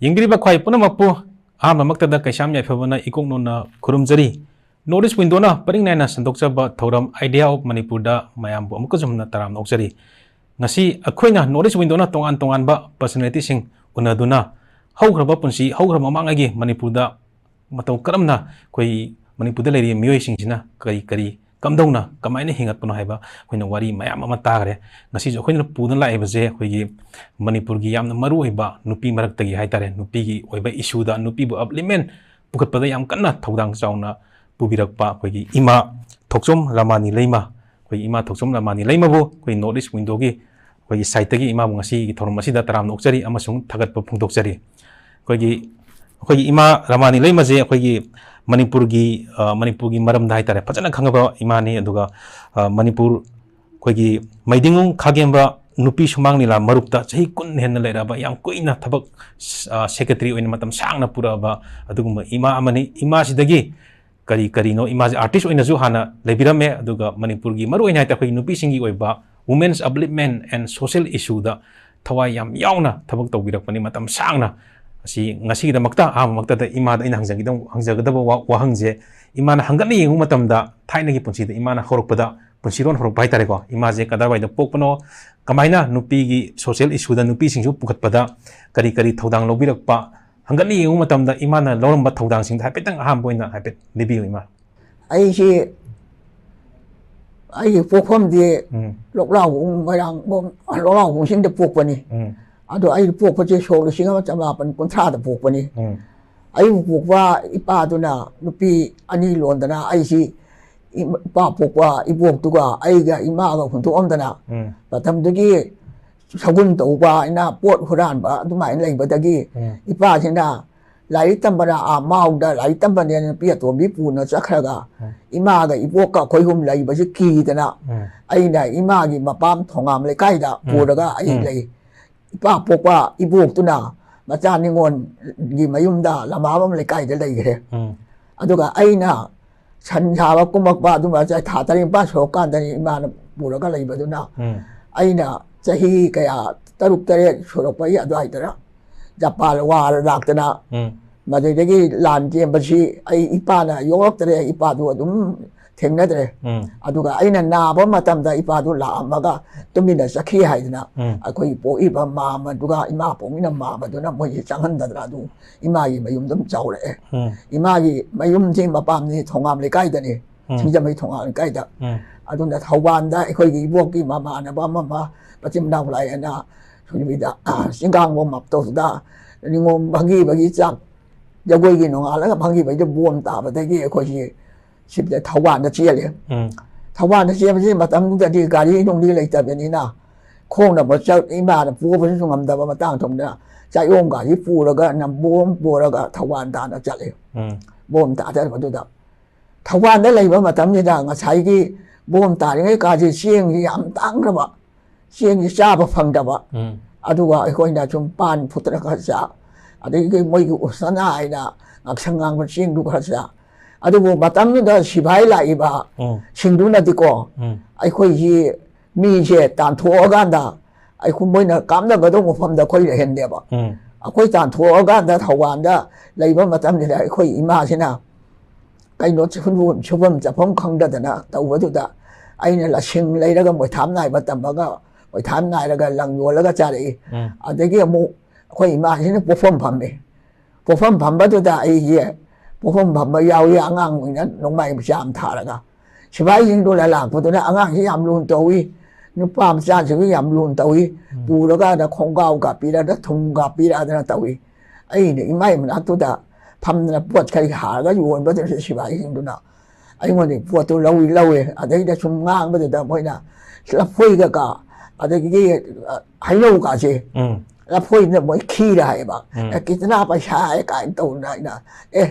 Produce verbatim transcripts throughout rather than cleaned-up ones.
ꯌꯦꯡꯕꯤꯔꯤꯕ ꯈ꯭ꯋꯥꯏ ꯄꯨꯝꯅꯃꯛꯄꯨ ꯑꯍꯥꯟꯕꯃꯛꯇꯗ ꯀꯩꯁꯥꯝ ꯌꯥꯏꯐꯕꯅ ꯏꯀꯣꯛ ꯅꯣꯟꯅ ꯈꯨꯔꯨꯝꯖꯔꯤ꯫ North East Window-ꯅ ꯄꯔꯤꯡ ꯅꯥꯏꯅ ꯁꯟꯗꯣꯛꯆꯕ ꯊꯧꯔꯝ Idea of Manipur-ꯗ ꯃꯌꯥꯝꯕꯨ ꯑꯃꯨꯛꯀꯁꯨ ꯍꯟꯅ ꯇꯔꯥꯝꯅ ꯑꯣꯛꯆꯔꯤ꯫ ꯉꯁꯤ ꯑꯩꯈꯣꯏꯅ North East Window-ꯅ ꯇꯣꯉꯥꯟ ꯇꯣꯉꯥꯟꯕ personality-ꯁꯤꯡ ꯎꯅꯗꯨꯅ ꯍꯧꯈ꯭ꯔꯕ ꯄꯨꯟꯁꯤ, ꯍꯧꯈ꯭ꯔꯕ ꯃꯃꯥꯡꯉꯩꯒꯤ ꯃꯅꯤꯄꯨꯔꯗ ꯃꯇꯧ ꯀꯔꯝꯅ ꯑꯩꯈꯣꯏ ꯃꯅꯤꯄꯨꯔꯗ ꯂꯩꯔꯤꯕ ꯃꯤꯑꯣꯏꯁꯤꯡꯁꯤꯅ ꯀꯔꯤ ꯀꯔꯤ, ꯀꯝꯗꯧꯅ, ꯀꯃꯥꯏꯅ ꯍꯤꯡꯉꯛꯄꯅꯣ ꯍꯥꯏꯕ ꯑꯩꯈꯣꯏꯅ ꯋꯥꯔꯤ ꯃꯌꯥꯝ ꯑꯃ ꯇꯥꯈ꯭ꯔꯦ꯫ ꯉꯁꯤꯁꯨ ꯑꯩꯈꯣꯏꯅ ꯄꯨꯗꯨꯅ ꯂꯥꯛꯏꯕꯁꯦ ꯑꯩꯈꯣꯏꯒꯤ ꯃꯅꯤꯄꯨꯔꯒꯤ ꯌꯥꯝꯅ ꯃꯔꯨꯑꯣꯏꯕ ꯅꯨꯄꯤ ꯃꯔꯛꯇꯒꯤ ꯍꯥꯏꯇꯥꯔꯦ, ꯅꯨꯄꯤꯒꯤ ꯑꯣꯏꯕ issue-ꯗ, ꯅꯨꯄꯤꯕꯨ upliftment ꯄꯨꯈꯠꯄꯗ ꯌꯥꯝ ꯀꯟꯅ ꯊꯧꯗꯥꯡ ꯆꯥꯎꯅ ꯄꯨꯕꯤꯔꯛꯄ ꯑꯩꯈꯣꯏꯒꯤ ꯏꯃꯥ ꯊꯣꯛꯆꯣꯝ ꯔꯃꯥꯅꯤ ꯂꯩꯃ, ꯑꯩꯈꯣꯏ ꯏꯃꯥ ꯊꯣꯛꯆꯣꯝ ꯔꯃꯥꯅꯤ ꯂꯩꯃꯕꯨ ꯑꯩꯈꯣꯏ North East Window-ꯒꯤ ꯑꯩꯈꯣꯏꯒꯤ side-ꯇꯒꯤ ꯏꯃꯥꯕꯨ ꯉꯁꯤꯒꯤ ꯊꯧꯔꯝ ꯑꯁꯤꯗ ꯇꯔꯥꯝꯅ ꯑꯣꯛꯆꯔꯤ ꯑꯃꯁꯨꯡ ꯊꯥꯒꯠꯄ ꯐꯣꯡꯗꯣꯛꯆꯔꯤ꯫ ꯑꯩꯈꯣꯏꯒꯤ, ꯑꯩꯈꯣꯏꯒꯤ ꯏꯃꯥ ꯔꯃꯥꯅꯤ ꯂꯩꯃꯁꯦ ꯑꯩꯈꯣꯏꯒꯤ ꯃꯅꯤꯄꯨꯔꯒꯤ, ꯑ, ꯃꯅꯤꯄꯨꯔꯒꯤ ꯃꯔꯝꯗ ꯍꯥꯏꯇꯥꯔꯦ, ꯐꯖꯅ ꯈꯪꯉꯕ ꯏꯃꯥꯅꯤ꯫ ꯑꯗꯨꯒ, ꯑ, ꯃꯅꯤꯄꯨꯔ, ꯑꯩꯈꯣꯏꯒꯤ ꯃꯩꯗꯤꯡꯉꯨ ꯈꯥꯒꯦꯝꯕ ꯅꯨꯄꯤ ꯁꯨꯃꯥꯡ ꯂꯤꯂꯥ ꯃꯔꯨꯞꯇ ꯆꯍꯤ ꯀꯨꯟ ꯍꯦꯟꯅ ꯂꯩꯔꯛꯑꯕ, ꯌꯥꯝ ꯀꯨꯏꯅ ꯊꯕꯛ, ꯑ, secretary ꯑꯣꯏꯅ ꯃꯇꯝ ꯁꯥꯡꯅ ꯄꯨꯔꯛꯑꯕ ꯑꯗꯨꯒꯨꯝꯕ ꯏꯃꯥ ꯑꯃꯅꯤ꯫ ꯏꯃꯥꯁꯤꯗꯒꯤ ꯀꯔꯤ ꯀꯔꯤꯅꯣ, ꯏꯃꯥꯁꯦ artist ꯑꯣꯏꯅꯁꯨ ꯍꯥꯟꯅ ꯂꯩꯕꯤꯔꯝꯃꯦ, ꯑꯗꯨꯒ ꯃꯅꯤꯄꯨꯔꯒꯤ ꯃꯔꯨꯑꯣꯏꯅ ꯍꯥꯏꯇꯥꯔꯦ ꯑꯩꯈꯣꯏꯒꯤ ꯅꯨꯄꯤꯁꯤꯡꯒꯤ ꯑꯣꯏꯕ women's upliftment and social issue-ꯗ ꯊꯋꯥꯏ ꯌꯥꯝ ꯌꯥꯎꯅ ꯊꯕꯛ ꯇꯧꯕꯤꯔꯛꯄꯅꯤ ꯃꯇꯝ ꯁꯥꯡꯅ꯫ ꯑꯁꯤ ꯉꯁꯤꯒꯤꯗꯃꯛꯇ ꯑꯍꯥꯟꯕꯃꯛꯇꯗ ꯏꯃꯥꯗ ꯑꯩꯅ ꯍꯪꯖꯒꯤꯗꯧ-, ꯍꯪꯖꯒꯗꯕ ꯋꯥ-, ꯋꯥꯍꯪꯁꯦ, ꯏꯃꯥꯅ ꯍꯪꯒꯠꯅ ꯌꯦꯡꯕ ꯃꯇꯝꯗ ꯊꯥꯏꯅꯒꯤ ꯄꯨꯟꯁꯤꯗ ꯏꯃꯥꯅ ꯍꯧꯔꯛꯄꯗ, ꯄꯨꯟꯁꯤꯔꯣꯟ ꯍꯧꯔꯛꯄ ꯍꯥꯏꯇꯥꯔꯦꯀꯣ, ꯏꯃꯥꯁꯦ ꯀꯗꯥꯏꯋꯥꯏꯗ ꯄꯣꯛꯄꯅꯣ, ꯀꯃꯥꯏꯅ ꯅꯨꯄꯤꯒꯤ social issue-ꯗ ꯅꯨꯄꯤꯁꯤꯡꯁꯨ ꯄꯨꯈꯠꯄꯗ ꯀꯔꯤ ꯀꯔꯤ ꯊꯧꯗꯥꯡ ꯂꯧꯕꯤꯔꯛꯄ, ꯍꯪꯒꯠꯅ ꯌꯦꯡꯕ ꯃꯇꯝꯗ ꯏꯃꯥꯅ ꯂꯧꯔꯝꯕ ꯊꯧꯗꯥꯡꯁꯤꯡꯗ ꯍꯥꯏꯐꯦꯠꯇꯪ ꯑꯍꯥꯟꯕ ꯑꯣꯏꯅ ꯍꯥꯏꯐꯦꯠ ꯂꯤꯕꯤꯌꯨ, ꯏꯃꯥ꯫ ꯑꯩꯁꯤ, ꯑꯩꯒꯤ ꯄꯣꯛꯐꯝꯗꯤ ꯎꯝ꯫ ꯂꯣꯛꯂꯥꯎꯕꯨꯡ ꯃꯣꯏꯔꯥꯡ-, ꯂꯣꯛꯂꯥꯎꯕꯨꯡ ꯆꯤꯡꯗ ꯄꯣꯛꯄꯅꯤ꯫ ꯎꯝ꯫ ꯑꯗꯣ ꯑꯩ ꯄꯣꯛꯄꯁꯦ ꯁꯣꯛ ꯂꯤꯁꯤꯡ ꯑꯃ ꯆꯃꯥꯄꯟ ꯀꯨꯟꯊ꯭ꯔꯥꯗ ꯄꯣꯛꯄꯅꯤ꯫ ꯎꯝ꯫ ꯑꯩꯕꯨ ꯄꯣꯛꯄ ꯏꯄꯥꯗꯨꯅ ꯅꯨꯄꯤ ꯑꯅꯤ ꯂꯣꯟꯗꯅ ꯑꯩꯁꯤ ꯏ-, ꯏꯄꯥ ꯄꯣꯛꯄ ꯏꯕꯣꯛꯇꯨꯒ ꯑꯩꯒ ꯏꯃꯥꯒ ꯍꯨꯟꯗꯣꯛꯑꯝꯗꯅ ꯎꯝ꯫ ꯃꯇꯝꯗꯨꯒꯤ ꯁꯒꯨꯟ ꯇꯧꯕ ꯍꯥꯏꯅ ꯄꯣꯠ ꯍꯨꯔꯥꯟꯕ ꯑꯗꯨꯃꯥꯏꯅ ꯂꯩꯕꯗꯒꯤ ꯎꯝ꯫ ꯏꯄꯥꯁꯤꯅ ꯂꯥꯏꯔꯤꯛ ꯇꯝꯕꯅ ꯑꯥ ꯃꯥꯎꯗ ꯂꯥꯏꯔꯤꯛ ꯇꯝꯕꯅꯦꯅ ꯅꯨꯄꯤ ꯑꯇꯣꯝꯕꯤ ꯄꯨꯅ ꯆꯠꯈ꯭ꯔꯒ ꯎꯝ꯫ ꯏꯃꯥꯒ ꯏꯕꯣꯛꯀ ꯑꯩꯈꯣꯏ ꯑꯍꯨꯝ ꯂꯩꯕꯁꯤ ꯀꯤꯗꯅ ꯎꯝ꯫ ꯑꯩꯅ ꯏꯃꯥꯒꯤ ꯃꯄꯥꯝ ꯊꯣꯉꯥꯝ ꯂꯩꯀꯥꯏꯗ ꯎꯝ꯫ ꯄꯨꯔꯒ ꯑꯩ ꯎꯝ꯫ ꯂꯩ꯫ ꯏꯄꯥ ꯄꯣꯛꯄ ꯏꯕꯣꯛꯇꯨꯅ ꯃꯆꯥ ꯅꯤꯉꯣꯜꯒꯤ ꯃꯌꯨꯝꯗ ꯂꯃꯥꯕꯝ ꯂꯩꯀꯥꯏꯗ ꯂꯩꯈ꯭ꯔꯦ꯫ ꯎꯝ꯫ ꯑꯗꯨꯒ ꯑꯩꯅ ꯁꯟ ꯁꯥꯕ ꯀꯨꯝꯃꯛꯄ ꯑꯗꯨꯝꯕ ꯆꯍꯤ ꯊꯥ ꯇꯔꯦꯠ ꯅꯤꯄꯥꯜ ꯁꯨꯔꯛꯀꯥꯟꯗꯅꯤ ꯏꯃꯥꯅ ꯄꯨꯔꯒ ꯂꯩꯕꯗꯨꯅ ꯎꯝ꯫ ꯑꯩꯅ ꯆꯍꯤ ꯀꯌꯥ ꯇꯔꯨꯛ ꯇꯔꯦꯠ ꯁꯨꯔꯛꯄꯒꯤ ꯑꯗꯨꯋꯥꯏꯗꯔ ꯖꯄꯥꯟ ꯋꯥꯔ ꯂꯥꯛꯇꯅ, ꯎꯝ ꯃꯗꯨꯗꯒꯤ ꯂꯥꯟ ꯆꯦꯟꯕꯁꯤ ꯑꯩ ꯏꯄꯥꯅ ꯌꯣꯛꯂꯛꯇ꯭ꯔꯦ, ꯏꯄꯥꯗꯨ ꯑꯗꯨꯝ ꯊꯦꯡꯅꯗ꯭ꯔꯦ꯫ ꯎꯝ ꯑꯗꯨꯒ ꯑꯩꯅ ꯅꯥꯕ ꯃꯇꯝꯗ ꯏꯄꯥꯗꯨ ꯂꯥꯛꯑꯝꯃꯒ ꯇꯨꯃꯤꯟꯅ ꯆꯠꯈꯤ ꯍꯥꯏꯗꯅ, ꯎꯝ ꯑꯩꯈꯣꯏꯒꯤ ꯄꯣꯛꯏꯕ ꯃꯥꯝꯃꯗꯨꯒ ꯏꯃꯥ ꯄꯣꯛꯃꯤꯟꯅꯕ ꯃꯥꯝꯃꯗꯨꯅ ꯃꯣꯏꯁꯦ ꯆꯪꯍꯟꯗꯗꯅ ꯑꯗꯨꯝ ꯏꯃꯥꯒꯤ ꯃꯌꯨꯝꯗ ꯑꯗꯨꯝ ꯆꯥꯎꯔꯛꯑꯦ꯫ ꯎꯝ ꯏꯃꯥꯒꯤ ꯃꯌꯨꯝꯁꯤ ꯃꯄꯥꯝꯁꯤ ꯊꯣꯉꯥꯝ ꯂꯩꯀꯥꯏꯗꯅꯤ, ꯎꯝ ꯁꯤꯡꯖꯃꯩ ꯊꯣꯉꯥꯝ ꯂꯩꯀꯥꯏꯗ꯫ ꯎꯝ ꯑꯗꯨꯅ ꯊꯧꯕꯥꯜꯗ ꯑꯩꯈꯣꯏꯒꯤ ꯏꯕꯣꯛꯀꯤ ꯃꯃꯥꯟꯅꯕ ꯑꯃ ꯑꯃ ꯃꯆꯤꯟ ꯃꯅꯥꯎ ꯂꯥꯛꯑꯦꯅ ꯁꯨꯕꯤꯗ ꯆꯤꯡꯒꯥꯡꯕ ꯃꯞꯇꯧꯗꯨꯗ ꯅꯤꯉꯣꯝ ꯐꯪꯈꯤꯕꯒꯤ ꯆꯥꯛ, ꯖꯒꯣꯏꯒꯤ ꯅꯣꯡꯉꯥꯜꯂꯒ ꯐꯪꯈꯤꯕꯒꯤꯗ ꯕꯣꯝ ꯇꯥꯕꯗꯒꯤ ꯑꯩꯈꯣꯏꯁꯤ ꯁꯤꯗ ꯊꯧꯕꯥꯜꯗ ꯆꯦꯜꯂꯦ꯫ ꯎꯝ ꯊꯧꯕꯥꯜꯗ ꯆꯦꯟꯕꯁꯤ ꯃꯇꯝꯗꯨꯗꯗꯤ ꯒꯥꯔꯤ ꯅꯨꯡꯂꯤ ꯂꯩꯇꯕꯅꯤꯅ ꯈꯣꯡꯅ ꯑꯃꯨꯛ ꯆꯠ, ꯏꯃꯥꯅ ꯄꯨꯕꯁꯨ ꯉꯝꯗꯕ ꯃꯇꯥꯡ ꯊꯣꯛꯗꯅ ꯆꯥꯛꯌꯣꯝ ꯒꯥꯔꯤ ꯄꯨꯔꯒ ꯅꯝꯕꯣꯝ ꯄꯨꯔꯒ ꯊꯧꯕꯥꯜ ꯇꯥꯟꯅ ꯆꯠꯂꯦ꯫ ꯎꯝ ꯕꯣꯝ ꯇꯥꯗꯕꯗꯨꯗ ꯊꯧꯕꯥꯜꯗ ꯂꯩꯕ ꯃꯇꯝꯁꯤꯗ ꯉꯁꯥꯏꯒꯤ ꯕꯣꯝ ꯇꯥꯔꯤꯉꯩ ꯀꯥꯁꯦ ꯆꯦꯡꯁꯤ ꯌꯥꯝ ꯇꯥꯡꯈ꯭ꯔꯕ, ꯆꯦꯡꯁꯤ ꯆꯥꯕ ꯐꯪꯗꯕ꯫ ꯎꯝ ꯑꯗꯨꯒ ꯑꯩꯈꯣꯏꯅ ꯁꯨꯝ ꯄꯥꯟ ꯐꯨꯠꯇꯅ ꯈꯔ ꯆꯥ, ꯑꯗꯒꯤ ꯃꯣꯏꯒꯤ ꯎꯁꯅꯥ ꯍꯥꯏꯅ ꯉꯥꯛꯁꯪ ꯉꯥꯡꯕ ꯆꯦꯡꯗꯨ ꯈꯔ ꯆꯥ꯫ ꯑꯗꯨꯕꯨ ꯃꯇꯝꯗꯨꯗ ꯁꯤꯐꯥꯏ ꯂꯥꯛꯏꯕ ꯎꯝ ꯁꯤꯡꯗꯨꯅꯗꯤꯀꯣ ꯎꯝ ꯑꯩꯈꯣꯏꯒꯤ ꯃꯤꯁꯦ ꯇꯥꯟꯊꯣꯛꯑꯀꯥꯟꯗ ꯑꯩꯈꯣꯏ ꯃꯣꯏꯅ ꯀꯥꯞꯅꯒꯗꯧꯕ ꯃꯐꯝꯗ ꯑꯩꯈꯣꯏ ꯂꯩꯍꯟꯗꯦꯕ꯫ ꯎꯝ ꯑꯩꯈꯣꯏ ꯇꯥꯟꯊꯣꯛꯑꯀꯥꯟꯗ ꯊꯧꯕꯥꯜꯗ ꯂꯩꯕ ꯃꯇꯝꯁꯤꯗ ꯑꯩꯈꯣꯏ ꯏꯃꯥꯁꯤꯅ ꯀꯩꯅꯣ ꯁꯨꯐꯝ ꯁꯨꯐꯝ ꯆꯥꯐꯝ ꯈꯪꯗꯗꯅ ꯇꯧꯕꯗꯨꯗ ꯑꯩꯅ ꯂꯁꯤꯡ ꯂꯩꯔꯒ ꯃꯣꯏꯊꯥꯝ ꯅꯥꯏꯕ ꯇꯝꯃꯒ ꯃꯣꯏꯊꯥꯝ ꯅꯥꯏꯔꯒ ꯂꯪ ꯌꯣꯜꯂꯒ ꯆꯥꯔꯛꯏ꯫ ꯎꯝ ꯑꯗꯒꯤ ꯑꯃꯨꯛ ꯑꯩꯈꯣꯏ ꯏꯃꯥꯁꯤꯅ ꯄꯣꯠꯐꯝ ꯐꯝꯃꯤ꯫ ꯄꯣꯠꯐꯝ ꯐꯝꯕꯗꯨꯗ ꯑꯩꯁꯦ ꯄꯣꯠꯐꯝ ꯐꯝꯕ ꯌꯥꯎꯏ, ꯑꯉꯥꯡ ꯑꯣꯏꯅ ꯅꯣꯡꯃꯥꯏ ꯃꯆꯥ ꯑꯃ ꯊꯥꯔꯒ꯫ ꯁꯤꯐꯥꯏꯁꯤꯡꯗꯨꯅ ꯂꯥꯛꯄꯗꯨꯅ ꯑꯉꯥꯡꯁꯤ ꯌꯥꯝ ꯂꯨꯅ ꯇꯧꯏ, ꯅꯨꯄꯥ ꯃꯆꯥꯁꯤꯡꯁꯨ ꯌꯥꯝ ꯂꯨꯅ ꯇꯧꯏ, ꯄꯨꯔꯒ ꯑꯗ ꯈꯣꯡꯒ꯭ꯔꯥꯎ ꯀꯥꯞꯄꯤꯔꯗ ꯊꯨꯝ ꯀꯥꯞꯄꯤꯔꯗꯅ ꯇꯧꯏ꯫ ꯑꯩꯅ ꯏꯃꯥꯏ ꯃꯅꯥꯛꯇꯨꯗ ꯐꯝꯗꯅ ꯄꯣꯠ ꯈꯔ ꯍꯥꯔꯒ ꯌꯣꯟꯕꯗꯨꯗ ꯁꯤꯐꯥꯏꯁꯤꯡꯗꯨꯅ ꯑꯩꯉꯣꯟꯗꯒꯤ ꯄꯣꯠꯇꯨ ꯂꯧꯏ ꯂꯧꯏ꯫ ꯑꯗꯩꯗ ꯁꯨꯝ ꯉꯥꯡꯕꯗꯨꯗ ꯃꯣꯏꯅ ꯂꯐꯣꯏꯒ ꯀ ꯑꯗꯒꯤ ꯍꯩꯅꯧꯒꯁꯦ ꯎꯝ ꯂꯐꯣꯏꯅ ꯃꯣꯏ ꯈꯤꯔꯦ ꯍꯥꯏꯌꯦꯕ꯫ ꯎꯝ "ꯑꯦ, ꯀꯤꯇꯅꯥ ꯄꯩꯁꯥ ꯍꯥꯏ" ꯀꯥꯏꯅ ꯇꯧꯗꯅ ꯑꯩꯅ, "ꯑꯦ,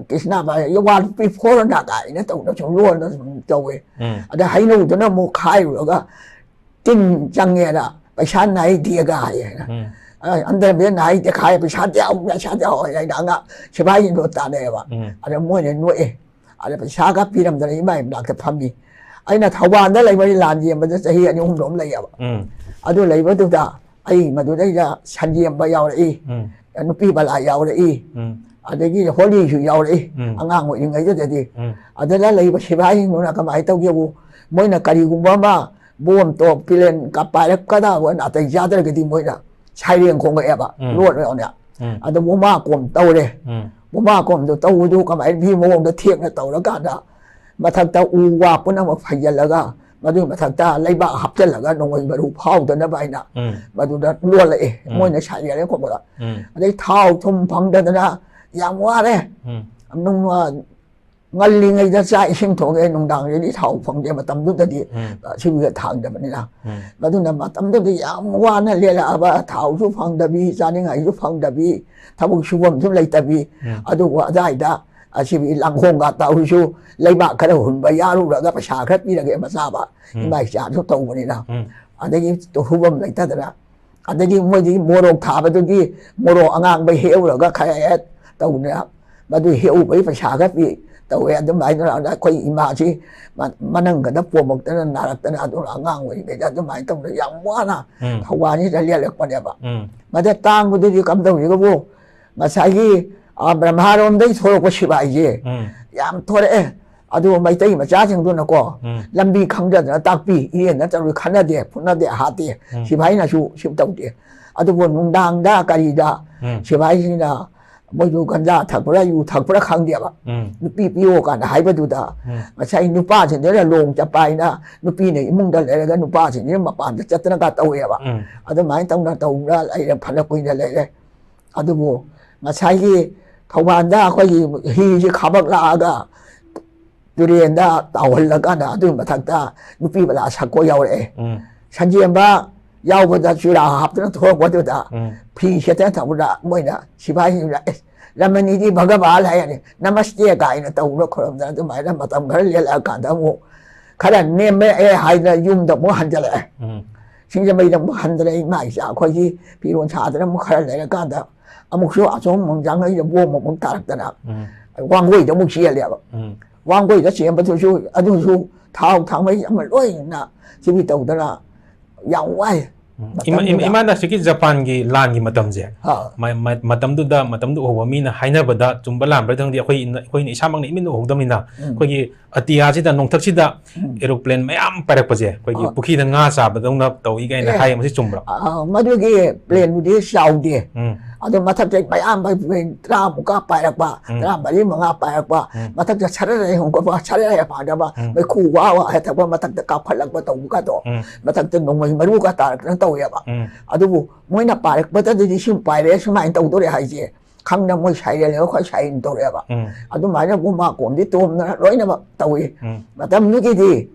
ꯀꯤꯇꯅꯥ ꯄꯩꯁꯥ, you want to pay for or not?" ꯀꯥꯏꯅ ꯇꯧꯗꯅ ꯁꯨꯝ ꯂꯣꯟꯗ ꯁꯨꯝ ꯇꯧꯋꯦ꯫ ꯎꯝ ꯑꯗ ꯍꯩꯅꯧꯗꯨꯅ ꯑꯃꯨꯛ ꯈꯥꯏꯔꯨꯔꯒ ꯇꯤꯟ ꯆꯪꯉꯦꯅ ꯄꯩꯁꯥ ꯅꯥꯏꯗꯦꯒ ꯍꯥꯏꯌꯦꯅ꯫ ꯎꯝ ꯑ, "अंदर में नहीं दिखाई, ꯄꯩꯁꯥꯗꯤ ꯌꯥꯎ, ꯄꯩꯁꯥꯗꯤ ꯌꯥꯎ" ꯍꯥꯏꯅ ꯑꯉꯥꯡ ꯁꯤꯐꯥꯏꯁꯤꯡꯗꯣ ꯇꯥꯟꯅꯩꯑꯕ꯫ ꯎꯝ ꯑꯗ ꯃꯣꯏꯅ ꯅꯣꯛꯑꯦ꯫ ꯑꯗ ꯄꯩꯁꯥꯒ ꯄꯤꯔꯝꯗꯅ ꯏꯃꯥꯏ ꯃꯅꯥꯛꯇ ꯐꯝꯃꯤ꯫ ꯑꯩꯅ ꯊꯧꯕꯥꯜꯗ ꯂꯩꯕꯅꯤ, ꯂꯥꯟ ꯌꯦꯡꯕꯗ ꯆꯍꯤ ꯑꯅꯤ ꯑꯍꯨꯝ ꯂꯣꯝ ꯂꯩꯌꯦꯕ꯫ ꯎꯝ ꯑꯗꯨ ꯂꯩꯕꯗꯨꯗ ꯑꯩ ꯃꯗꯨꯗꯩꯗ ꯁꯟꯖꯦꯝꯕ ꯌꯥꯎꯔꯛꯏ, ꯎꯝ ꯅꯨꯄꯤ ꯕꯂꯥ ꯌꯥꯎꯔꯛꯏ, ꯎꯝ ꯑꯗꯒꯤ ꯍꯣꯂꯤꯁꯨ ꯌꯥꯎꯔꯛꯏ꯫ ꯎꯝ ꯑꯉꯥꯡ ꯑꯣꯏꯔꯤꯉꯩꯗꯨꯗꯗꯤ ꯎꯝ ꯑꯗꯨꯗ ꯂꯩꯕ ꯁꯤꯐꯥꯏꯁꯤꯡꯗꯨꯅ ꯀꯃꯥꯏꯅ ꯇꯧꯒꯦꯕꯨ, ꯃꯣꯏꯅ ꯀꯔꯤꯒꯨꯝꯕ ꯑꯃ ꯕꯣꯝ ꯇꯣꯞ ꯄꯤꯂꯦꯟ ꯀ ꯄꯥꯏꯔꯛꯀꯗꯕ ꯅꯥꯇꯩ ꯆꯥꯗ꯭ꯔꯒꯗꯤ ꯃꯣꯏꯅ ꯁꯥꯏꯔꯦꯟ ꯈꯣꯡꯉꯛꯑꯦꯕ꯫ ꯎꯝ꯫ ꯂꯣꯠ ꯂꯣꯠꯅ꯫ ꯎꯝ ꯑꯗ ꯕꯣꯃꯥ ꯀꯣꯝ ꯇꯧꯔꯦ꯫ ꯎꯝ ꯕꯣꯃꯥ ꯀꯣꯝꯗꯣ ꯇꯧꯕꯗꯨ ꯀꯃꯥꯏꯅ ꯐꯤ ꯃꯑꯣꯡꯗ ꯊꯦꯛꯅ ꯇꯧꯔꯀꯥꯟꯗ ꯃꯊꯛꯇ ꯎ ꯋꯥ ꯄꯨꯝꯅꯃꯛ ꯐꯩꯖꯤꯜꯂꯒ ꯃꯗꯨꯒꯤ ꯃꯊꯛꯇ ꯂꯩꯕꯥꯛ ꯍꯥꯞꯆꯤꯜꯂꯒ ꯅꯣꯡꯃꯩ ꯃꯔꯨ ꯐꯥꯎꯗꯅꯕ ꯍꯥꯏꯅ ꯎꯝ ꯃꯗꯨꯗ ꯂꯣꯜꯂꯛꯑꯦ꯫ ꯎꯝ꯫ ꯃꯣꯏꯅ ꯁꯥꯏꯔꯦꯟ ꯈꯣꯡꯕꯗ꯫ ꯎꯝ ꯑꯗꯩ ꯊꯥꯎ ꯊꯨꯝ ꯐꯪꯗꯗꯅ ꯌꯥꯝ ꯋꯥꯔꯦ꯫ ꯎꯝ ꯅꯨꯡ-, ꯉꯜꯂꯤꯉꯩꯗ ꯆꯥꯛ ꯏꯁꯤꯡ ꯊꯣꯡꯉꯦ, ꯅꯨꯡꯗꯥꯡꯗꯗꯤ ꯊꯥꯎ ꯐꯪꯗꯦ ꯃꯇꯝꯗꯨꯗꯗꯤ꯫ ꯎꯝ ꯁꯤꯒ ꯊꯥꯡꯗꯕꯅꯤꯅ꯫ ꯎꯝ ꯃꯗꯨꯅ ꯃꯇꯝꯗꯨꯗ ꯌꯥꯝ ꯋꯥꯅ ꯂꯦꯜꯂꯛꯑꯕ, ꯊꯥꯎꯁꯨ ꯐꯪꯗꯕꯤ, ꯆꯥꯅꯤꯡꯉꯥꯏꯁꯨ ꯐꯪꯗꯕꯤ, ꯊꯕꯛ ꯁꯨꯐꯝꯁꯨ ꯂꯩꯇꯕꯤ꯫ ꯎꯝ ꯑꯗꯨꯕꯨ ꯑꯗꯨꯋꯥꯏꯗ ꯑꯁꯤꯒꯤ ꯂꯥꯡꯒꯣꯡꯒ ꯇꯧꯔꯁꯨ ꯂꯩꯕꯥꯛ ꯈꯔ ꯍꯨꯟꯕ ꯌꯥꯔꯨꯔꯒ ꯄꯩꯁꯥ ꯈꯔ ꯄꯤꯔꯒꯦ ꯃꯆꯥꯕ꯫ ꯎꯝ꯫ ꯏꯃꯥ ꯏꯆꯥꯁꯨ ꯇꯧꯕꯅꯤꯅ꯫ ꯎꯝ ꯑꯗꯒꯤ ꯁꯨꯐꯝ ꯂꯩꯇꯗꯅ, ꯑꯗꯒꯤ ꯃꯣꯏꯗꯤ ꯃꯣꯔꯣꯛ ꯊꯥꯕꯗꯨꯒꯤ ꯃꯣꯔꯣꯛ ꯑꯉꯥꯡꯕ ꯍꯦꯛꯎꯔꯒ ꯈꯔ ꯍꯦꯛ ꯇꯧꯗꯅ, ꯃꯗꯨ ꯍꯦꯛꯎꯕꯒꯤ ꯄꯩꯁꯥ ꯈꯔ ꯄꯤ ꯇꯧꯋꯦ꯫ ꯑꯗꯨꯃꯥꯏꯅ ꯇꯧꯔꯒ ꯑꯩꯈꯣꯏ ꯏꯃꯥꯁꯤ ꯃ-, ꯃꯅꯪꯒꯗ ꯄꯣꯝꯃꯛꯇꯅ ꯅꯥꯔꯛꯇꯅ, ꯑꯗꯨꯅ ꯑꯉꯥꯡ ꯑꯣꯏꯔꯤꯉꯩꯗ ꯑꯗꯨꯃꯥꯏꯅ ꯇꯧꯗꯅ ꯌꯥꯝ ꯋꯥꯅ ꯎꯝ꯫ ꯊꯧꯕꯥꯜꯁꯤꯗ ꯂꯦꯜꯂꯛꯄꯅꯦꯕ꯫ ꯎꯝ ꯃꯗ ꯇꯥꯡꯕꯗꯨꯗꯤ ꯀꯝꯗꯧꯔꯤꯒꯕꯨ, ꯉꯁꯥꯏꯒꯤ, ꯑ, ꯕ꯭ꯔꯍ꯭ꯃꯥꯔꯣꯝꯗꯒꯤ ꯊꯣꯛꯂꯛꯄ ꯁꯤꯕꯥꯏꯁꯦ ꯎꯝ ꯌꯥꯝ ꯊꯣꯔꯛꯑꯦ꯫ ꯑꯗꯨ ꯃꯩꯇꯩ ꯃꯆꯥꯁꯤꯡꯗꯨꯅꯀꯣ ꯎꯝ꯫ ꯂꯝꯕꯤ ꯈꯪꯗꯗꯅ ꯇꯥꯛꯄꯤ, ꯏꯔꯦꯟꯅ ꯇꯧꯔꯤ, ꯈꯟꯅꯗꯦ ꯐꯨꯠꯅꯗꯦ ꯍꯥꯠꯇꯦ꯫ ꯎꯝ꯫ ꯁꯤꯐꯥꯏꯅꯁꯨ ꯁꯤ ꯇꯧꯗꯦ꯫ ꯑꯗꯨꯕꯨ ꯅꯨꯡꯗꯥꯡꯗ ꯀꯔꯤꯗ ꯎꯝ꯫ ꯁꯤꯐꯥꯏꯁꯤꯡꯅ ꯃꯣꯏꯗꯨ ꯒꯟꯖꯥ ꯊꯛꯄ꯭ꯔꯥ ꯌꯨ ꯊꯛꯄ꯭ꯔꯥ ꯈꯪꯗꯦꯕ꯫ ꯎꯝ꯫ ꯅꯨꯄꯤ ꯄꯤꯌꯣ ꯀꯥꯟꯗ ꯍꯥꯏꯕꯗꯨꯗ ꯎꯝ꯫ ꯉꯁꯥꯏ ꯅꯨꯄꯥꯁꯤꯡꯗꯨꯅ ꯂꯣꯡ ꯆꯠꯄ ꯍꯥꯏꯅ ꯅꯨꯄꯤꯅ ꯏꯃꯨꯡꯗ ꯂꯩꯔꯒ ꯅꯨꯄꯥꯁꯤꯡꯁꯤꯅ ꯃꯄꯥꯟꯗ ꯆꯠꯇꯅꯒ ꯇꯧꯋꯦꯕ꯫ ꯎꯝ꯫ ꯑꯗꯨꯃꯥꯏꯅ ꯇꯧꯅ ꯇꯧꯅ ꯂꯩꯔꯦ, ꯐꯅ ꯀꯨꯏꯅ ꯂꯩꯔꯦ꯫ ꯑꯗꯨꯕꯨ ꯉꯁꯥꯏꯒꯤ ꯊꯧꯕꯥꯜꯗ ꯑꯩꯈꯣꯏꯒꯤ ꯍꯤꯁꯤ ꯈꯥꯕꯛ ꯂꯥꯛꯑꯒ ꯇꯨꯔꯦꯟꯗ ꯇꯥꯎꯍꯜꯂꯀꯥꯟꯗ ꯑꯗꯨꯒꯤ ꯃꯊꯛꯇ ꯅꯨꯄꯤ ꯃꯆꯥ ꯁꯛꯄ ꯌꯥꯎꯔꯛꯑꯦ꯫ ꯎꯝ꯫ ꯁꯟꯖꯦꯝꯕ ꯌꯥꯎꯕꯗ ꯆꯨꯔꯥ ꯍꯥꯞꯇꯅ ꯊꯣꯛꯂꯛꯄꯗꯨꯗ ꯎꯝ꯫ ꯐꯤ ꯁꯦꯠꯇꯅ ꯊꯧꯕꯗ ꯃꯣꯏꯅ ꯁꯤꯐꯥꯏꯁꯤꯡꯅ, "ꯑꯦ, ꯔꯃꯅꯤꯗꯤ ꯚꯒꯕꯥꯟ ꯍꯥꯏꯔꯅꯤ, ꯅꯃꯁꯇꯦ" ꯀꯥꯏꯅ ꯇꯧꯗꯅ ꯈꯨꯔꯨꯝꯗꯅ ꯑꯗꯨꯃꯥꯏꯅ ꯃꯇꯝ ꯈꯔ ꯂꯦꯜꯂꯛꯑꯀꯥꯟꯗ ꯑꯃꯨꯛ ꯈꯔ ꯅꯦꯝꯃꯛꯑꯦ ꯍꯥꯏꯗꯅ ꯌꯨꯝꯗ ꯑꯃꯨꯛ ꯍꯟꯖꯜꯂꯛꯑꯦ꯫ ꯎꯝ꯫ ꯁꯤꯡꯖꯃꯩꯗ ꯑꯃꯨꯛ ꯍꯟꯗꯅ ꯏꯃꯥ ꯏꯆꯥ ꯑꯩꯈꯣꯏꯒꯤ ꯐꯤꯔꯣꯜ ꯁꯥꯗꯅ ꯑꯃꯨꯛ ꯈꯔ ꯂꯩꯔꯀꯥꯟꯗ ꯑꯃꯨꯛꯁꯨ ꯑꯁꯣꯝ ꯃꯣꯡꯖꯥꯡꯉꯩꯗ ꯕꯣꯝ ꯑꯃꯨꯛ ꯇꯥꯔꯛꯇꯅ ꯎꯝ꯫ ꯋꯥꯡꯒꯣꯏꯗ ꯑꯃꯨꯛ ꯆꯦꯜꯂꯦꯕ꯫ ꯎꯝ꯫ ꯋꯥꯡꯒꯣꯏꯗ ꯆꯦꯟꯕꯗꯨꯁꯨ ꯑꯗꯨꯁꯨ ꯊꯥꯎ ꯊꯥꯡꯃꯩ ꯑꯃ ꯂꯣꯏꯅ ꯁꯤꯕꯤ ꯇꯧꯗꯅ ꯌꯥꯝ ꯋꯥꯏ꯫ ꯎꯝ꯫ ꯏꯃꯥ-, ꯏꯃꯥ-, ꯃꯇꯝꯗꯨꯗ ꯏꯃꯥꯅ ꯍꯧꯖꯤꯛꯀꯤ ꯖꯄꯥꯟꯒꯤ ꯂꯥꯟꯒꯤ ꯃꯇꯝꯁꯦ, ꯑꯥ꯫ ꯃ-, ꯃ-, ꯃꯇꯝꯗꯨꯗ, ꯃꯇꯝꯗꯨ ꯎꯍꯧꯕ ꯃꯤꯅ ꯍꯥꯏꯅꯕꯗ, ꯆꯨꯝꯕ ꯂꯥꯟꯕ꯭ꯔꯥ ꯈꯪꯗꯦ, ꯑꯩꯈꯣꯏ ꯏꯟ-, ꯑꯩꯈꯣꯏꯅ ꯏꯁꯥꯃꯛꯅ ꯏꯃꯤꯠꯅ ꯎꯍꯧꯗꯕꯅꯤꯅ, ꯎꯝ꯫ ꯑꯩꯈꯣꯏꯒꯤ ꯑꯇꯤꯌꯥꯁꯤꯗ, ꯅꯣꯡꯊꯛꯁꯤꯗ ꯎꯝ꯫ ꯑꯦꯔꯣꯄ꯭ꯂꯦꯟ ꯃꯌꯥꯝ ꯄꯥꯏꯔꯛꯄꯁꯦ, ꯑꯩꯈꯣꯏꯒꯤ ꯑꯥ꯫ ꯄꯨꯈ꯭ꯔꯤꯗ ꯉꯥ ꯆꯥꯕꯗꯧꯅ ꯇꯧꯏ ꯀꯥꯏꯅ ꯑꯦ꯫ ꯍꯥꯏ, ꯃꯁꯤ ꯆꯨꯝꯕ꯭ꯔꯥ? ꯑꯥ, ꯃꯗꯨꯒꯤ ꯄ꯭ꯂꯦꯟꯗꯨꯗꯤ ꯆꯥꯎꯗꯦ꯫ ꯎꯝ꯫ ꯑꯗꯣ ꯃꯊꯛꯇ ꯃꯌꯥꯝ ꯇꯔꯥꯃꯨꯛꯀ ꯄꯥꯏꯔꯛꯄ, ꯎꯝ꯫ ꯇꯔꯥꯃꯔꯤ, ꯃꯉꯥ ꯄꯥꯏꯔꯛꯄ, ꯎꯝ꯫ ꯃꯊꯛꯇ ꯁꯔꯔ ꯍꯣꯡꯒꯠꯄ, ꯁꯔꯔ ꯄꯥꯏꯔꯛꯄ, ꯎꯝ꯫ ꯃꯩꯈꯨ ꯋꯥ ꯋꯥ ꯍꯦꯛꯇ ꯃꯊꯛꯇ ꯀꯥꯞꯈꯠꯂꯛꯄ ꯇꯧꯕꯒꯗꯣ, ꯎꯝ꯫ ꯃꯊꯛꯇ ꯅꯣꯡꯃꯩ ꯃꯔꯨꯒ ꯇꯥꯔꯛꯇꯅ ꯇꯧꯋꯦꯕ꯫ ꯎꯝ꯫ ꯑꯗꯨꯕꯨ ꯃꯣꯏꯅ ꯄꯥꯏꯔꯛꯄꯗꯗꯤ ꯁꯤ ꯄꯥꯏꯔꯦ, ꯁꯨꯃꯥꯏꯅ ꯇꯧꯗꯣꯔꯦ ꯍꯥꯏꯁꯦ ꯈꯪꯗꯅ ꯃꯣꯏ ꯁꯥꯏꯔꯦꯜ ꯑꯩꯈꯣꯏ ꯁꯥꯏꯔꯦꯜ ꯇꯧꯔꯛꯑꯦꯕ꯫ ꯎꯝ꯫ ꯑꯗꯨꯃꯥꯏꯅ ꯕꯣꯝꯕꯥ ꯀꯣꯝꯗꯤ ꯇꯣꯝꯗꯅ ꯂꯣꯏꯅꯃꯛ ꯇꯧꯏ꯫ ꯎꯝ꯫ ꯃꯇꯝꯗꯨꯒꯤꯗꯤ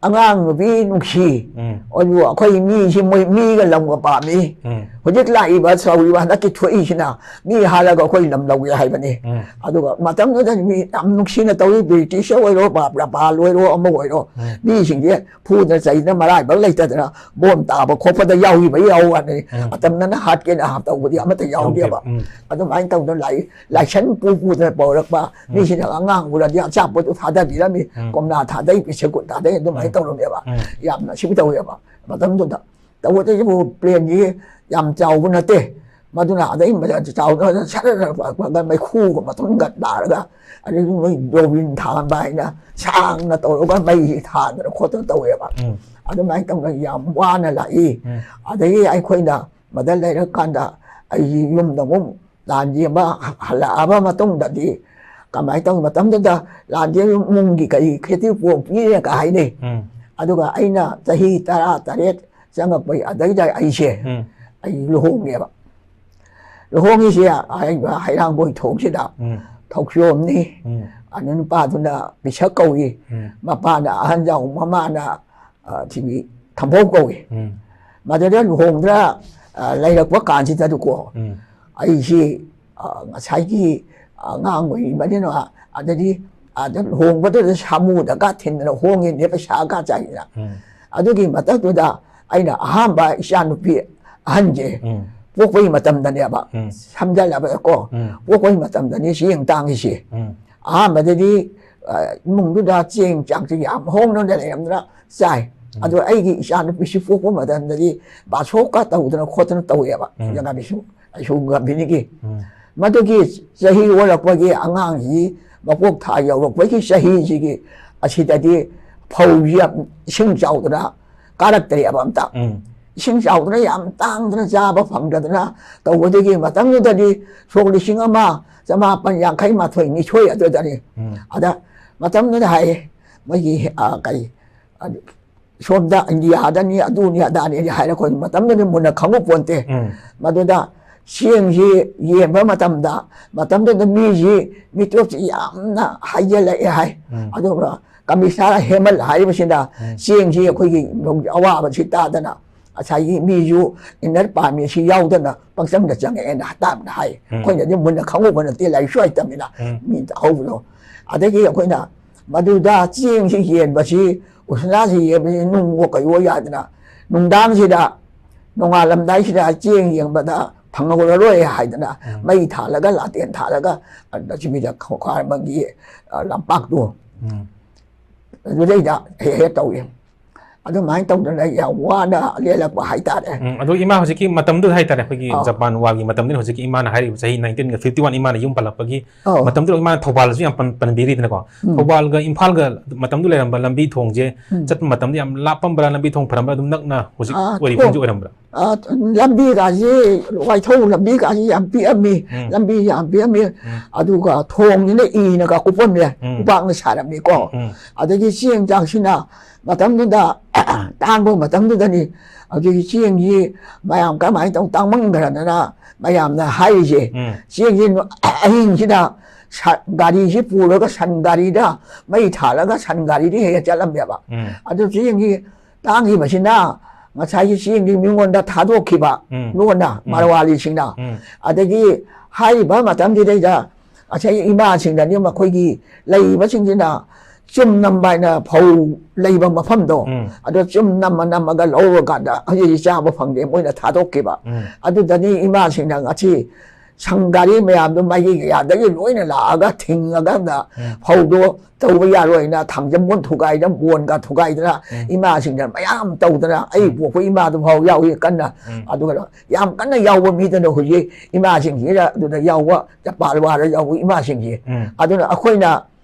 ꯑꯉꯥꯡ ꯅꯨꯄꯤ ꯅꯨꯡꯁꯤ꯫ ꯎꯝ꯫ ꯑꯗꯨ ꯑꯩꯈꯣꯏ ꯃꯤꯁꯤ ꯃꯣꯏ ꯃꯤꯒ ꯂꯝꯒ ꯄꯥꯝꯃꯤ꯫ ꯎꯝ꯫ ꯍꯧꯖꯤꯛ ꯂꯥꯛꯏꯕ ꯆꯥꯎꯔꯤꯕ ꯍꯟꯗꯛꯀꯤ ꯊꯣꯛꯏꯁꯤꯅ ꯃꯤ ꯍꯥꯠꯂꯒ ꯑꯩꯈꯣꯏ ꯂꯝ ꯂꯧꯒꯦ ꯍꯥꯏꯕꯅꯤ꯫ ꯎꯝ꯫ ꯑꯗꯨꯒ ꯃꯇꯝꯗꯨꯗ ꯃꯤ ꯌꯥꯝ ꯅꯨꯡꯁꯤꯅ ꯇꯧꯏ, ꯕ꯭ꯔꯤꯇꯤꯁ ꯑꯣꯏꯔꯣ, ꯕꯥ-, ꯖꯄꯥꯟ ꯑꯣꯏꯔꯣ, ꯑꯃ ꯑꯣꯏꯔꯣ, ꯎꯝ꯫ ꯃꯤꯁꯤꯡꯁꯦ ꯐꯨꯗꯅ ꯆꯩꯗꯅ ꯃꯔꯥꯏꯕꯛ ꯂꯩꯇꯗꯅ ꯕꯣꯝ ꯇꯥꯕ ꯈꯣꯠꯄꯗ ꯌꯥꯎꯈꯤꯕ ꯌꯥꯎꯕ ꯋꯥꯅꯤ꯫ ꯎꯝ꯫ ꯃꯇꯝꯗꯅ ꯍꯥꯠꯀꯦꯅ ꯇꯧꯕꯗꯤ ꯑꯃꯠꯇ ꯌꯥꯎꯗꯦ꯫ ꯌꯥꯎꯗꯦꯕ꯫ ꯎꯝ꯫ ꯑꯗꯨꯃꯥꯏꯅ ꯇꯧꯗꯅ ꯂꯥꯏ-, ꯂꯥꯏꯁꯟ ꯄꯨ ꯄꯨꯗꯅ ꯄꯧꯔꯛꯄ ꯎꯝ꯫ ꯃꯤꯁꯤꯡꯅ ꯑꯉꯥꯡ ꯎꯔꯗꯤ ꯑꯆꯥꯄꯣꯠꯇꯨ ꯊꯥꯗꯕꯤꯔꯝꯃꯤ꯫ ꯎꯝ꯫ ꯀꯣꯝꯂꯥ ꯊꯥꯗꯩ, ꯄꯦꯁꯦꯀꯨꯠ ꯊꯥꯗꯩ, ꯑꯗꯨꯃꯥꯏꯅ ꯎꯝ꯫ ꯇꯧꯔꯝꯃꯦꯕ꯫ ꯎꯝ꯫ ꯌꯥꯝꯅ ꯁꯤꯕ ꯇꯧꯋꯦꯕ꯫ ꯃꯇꯝꯗꯨꯗ ꯇꯧꯕꯇꯕꯨ ꯄ꯭ꯂꯦꯟꯁꯤ ꯌꯥꯝ ꯆꯥꯎꯕ ꯅꯠꯇꯦ꯫ ꯃꯗꯨꯅ ꯑꯗꯩ ꯆꯥꯎꯅ ꯁꯔ ꯃꯩꯈꯨꯒ ꯃꯇꯨꯡꯒ ꯇꯥꯔꯒ, ꯑꯗꯒꯤ ꯃꯣꯏ ꯗꯣꯕꯤꯟ ꯊꯥꯟꯕ ꯍꯥꯏꯅ ꯁꯥꯡꯅ ꯇꯧꯔꯒ ꯃꯩꯁꯤ ꯊꯥꯟꯗꯅ ꯈꯣꯠꯇꯅ ꯇꯧꯋꯦꯕ꯫ ꯎꯝ꯫ ꯑꯗꯨꯃꯥꯏꯅ ꯇꯧꯗꯅ ꯌꯥꯝ ꯋꯥꯅ ꯂꯥꯛꯏ꯫ ꯎꯝ꯫ ꯑꯗꯒꯤ ꯑꯩꯈꯣꯏꯅ ꯃꯗ ꯂꯩꯔꯀꯥꯟꯗ ꯑꯩꯒꯤ ꯌꯨꯝꯗ ꯑꯃꯨꯛ ꯂꯥꯟ ꯌꯦꯡꯕ ꯍꯜꯂꯛꯑꯕ ꯃꯇꯨꯡꯗꯗꯤ ꯀꯃꯥꯏꯅ ꯇꯧꯕ ꯃꯇꯝꯗꯨꯗ ꯂꯥꯟ ꯌꯦꯡꯕ ꯏꯃꯨꯡꯒꯤ ꯀꯔꯤ ꯈꯦꯇꯤ ꯄꯣꯛ ꯄꯤꯔꯦꯒ ꯍꯥꯏꯅꯩ꯫ ꯎꯝ꯫ ꯑꯗꯨꯒ ꯑꯩꯅ ꯆꯍꯤ ꯇꯔꯥ ꯇꯔꯦꯠ ꯆꯪꯉꯛꯄꯩ ꯑꯗꯩꯗ ꯑꯩꯁꯦ ꯎꯝ꯫ ꯑꯩ ꯂꯨꯍꯣꯡꯉꯦꯕ꯫ ꯂꯨꯍꯣꯡꯉꯤꯁꯦ ꯍꯥꯏꯔꯤꯕ ꯍꯩꯔꯥꯡꯒꯣꯏ ꯊꯣꯡꯁꯤꯗ ꯎꯝ꯫ ꯊꯧꯆꯣꯝꯅꯤ꯫ ꯎꯝ꯫ ꯑꯗꯨ ꯅꯨꯄꯥꯗꯨꯅ ꯄꯤꯁꯛ ꯀꯧꯏ꯫ ꯎꯝ꯫ ꯃꯄꯥꯅ ꯑꯍꯟꯖꯥꯎ, ꯃꯃꯥꯅ, ꯑ, ꯁꯤꯒꯤ ꯊꯝꯕꯧ ꯀꯧꯏ꯫ ꯎꯝ꯫ ꯃꯗꯨꯗ ꯂꯨꯍꯣꯡꯗ꯭ꯔ, ꯑ, ꯂꯩꯔꯛꯄ ꯀꯥꯟꯁꯤꯗꯗꯨꯀꯣ, ꯎꯝ꯫ ꯑꯩꯁꯤ, ꯑ, ꯉꯁꯥꯏꯒꯤ ꯑꯉꯥꯡ ꯑꯣꯏꯔꯤꯕꯅꯤꯅ, ꯑꯗꯗꯤ ꯑꯗ ꯂꯨꯍꯣꯡꯕꯗꯨꯗ ꯁꯥꯃꯨꯗꯒ ꯊꯤꯟꯗꯅ ꯍꯣꯡꯉꯤꯅꯦ, ꯄꯩꯁꯥꯒ ꯆꯥꯏꯗꯅ꯫ ꯎꯝ꯫ ꯑꯗꯨꯒꯤ ꯃꯊꯛꯇꯨꯗ ꯑꯩꯅ ꯑꯍꯥꯟꯕ ꯏꯆꯥꯅꯨꯄꯤ ꯑꯍꯟꯁꯦ ꯎꯝ꯫ ꯄꯣꯛꯄꯒꯤ ꯃꯇꯝꯗꯅꯦꯕ, ꯎꯝ꯫ ꯁꯝꯖꯜꯂꯕꯗꯀꯣ, ꯎꯝ꯫ ꯄꯣꯛꯄꯒꯤ ꯃꯇꯝꯗꯅꯤ ꯆꯦꯡ ꯇꯥꯡꯉꯤꯁꯦ꯫ ꯎꯝ꯫ ꯑꯍꯥꯟꯕꯗꯗꯤ, ꯑ, ꯏꯃꯨꯡꯗꯨꯗ ꯆꯦꯡ ꯆꯥꯛꯁꯤ ꯌꯥꯝ ꯍꯣꯡꯅ ꯂꯩꯔꯝꯗꯅ ꯆꯥꯏ꯫ ꯑꯗꯣ ꯑꯩꯒꯤ ꯏꯆꯥ ꯅꯨꯄꯤꯁꯤ ꯄꯣꯛꯄ ꯃꯇꯝꯗꯗꯤ ꯕꯥꯁꯣꯛꯀ ꯇꯧꯗꯅ ꯈꯣꯠꯇꯅ ꯇꯧꯋꯦꯕ꯫ ꯎꯝ꯫ ꯖꯒꯥꯕꯤꯁꯨ, ꯑꯩꯁꯨ ꯒꯝꯚꯤꯅꯤꯒꯤ꯫ ꯎꯝ꯫ ꯃꯗꯨꯒꯤ ꯆꯍꯤ ꯑꯣꯜꯂꯛꯄꯒꯤ ꯑꯉꯥꯡꯁꯤ ꯃꯄꯣꯛ ꯊꯥ ꯌꯧꯔꯛꯄꯒꯤ ꯆꯍꯤꯁꯤꯒꯤ ꯑꯁꯤꯗꯗꯤ ꯐꯧꯁꯤ ꯌꯥꯝ ꯏꯁꯤꯡ ꯆꯥꯎꯗꯅ ꯀꯥꯔꯛꯇ꯭ꯔꯦꯕ ꯑꯝꯇ꯫ ꯎꯝ꯫ ꯏꯁꯤꯡ ꯆꯥꯎꯗꯅ ꯌꯥꯝ ꯇꯥꯡꯗꯅ ꯆꯥꯕ ꯐꯪꯗꯗꯅ ꯇꯧꯕꯗꯒꯤ ꯃꯇꯝꯗꯨꯗꯗꯤ ꯁꯣꯛ ꯂꯤꯁꯤꯡ ꯑꯃ ꯆꯃꯥꯄꯟ ꯌꯥꯡꯈꯩ ꯃꯥꯊꯣꯏ ꯅꯤꯊꯣꯏ ꯑꯗꯨꯗꯅꯤ꯫ ꯎꯝ꯫ ꯑꯗ ꯃꯇꯝꯗꯨꯗ ꯍꯥꯏꯌꯦ, ꯃꯣꯏꯒꯤ, ꯑ, ꯀꯔꯤ, ꯑ, ꯁꯣꯝꯗ ꯏꯟꯗꯤꯌꯥꯗꯅꯤ, ꯑꯗꯨꯅꯤ, ꯑꯗꯥꯅꯤ ꯍꯥꯏꯔ ꯑꯩꯈꯣꯏ ꯃꯇꯝꯗꯨꯗꯤ ꯃꯨꯟꯅ ꯈꯪꯕ ꯄꯣꯟꯇꯦ꯫ ꯎꯝ꯫ ꯃꯗꯨꯗ ꯆꯦꯡꯁꯤ ꯌꯦꯟꯕ ꯃꯇꯝꯗ, ꯃꯇꯝꯗꯨꯗ ꯃꯤꯁꯤ, ꯃꯤꯇꯣꯞꯁꯤ ꯌꯥꯝꯅ ꯍꯩꯖꯤꯜꯂꯛꯑꯦ ꯍꯥꯏ꯫ ꯎꯝ꯫ ꯑꯗꯨꯒ ꯀꯃꯤꯁꯅꯔ ꯍꯦꯃꯜ ꯍꯥꯏꯔꯤꯕꯁꯤꯅ ꯎꯝ꯫ ꯆꯦꯡꯁꯤ ꯑꯩꯈꯣꯏꯒꯤ ꯑꯋꯥꯕꯁꯤ ꯇꯥꯗꯅ ꯉꯁꯥꯏꯒꯤ ꯃꯤꯁꯨ ꯏꯟꯅꯔ ꯄꯥꯔꯃꯤꯠꯁꯤ ꯌꯥꯎꯗꯅ ꯄꯪꯆꯪꯗ ꯆꯪꯉꯛꯑꯦꯅ ꯇꯥꯕꯅ ꯍꯥꯏ꯫ ꯎꯝ꯫ ꯑꯩꯈꯣꯏꯅꯗꯤ ꯃꯨꯟꯅ ꯈꯪꯉꯨꯕ ꯅꯠꯇꯦ, ꯂꯥꯏꯔꯤꯛꯁꯨ ꯍꯩꯇꯕꯅꯤꯅ꯫ ꯎꯝ꯫ ꯃꯤ ꯍꯧꯕꯗꯣ꯫ ꯑꯗꯒꯤ ꯑꯩꯈꯣꯏꯅ ꯃꯗꯨꯗ ꯆꯦꯡꯁꯤ ꯌꯦꯟꯕꯁꯤ, ꯎꯁꯅꯥꯁꯤ ꯌꯦꯟꯕꯁꯤ ꯅꯨꯡꯋꯣ ꯀꯩꯋꯣ ꯌꯥꯗꯅ ꯅꯨꯡꯗꯥꯡꯁꯤꯗ, ꯅꯣꯡꯉꯥꯜꯂꯝꯗꯥꯏꯁꯤꯗ ꯆꯦꯡ ꯌꯦꯡꯕꯗ ꯐꯪꯍꯧꯔꯔꯣꯏ ꯍꯥꯏꯗꯅ ꯎꯝ꯫ ꯃꯩ ꯊꯥꯜꯂꯒ, ꯂꯥꯇꯦꯟ ꯊꯥꯜꯂꯒ, ꯑꯗ ꯆꯤꯕꯤꯗ ꯈꯣꯡꯈꯥꯔꯃꯒꯤ, ꯑ, ꯂꯝꯄꯥꯛꯇꯣ ꯎꯝ꯫ ꯑꯗꯨꯗꯩꯗ ꯍꯦꯛ ꯍꯦꯛ ꯇꯧꯏ꯫ ꯑꯗꯨꯃꯥꯏꯅ ꯇꯧꯗꯅ ꯌꯥꯝ ꯋꯥꯅ ꯂꯦꯜꯂꯛꯄ ꯍꯥꯏꯇꯥꯔꯦ꯫ ꯎꯝ, ꯑꯗꯣ ꯏꯃꯥ ꯍꯧꯖꯤꯛꯀꯤ ꯃꯇꯝꯗꯨꯗ ꯍꯥꯏꯇꯥꯔꯦ, ꯑꯩꯈꯣꯏꯒꯤ ꯑꯥꯎ꯫ ꯖꯄꯥꯟ ꯋꯥꯔꯒꯤ ꯃꯇꯝꯗꯨꯅ ꯍꯧꯖꯤꯛꯀꯤ ꯏꯃꯥꯅ ꯍꯥꯏꯔꯤꯕ ꯆꯍꯤ ꯅꯥꯏꯟꯇꯤꯟꯒ ꯐꯤꯐꯇꯤ ꯋꯥꯟ ꯏꯃꯥꯅ ꯌꯨꯝ ꯄꯜꯂꯛꯄꯒꯤ ꯑꯧ꯫ ꯃꯇꯝꯗꯨꯗ ꯏꯃꯥꯅ ꯊꯧꯕꯥꯜꯁꯨ ꯌꯥꯝ ꯄꯟ-, ꯄꯟꯕꯤꯔꯤꯗꯅꯀꯣ꯫ ꯎꯝ꯫ ꯊꯧꯕꯥꯜꯒ ꯏꯝꯐꯥꯜꯒ ꯃꯇꯝꯗꯨ ꯂꯩꯔꯝꯕ ꯂꯝꯕꯤ ꯊꯣꯡꯁꯦ ꯎꯝ꯫ ꯆꯠꯄ ꯃꯇꯝꯗ ꯌꯥꯝ ꯂꯥꯞꯄꯝꯕ꯭ꯔꯥ, ꯂꯝꯕꯤ ꯊꯣꯡ ꯐꯔꯝꯕ꯭ꯔꯥ, ꯑꯗꯨꯝ ꯅꯛꯅ ꯍꯧꯖꯤꯛ ꯑꯥ, ꯑꯣꯏꯔꯤꯕ ꯊꯣꯡ-, ꯐꯤꯕꯝꯁꯦ ꯑꯣꯏꯔꯝꯕ꯭ꯔꯥ? ꯑꯥ, ꯂꯝꯕꯤꯒꯥꯁꯤ ꯋꯥꯏꯊꯧ ꯂꯝꯕꯤꯒꯥꯁꯤ ꯌꯥꯝ ꯄꯤꯛꯑꯝꯃꯤ꯫ ꯎꯝ꯫ ꯂꯝꯕꯤ ꯌꯥꯝ ꯄꯤꯛꯑꯝꯃꯤ꯫ ꯎꯝ꯫ ꯑꯗꯨꯒ ꯊꯣꯡꯁꯤꯅ ꯏꯅꯒ ꯀꯨꯞꯄꯝꯃꯦ, ꯎꯝ꯫ ꯎꯄꯥꯛꯅ ꯁꯥꯔꯝꯃꯤꯀꯣ꯫ ꯎꯝ꯫ ꯑꯗꯒꯤ ꯆꯦꯡ ꯆꯥꯛꯁꯤꯅ ꯃꯇꯝꯗꯨꯗ ꯇꯥꯡꯕ ꯃꯇꯝꯗꯨꯗꯅꯤ꯫ ꯍꯧꯖꯤꯛ ꯆꯦꯡꯁꯤ ꯃꯌꯥꯝ ꯀꯃꯥꯏꯅ ꯇꯧ ꯇꯥꯡꯃꯟꯈ꯭ꯔꯗꯅ ꯃꯌꯥꯝꯅ ꯍꯥꯏꯔꯤꯁꯦ꯫ ꯎꯝ꯫ ꯆꯦꯡꯁꯤ ꯑꯍꯤꯡꯁꯤꯗ ꯁ-, ꯒꯥꯔꯤꯁꯤ ꯄꯨꯔꯒ ꯁꯟ ꯒꯥꯔꯤꯗ ꯃꯩ ꯊꯥꯜꯂꯒ ꯁꯟ ꯒꯥꯔꯤꯗ ꯍꯦꯛ ꯍꯦꯛ ꯆꯠꯂꯝꯃꯦꯕ꯫ ꯎꯝ꯫ ꯑꯗꯨ ꯆꯦꯡꯒꯤ ꯇꯥꯡꯈꯤꯕꯁꯤꯅ ꯉꯁꯥꯏꯒꯤ ꯆꯦꯡꯗꯤ ꯃꯤꯉꯣꯟꯗ ꯊꯥꯗꯣꯛꯈꯤꯕ ꯎꯝ꯫ ꯂꯣꯟꯅ ꯎꯝ꯫ ꯃꯔꯋꯥꯂꯤꯁꯤꯡꯅ꯫ ꯎꯝ꯫ ꯑꯗꯒꯤ ꯍꯥꯏꯔꯤꯕ ꯃꯇꯝꯁꯤꯗꯩꯗ ꯉꯁꯥꯏ ꯏꯃꯥꯁꯤꯡꯅꯗꯤ ꯃꯈꯣꯏꯒꯤ ꯂꯩꯔꯤꯕꯁꯤꯡꯁꯤꯅ ꯆꯨꯝ ꯅꯝꯕ ꯍꯥꯏꯅ ꯐꯧ ꯂꯩꯕ ꯃꯐꯝꯗꯣ, ꯎꯝ꯫ ꯑꯗꯣ ꯆꯨꯝ ꯅꯝꯃ ꯅꯝꯃꯒ ꯂꯧꯔꯀꯥꯟꯗ ꯍꯧꯖꯤꯛ ꯆꯥꯕ ꯐꯪꯗꯦ, ꯃꯣꯏꯅ ꯊꯥꯗꯣꯛꯈꯤꯕ꯫ ꯎꯝ꯫ ꯑꯗꯨꯗꯅꯤ ꯏꯃꯥꯁꯤꯡꯅ ꯉꯁꯤ ꯁꯪ ꯒꯥꯔꯤ ꯃꯌꯥꯝꯗꯣ ꯃꯥꯏꯀꯩ ꯀꯌꯥꯗꯒꯤ ꯂꯣꯏꯅ ꯂꯥꯛꯑꯒ ꯊꯤꯡꯉꯒ ꯐꯧꯗꯣ ꯇꯧꯕ ꯌꯥꯔꯣꯏꯅ ꯊꯥꯡꯖꯝꯕꯣꯟ ꯊꯨꯒꯥꯏꯗꯅ, ꯕꯣꯟꯒ ꯊꯨꯒꯥꯏꯗꯅ, ꯎꯝ꯫ ꯏꯃꯥꯁꯤꯡꯗ ꯃꯌꯥꯝ ꯇꯧꯗꯅ, ꯑꯩ ꯎꯝ꯫ ꯄꯣꯛꯄ ꯏꯃꯥꯗꯨ ꯐꯥꯎ ꯌꯥꯎꯏ ꯀꯟꯅ꯫ ꯎꯝ꯫ ꯑꯗꯨꯒ ꯌꯥꯝ ꯀꯟꯅ ꯌꯥꯎꯕ ꯃꯤꯗꯨꯅ ꯍꯧꯖꯤꯛ ꯏꯃꯥꯁꯤꯡꯁꯤꯗ ꯑꯗꯨꯗ ꯌꯥꯎꯕ, ꯆꯄꯥꯜ ꯋꯥꯔ ꯌꯥꯎꯕ ꯏꯃꯥꯁꯤꯡꯁꯤ꯫ ꯎꯝ꯫ ꯑꯗꯨꯅ ꯑꯩꯈꯣꯏꯅ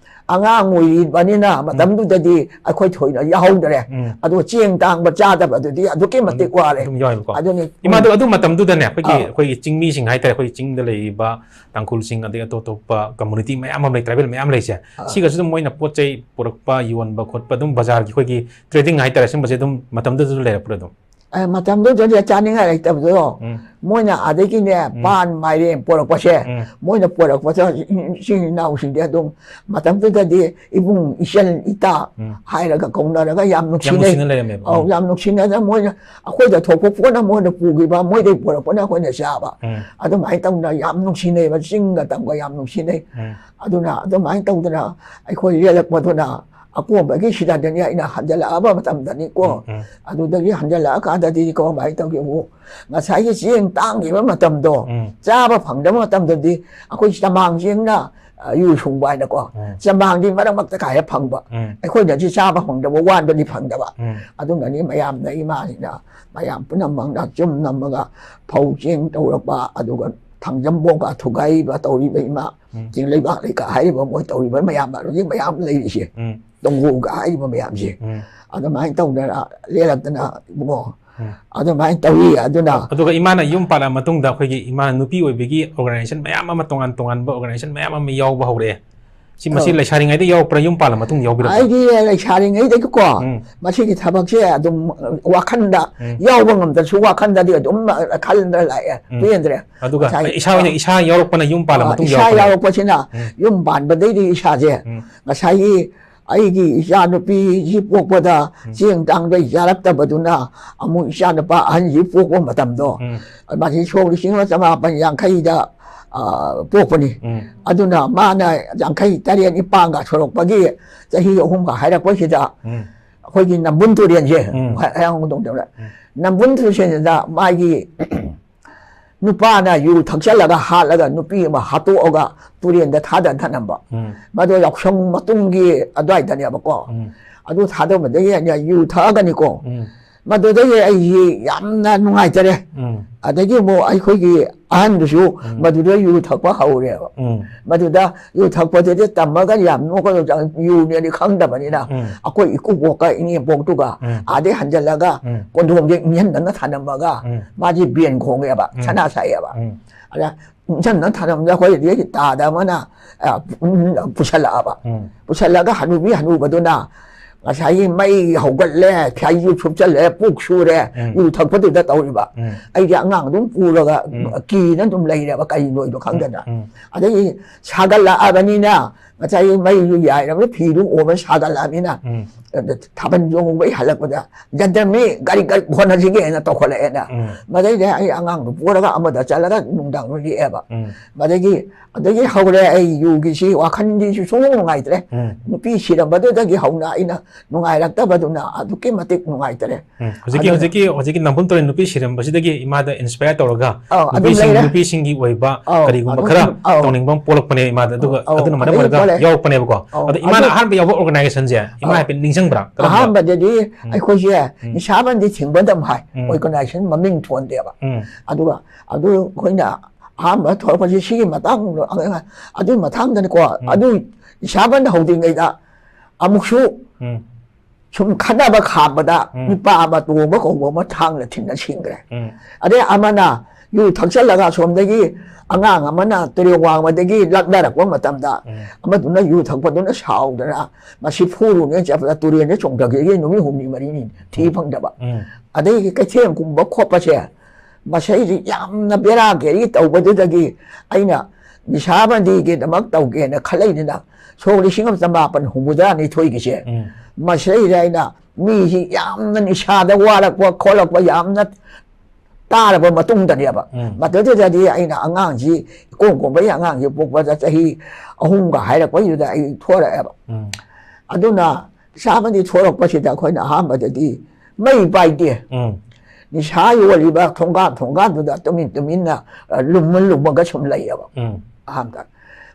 ꯑꯉꯥꯡ ꯑꯣꯏꯔꯤꯕꯅꯤꯅ ꯎꯝ꯫ ꯃꯇꯝꯗꯨꯗꯗꯤ ꯑꯩꯈꯣꯏ ꯊꯣꯏꯅ ꯌꯥꯎꯍꯧꯗ꯭ꯔꯦ꯫ ꯎꯝ꯫ ꯑꯗꯣ ꯆꯦꯡ ꯇꯥꯡꯕ ꯆꯥꯗꯕꯗꯨꯗꯤ ꯑꯗꯨꯛꯀꯤ ꯃꯇꯤꯛ ꯑꯗꯨꯝ, ꯋꯥꯔꯦ꯫ ꯑꯗꯨꯝ ꯌꯥꯎꯋꯦꯕꯀꯣ꯫ ꯑꯗꯨꯅꯤ꯫ ꯏꯃꯥꯗꯣ ꯑꯗꯨ ꯃꯇꯝꯗꯨꯗꯅꯦ, ꯑꯩꯈꯣꯏꯒꯤ, ꯑꯥ꯫ ꯑꯩꯈꯣꯏꯒꯤ ꯆꯤꯡꯃꯤꯁꯤꯡ ꯍꯥꯏꯇꯥꯔꯦ, ꯑꯩꯈꯣꯏꯒꯤ ꯆꯤꯡꯗ ꯂꯩꯔꯤꯕ ꯇꯥꯡꯈꯨꯜꯁꯤꯡ, ꯑꯗꯩ ꯑꯇꯣꯞ ꯑꯇꯣꯞꯄ community ꯃꯌꯥꯝ ꯑꯃ ꯂꯩ, tribal ꯃꯌꯥꯝ ꯂꯩꯁꯦ, ꯑꯥ꯫ ꯁꯤꯒꯁꯨ ꯑꯗꯨꯝ ꯃꯣꯏꯅ ꯄꯣꯠ ꯆꯩ ꯄꯨꯔꯛꯄ, ꯌꯣꯟꯕ ꯈꯣꯠꯄ, ꯑꯗꯨꯝ ꯕꯖꯥꯔꯒꯤ ꯑꯩꯈꯣꯏꯒꯤ trading ꯍꯥꯏꯇꯥꯔꯦ, ꯁꯨꯝꯕꯁꯦ ꯑꯗꯨꯝ ꯃꯇꯝꯗꯨꯗꯁꯨ ꯂꯩꯔꯛꯄ꯭ꯔꯥ ꯑꯗꯨꯝ? ꯑꯦ, ꯃꯇꯝꯗꯨꯗꯗꯤ ꯆꯥꯅꯤꯡꯉꯥꯏ ꯂꯩꯇꯕꯗꯣ, ꯎꯝ꯫ ꯃꯣꯏꯅ ꯑꯗꯒꯤꯅꯦ, ꯎꯝ꯫ ꯄꯥꯟ, ꯃꯥꯏꯔꯦꯟ ꯄꯨꯔꯛꯄꯁꯦ, ꯎꯝ꯫ ꯃꯣꯏꯅ ꯄꯨꯔꯛꯄꯗ ꯏꯆꯤꯟ ꯏꯅꯥꯎꯁꯤꯡꯗꯤ ꯑꯗꯨꯝ, ꯃꯇꯝꯗꯨꯗꯗꯤ ꯏꯕꯨꯡ, ꯏꯆꯟ, ꯏꯇꯥ ꯎꯝ꯫ ꯍꯥꯏꯔꯒ ꯀꯧꯅꯔꯒ ꯌꯥꯝ ꯌꯥꯝ ꯅꯨꯡꯁꯤꯅꯩ꯫ ꯅꯨꯡꯁꯤꯅ ꯂꯩꯔꯝꯃꯦꯕ꯫ ꯑꯧ, ꯎꯝ꯫ ꯌꯥꯝ ꯅꯨꯡꯁꯤꯅꯗꯅ ꯃꯣꯏꯅ ꯑꯩꯈꯣꯏꯗ ꯊꯣꯛꯄ ꯄꯣꯠꯅ ꯃꯣꯏꯅ ꯄꯨꯈꯤꯕ, ꯃꯣꯏꯗꯒꯤ ꯄꯨꯔꯛꯄꯅ ꯑꯩꯈꯣꯏꯅ ꯆꯥꯕ꯫ ꯎꯝ꯫ ꯑꯗꯨꯃꯥꯏꯅ ꯇꯧꯗꯅ ꯌꯥꯝ ꯅꯨꯡꯁꯤꯅꯩꯕ, ꯆꯤꯡꯒ ꯇꯝꯒ ꯌꯥꯝ ꯅꯨꯡꯁꯤꯅꯩ꯫ ꯎꯝ꯫ ꯑꯗꯨꯅ ꯑꯗꯨꯃꯥꯏꯅ ꯇꯧꯗꯅ ꯑꯩꯈꯣꯏ ꯂꯦꯜꯂꯛꯄꯗꯨꯅ ꯑꯀꯣꯟꯕꯒꯤ ꯁꯤꯗꯅꯤ, ꯑꯩꯅ ꯍꯟꯖꯜꯂꯛꯑꯕ ꯃꯇꯝꯗꯅꯤꯀꯣ꯫ ꯎꯝ, ꯎꯝ꯫ ꯑꯗꯨꯗꯒꯤ ꯍꯟꯖꯜꯂꯛꯑꯀꯥꯟꯗꯗꯤ ꯀꯃꯥꯏꯅ ꯇꯧꯒꯦꯕꯨ, ꯉꯁꯥꯏꯒꯤ ꯆꯦꯡ ꯇꯥꯡꯈꯤꯕ ꯃꯇꯝꯗꯣ, ꯎꯝ꯫ ꯆꯥꯕ ꯐꯪꯗꯕ ꯃꯇꯝꯗꯗꯤ ꯑꯩꯈꯣꯏ ꯆꯃꯥꯡ ꯆꯦꯡꯅ, ꯑ, ꯌꯨ ꯁꯨꯡꯕ ꯍꯥꯏꯅꯀꯣ, ꯎꯝ꯫ ꯆꯃꯥꯡꯗꯤ ꯃꯔꯛ ꯃꯔꯛꯇ ꯀꯥ ꯍꯦꯟꯅ ꯐꯪꯕ꯫ ꯎꯝ꯫ ꯑꯩꯈꯣꯏꯅꯗꯤ ꯆꯥꯕ ꯐꯪꯗꯕ, ꯋꯥꯟꯕꯗꯤ ꯐꯪꯗꯕ꯫ ꯎꯝ꯫ ꯑꯗꯨꯅꯅꯤ ꯃꯌꯥꯝꯅ, ꯏꯃꯥꯁꯤꯅ ꯃꯌꯥꯝ ꯄꯨꯝꯅꯃꯛꯅ ꯆꯨꯝ ꯅꯝꯃꯒ ꯐꯧ ꯆꯦꯡ ꯇꯧꯔꯛꯄ, ꯑꯗꯨꯒ ꯊꯥꯡꯖꯝꯕꯣꯡꯒ ꯊꯨꯒꯥꯏꯕ ꯇꯧꯔꯤꯕ ꯏꯃꯥ, ꯎꯝ꯫ ꯆꯤꯡ ꯂꯩꯕꯥꯛ ꯂꯩꯀꯥ ꯍꯥꯏꯔꯤꯕ ꯃꯣꯏ ꯇꯧꯔꯤꯕ ꯃꯌꯥꯝ, ꯍꯧꯖꯤꯛ ꯃꯌꯥꯝ ꯂꯩꯔꯤꯁꯦ, ꯎꯝ꯫ ꯇꯣꯡꯒꯣꯒ ꯍꯥꯏꯔꯤꯕ ꯃꯌꯥꯝꯁꯦ, ꯎꯝ꯫ ꯑꯗꯨꯃꯥꯏꯅ ꯇꯧꯗꯅ ꯂꯦꯜꯂꯛꯇꯅ, ꯏꯕꯨꯡꯉꯣ, ꯎꯝ꯫ ꯑꯗꯨꯃꯥꯏꯅ ꯇꯧꯏ꯫ ꯑꯗꯨꯅ ꯑꯗꯨꯒ ꯏꯃꯥꯅ ꯌꯨꯝ ꯄꯥꯜꯂꯛꯑ ꯃꯇꯨꯡꯗ ꯑꯩꯈꯣꯏꯒꯤ ꯏꯃꯥ ꯅꯨꯄꯤ ꯑꯣꯏꯕꯒꯤ organization ꯃꯌꯥꯝ ꯑꯃ, ꯇꯣꯉꯥꯟ ꯇꯣꯉꯥꯟꯕ organization ꯃꯌꯥꯝ ꯑꯃ ꯌꯥꯎꯕ ꯍꯧꯔꯛꯑꯦ꯫ ꯁꯤ ꯃꯁꯤ ꯑꯧ꯫ ꯂꯩꯁꯥꯔꯤꯉꯩꯗ ꯌꯥꯎꯔꯛꯄ꯭ꯔꯥ, ꯌꯨꯝ ꯄꯥꯜꯂ ꯃꯇꯨꯡ ꯌꯥꯎꯕꯤꯔꯛꯄ꯭ꯔꯥ? ꯑꯩꯗꯤ ꯂꯩꯁꯥꯔꯤꯉꯩꯗꯒꯤꯀꯣ, ꯎꯝ꯫ ꯃꯁꯤꯒꯤ ꯊꯕꯛꯁꯦ ꯑꯗꯨꯝ ꯋꯥꯈꯜꯗ ꯎꯝ꯫ ꯌꯥꯎꯕ ꯉꯝꯗ꯭ꯔꯁꯨ, ꯋꯥꯈꯜꯗꯗꯤ ꯑꯗꯨꯝ ꯈꯜꯂ ꯂꯥꯛꯑꯦ꯫ ꯎꯝ꯫ ꯄꯦꯟꯗ꯭ꯔꯦ꯫ ꯑꯗꯨꯒ ꯉꯁꯥꯏ, ꯏꯁꯥ ꯑꯣꯏꯅ, ꯑ, ꯏꯁꯥ ꯌꯥꯎꯔꯛꯄꯅ ꯌꯨꯝ ꯄꯥꯜꯂ ꯑ, ꯃꯇꯨꯡ ꯏꯁꯥ ꯌꯥꯎꯔꯛꯄꯅꯦ꯫ ꯌꯥꯎꯔꯛꯄꯁꯤꯅ ꯎꯝ꯫ ꯌꯨꯝ ꯄꯥꯟꯕꯗꯩꯗꯤ ꯏꯁꯥꯁꯦ ꯎꯝ꯫ ꯉꯁꯥꯏꯒꯤ ꯑꯩꯒꯤ ꯏꯆꯥ ꯅꯨꯄꯤꯁꯤ ꯄꯣꯛꯄꯗ ꯎꯝ꯫ ꯆꯦꯡ ꯇꯥꯡꯕ ꯌꯥꯔꯛꯇꯕꯗꯨꯅ ꯑꯃꯨꯛ ꯏꯆꯥ ꯅꯨꯄꯥ ꯑꯍꯟꯁꯤ ꯄꯣꯛꯄ ꯃꯇꯝꯗꯣ, ꯎꯝ꯫ ꯃꯥꯁꯤ ꯁꯣꯛ ꯂꯤꯁꯤꯡ ꯑꯃ ꯆꯃꯥꯄꯟ ꯌꯥꯡꯈꯩꯗ, ꯑ, ꯄꯣꯛꯄꯅꯤ꯫ ꯎꯝ꯫ ꯑꯗꯨꯅ ꯃꯥꯅ ꯌꯥꯡꯈꯩ ꯇꯔꯦꯠ ꯅꯤꯄꯥꯟꯒ ꯁꯨꯔꯛꯄꯒꯤ ꯆꯍꯤ ꯑꯍꯨꯝꯒ ꯍꯥꯏꯔꯛꯄꯁꯤꯗ ꯎꯝ꯫ ꯑꯩꯈꯣꯏꯒꯤ ꯅꯝꯕꯨꯜ ꯇꯨꯔꯦꯟꯁꯦ, ꯎꯝ꯫ ꯍ-, ꯍꯌꯥꯡ ꯈꯨꯡꯗꯣꯡ ꯇꯧꯔꯦ꯫ ꯎꯝ꯫ ꯅꯝꯕꯨꯜ ꯇꯨꯔꯦꯟꯁꯤꯗ ꯃꯥꯒꯤ ꯅꯨꯄꯥꯅ ꯌꯨ ꯊꯛꯆꯜꯂꯒ ꯍꯥꯠꯂꯒ ꯅꯨꯄꯤ ꯑꯃ ꯍꯥꯠꯇꯣꯛꯑꯒ ꯇꯨꯔꯦꯟꯗ ꯊꯥꯗ ꯊꯅꯝꯕ꯫ ꯎꯝ꯫ ꯃꯗꯣ ꯌꯥꯎꯁꯪ ꯃꯇꯨꯡꯒꯤ ꯑꯗꯨꯋꯥꯏꯗꯅꯦꯕꯀꯣ꯫ ꯎꯝ꯫ ꯑꯗꯨ ꯊꯥꯗꯕꯗꯒꯤ ꯑꯩꯅ ꯌꯨ ꯊꯛꯑꯒꯅꯤꯀꯣ꯫ ꯎꯝ꯫ ꯃꯗꯨꯗꯒꯤ ꯑꯩꯁꯤ ꯌꯥꯝꯅ ꯅꯨꯡꯉꯥꯏꯇꯔꯦ꯫ ꯎꯝ꯫ ꯑꯗꯒꯤ ꯑꯃꯨꯛ ꯑꯩꯈꯣꯏꯒꯤ ꯑꯍꯟꯗꯨꯁꯨ ꯎꯝ꯫ ꯃꯗꯨꯗ ꯌꯨ ꯊꯛꯄ ꯍꯧꯔꯦꯕ꯫ ꯎꯝ꯫ ꯃꯗꯨꯗ ꯌꯨ ꯊꯛꯄꯗꯨꯗꯤ ꯇꯝꯃꯒ ꯌꯥꯝ ꯅꯣꯛꯀꯗꯧ ꯌꯨꯅꯦꯗꯤ ꯈꯪꯗꯕꯅꯤꯅ ꯎꯝ꯫ ꯑꯩꯈꯣꯏ ꯏꯀꯨꯕꯣꯛꯀ ꯏꯅꯦꯝꯕꯣꯛꯇꯨꯒ ꯎꯝ꯫ ꯑꯥꯗꯩ ꯍꯟꯖꯜꯂꯒ ꯎꯝ꯫ ꯀꯣꯟꯗꯣꯝꯁꯦ ꯏꯪꯍꯟꯗꯅ ꯊꯅꯝꯃꯒ ꯎꯝ꯫ ꯃꯥꯁꯦ ꯕꯦꯟ ꯈꯣꯡꯉꯦꯕ, ꯎꯝ꯫ ꯁꯅꯥ ꯁꯥꯏꯑꯦꯕ꯫ ꯎꯝ꯫ ꯑꯗ ꯏꯪꯍꯟꯅ ꯊꯅꯝꯗ ꯑꯩꯈꯣꯏ ꯑꯗꯩ ꯇꯥꯗ ꯑꯃꯅ, ꯑ, ꯄꯨꯁꯜꯂꯛꯑꯕ꯫ ꯎꯝ꯫ ꯄꯨꯁꯜꯂꯒ ꯍꯅꯨꯕꯤ ꯍꯅꯨꯕꯗꯨꯅ ꯉꯁꯥꯏꯒꯤ ꯃꯩ ꯍꯧꯒꯠꯂꯦ, ꯐꯩꯖꯨꯞ ꯁꯨꯞꯆꯜꯂꯦ, ꯄꯨꯛ ꯁꯨꯔꯦ, ꯎꯝ꯫ ꯌꯨ ꯊꯛꯄꯗꯨꯗ ꯇꯧꯔꯤꯕ꯫ ꯎꯝ꯫ ꯑꯩꯗꯤ ꯑꯉꯥꯡ ꯑꯗꯨꯝ ꯄꯨꯔꯒ ꯎꯝ꯫ ꯀꯤꯅ ꯑꯗꯨꯝ ꯂꯩꯔꯦꯕ, ꯀꯔꯤ ꯂꯣꯏꯗꯣ ꯈꯪꯗꯅ꯫ ꯎꯝ꯫ ꯑꯗꯒꯤ ꯁꯥꯒꯠꯂꯛꯑꯕꯅꯤꯅ ꯉꯁꯥꯏꯒꯤ ꯃꯩꯁꯨ ꯌꯥꯏꯔꯕꯅꯤꯅ ꯐꯤꯗꯨ ꯑꯣꯝꯃ ꯁꯥꯒꯠꯂꯛꯑꯕꯅꯤꯅ ꯎꯝ꯫ ꯊꯥꯕꯜ ꯆꯣꯡꯕꯩ ꯍꯜꯂꯛꯄꯗ ꯖꯟꯇꯔꯃꯤ ꯒꯥꯔꯤ ꯒꯥꯔꯤ ꯍꯣꯠꯅꯁꯤꯒꯦꯅ ꯇꯧꯈꯠꯂꯛꯑꯦꯅ꯫ ꯎꯝ꯫ ꯃꯗꯩꯗ ꯑꯩ ꯑꯉꯥꯡꯗꯨ ꯄꯨꯔꯒ ꯑꯃꯗ ꯆꯠꯂꯒ ꯅꯨꯡꯗꯥꯡꯗꯣ ꯂꯦꯛꯑꯦꯕ꯫ ꯎꯝ꯫ ꯃꯗꯒꯤ ꯑꯗꯒꯤ ꯍꯧꯔꯦ ꯑꯩ ꯌꯨꯒꯤꯁꯤ ꯋꯥꯈꯜꯁꯤꯁꯨ ꯁꯨꯡꯅꯨꯡ ꯅꯨꯡꯉꯥꯏꯇ꯭ꯔꯦ꯫ ꯎꯝ꯫ ꯅꯨꯄꯤ ꯁꯤꯔꯝꯕꯗꯨꯗꯒꯤ ꯍꯧꯅ ꯑꯩꯅ ꯅꯨꯡꯉꯥꯏꯔꯛꯇꯕꯗꯨꯅ ꯑꯗꯨꯛꯀꯤ ꯃꯇꯤꯛ ꯅꯨꯡꯉꯥꯏꯇ꯭ꯔꯦ꯫ ꯎꯝ꯫ ꯍꯧꯖꯤꯛꯀꯤ, ꯑꯗꯨꯅ ꯍꯧꯖꯤꯛꯀꯤ, ꯍꯧꯖꯤꯛꯀꯤ ꯅꯝꯕꯨꯜ ꯇꯨꯔꯦꯜ ꯅꯨꯄꯤ ꯁꯤꯔꯝꯕꯁꯤꯗꯒꯤ ꯏꯃꯥꯗ inspire ꯇꯧꯔꯒ ꯑꯧ, ꯑꯗꯨꯝ ꯅꯨꯄꯤꯁꯤꯡ, ꯂꯩꯔꯦ꯫ ꯅꯨꯄꯤꯁꯤꯡꯒꯤ ꯑꯣꯏꯕ ꯑꯧ, ꯀꯔꯤꯒꯨꯝꯕ ꯑꯗꯨꯝ, ꯈꯔ ꯑꯧ꯫ ꯇꯧꯅꯤꯡꯕ ꯑꯃ ꯄꯣꯛꯂꯛꯄꯅꯦ ꯏꯃꯥꯗ, ꯑꯗꯨꯒ ꯑꯧ, ꯑꯗꯨꯅ ꯃꯔꯝ ꯑꯗꯨꯝ ꯑꯣꯏꯔꯒ ꯄꯣꯛꯂꯛꯑꯦ꯫ ꯌꯥꯎꯔꯛꯄꯅꯦꯕ꯫ ꯑꯧ, ꯌꯥꯎꯔꯛꯄꯅꯦꯕꯀꯣ꯫ ꯑꯗꯣ ꯏꯃꯥꯅ ꯑꯧ꯫ ꯑꯍꯥꯟꯕ ꯌꯥꯎꯕ organizationꯁꯦ ꯏꯃꯥ ꯑꯧ꯫ ꯍꯥꯏꯐꯦꯠ ꯅꯤꯡꯁꯤꯡꯕ꯭ꯔꯥ? ꯀꯔꯝꯕ? ꯑꯍꯥꯟꯕꯗꯗꯤ ꯎꯝ꯫ ꯑꯩꯈꯣꯏꯁꯦ ꯎꯝ꯫ ꯅꯤꯁꯥꯕꯟꯗꯤ ꯊꯤꯡꯕ ꯗꯝ ꯍꯥꯏ ꯎꯝ꯫ Organization ꯃꯃꯤꯡ ꯊꯣꯟꯗꯦꯕ꯫ ꯎꯝ꯫ ꯑꯗꯨꯒ ꯑꯗꯨ ꯑꯩꯈꯣꯏꯅ ꯑꯍꯥꯟꯕ ꯊꯣꯛꯂꯛꯄꯁꯦ ꯁꯤꯒꯤ ꯃꯇꯥꯡꯗꯣ, ꯑꯗꯨꯒꯤ ꯃꯊꯪꯗꯅꯤꯀꯣ, ꯎꯝ꯫ ꯑꯗꯨ ꯅꯤꯁꯥꯕꯟ ꯍꯧꯗ꯭ꯔꯤꯉꯩꯗ ꯑꯃꯨꯛꯁꯨ ꯎꯝ꯫ ꯁꯨꯝ ꯈꯠꯅꯕ ꯈꯥꯝꯕꯗ ꯎꯝ꯫ ꯅꯨꯄꯥ ꯑꯃ ꯇꯣꯝꯕ ꯀꯧꯕ ꯑꯃ ꯊꯥꯡꯅ ꯊꯤꯟꯅ ꯁꯤꯈ꯭ꯔꯦ꯫ ꯎꯝ꯫ ꯑꯗꯩ ꯑꯃꯅ ꯌꯨ ꯊꯛꯆꯜꯂꯒ ꯑꯁꯣꯝꯗꯒꯤ ꯑꯉꯥꯡ ꯑꯃꯅ ꯇꯨꯔꯦꯜ ꯋꯥꯡꯃꯗꯒꯤ ꯂꯛꯅꯔꯛꯄ ꯃꯇꯝꯗ ꯎꯝ꯫ ꯑꯃꯗꯨꯅ ꯌꯨ ꯊꯛꯄꯗꯨꯅ ꯁꯥꯎꯗꯅ ꯃꯁꯤ ꯐꯨꯔꯨꯅꯦ ꯆꯠꯄꯗ ꯇꯨꯔꯦꯜꯗ ꯆꯣꯡꯊꯈꯤꯒꯦ ꯅꯨꯃꯤꯠ ꯍꯨꯝꯅꯤ ꯃꯔꯤꯅꯤ ꯊꯤ ꯎꯝ꯫ ꯐꯪꯗꯕ꯫ ꯎꯝ꯫ ꯑꯗꯩ ꯀꯩꯊꯦꯜ ꯀꯨꯝꯕ ꯈꯣꯠꯄꯁꯦ ꯃꯁꯩꯁꯤ ꯌꯥꯝꯅ ꯕꯦꯔꯥ ꯀꯦꯔꯤ ꯇꯧꯕꯗꯨꯗꯒꯤ ꯑꯩꯅ ꯅꯤꯁꯥꯕꯟꯗꯤꯒꯤꯗꯃꯛ ꯇꯧꯒꯦꯅ ꯈꯜꯂꯛꯏꯅꯤꯅ ꯁꯣꯛ ꯂꯤꯁꯤꯡ ꯑꯃ ꯆꯃꯥꯄꯟ ꯍꯨꯝꯐꯨꯇꯔꯥ ꯅꯤꯊꯣꯏꯒꯤꯁꯦ ꯎꯝ꯫ ꯃꯁꯤꯗꯩꯗ ꯑꯩꯅ ꯃꯤꯁꯤ ꯌꯥꯝꯅ ꯅꯤꯁꯥꯗ ꯋꯥꯔꯛꯄ ꯈꯣꯠꯂꯛꯄ ꯌꯥꯝꯅ ꯇꯥꯔꯕ ꯃꯇꯨꯡꯗꯅꯦꯕ꯫ ꯎꯝ꯫ ꯃꯗꯨꯗꯨꯗꯗꯤ ꯑꯩꯅ ꯑꯉꯥꯡꯁꯤ ꯏꯀꯣꯝ ꯀꯣꯝꯕꯒꯤ ꯑꯉꯥꯡꯁꯤ ꯄꯣꯛꯄꯗ ꯆꯍꯤ ꯑꯍꯨꯝꯒ ꯍꯥꯏꯔꯛꯄꯩꯗꯨꯗ ꯑꯩ ꯊꯣꯔꯛꯑꯦꯕ꯫ ꯎꯝ꯫ ꯑꯗꯨꯅ ꯆꯥꯕꯗꯤ ꯊꯣꯔꯛꯄꯁꯤꯗ ꯑꯩꯈꯣꯏꯅ ꯑꯍꯥꯟꯕꯗꯗꯤ ꯃꯩ ꯄꯥꯏꯗꯦ꯫ ꯎꯝ꯫ ꯅꯤꯁꯥ ꯌꯣꯜꯂꯤꯕ ꯊꯣꯡꯒꯥꯟ ꯊꯣꯡꯒꯥꯟꯗꯨꯗ ꯇꯨꯃꯤꯟ ꯇꯨꯃꯤꯟꯅ, ꯑ, ꯂꯨꯝꯃ ꯂꯨꯝꯃꯒ ꯁꯨꯝ ꯂꯩꯌꯦꯕ꯫ ꯎꯝ꯫ ꯑꯍꯥꯟꯕꯗ꯫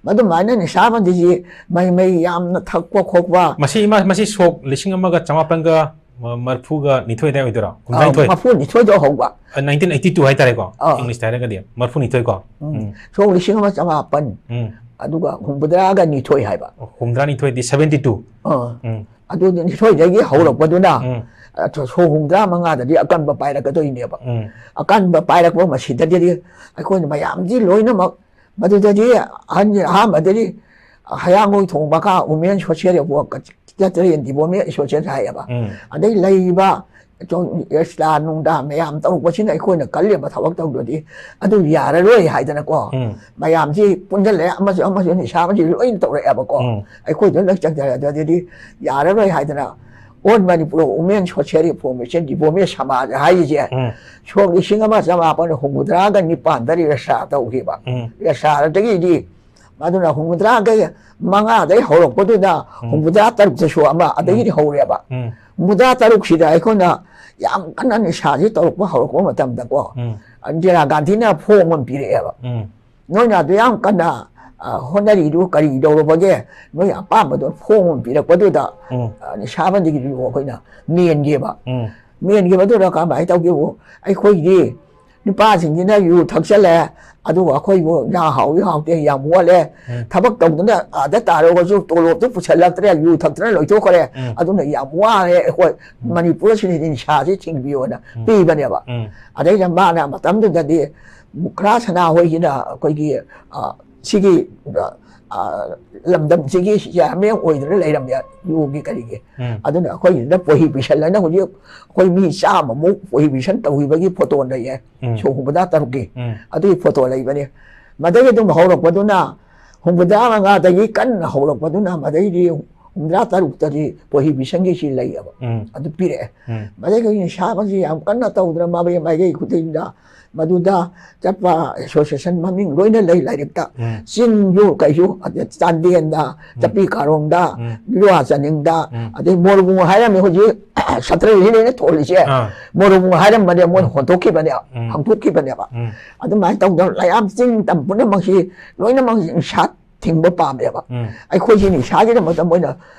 ꯃꯗꯨꯃꯥꯏꯅ ꯅꯤꯁꯥ ꯕꯟꯗꯤꯁꯤ ꯃꯩ ꯃꯩ ꯌꯥꯝꯅ ꯊꯛꯄ ꯈꯣꯠꯄ꯫ ꯃꯁꯤ ꯏꯃꯥ, ꯃꯁꯤ ꯁꯣꯛ ꯂꯤꯁꯤꯡ ꯑꯃꯒ ꯆꯃꯥꯄꯟꯒ ꯃꯔꯐꯨꯒ ꯅꯤꯊꯣꯏ ꯑꯗꯥꯏ ꯑꯣꯏꯗꯣꯏꯔꯣ? ꯍꯨꯝꯐꯨꯇꯔꯥꯅꯤꯊꯣꯏ? ꯑ, ꯃꯔꯐꯨꯅꯤꯊꯣꯏꯗ ꯍꯧꯕ꯫ ꯑ, nineteen eighty two ꯍꯥꯏꯇꯥꯔꯦꯀꯣ꯫ ꯑ꯫ English ꯇ ꯍꯥꯏꯔꯒꯗꯤ ꯃꯔꯐꯨꯅꯤꯊꯣꯏ ꯀꯣ꯫ ꯎꯝ꯫ ꯎꯝ꯫ ꯁꯣꯛ ꯂꯤꯁꯤꯡ ꯑꯃ ꯆꯃꯥꯄꯟ꯫ ꯎꯝ꯫ ꯑꯗꯨꯒ ꯍꯨꯝꯐꯨꯇꯔꯥꯒ ꯅꯤꯊꯣꯏ ꯍꯥꯏꯕ꯫ ꯍꯨꯝꯐꯨꯇꯔꯥꯅꯤꯊꯣꯏꯗꯤ seventy two꯫ ꯑ꯫ ꯎꯝ꯫ ꯑꯗꯨ ꯅꯤꯊꯣꯏꯗꯒꯤ ꯍꯧꯔꯛꯄꯗꯨꯅ, ꯎꯝ꯫ ꯑ, ꯁꯣꯛ ꯍꯨꯝꯐꯨꯇꯔꯥ ꯃꯉꯥꯗꯗꯤ ꯑꯀꯟꯕ ꯄꯥꯏꯔꯛꯀꯗꯣꯏꯅꯦꯕ꯫ ꯎꯝ꯫ ꯑꯀꯟꯕ ꯄꯥꯏꯔꯛꯄ ꯃꯁꯤꯗꯗꯤ ꯑꯩꯈꯣꯏꯅ ꯃꯌꯥꯝꯁꯤ ꯂꯣꯏꯅꯃꯛ ꯃꯗꯨꯗꯗꯤ ꯑꯍꯟ-, ꯑꯍꯥꯟꯕꯗꯗꯤ ꯍꯌꯥꯡꯒꯣꯏ ꯊꯣꯡ ꯃꯈꯥ Women Social Work Secretary and Development Association ꯍꯥꯏꯌꯦꯕ꯫ ꯎꯝ꯫ ꯑꯗꯩ ꯂꯩꯔꯤꯕ ꯆꯣ-, ꯑꯦꯁꯂꯥ ꯅꯨꯡꯗꯥ ꯃꯌꯥꯝ ꯇꯧꯔꯛꯄꯁꯤꯅ ꯑꯩꯈꯣꯏꯅ ꯀꯜꯂꯤꯕ ꯊꯕꯛ ꯇꯧꯗ꯭ꯔꯗꯤ ꯑꯗꯨ ꯌꯥꯔꯔꯣꯏ ꯍꯥꯏꯗꯅꯀꯣ꯫ ꯎꯝ꯫ ꯃꯌꯥꯝꯁꯤ ꯄꯨꯟꯁꯤꯜꯂꯦ, ꯑꯃꯁꯨ ꯑꯃꯁꯨ ꯅꯤꯁꯥ ꯑꯃꯁꯨ ꯂꯣꯏꯅ ꯇꯧꯔꯛꯑꯦꯕꯀꯣ꯫ ꯎꯝ꯫ ꯑꯩꯈꯣꯏꯗ ꯂꯣꯏ ꯆꯪꯖꯔꯦ꯫ ꯑꯗꯨꯗꯤ ꯌꯥꯔꯔꯣꯏ ꯍꯥꯏꯗꯅ All Manipur Women Social Reformation Development ꯁꯃꯥꯖ ꯍꯥꯏꯔꯤꯁꯦ ꯎꯝ꯫ ꯁꯣꯛ ꯂꯤꯁꯤꯡ ꯑꯃ ꯆꯃꯥꯄꯟ ꯍꯨꯝꯐꯨꯇꯔꯥꯒ ꯅꯤꯄꯥꯟꯗ register ꯇꯧꯈꯤꯕ꯫ ꯎꯝ꯫ Register ꯗꯒꯤꯗꯤ ꯑꯗꯨꯅ ꯍꯨꯝꯐꯨꯇꯔꯥꯒ ꯃꯉꯥꯗꯩ ꯍꯧꯔꯛꯄꯗꯨꯗ ꯎꯝ꯫ ꯍꯨꯝꯐꯨꯇꯔꯥ ꯇꯔꯨꯛꯇꯁꯨ ꯑꯃ ꯑꯗꯒꯤꯗꯤ ꯎꯝ꯫ ꯍꯧꯔꯦꯕ꯫ ꯎꯝ꯫ ꯍꯨꯝꯐꯨꯇꯔꯥ ꯇꯔꯨꯛꯁꯤꯗ ꯑꯩꯈꯣꯏꯅ ꯌꯥꯝ ꯀꯟꯅ ꯅꯤꯁꯥꯁꯤ ꯇꯧꯔꯛꯄ ꯍꯧꯔꯛꯄ ꯃꯇꯝꯗꯀꯣ, ꯎꯝ꯫ ꯏꯟꯗꯤꯔꯥ ꯒꯥꯟꯙꯤꯅ ꯐꯣꯝ ꯑꯃ ꯄꯤꯔꯛꯑꯦꯕ꯫ ꯎꯝ꯫ "ꯅꯣꯏꯅ ꯑꯗꯨ ꯌꯥꯝ ꯀꯟꯅ, ꯑ, ꯍꯣꯠꯅꯔꯤꯗꯨ ꯀꯔꯤ ꯇꯧꯔꯕꯒꯦ? ꯅꯣꯏ ꯑꯄꯥꯝꯕꯗꯣ ꯐꯣꯝ ꯑꯃ ꯄꯤꯔꯛꯄꯗꯨꯗ, ꯎꯝ꯫ ꯑ, ꯅꯤꯁꯥ ꯕꯟꯗꯤꯒꯤꯗꯨ ꯑꯩꯈꯣꯏꯅ ꯃꯦꯟꯒꯦꯕ꯫" ꯎꯝ꯫ ꯃꯦꯟꯈꯤꯕꯗꯨꯗ ꯀꯃꯥꯏꯅ ꯇꯧꯒꯦꯕꯨ, ꯑꯩꯈꯣꯏꯒꯤ ꯅꯨꯄꯥꯁꯤꯡꯁꯤꯅ ꯌꯨ ꯊꯛꯆꯜꯂꯦ, ꯑꯗꯨꯒ ꯑꯩꯈꯣꯏꯕꯨ ꯌꯥ ꯍꯥꯎꯏ ꯍꯥꯎꯇꯦ ꯌꯥꯝ ꯑꯣꯠꯂꯦ꯫ ꯎꯝ꯫ ꯊꯕꯛ ꯇꯧꯗꯅ ꯑꯥꯗ ꯇꯥꯔꯒꯁꯨ ꯇꯣꯂꯣꯞꯇꯨ ꯄꯨꯁꯜꯂꯛꯇ꯭ꯔꯦ, ꯌꯨ ꯊꯛꯇꯅ ꯂꯣꯏꯊꯣꯛꯈ꯭ꯔꯦ꯫ ꯎꯝ꯫ ꯑꯗꯨꯅ ꯌꯥꯝ ꯋꯥꯔꯦ ꯑꯩꯈꯣꯏ ꯎꯝ꯫ ꯃꯅꯤꯄꯨꯔꯁꯤꯗꯗꯤ ꯅꯤꯁꯥꯁꯤ ꯊꯤꯡꯕꯤꯌꯣꯅ ꯎꯝ꯫ ꯄꯤꯕꯅꯦꯕ꯫ ꯎꯝ꯫ ꯑꯗꯩꯗ ꯃꯥꯅ ꯃꯇꯝꯗꯨꯗꯗꯤ ꯃꯨꯈ꯭ꯔꯥ ꯁꯅꯥ ꯍꯣꯏꯒꯤꯅ ꯑꯩꯈꯣꯏꯒꯤ, ꯑ, ꯁꯤꯒꯤ, ꯑ, ꯑ, ꯂꯝꯗꯝꯁꯤꯒꯤ ꯆꯤꯌꯥꯔꯃꯦꯟ ꯑꯣꯏꯗꯅ ꯂꯩꯔꯝꯃꯦ, ꯌꯨꯒꯤ ꯀꯔꯤꯒꯤ꯫ ꯎꯝ꯫ ꯑꯗꯨꯅ ꯑꯩꯈꯣꯏꯒꯤꯗ prohibition ꯍꯥꯏꯅ ꯍꯧꯖꯤꯛ ꯑꯩꯈꯣꯏ ꯃꯤ ꯆꯥꯝꯃꯃꯨꯛ prohibition ꯇꯧꯈꯤꯕꯒꯤ ꯐꯣꯇꯣ ꯂꯩꯌꯦ꯫ ꯎꯝ꯫ ꯁꯣꯛ ꯍꯨꯝꯐꯨꯇꯔꯥ ꯇꯔꯨꯛꯀꯤ꯫ ꯎꯝ꯫ ꯑꯗꯨꯒꯤ ꯐꯣꯇꯣ ꯂꯩꯕꯅꯤ꯫ ꯃꯗꯒꯤ ꯑꯗꯨꯝ ꯍꯧꯔꯛꯄꯗꯨꯅ, ꯍꯨꯝꯐꯨꯇꯔꯥ ꯃꯉꯥꯗꯒꯤ ꯀꯟꯅ ꯍꯧꯔꯛꯄꯗꯨꯅ, ꯃꯗꯩꯗꯤ ꯍꯨꯝꯗ꯭ꯔꯥ ꯇꯔꯨꯛꯇꯗꯤ ꯄ꯭ꯔꯣꯍꯤꯕꯤꯁꯟꯒꯤꯁꯤ ꯂꯩꯌꯦꯕ꯫ ꯎꯝ ꯑꯗꯨ ꯄꯤꯔꯛꯑꯦ꯫ ꯎꯝ ꯃꯗꯩ ꯑꯩꯈꯣꯏ ꯅꯤꯁꯥꯒꯁꯤ ꯌꯥꯝ ꯀꯟꯅ ꯇꯧꯗꯅ ꯃꯥꯏꯀꯩ ꯃꯥꯏꯀꯩ ꯈꯨꯗꯤꯡꯗ ꯃꯗꯨꯗ ꯆꯠꯄ ꯑꯦꯁꯣꯁꯤꯌꯦꯁꯟ ꯃꯃꯤꯡ ꯂꯣꯏꯅ ꯂꯩ ꯂꯥꯏꯔꯤꯛꯇ꯫ ꯎꯝ ꯆꯤꯡꯁꯨ ꯀꯩꯁꯨ, ꯑꯗꯩ ꯆꯥꯟꯗꯦꯜꯗ, ꯆꯄꯤ ꯀꯥꯔꯣꯡꯗ, ꯎꯝ ꯂꯨꯋꯥ ꯆꯥꯅꯤꯡꯗ, ꯎꯝ ꯑꯗꯩ ꯃꯣꯔꯕꯨꯡ ꯍꯥꯏꯔꯝꯃꯤ ꯍꯧꯖꯤꯛ ꯁꯇ꯭ꯔꯁꯤ ꯂꯣꯏꯅ ꯊꯣꯜꯂꯤꯁꯦ꯫ ꯑꯥ ꯃꯣꯔꯕꯨꯡ ꯍꯥꯏꯔꯝꯕꯅꯦ, ꯃꯣꯏꯅ ꯍꯣꯟꯗꯣꯛꯈꯤꯕꯅꯦ, ꯎꯝ ꯍꯣꯟꯗꯣꯛꯈꯤꯕꯅꯦꯕ꯫ ꯎꯝ ꯑꯗꯨꯃꯥꯏꯅ ꯇꯧꯗꯅ ꯂꯩꯔꯥꯝ ꯆꯤꯡ ꯇꯝ ꯄꯨꯝꯅꯃꯛꯁꯤ ꯂꯣꯏꯅꯃꯛ ꯅꯤꯁꯥ ꯊꯤꯡꯕ ꯄꯥꯝꯃꯦꯕ꯫ ꯎꯝ ꯑꯩꯈꯣꯏꯁꯤ ꯅꯤꯁꯥꯒꯤꯗꯃꯛꯇ ꯃꯣꯏꯅ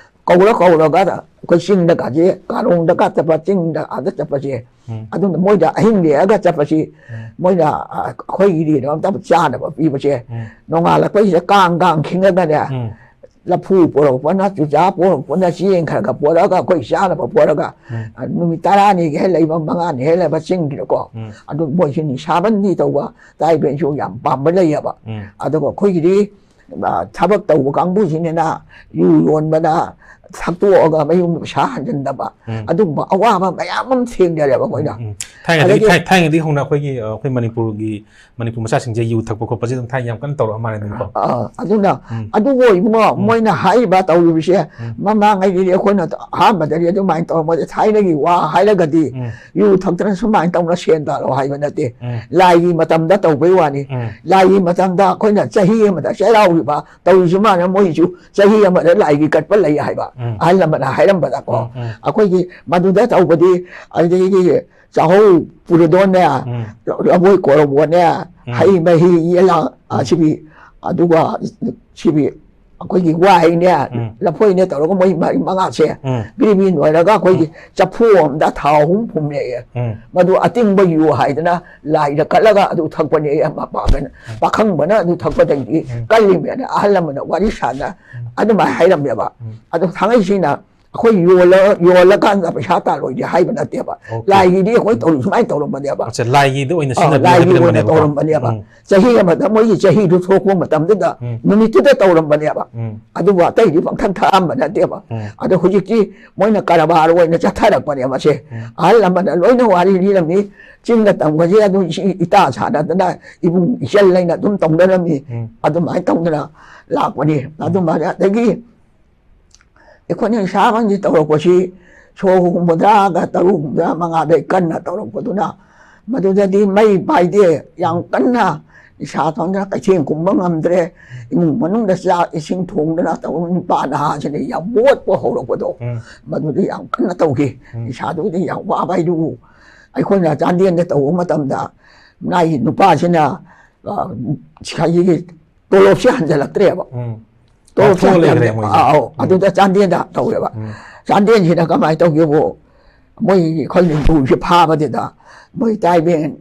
ꯀꯧꯔ ꯀꯧꯔꯒ ꯑꯩꯈꯣꯏ ꯆꯤꯡꯗ ꯀꯥꯁꯦ, ꯀꯥꯔꯣꯡꯗ ꯀꯥ ꯆꯠꯄ, ꯆꯤꯡꯗ ꯑꯥꯗ ꯆꯠꯄꯁꯦ, ꯎꯝ ꯑꯗꯨꯅ ꯃꯣꯏꯗ ꯑꯍꯤꯡ ꯂꯦꯛꯑꯒ ꯆꯠꯄꯁꯤ ꯎꯝ ꯃꯣꯏꯅ, ꯑ, ꯑꯩꯈꯣꯏꯒꯤꯗꯤ ꯑꯝꯇ ꯆꯥꯅꯕ ꯄꯤꯕꯁꯦ, ꯎꯝ ꯅꯣꯡꯉꯥꯜꯂꯛꯄꯁꯤꯗ ꯀꯥꯡ ꯀꯥꯡ ꯈꯤꯡꯉꯒꯅꯦ, ꯎꯝ ꯂꯐꯨ ꯄꯣꯔꯛꯄꯅ, ꯆꯨꯖꯥꯛ ꯄꯣꯔꯛꯄꯅ, ꯆꯦꯡ ꯈꯔ ꯈꯔ ꯄꯣꯔꯛꯑꯒ ꯑꯩꯈꯣꯏ ꯆꯥꯅꯕ ꯄꯣꯔꯒ, ꯎꯝ ꯑ, ꯅꯨꯃꯤꯠ ꯇꯔꯥꯅꯤꯒꯤ ꯍꯦꯛ ꯂꯩꯕ, ꯃꯉꯥꯅꯤ ꯍꯦꯛ ꯂꯩꯕ ꯆꯤꯡꯗꯨꯗꯀꯣ, ꯎꯝ ꯑꯗꯨ ꯃꯣꯏꯁꯨ ꯅꯤꯁꯥꯕꯟꯗꯤ ꯇꯧꯕ ꯇ꯭ꯔꯥꯏꯕꯦꯜꯁꯨ ꯌꯥꯝ ꯄꯥꯝꯕ ꯂꯩꯌꯦꯕ꯫ ꯎꯝ ꯑꯗꯨꯒ ꯑꯩꯈꯣꯏꯒꯤꯗꯤ, ꯑ, ꯊꯕꯛ ꯇꯧꯕ ꯀꯥꯡꯕꯨꯁꯤꯡꯁꯤꯅ ꯌꯨ ꯌꯣꯟꯕꯅ ꯊꯛꯇꯣꯛꯑꯒ ꯃꯌꯨꯝꯗ ꯄꯩꯁꯥ ꯍꯟꯖꯤꯟꯗꯕ, ꯎꯝ ꯑꯗꯨꯒꯨꯝꯕ ꯑꯋꯥꯕ ꯃꯌꯥꯝ ꯑꯃ ꯊꯦꯡꯅꯔꯦꯕ ꯑꯩꯈꯣꯏꯅ꯫ ꯎꯝ꯫ ꯊꯥꯏꯅꯗꯒꯤ ꯑꯗꯒꯤ ꯊꯥꯏ- ꯊꯥꯏꯅꯗꯒꯤ ꯍꯧꯅ ꯑꯩꯈꯣꯏꯒꯤ ꯑ, ꯑꯩꯈꯣꯏ ꯃꯅꯤꯄꯨꯔꯒꯤ ꯃꯅꯤꯄꯨꯔ ꯃꯆꯥꯁꯤꯡꯁꯦ ꯌꯨ ꯊꯛꯄ ꯈꯣꯠꯄꯁꯦ ꯑꯗꯨꯝ ꯊꯥꯏꯅ ꯌꯥꯝ ꯀꯟꯅ ꯇꯧꯔꯛꯑ ꯃꯥꯜꯂꯦ ꯑꯗꯨꯝꯀꯣ꯫ ꯑ, ꯑꯗꯨꯅ ꯎꯝ ꯑꯗꯨꯕꯨ ꯏꯕꯨꯡꯉꯣ, ꯎꯝ ꯃꯣꯏꯅ ꯍꯥꯏꯔꯤꯕ ꯇꯧꯔꯤꯕꯁꯦ, ꯎꯝ ꯃꯃꯥꯡꯉꯩꯗꯗꯤ ꯑꯩꯈꯣꯏꯅ ꯑꯍꯥꯟꯕꯗꯗꯤ ꯑꯗꯨꯃꯥꯏꯅ ꯇꯧꯔꯝꯃꯣꯏꯗ, ꯊꯥꯏꯅꯒꯤ ꯋꯥ ꯍꯥꯏꯔꯒꯗꯤ ꯎꯝ ꯌꯨ ꯊꯛꯇꯅ ꯁꯨꯃꯥꯏꯅ ꯇꯧꯅ ꯁꯦꯟ ꯇꯥꯜꯂꯣ ꯍꯥꯏꯕ ꯅꯠꯇꯦ꯫ ꯎꯝ ꯂꯥꯏꯒꯤ ꯃꯇꯝꯗ ꯇꯧꯕꯩ ꯋꯥꯅꯤ꯫ ꯎꯝ ꯂꯥꯏꯒꯤ ꯃꯇꯝꯗ ꯑꯩꯈꯣꯏꯅ ꯆꯍꯤ ꯑꯃꯗ ꯆꯩꯔꯥꯎꯔꯤꯕ ꯇꯧꯔꯤꯁꯤ ꯃꯥꯅ ꯃꯣꯏꯁꯨ ꯆꯍꯤ ꯑꯃꯗ ꯂꯥꯏꯒꯤ ꯀꯠꯄ ꯂꯩ ꯍꯥꯏꯕ ꯎꯝ ꯑꯍꯜ ꯂꯃꯟꯅ ꯍꯥꯏꯔꯝꯕꯗꯀꯣ, ꯎꯝ ꯎꯝ ꯑꯩꯈꯣꯏꯒꯤ ꯃꯗꯨꯗ ꯇꯧꯕꯗꯤ ꯑꯗꯒꯤ ꯆꯥꯍꯧ ꯄꯨꯔꯗꯣꯟꯅꯦ, ꯎꯝ ꯂꯐꯣꯏ ꯀꯣꯔꯣꯕꯣꯅꯦ, ꯎꯝ ꯍꯩ ꯃꯍꯤ ꯌꯦꯂꯥ, ꯑ, ꯎꯝ ꯁꯤꯕꯤ, ꯑꯗꯨꯒ ꯁꯤꯕꯤ ꯑꯩꯈꯣꯏꯒꯤ ꯋꯥꯍꯩꯅꯦ, ꯎꯝ ꯂꯐꯣꯏꯅꯦ ꯇꯧꯔꯒ ꯃꯣꯏ ꯃꯔꯤ ꯃꯉꯥꯁꯦ ꯎꯝ ꯕꯤꯔꯤ ꯕꯤꯔꯤ ꯅꯣꯏꯔꯒ ꯑꯩꯈꯣꯏꯒꯤ ꯆꯐꯨ ꯑꯃꯗ ꯊꯥꯎ ꯑꯍꯨꯝ ꯐꯨꯝꯃꯦꯌꯦ꯫ ꯎꯝ ꯃꯗꯨ ꯑꯇꯤꯡꯕ ꯌꯨ ꯍꯥꯏꯗꯅ ꯂꯥꯏꯗ ꯀꯠꯂꯒ ꯑꯗꯨ ꯊꯛꯄꯅꯦ꯫ ꯃꯄꯥ-, ꯄꯥꯈꯪꯕꯅ ꯑꯗꯨ ꯊꯛꯄꯗꯒꯤꯗꯤ ꯎꯝ ꯀꯜꯂꯤꯃꯦꯅ ꯑꯍꯜ ꯂꯃꯟꯅ ꯋꯥꯔꯤ ꯁꯥꯅ ꯎꯝ ꯑꯗꯨꯃꯥꯏꯅ ꯍꯥꯏꯔꯝꯃꯦꯕ꯫ ꯎꯝ ꯑꯗꯣ ꯊꯥꯡꯉꯩꯁꯤꯡꯅ ꯑꯩꯈꯣꯏ ꯌꯣꯜꯂ-, ꯌꯣꯜꯂꯀꯥꯟꯗ ꯄꯩꯁꯥ ꯇꯥꯜꯂꯣꯏꯗꯤ ꯍꯥꯏꯕ ꯅꯠꯇꯦꯕ꯫ Okay. ꯂꯥꯏꯒꯤꯗꯤ ꯑꯩꯈꯣꯏ ꯇꯧꯔꯤ ꯁꯨꯃꯥꯏꯅ ꯇꯧꯔꯝꯕꯅꯦꯕ꯫ ꯑꯠꯆꯥ, ꯂꯥꯏꯒꯤꯗ ꯑꯣꯏꯅ ꯑ, ꯁꯤꯖꯤꯟꯅꯕꯤꯌꯨ ꯂꯥꯏꯒꯤ ꯍꯥꯏꯕꯤꯔꯝꯕꯅꯦꯕꯀꯣ꯫ ꯑꯣꯏꯅ ꯇꯧꯔꯝꯕꯅꯦꯕ꯫ ꯎꯝ ꯆꯍꯤ ꯑꯃꯗ ꯃꯣꯏꯒꯤ ꯆꯍꯤꯗꯨ ꯊꯣꯛꯄ ꯃꯇꯝꯗꯨꯗ ꯎꯝ ꯅꯨꯃꯤꯠꯇꯨꯗ ꯇꯧꯔꯝꯕꯅꯦꯕ꯫ ꯎꯝ ꯑꯗꯨꯕꯨ ꯑꯇꯩꯗꯤ ꯄꯪꯊꯛ ꯊꯛꯑꯝꯕ ꯅꯠꯇꯦꯕ꯫ ꯎꯝ ꯑꯗꯣ ꯍꯧꯖꯤꯛꯇꯤ ꯃꯣꯏꯅ ꯀꯔꯕꯥꯔ ꯑꯣꯏꯅ ꯆꯠꯊꯔꯛꯄꯅꯦ ꯃꯁꯦ꯫ ꯎꯝ ꯑꯍꯜ ꯂꯃꯟꯅ ꯂꯣꯏꯅ ꯋꯥꯔꯤ ꯂꯤꯔꯝꯃꯤ꯫ ꯆꯤꯡꯗ ꯇꯝꯒꯁꯦ ꯑꯗꯨꯝ ꯏꯆꯤ ꯏꯇꯥ ꯁꯥꯟꯅꯗꯅ ꯏꯕꯨꯡ ꯏꯆꯜ ꯂꯩꯅ ꯑꯗꯨꯝ ꯇꯧꯅꯔꯝꯃꯤ꯫ ꯎꯝ ꯑꯗꯨꯃꯥꯏꯅ ꯇꯧꯗꯅ ꯂꯥꯛꯄꯅꯤ꯫ ꯑꯗꯨꯃꯥꯏꯅ ꯑꯗꯒꯤ ꯑꯩꯈꯣꯏꯅ ꯅꯤꯁꯥꯕꯟꯗꯤ ꯇꯧꯔꯛꯄꯁꯤ ꯁꯣꯛ ꯍꯨꯝꯐꯨꯇꯔꯥꯒ ꯇꯔꯨꯛ, ꯍꯨꯝꯐꯨꯇꯔꯥ ꯃꯉꯥꯗꯩ ꯀꯟꯅ ꯇꯧꯔꯛꯄꯗꯨꯅ, ꯃꯗꯨꯗꯗꯤ ꯃꯩ ꯄꯥꯏꯗꯦ, ꯌꯥꯝ ꯀꯟꯅ ꯅꯤꯁꯥ ꯊꯛꯇꯅ ꯀꯩꯊꯦꯜ ꯀꯨꯝꯕ ꯉꯝꯗ꯭ꯔꯦ, ꯏꯃꯨꯡ ꯃꯅꯨꯡꯗ ꯆꯥꯛ ꯏꯁꯤꯡ ꯊꯣꯡꯗꯅ ꯇꯧꯕ ꯅꯨꯄꯥ ꯅꯍꯥꯁꯤꯡꯅ ꯌꯥꯝ ꯃꯣꯠꯄ ꯍꯧꯔꯛꯄꯗꯣ, ꯎꯝ꯫ ꯃꯗꯨꯗꯤ ꯌꯥꯝ ꯀꯟꯅ ꯇꯧꯈꯤ꯫ ꯎꯝ꯫ ꯅꯤꯁꯥꯗꯨꯗꯤ ꯌꯥꯝ ꯋꯥꯕ ꯍꯥꯏꯗꯨꯕꯨ ꯑꯩꯈꯣꯏꯅ ꯆꯥꯟꯗꯦꯜꯗ ꯇꯧꯕ ꯃꯇꯝꯗ ꯃꯥꯒꯤ ꯅꯨꯄꯥꯁꯤꯅ, ꯑ, ꯉꯁꯥꯏꯒꯤ ꯇꯣꯂꯣꯞꯁꯦ ꯍꯟꯖꯜꯂꯛꯇ꯭ꯔꯦꯕ꯫ ꯎꯝ꯫ ꯇꯣꯂꯣꯞꯁꯦ ꯂꯥꯞꯊꯣꯛꯑ ꯂꯩꯈ꯭ꯔꯦ ꯍꯟꯖꯜꯂꯛ-, ꯃꯣꯏꯁꯦ꯫ ꯑꯥ, ꯑꯧ, ꯎꯝ꯫ ꯑꯗꯨꯗ ꯆꯥꯟꯗꯦꯜꯗ ꯇꯧꯋꯦꯕ꯫ ꯎꯝ꯫ ꯆꯥꯟꯗꯦꯜꯁꯤꯅ ꯀꯃꯥꯏꯅ ꯇꯧꯒꯦꯕꯨ, ꯃꯣꯏ ꯑꯩꯈꯣꯏ ꯅꯤꯡꯊꯧꯁꯦ ꯐꯥꯕꯗꯨꯗ ꯃꯣꯏ ꯇꯥꯏꯕꯦꯟ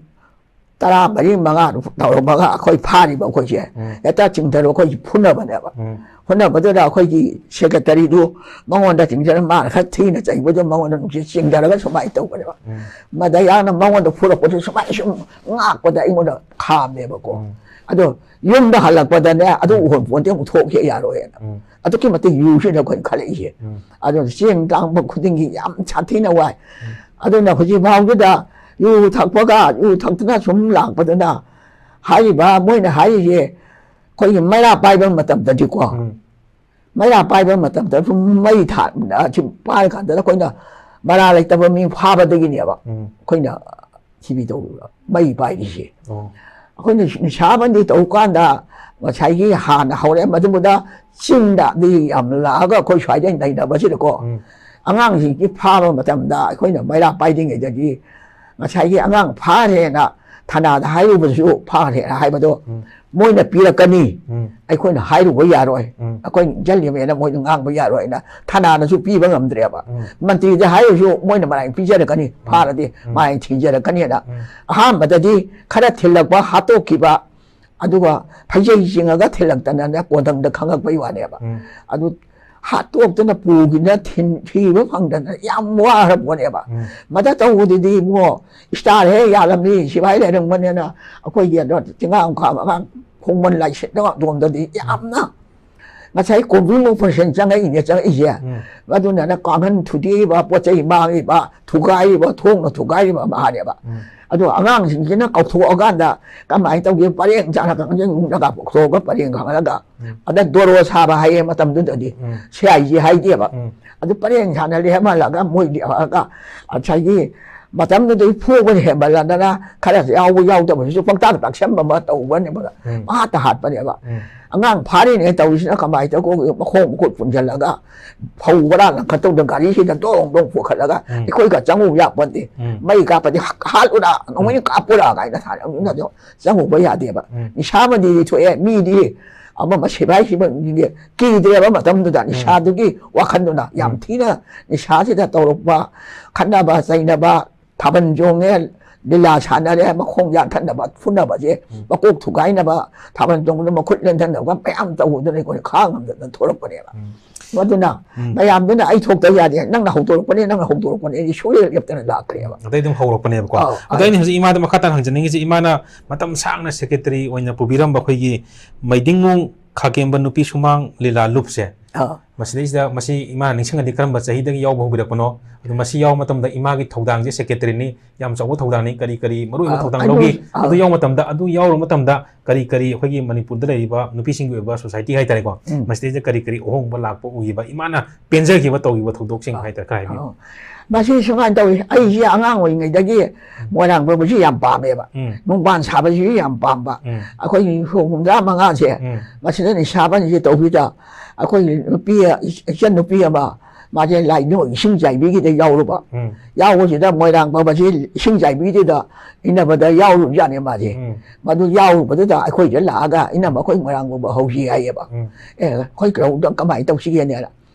ꯇꯔꯥꯃꯔꯤ ꯃꯉꯥꯗꯨ ꯇꯧꯔꯝꯃꯒ ꯑꯩꯈꯣꯏ ꯐꯥꯔꯤꯕ ꯑꯩꯈꯣꯏꯁꯦ ꯎꯝ꯫ ꯍꯦꯛꯇ ꯆꯤꯡꯊꯔꯣ ꯑꯩꯈꯣꯏꯁꯦ ꯐꯨꯅꯕꯅꯦꯕ꯫ ꯎꯝ꯫ ꯐꯨꯅꯕꯗꯨꯗ ꯑꯩꯈꯣꯏꯒꯤ ꯁꯦꯀ꯭ꯔꯦꯇꯔꯤꯗꯨ ꯃꯉꯣꯟꯗ ꯆꯤꯡꯊꯔ ꯃꯥꯅ ꯈꯔ ꯊꯤꯅ ꯆꯩꯕꯗꯨ ꯃꯉꯣꯟꯗ ꯅꯨꯡꯁꯤꯠ ꯆꯤꯡꯊꯔꯒ ꯁꯨꯃꯥꯏꯅ ꯇꯧꯕꯅꯦꯕ꯫ ꯎꯝ꯫ ꯃꯗ ꯌꯥꯝꯅ ꯃꯉꯣꯟꯗ ꯐꯨꯔꯛꯄꯗꯨ ꯁꯨꯃꯥꯏꯅ ꯁꯨꯝ ꯉꯥꯛꯄꯗ ꯑꯩꯉꯣꯟꯗ ꯈꯥꯝꯃꯦꯕꯀꯣ꯫ ꯎꯝ꯫ ꯑꯗꯣ ꯌꯨꯝꯗ ꯍꯜꯂꯛꯄꯗꯅꯦ ꯑꯗꯨ ꯎꯝ꯫ ꯎꯍꯣꯟ ꯄꯣꯟꯇꯦ ꯑꯃꯨꯛ ꯊꯣꯛꯈꯤ ꯌꯥꯔꯣꯏꯅ꯫ ꯎꯝ꯫ ꯑꯗꯨꯛꯀꯤ ꯃꯇꯤꯛ ꯌꯨꯁꯤꯅ ꯑꯩꯈꯣꯏꯅ ꯈꯜꯂꯛꯏꯁꯦ꯫ ꯎꯝ꯫ ꯑꯗꯨꯅ ꯆꯦꯡ ꯇꯥꯡꯕ ꯈꯨꯗꯤꯡꯒꯤ ꯌꯥꯝ ꯁꯥꯊꯤꯅ ꯋꯥꯏ꯫ ꯎꯝ꯫ ꯑꯗꯨꯅ ꯍꯧꯖꯤꯛ ꯐꯥꯎꯕꯗ ꯌꯨ ꯊꯛꯄꯒ ꯌꯨ ꯊꯛꯇꯅ ꯁꯨꯝ ꯂꯥꯛꯄꯗꯨꯅ ꯍꯥꯏꯔꯤꯕ ꯃꯣꯏꯅ ꯍꯥꯏꯔꯤꯁꯦ ꯑꯩꯈꯣꯏꯒꯤ ꯃꯩꯔꯥ ꯄꯥꯏꯕ ꯃꯇꯝꯗꯗꯤꯀꯣ, ꯎꯝ꯫ ꯃꯩꯔꯥ ꯄꯥꯏꯕ ꯃꯇꯝꯗ ꯁꯨꯝ ꯃꯩ ꯊꯥ-, ꯁꯨꯝ ꯄꯥꯏꯔꯀꯥꯟꯗ ꯑꯩꯈꯣꯏꯅ ꯃꯔꯥ ꯂꯩꯇꯕ ꯃꯤ ꯐꯥꯕꯗꯒꯤꯅꯦꯕ ꯎꯝ꯫ ꯑꯩꯈꯣꯏꯅ ꯁꯤꯕꯤ ꯇꯧꯔꯤꯕ ꯃꯩ ꯄꯥꯏꯔꯤꯁꯦ꯫ ꯑꯣ꯫ ꯑꯩꯈꯣꯏꯅ ꯅꯤꯁꯥꯕꯟꯗꯤ ꯇꯧ ꯀꯥꯟꯗ ꯉꯁꯥꯏꯒꯤ ꯍꯥꯟꯅ ꯍꯧꯔꯛꯑꯦ, ꯃꯗꯨꯗ ꯆꯤꯡꯗꯗꯤ ꯌꯥꯝ ꯂꯥꯛꯑꯒ ꯑꯩꯈꯣꯏ ꯁ꯭ꯋꯥꯏꯗ ꯅꯩꯅꯕꯁꯤꯗꯀꯣ, ꯎꯝ꯫ ꯑꯉꯥꯡꯁꯤꯡꯁꯤ ꯐꯥꯕ ꯃꯇꯝꯗ ꯑꯩꯈꯣꯏꯅ ꯃꯩꯔꯥ ꯄꯥꯏꯗ꯭ꯔꯤꯉꯩꯗꯗꯤ ꯉꯁꯥꯏꯒꯤ ꯑꯉꯥꯡ ꯐꯥꯔꯦꯅ ꯊꯅꯥꯗ ꯍꯥꯏꯔꯨꯕꯁꯨ ꯐꯥꯔꯦꯅ ꯍꯥꯏꯕꯗꯣ ꯎꯝ꯫ ꯃꯣꯏꯅ ꯄꯤꯔꯛꯀꯅꯤ, ꯎꯝ꯫ ꯑꯩꯈꯣꯏꯅ ꯍꯥꯏꯔꯨꯕ ꯌꯥꯔꯣꯏ, ꯎꯝ꯫ ꯑꯩꯈꯣꯏ ꯏꯟꯖꯜꯂꯤꯃꯦꯅ ꯃꯣꯏꯗ ꯉꯥꯡꯕ ꯌꯥꯔꯣꯏꯅ ꯊꯅꯥꯅꯁꯨ ꯄꯤꯕ ꯉꯝꯗ꯭ꯔꯦꯕ꯫ ꯎꯝ꯫ ꯃꯟꯇ꯭ꯔꯤꯗ ꯍꯥꯏꯔꯁꯨ ꯃꯣꯏꯅ ꯃꯔꯥꯏ ꯄꯤꯖꯔꯛꯀꯅꯤ, ꯎꯝ꯫ ꯐꯥꯔꯗꯤ ꯎꯝ꯫ ꯃꯥꯏ ꯊꯤꯡꯖꯔꯛꯀꯅꯤꯅ꯫ ꯎꯝ꯫ ꯑꯍꯥꯟꯕꯗꯗꯤ ꯈꯔ ꯊꯤꯜꯂꯛꯄ ꯍꯥꯠꯇꯣꯛꯈꯤꯕ, ꯑꯗꯨꯒ ꯐꯩꯖꯩ ꯆꯤꯡꯉꯒ ꯊꯤꯜꯂꯛꯇꯅꯅꯦ ꯀꯣꯟꯊꯪꯗ ꯈꯪꯉꯛꯄꯩ ꯋꯥꯅꯦꯕ꯫ ꯎꯝ꯫ ꯑꯗꯨ ꯍꯥꯠꯇꯣꯛꯇꯅ ꯄꯨꯈꯤꯅ ꯊꯤꯟ-, ꯊꯤꯕ ꯐꯪꯗꯅ ꯌꯥꯝ ꯋꯥꯈ꯭ꯔ ꯄꯣꯠꯅꯦꯕ꯫ ꯎꯝ꯫ ꯃꯗ ꯇꯧꯕꯗꯨꯗꯤ ꯏꯕꯨꯡꯉꯣ, ꯏꯁꯇꯥꯔ ꯍꯦꯛ ꯌꯥꯜꯂꯝꯃꯤ, ꯁꯤꯐꯥꯏ ꯂꯩꯔꯝꯒꯅꯦꯅ ꯑꯩꯈꯣꯏꯒꯤ ꯑꯗꯣ ꯆꯤꯡꯉꯥꯡ ꯈꯥꯝ ꯑꯉꯥꯡ ꯈꯣꯡꯃꯟ ꯂꯥꯏꯁꯦꯠꯅ ꯑꯗꯣꯝꯗꯗꯤ ꯌꯥꯝꯅ ꯉꯁꯥꯏ ꯀꯣꯝꯕꯤꯡ ꯑꯣꯄꯔꯦꯁꯟ ꯆꯪꯉꯛꯏꯅꯦ, ꯆꯪꯉꯛꯏꯁꯦ꯫ ꯎꯝ꯫ ꯑꯗꯨꯅꯅ ꯀꯥꯡꯈꯟ ꯊꯨꯗꯦꯛꯏꯕ, ꯄꯣꯠ ꯆꯩ ꯃꯥꯡꯉꯤꯕ, ꯊꯨꯒꯥꯏꯔꯤꯕ, ꯊꯣꯡꯅ ꯊꯨꯒꯥꯏꯔꯤꯕ ꯃꯥꯅꯦꯕ꯫ ꯎꯝ꯫ ꯑꯗꯣ ꯑꯉꯥꯡꯁꯤꯡꯁꯤꯅ ꯀꯧꯊꯣꯛꯑꯀꯥꯟꯗ ꯀꯃꯥꯏꯅ ꯇꯧꯒꯦ? ꯄꯔꯦꯡ ꯁꯥꯅ ꯀꯥꯡꯖꯩ ꯌꯨꯡꯅꯒ ꯀꯧꯊꯣꯛꯑꯒ ꯄꯔꯦꯡ ꯈꯪꯍꯜꯂꯒ, ꯎꯝ꯫ ꯑꯗ ꯗꯣꯔꯣ ꯁꯥꯕ ꯍꯥꯏꯌꯦ ꯃꯇꯝꯗꯨꯗꯗꯤ꯫ ꯎꯝ꯫ C I G ꯍꯥꯏꯗꯦꯕ꯫ ꯎꯝ꯫ ꯑꯗꯨ ꯄꯔꯦꯡ ꯁꯥꯅ ꯂꯦꯞꯍꯜꯂꯒ ꯃꯣꯏ ꯂꯦꯞꯍꯜꯂꯒ ꯉꯁꯥꯏꯒꯤ ꯃꯇꯝꯗꯨꯗꯒꯤ ꯐꯨꯕꯅ ꯍꯦꯟꯃꯜꯂꯗꯅ ꯈꯔ ꯌꯥꯎꯕ ꯌꯥꯎꯗꯕꯁꯤꯁꯨ ꯄꯪꯇꯥꯛ ꯇꯥꯛꯁꯟꯕ ꯑꯃ ꯇꯧꯕꯅꯦꯕ꯫ ꯎꯝ꯫ ꯄꯪꯍꯥꯠꯇ ꯍꯥꯠꯄꯅꯦꯕ꯫ ꯎꯝ꯫ ꯑꯉꯥꯡ ꯐꯥꯔꯤꯅꯦ ꯇꯧꯔꯤꯁꯤꯅ ꯀꯃꯥꯏꯅ ꯇꯧꯒꯦ? ꯃꯈꯣꯡ ꯃꯈꯨꯠ ꯄꯨꯟꯁꯤꯜꯂꯒ ꯐꯧ ꯕꯣꯔꯥ ꯂꯪꯈꯠꯇꯧꯗ ꯒꯥꯔꯤꯁꯤꯗ ꯗꯣꯡ ꯗꯣꯡ ꯄꯨꯈꯠꯂꯒ ꯎꯝ꯫ ꯑꯩꯈꯣꯏꯒ ꯆꯪꯉꯨ ꯌꯥꯄꯣꯟꯇꯦ꯫ ꯎꯝ꯫ ꯃꯩ ꯀꯥꯞꯄꯗꯤ ꯍꯛ-, ꯍꯥꯠꯂꯨꯔꯥ, ꯅꯣꯡꯃꯩꯅ ꯎꯝ꯫ ꯀꯥꯞꯄꯨꯔꯥ ꯀꯥꯏꯅ ꯊꯥꯔꯛꯑꯕꯅꯤꯅ ꯑꯗꯣ ꯆꯪꯉꯨꯕ ꯌꯥꯗꯦꯕ꯫ ꯎꯝ꯫ ꯅꯤꯁꯥ ꯑꯃꯗꯤ ꯊꯣꯛꯑꯦ, ꯃꯤꯗꯤ ꯑꯃ ꯑꯃ ꯁꯤꯐꯥꯏ ꯁꯤꯕ ꯃꯤꯗꯤ ꯀꯤꯗ꯭ꯔꯦꯕ ꯃꯇꯝꯗꯨꯗ ꯎꯝ꯫ ꯅꯤꯁꯥꯗꯨꯒꯤ ꯋꯥꯈꯜꯗꯨꯅ ꯌꯥꯝ ꯎꯝ꯫ ꯊꯤꯅ ꯅꯤꯁꯥꯁꯤꯗ ꯇꯧꯔꯛꯄ, ꯈꯠꯅꯕ ꯆꯩꯅꯕ, ꯊꯥꯕꯜ ꯆꯣꯡꯉꯦ, ꯂꯤꯂꯥ ꯁꯥꯟꯅꯔꯦ, ꯃꯈꯣꯡ ꯌꯥꯟꯊꯠꯅꯕ, ꯐꯨꯅꯕꯁꯦ, ꯎꯝ꯫ ꯃꯀꯣꯛ ꯊꯨꯒꯥꯏꯅꯕ, ꯊꯥꯕꯜ ꯆꯣꯡꯕꯗ ꯃꯈꯨꯠ ꯂꯦꯟꯊꯠꯅꯕ ꯃꯌꯥꯝ ꯇꯧꯕꯗꯨꯅ ꯑꯩꯈꯣꯏꯅ ꯈꯥꯡꯉꯝꯗꯅ ꯊꯣꯛꯂꯛꯄꯅꯦꯕ꯫ ꯎꯝ꯫ ꯃꯗꯨꯅ ꯎꯝ꯫ ꯃꯌꯥꯝꯗꯨꯅ "ꯑꯩ ꯊꯣꯛꯇ ꯌꯥꯗꯦ, ꯅꯪꯅ ꯍꯧꯗꯣꯔꯛꯄꯅꯦ, ꯅꯪꯅ ꯍꯧꯗꯣꯔꯛꯄꯅꯦ", ꯑꯩꯗꯤ ꯁꯨꯡꯂꯦꯞ ꯂꯦꯞꯇꯅ ꯂꯥꯛꯇ꯭ꯔꯦꯕ꯫ ꯑꯗꯩ ꯑꯗꯨꯝ ꯍꯧꯔꯛꯄꯅꯦꯕꯀꯣ꯫ ꯑꯧ, ꯑꯗꯣ ꯑꯩꯅ ꯍꯧꯖꯤꯛ ꯏꯃꯥꯗ ꯃꯈꯥ ꯇꯥꯅ ꯍꯪꯖꯅꯤꯡꯉꯤꯁꯦ, ꯏꯃꯥꯅ ꯃꯇꯝ ꯁꯥꯡꯅ ꯁꯦꯀ꯭ꯔꯦꯇꯔꯤ ꯑꯣꯏꯅ ꯄꯨꯕꯤꯔꯝꯕ ꯑꯩꯈꯣꯏꯒꯤ ꯃꯩꯗꯤꯡꯉꯨ ꯈꯥꯀꯦꯝꯕ ꯅꯨꯄꯤ ꯁꯨꯃꯥꯡ ꯂꯤꯂꯥ ꯂꯨꯞꯁꯦ, ꯑꯧ꯫ ꯃꯁꯤꯗꯩꯁꯤꯗ ꯃꯁꯤ ꯏꯃꯥꯅ ꯅꯤꯡꯁꯤꯡꯉꯗꯤ ꯀꯔꯝꯕ ꯆꯍꯤꯗꯒꯤ ꯌꯥꯎꯕ ꯍꯧꯕꯤꯔꯛꯄꯅꯣ? ꯑꯗꯣ ꯃꯁꯤ ꯌꯥꯎꯕ ꯃꯇꯝꯗ ꯏꯃꯥꯒꯤ ꯊꯧꯗꯥꯡꯁꯦ, ꯁꯦꯀ꯭ꯔꯦꯇꯔꯤꯅꯤ, ꯌꯥꯝ ꯆꯥꯎꯕ ꯊꯧꯗꯥꯡꯅꯤ, ꯀꯔꯤ ꯀꯔꯤ ꯃꯔꯨꯑꯣꯏꯕ ꯑꯧ, ꯊꯧꯗꯥꯡ ꯑꯗꯨ, ꯂꯧꯈꯤ? ꯑꯧ꯫ ꯑꯗꯨ ꯌꯥꯎꯕ ꯃꯇꯝꯗ, ꯑꯗꯨ ꯌꯥꯎꯔꯨꯕ ꯃꯇꯝꯗ ꯀꯔꯤ ꯀꯔꯤ ꯑꯩꯈꯣꯏꯒꯤ ꯃꯅꯤꯄꯨꯔꯗ ꯂꯩꯔꯤꯕ ꯅꯨꯄꯤꯁꯤꯡꯒꯤ ꯑꯣꯏꯕ ꯁꯣꯁꯥꯏꯇꯤ ꯍꯥꯏꯇꯥꯔꯦꯀꯣ, ꯎꯝ꯫ ꯃꯁꯤꯗꯩꯗ ꯀꯔꯤ ꯀꯔꯤ ꯑꯍꯣꯡꯕ ꯂꯥꯛꯄ ꯎꯈꯤꯕ, ꯏꯃꯥꯅ ꯄꯦꯟꯖꯈꯤꯕ ꯇꯧꯈꯤꯕ ꯊꯧꯗꯣꯛꯁꯤꯡ ꯑꯥ, ꯍꯥꯏꯇꯥꯔꯦ, ꯈꯔ ꯍꯥꯏꯕꯤꯌꯨ꯫ ꯑꯥ꯫ ꯃꯁꯤ ꯁꯨꯃꯥꯏꯅ ꯇꯧꯏ, ꯑꯩꯁꯦ ꯑꯉꯥꯡ ꯑꯣꯏꯔꯤꯉꯩꯗꯒꯤ ꯎꯝ꯫ ꯃꯣꯏꯔꯥꯡ ꯄꯨꯕꯁꯤ ꯌꯥꯝ ꯄꯥꯝꯃꯦꯕ꯫ ꯎꯝ꯫ ꯅꯣꯡꯕꯥꯟ ꯁꯥꯕꯁꯤꯁꯨ ꯌꯥꯝ ꯄꯥꯝꯕ꯫ ꯎꯝ꯫ ꯑꯩꯈꯣꯏ ꯅꯤꯐꯨ ꯍꯨꯝꯗ꯭ꯔꯥ ꯃꯉꯥꯁꯦ ꯎꯝ꯫ ꯃꯁꯤꯗ ꯅꯤꯁꯥꯕꯟꯁꯦ ꯇꯧꯕꯤꯗ ꯑꯩꯈꯣꯏꯒꯤ ꯅꯨꯄꯤ, ꯏꯆꯟ ꯅꯨꯄꯤ ꯑꯃ, ꯃꯥꯁꯦ ꯂꯥꯏꯅꯤꯡ ꯏꯁꯤꯡ ꯆꯥꯏꯕꯤꯒꯤꯗ ꯌꯥꯎꯔꯨꯕ꯫ ꯎꯝ꯫ ꯌꯥꯎꯕꯁꯤꯗ ꯃꯣꯏꯔꯥꯡ ꯄꯨꯕꯁꯤ ꯏꯁꯤꯡ ꯆꯥꯏꯕꯤꯗꯨꯗ ꯏꯟꯅꯕꯗ ꯌꯥꯎꯔꯨꯕꯖꯥꯠꯅꯦ ꯃꯥꯁꯦ꯫ ꯎꯝ꯫ ꯃꯗꯨ ꯌꯥꯎꯔꯨꯕꯗꯨꯗ ꯑꯩꯈꯣꯏꯗ ꯂꯥꯛꯑꯒ ꯏꯅꯝꯃ ꯑꯩꯈꯣꯏ ꯃꯣꯏꯔꯥꯡ ꯄꯨꯕ ꯍꯧꯁꯤ ꯍꯥꯏꯌꯦꯕ꯫ ꯎꯝ꯫ ꯑꯦ, ꯑꯩꯈꯣꯏ ꯀꯧꯗ ꯀꯃꯥꯏꯅ ꯇꯧꯁꯤꯒꯦꯅꯦꯅ꯫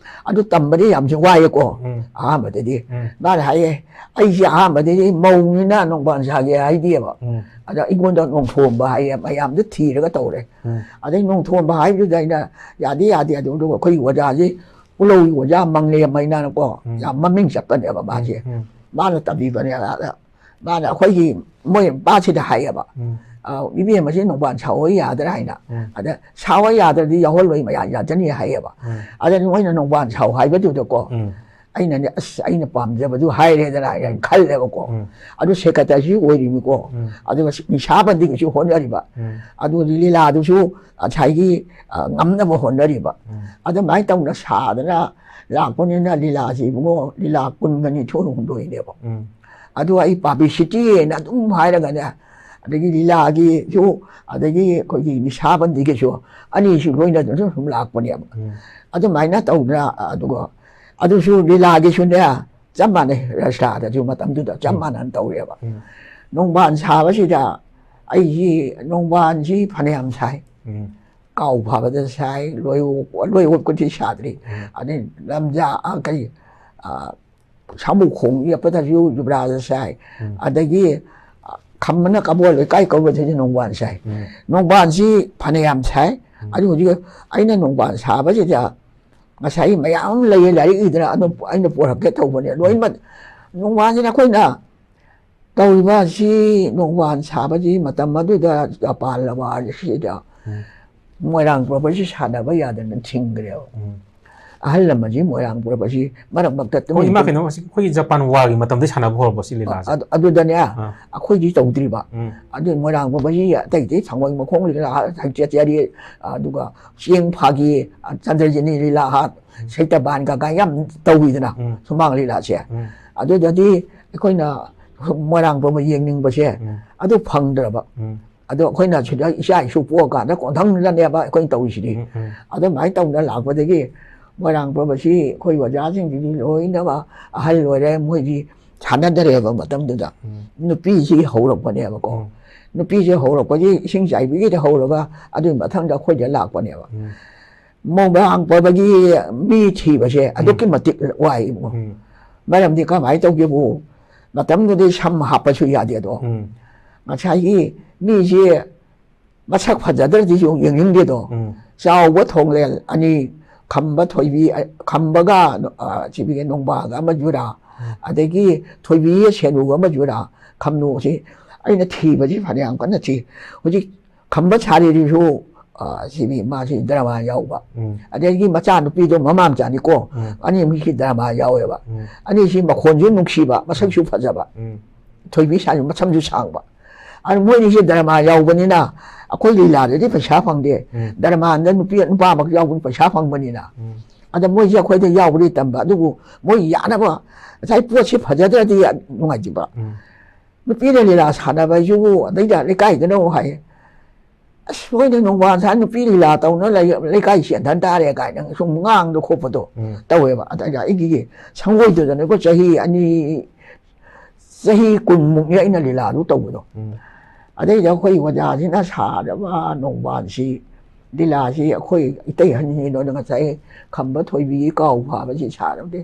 ꯑꯗꯨ ꯇꯝꯕꯗꯤ ꯌꯥꯝꯁꯨ ꯋꯥꯏꯌꯦꯀꯣ꯫ ꯎꯝ꯫ ꯑꯍꯥꯟꯕꯗꯗꯤ ꯎꯝ꯫ ꯃꯥꯅ ꯍꯥꯏꯌꯦ, "ꯑꯩꯁꯦ ꯑꯍꯥꯟꯕꯗꯗꯤ ꯃꯧꯅꯤꯅ ꯅꯣꯡꯕꯥꯟ ꯁꯥꯒꯦ ꯍꯥꯏꯗꯦꯕ꯫ ꯎꯝ꯫ ꯑꯗ ꯑꯩꯉꯣꯟꯗ ꯅꯣꯡꯊꯣꯝꯕ ꯍꯥꯏꯌꯦ, ꯃꯌꯥꯝꯗ ꯊꯤꯔꯒ ꯇꯧꯔꯦ꯫ ꯎꯝ꯫ ꯑꯗꯩ ꯅꯣꯡꯊꯣꯝꯕ ꯍꯥꯏꯕꯗꯨꯗ ꯑꯩꯅ ꯌꯥꯗꯦ, ꯌꯥꯗꯦ, ꯑꯗꯨ, ꯑꯗꯨꯒ ꯑꯩꯈꯣꯏꯒꯤ ꯑꯣꯖꯥꯁꯤ ꯎꯂꯧꯒꯤ ꯑꯣꯖꯥ ꯃꯪꯂꯦꯝ ꯍꯥꯏꯅꯀꯣ, ꯎꯝ꯫ ꯌꯥꯝ ꯃꯃꯤꯡ ꯆꯠꯄꯅꯦꯕ ꯃꯥꯁꯦ꯫ ꯎꯝ꯫ ꯃꯥꯅ ꯇꯝꯕꯤꯕꯅꯦ ꯑꯗ꯫ ꯃꯥꯅ ꯑꯩꯈꯣꯏꯒꯤ ꯃꯣꯏ ꯄꯥꯠꯁꯤꯗ ꯍꯥꯏꯌꯦꯕ, ꯎꯝ꯫ "ꯑ, ꯏꯕꯦꯝꯃꯁꯤ ꯅꯣꯡꯕꯥꯟ ꯁꯥꯎ ꯌꯥꯗ꯭ꯔꯥ?" ꯍꯥꯏꯅ꯫ ꯎꯝ꯫ ꯑꯗ, "ꯁꯥꯎ ꯌꯥꯗ꯭ꯔꯗꯤ ꯌꯥꯎꯍꯜꯂꯣꯏ, ꯃꯌꯥ ꯌꯥꯖꯅꯤ" ꯍꯥꯏꯌꯦꯕ꯫ ꯎꯝ꯫ ꯑꯗ ꯃꯣꯏꯅ ꯅꯣꯡꯕꯥꯟ ꯁꯥꯎ ꯍꯥꯏꯕꯗꯨꯗꯀꯣ, ꯎꯝ꯫ ꯑꯩꯅꯅꯦ, ꯑꯁ, ꯑꯩꯅ ꯄꯥꯝꯖꯕꯗꯨ ꯍꯥꯏꯔꯦꯗꯅ ꯑꯩꯅ ꯈꯜꯂꯦꯕꯀꯣ꯫ ꯎꯝ꯫ ꯑꯗꯨ ꯁꯦꯀ꯭ꯔꯦꯇꯔꯤꯁꯨ ꯑꯣꯏꯔꯤꯕꯀꯣ꯫ ꯎꯝ꯫ ꯑꯗꯨꯒ ꯅꯤꯁꯥꯕꯟꯗꯤꯒꯤꯁꯨ ꯍꯣꯠꯅꯔꯤꯕ꯫ ꯎꯝ꯫ ꯑꯗꯨ ꯂꯤꯂꯥꯗꯨꯁꯨ ꯉꯁꯥꯏꯒꯤ, ꯑ, ꯉꯝꯅꯕ ꯍꯣꯠꯅꯔꯤꯕ꯫ ꯎꯝ꯫ ꯑꯗꯨꯃꯥꯏꯅ ꯇꯧꯅ ꯁꯥꯗꯅ ꯂꯥꯛꯄꯅꯤꯅ ꯂꯤꯂꯥꯁꯤ ꯏꯕꯨꯡꯉꯣ, ꯂꯤꯂꯥ ꯀꯨꯟꯒ ꯅꯤꯊꯣꯏ ꯍꯨꯝꯗꯣꯏꯅꯦꯕ꯫ ꯎꯝ꯫ ꯑꯗꯨ ꯑꯩ ꯄꯕ꯭ꯂꯤꯁꯤꯇꯤꯅ ꯑꯗꯨꯝ ꯍꯥꯏꯔꯒꯅꯦ, ꯑꯗꯒꯤ ꯂꯤꯂꯥꯒꯤꯁꯨ, ꯑꯗꯒꯤ ꯑꯩꯈꯣꯏꯒꯤ ꯅꯤꯁꯥꯕꯟꯗꯤꯒꯤꯁꯨ, ꯑꯅꯤꯁꯨ ꯂꯣꯏꯅꯗꯅ ꯁꯨꯝ ꯂꯥꯛꯄꯅꯦꯕ꯫ ꯎꯝ꯫ ꯑꯗꯨꯃꯥꯏꯅ ꯇꯧꯗꯅ, ꯑꯗꯨꯒ ꯑꯗꯨꯁꯨ ꯂꯤꯂꯥꯒꯤꯁꯨꯅꯦ, ꯆꯞ ꯃꯥꯟꯅꯩ, ꯔꯁꯂꯥꯗꯁꯨ ꯃꯇꯝꯗꯨꯗ ꯆꯞ ꯎꯝ꯫ ꯃꯥꯟꯅꯅ ꯇꯧꯔꯦꯕ꯫ ꯎꯝ꯫ ꯅꯣꯡꯕꯥꯟ ꯁꯥꯕꯁꯤꯗ ꯑꯩꯁꯤ ꯅꯣꯡꯕꯥꯟꯁꯤ ꯐꯅꯌꯥꯝ ꯁꯥꯏ꯫ ꯎꯝ꯫ ꯀꯥꯎ ꯐꯥꯕꯗ ꯁꯥꯏ, ꯂꯣꯏ-, ꯂꯣꯏ ꯑꯣꯛꯄꯗꯤ ꯁꯥꯗ꯭ꯔꯤ꯫ ꯎꯝ꯫ ꯑꯗꯩ ꯂꯝꯖꯥ, ꯑ, ꯀꯔꯤ, ꯑ, ꯁꯥꯃꯨꯈꯣꯡ ꯌꯦꯞꯄꯗꯁꯨ ꯌꯨꯕ꯭ꯔꯥꯖ ꯁꯥꯏ꯫ ꯎꯝ꯫ ꯑꯗꯒꯤ, ꯑ, ꯈꯝꯕꯅ ꯀꯕꯣ ꯂꯩꯀꯥꯏ ꯀꯧꯕꯗꯁꯨ ꯅꯣꯡꯕꯥꯟ ꯁꯥꯏ꯫ ꯎꯝ꯫ ꯅꯣꯡꯕꯥꯟꯁꯤ ꯐꯅꯌꯥꯝ ꯁꯥꯏ꯫ ꯎꯝ꯫ ꯑꯗꯨ ꯍꯧꯖꯤꯛ ꯑꯩꯅ ꯅꯣꯡꯕꯥꯟ ꯁꯥꯕꯁꯤꯗ ꯉꯁꯥꯏ ꯃꯌꯥꯝ ꯑꯃ ꯂꯩꯌꯦ, ꯂꯥꯏꯔꯤꯛ ꯏꯗꯅ ꯑꯗꯨꯝ ꯑꯩꯅ ꯄꯣꯔꯛꯀꯦ ꯇꯧꯕꯅꯦ꯫ ꯂꯣꯏꯅꯃꯛ ꯅꯣꯡꯕꯥꯟꯁꯤꯅ ꯑꯩꯈꯣꯏꯅ ꯇꯧꯔꯤꯕ ꯑꯁꯤ, ꯅꯣꯡꯕꯥꯟ ꯁꯥꯕꯁꯤ ꯃꯇꯝ ꯑꯗꯨꯗ ꯖꯄꯥꯟ ꯂꯋꯥꯔꯁꯤꯗ ꯎꯝ꯫ ꯃꯣꯏꯔꯥꯡ ꯄ꯭ꯔꯣꯚꯔꯁꯤ ꯁꯥꯟꯅꯕ ꯌꯥꯗꯅ ꯊꯤꯡꯈ꯭ꯔꯦꯕ꯫ ꯎꯝ꯫ ꯑꯍꯜ ꯂꯃꯟꯁꯤ ꯃꯣꯏꯔꯥꯡ ꯄ꯭ꯔꯣꯚꯔꯁꯤ ꯃꯔꯛ ꯃꯔꯛꯇ ꯑꯣ, ꯏꯃꯥ, ꯇꯨꯃꯤꯟ ꯀꯩꯅꯣ, ꯑꯁꯤ ꯑꯩꯈꯣꯏꯒꯤ ꯖꯄꯥꯟ ꯋꯥꯔꯒꯤ ꯃꯇꯝꯗꯩ ꯁꯥꯟꯅꯕ ꯍꯧꯔꯕꯣ ꯁꯤ ꯂꯤꯂꯥꯁꯦ? ꯑꯗꯨ-, ꯑꯗꯨꯗꯅꯦ, ꯑꯥ꯫ ꯑꯩꯈꯣꯏꯗꯤ ꯇꯧꯗ꯭ꯔꯤꯕ꯫ ꯎꯝ꯫ ꯑꯗꯨ ꯃꯣꯏꯔꯥꯡ ꯄ꯭ꯔꯣꯚꯔꯁꯤ ꯑꯇꯩ ꯑꯇꯩ ꯊꯥꯡꯃꯩ ꯃꯈꯣꯡ ꯂꯤꯂꯥ, ꯁꯩꯇꯦ ꯆꯦꯔꯤ, ꯑꯗꯨꯒ ꯆꯦꯡ ꯐꯥꯒꯤ, ꯆꯟꯗ꯭ꯔꯖꯤꯅꯤ ꯂꯤꯂꯥ ꯍꯥꯠ, ꯁꯩꯇꯕꯥꯟ ꯀꯀꯥ ꯌꯥꯝ ꯇꯧꯋꯤꯗꯅ ꯎꯝ꯫ ꯁꯨꯃꯥꯡ ꯂꯤꯂꯥꯁꯦ꯫ ꯎꯝ꯫ ꯑꯗꯨꯗꯗꯤ ꯑꯩꯈꯣꯏꯅ ꯃꯣꯏꯔꯥꯡ ꯄ꯭ꯔꯣꯚꯔ ꯌꯦꯡꯅꯤꯡꯕꯁꯦ ꯎꯝ꯫ ꯑꯗꯨ ꯐꯪꯗ꯭ꯔꯕ꯫ ꯎꯝ꯫ ꯑꯗꯣ ꯑꯩꯈꯣꯏꯅ ꯁꯤꯗ ꯏꯆꯥ ꯏꯁꯨ ꯄꯣꯛꯑꯀꯥꯟꯗ ꯀꯣꯟꯊꯪꯗꯅꯦꯕ ꯑꯩꯈꯣꯏꯅ ꯇꯧꯔꯤꯁꯤꯗꯤ꯫ ꯎꯝ, ꯎꯝ꯫ ꯑꯗꯨꯃꯥꯏꯅ ꯇꯧꯅ ꯂꯥꯛꯄꯗꯒꯤ ꯃꯣꯏꯔꯥꯡ ꯄ꯭ꯔꯣꯚꯔꯁꯤ ꯑꯩꯈꯣꯏ ꯑꯣꯖꯥꯁꯤꯡꯁꯤꯗꯤ ꯂꯣꯏꯅꯃꯛ ꯑꯍꯜ ꯑꯣꯏꯔꯦ, ꯃꯣꯏꯗꯤ ꯁꯥꯟꯅꯗꯔꯦꯕ ꯃꯇꯝꯗꯨꯗ꯫ ꯎꯝ꯫ ꯅꯨꯄꯤꯁꯤ ꯍꯧꯔꯛꯄꯅꯦꯕꯀꯣ꯫ ꯎꯝ꯫ ꯅꯨꯄꯤꯁꯦ ꯍꯧꯔꯛꯄꯁꯤ ꯏꯁꯤꯡ ꯆꯥꯏꯕꯤꯒꯤꯗ ꯍꯧꯔꯒ ꯑꯗꯨꯒꯤ ꯃꯊꯪꯗ ꯑꯩꯈꯣꯏꯗ ꯂꯥꯛꯄꯅꯦꯕ꯫ ꯎꯝ꯫ ꯃꯣꯏꯔꯥꯡ ꯄ꯭ꯔꯣꯚꯔꯒꯤ ꯃꯤ ꯊꯤꯕꯁꯦ ꯑꯗꯨꯛꯀꯤ ꯃꯇꯤꯛ ꯋꯥꯏ ꯏꯕꯨꯡꯉꯣ꯫ ꯎꯝ꯫ ꯃꯔꯝꯗꯤ ꯀꯃꯥꯏꯅ ꯇꯧꯒꯦꯕꯨ, ꯃꯇꯝꯗꯨꯗꯤ ꯁꯝ ꯍꯥꯞꯄꯁꯨ ꯌꯥꯗꯦꯗꯣ꯫ ꯎꯝ꯫ ꯉꯁꯥꯏꯒꯤ ꯃꯤꯁꯦ ꯃꯁꯛ ꯐꯖꯗ꯭ꯔꯗꯤ ꯁꯨꯝ ꯌꯦꯡꯅꯤꯡꯗꯦꯗꯣ꯫ ꯎꯝ꯫ ꯆꯥꯎꯕ ꯊꯣꯡꯂꯦꯜ ꯑꯅꯤ, ꯈꯝꯕ ꯊꯣꯏꯕꯤ, ꯑ, ꯈꯝꯕꯒ, ꯑ, ꯁꯤꯕꯤꯒꯦ ꯅꯣꯡꯕꯥꯒ ꯑꯃ ꯖꯨꯔꯥ, ꯎꯝ꯫ ꯑꯗꯒꯤ ꯊꯣꯏꯕꯤꯒ ꯁꯦꯅꯨꯒ ꯑꯃ ꯖꯨꯔꯥ, ꯈꯝꯅꯨꯁꯤ ꯑꯩꯅ ꯊꯤꯕꯁꯤ ꯐꯅꯌꯥꯝ ꯀꯟꯅ ꯊꯤ꯫ ꯍꯧꯖꯤꯛ ꯈꯝꯕ ꯁꯥꯔꯤꯗꯨꯁꯨ ꯑ, ꯁꯤꯒꯤ ꯃꯥꯁꯤ ꯗ꯭ꯔꯃꯥ ꯌꯥꯎꯕ꯫ ꯎꯝ꯫ ꯑꯗꯒꯤ ꯃꯆꯥꯅꯨꯄꯤꯗꯣ ꯃꯃꯥ ꯃꯆꯥꯅꯤꯀꯣ꯫ ꯎꯝ꯫ ꯑꯅꯤꯃꯛꯁꯤ ꯗ꯭ꯔꯃꯥ ꯌꯥꯎꯋꯦꯕ꯫ ꯎꯝ꯫ ꯑꯅꯤꯁꯤ ꯃꯈꯣꯟꯁꯨ ꯅꯨꯡꯁꯤꯕ, ꯃꯁꯛꯁꯨ ꯐꯖꯕ꯫ ꯎꯝ꯫ ꯊꯣꯏꯕꯤ ꯁꯥꯏ ꯃꯁꯝꯁꯨ ꯁꯥꯡꯕ꯫ ꯑꯗꯨ ꯃꯣꯏꯅꯤꯁꯦ ꯗ꯭ꯔꯃꯥ ꯌꯥꯎꯕꯅꯤꯅ ꯑꯩꯈꯣꯏ ꯂꯤꯂꯥꯗꯗꯤ ꯄꯩꯁꯥ ꯐꯪꯗꯦ꯫ ꯎꯝ꯫ ꯗ꯭ꯔꯃꯥꯗ ꯅꯨꯄꯤ ꯅꯨꯄꯥꯃꯛ ꯌꯥꯎꯕꯅ ꯄꯩꯁꯥ ꯐꯪꯕꯅꯤꯅ꯫ ꯎꯝ꯫ ꯑꯗ ꯃꯣꯏꯁꯦ ꯑꯩꯈꯣꯏꯗ ꯌꯥꯎꯕꯗꯤ ꯇꯝꯕ, ꯑꯗꯨꯕꯨ ꯃꯣꯏ ꯌꯥꯅꯕ ꯉꯁꯥꯏ ꯄꯣꯠꯁꯤ ꯐꯖꯗ꯭ꯔꯗꯤ ꯅꯨꯡꯉꯥꯏꯇꯦꯕ꯫ ꯎꯝ꯫ ꯅꯨꯄꯤꯅ ꯂꯤꯂꯥ ꯁꯥꯟꯅꯕ ꯍꯥꯏꯁꯤꯕꯨ ꯑꯗꯩꯗ ꯂꯩꯀꯥꯏꯗꯅ ꯑꯃꯨꯛ ꯍꯥꯏ, "ꯑꯁ, ꯃꯣꯏꯅ ꯅꯣꯡꯕꯥꯟ ꯁꯥ ꯅꯨꯄꯤ ꯂꯤꯂꯥ ꯇꯧꯅ ꯂꯩ-, ꯂꯩꯀꯥꯏ ꯆꯦꯟꯊꯟ ꯇꯥꯔꯦ" ꯀꯥꯏꯅ ꯁꯨꯝ ꯉꯥꯡꯗ ꯈꯣꯠꯄꯗꯣ ꯎꯝ꯫ ꯇꯧꯋꯦꯕ꯫ ꯑꯗ ꯑꯩꯒꯤ ꯁꯪꯒꯣꯏꯗꯨꯗꯅꯦꯀꯣ, ꯆꯍꯤ ꯑꯅꯤ, ꯆꯍꯤ ꯀꯨꯟꯃꯨꯛꯅꯤ ꯑꯩꯅ ꯂꯤꯂꯥꯗꯨ ꯇꯧꯕꯗꯣ꯫ ꯎꯝ꯫ ꯑꯗꯩꯗ ꯑꯩꯈꯣꯏ ꯑꯣꯖꯥꯁꯤꯅ ꯁꯥꯔꯕ ꯅꯣꯡꯕꯥꯟꯁꯤ, ꯂꯤꯂꯥꯁꯤ ꯑꯩꯈꯣꯏ ꯏꯇꯩ ꯍꯟꯅꯤꯗꯣ ꯉꯁꯥꯏ ꯈꯝꯕ ꯊꯣꯏꯕꯤ ꯀꯥꯎ ꯐꯥꯕꯁꯤ ꯁꯥꯔꯕꯗꯤ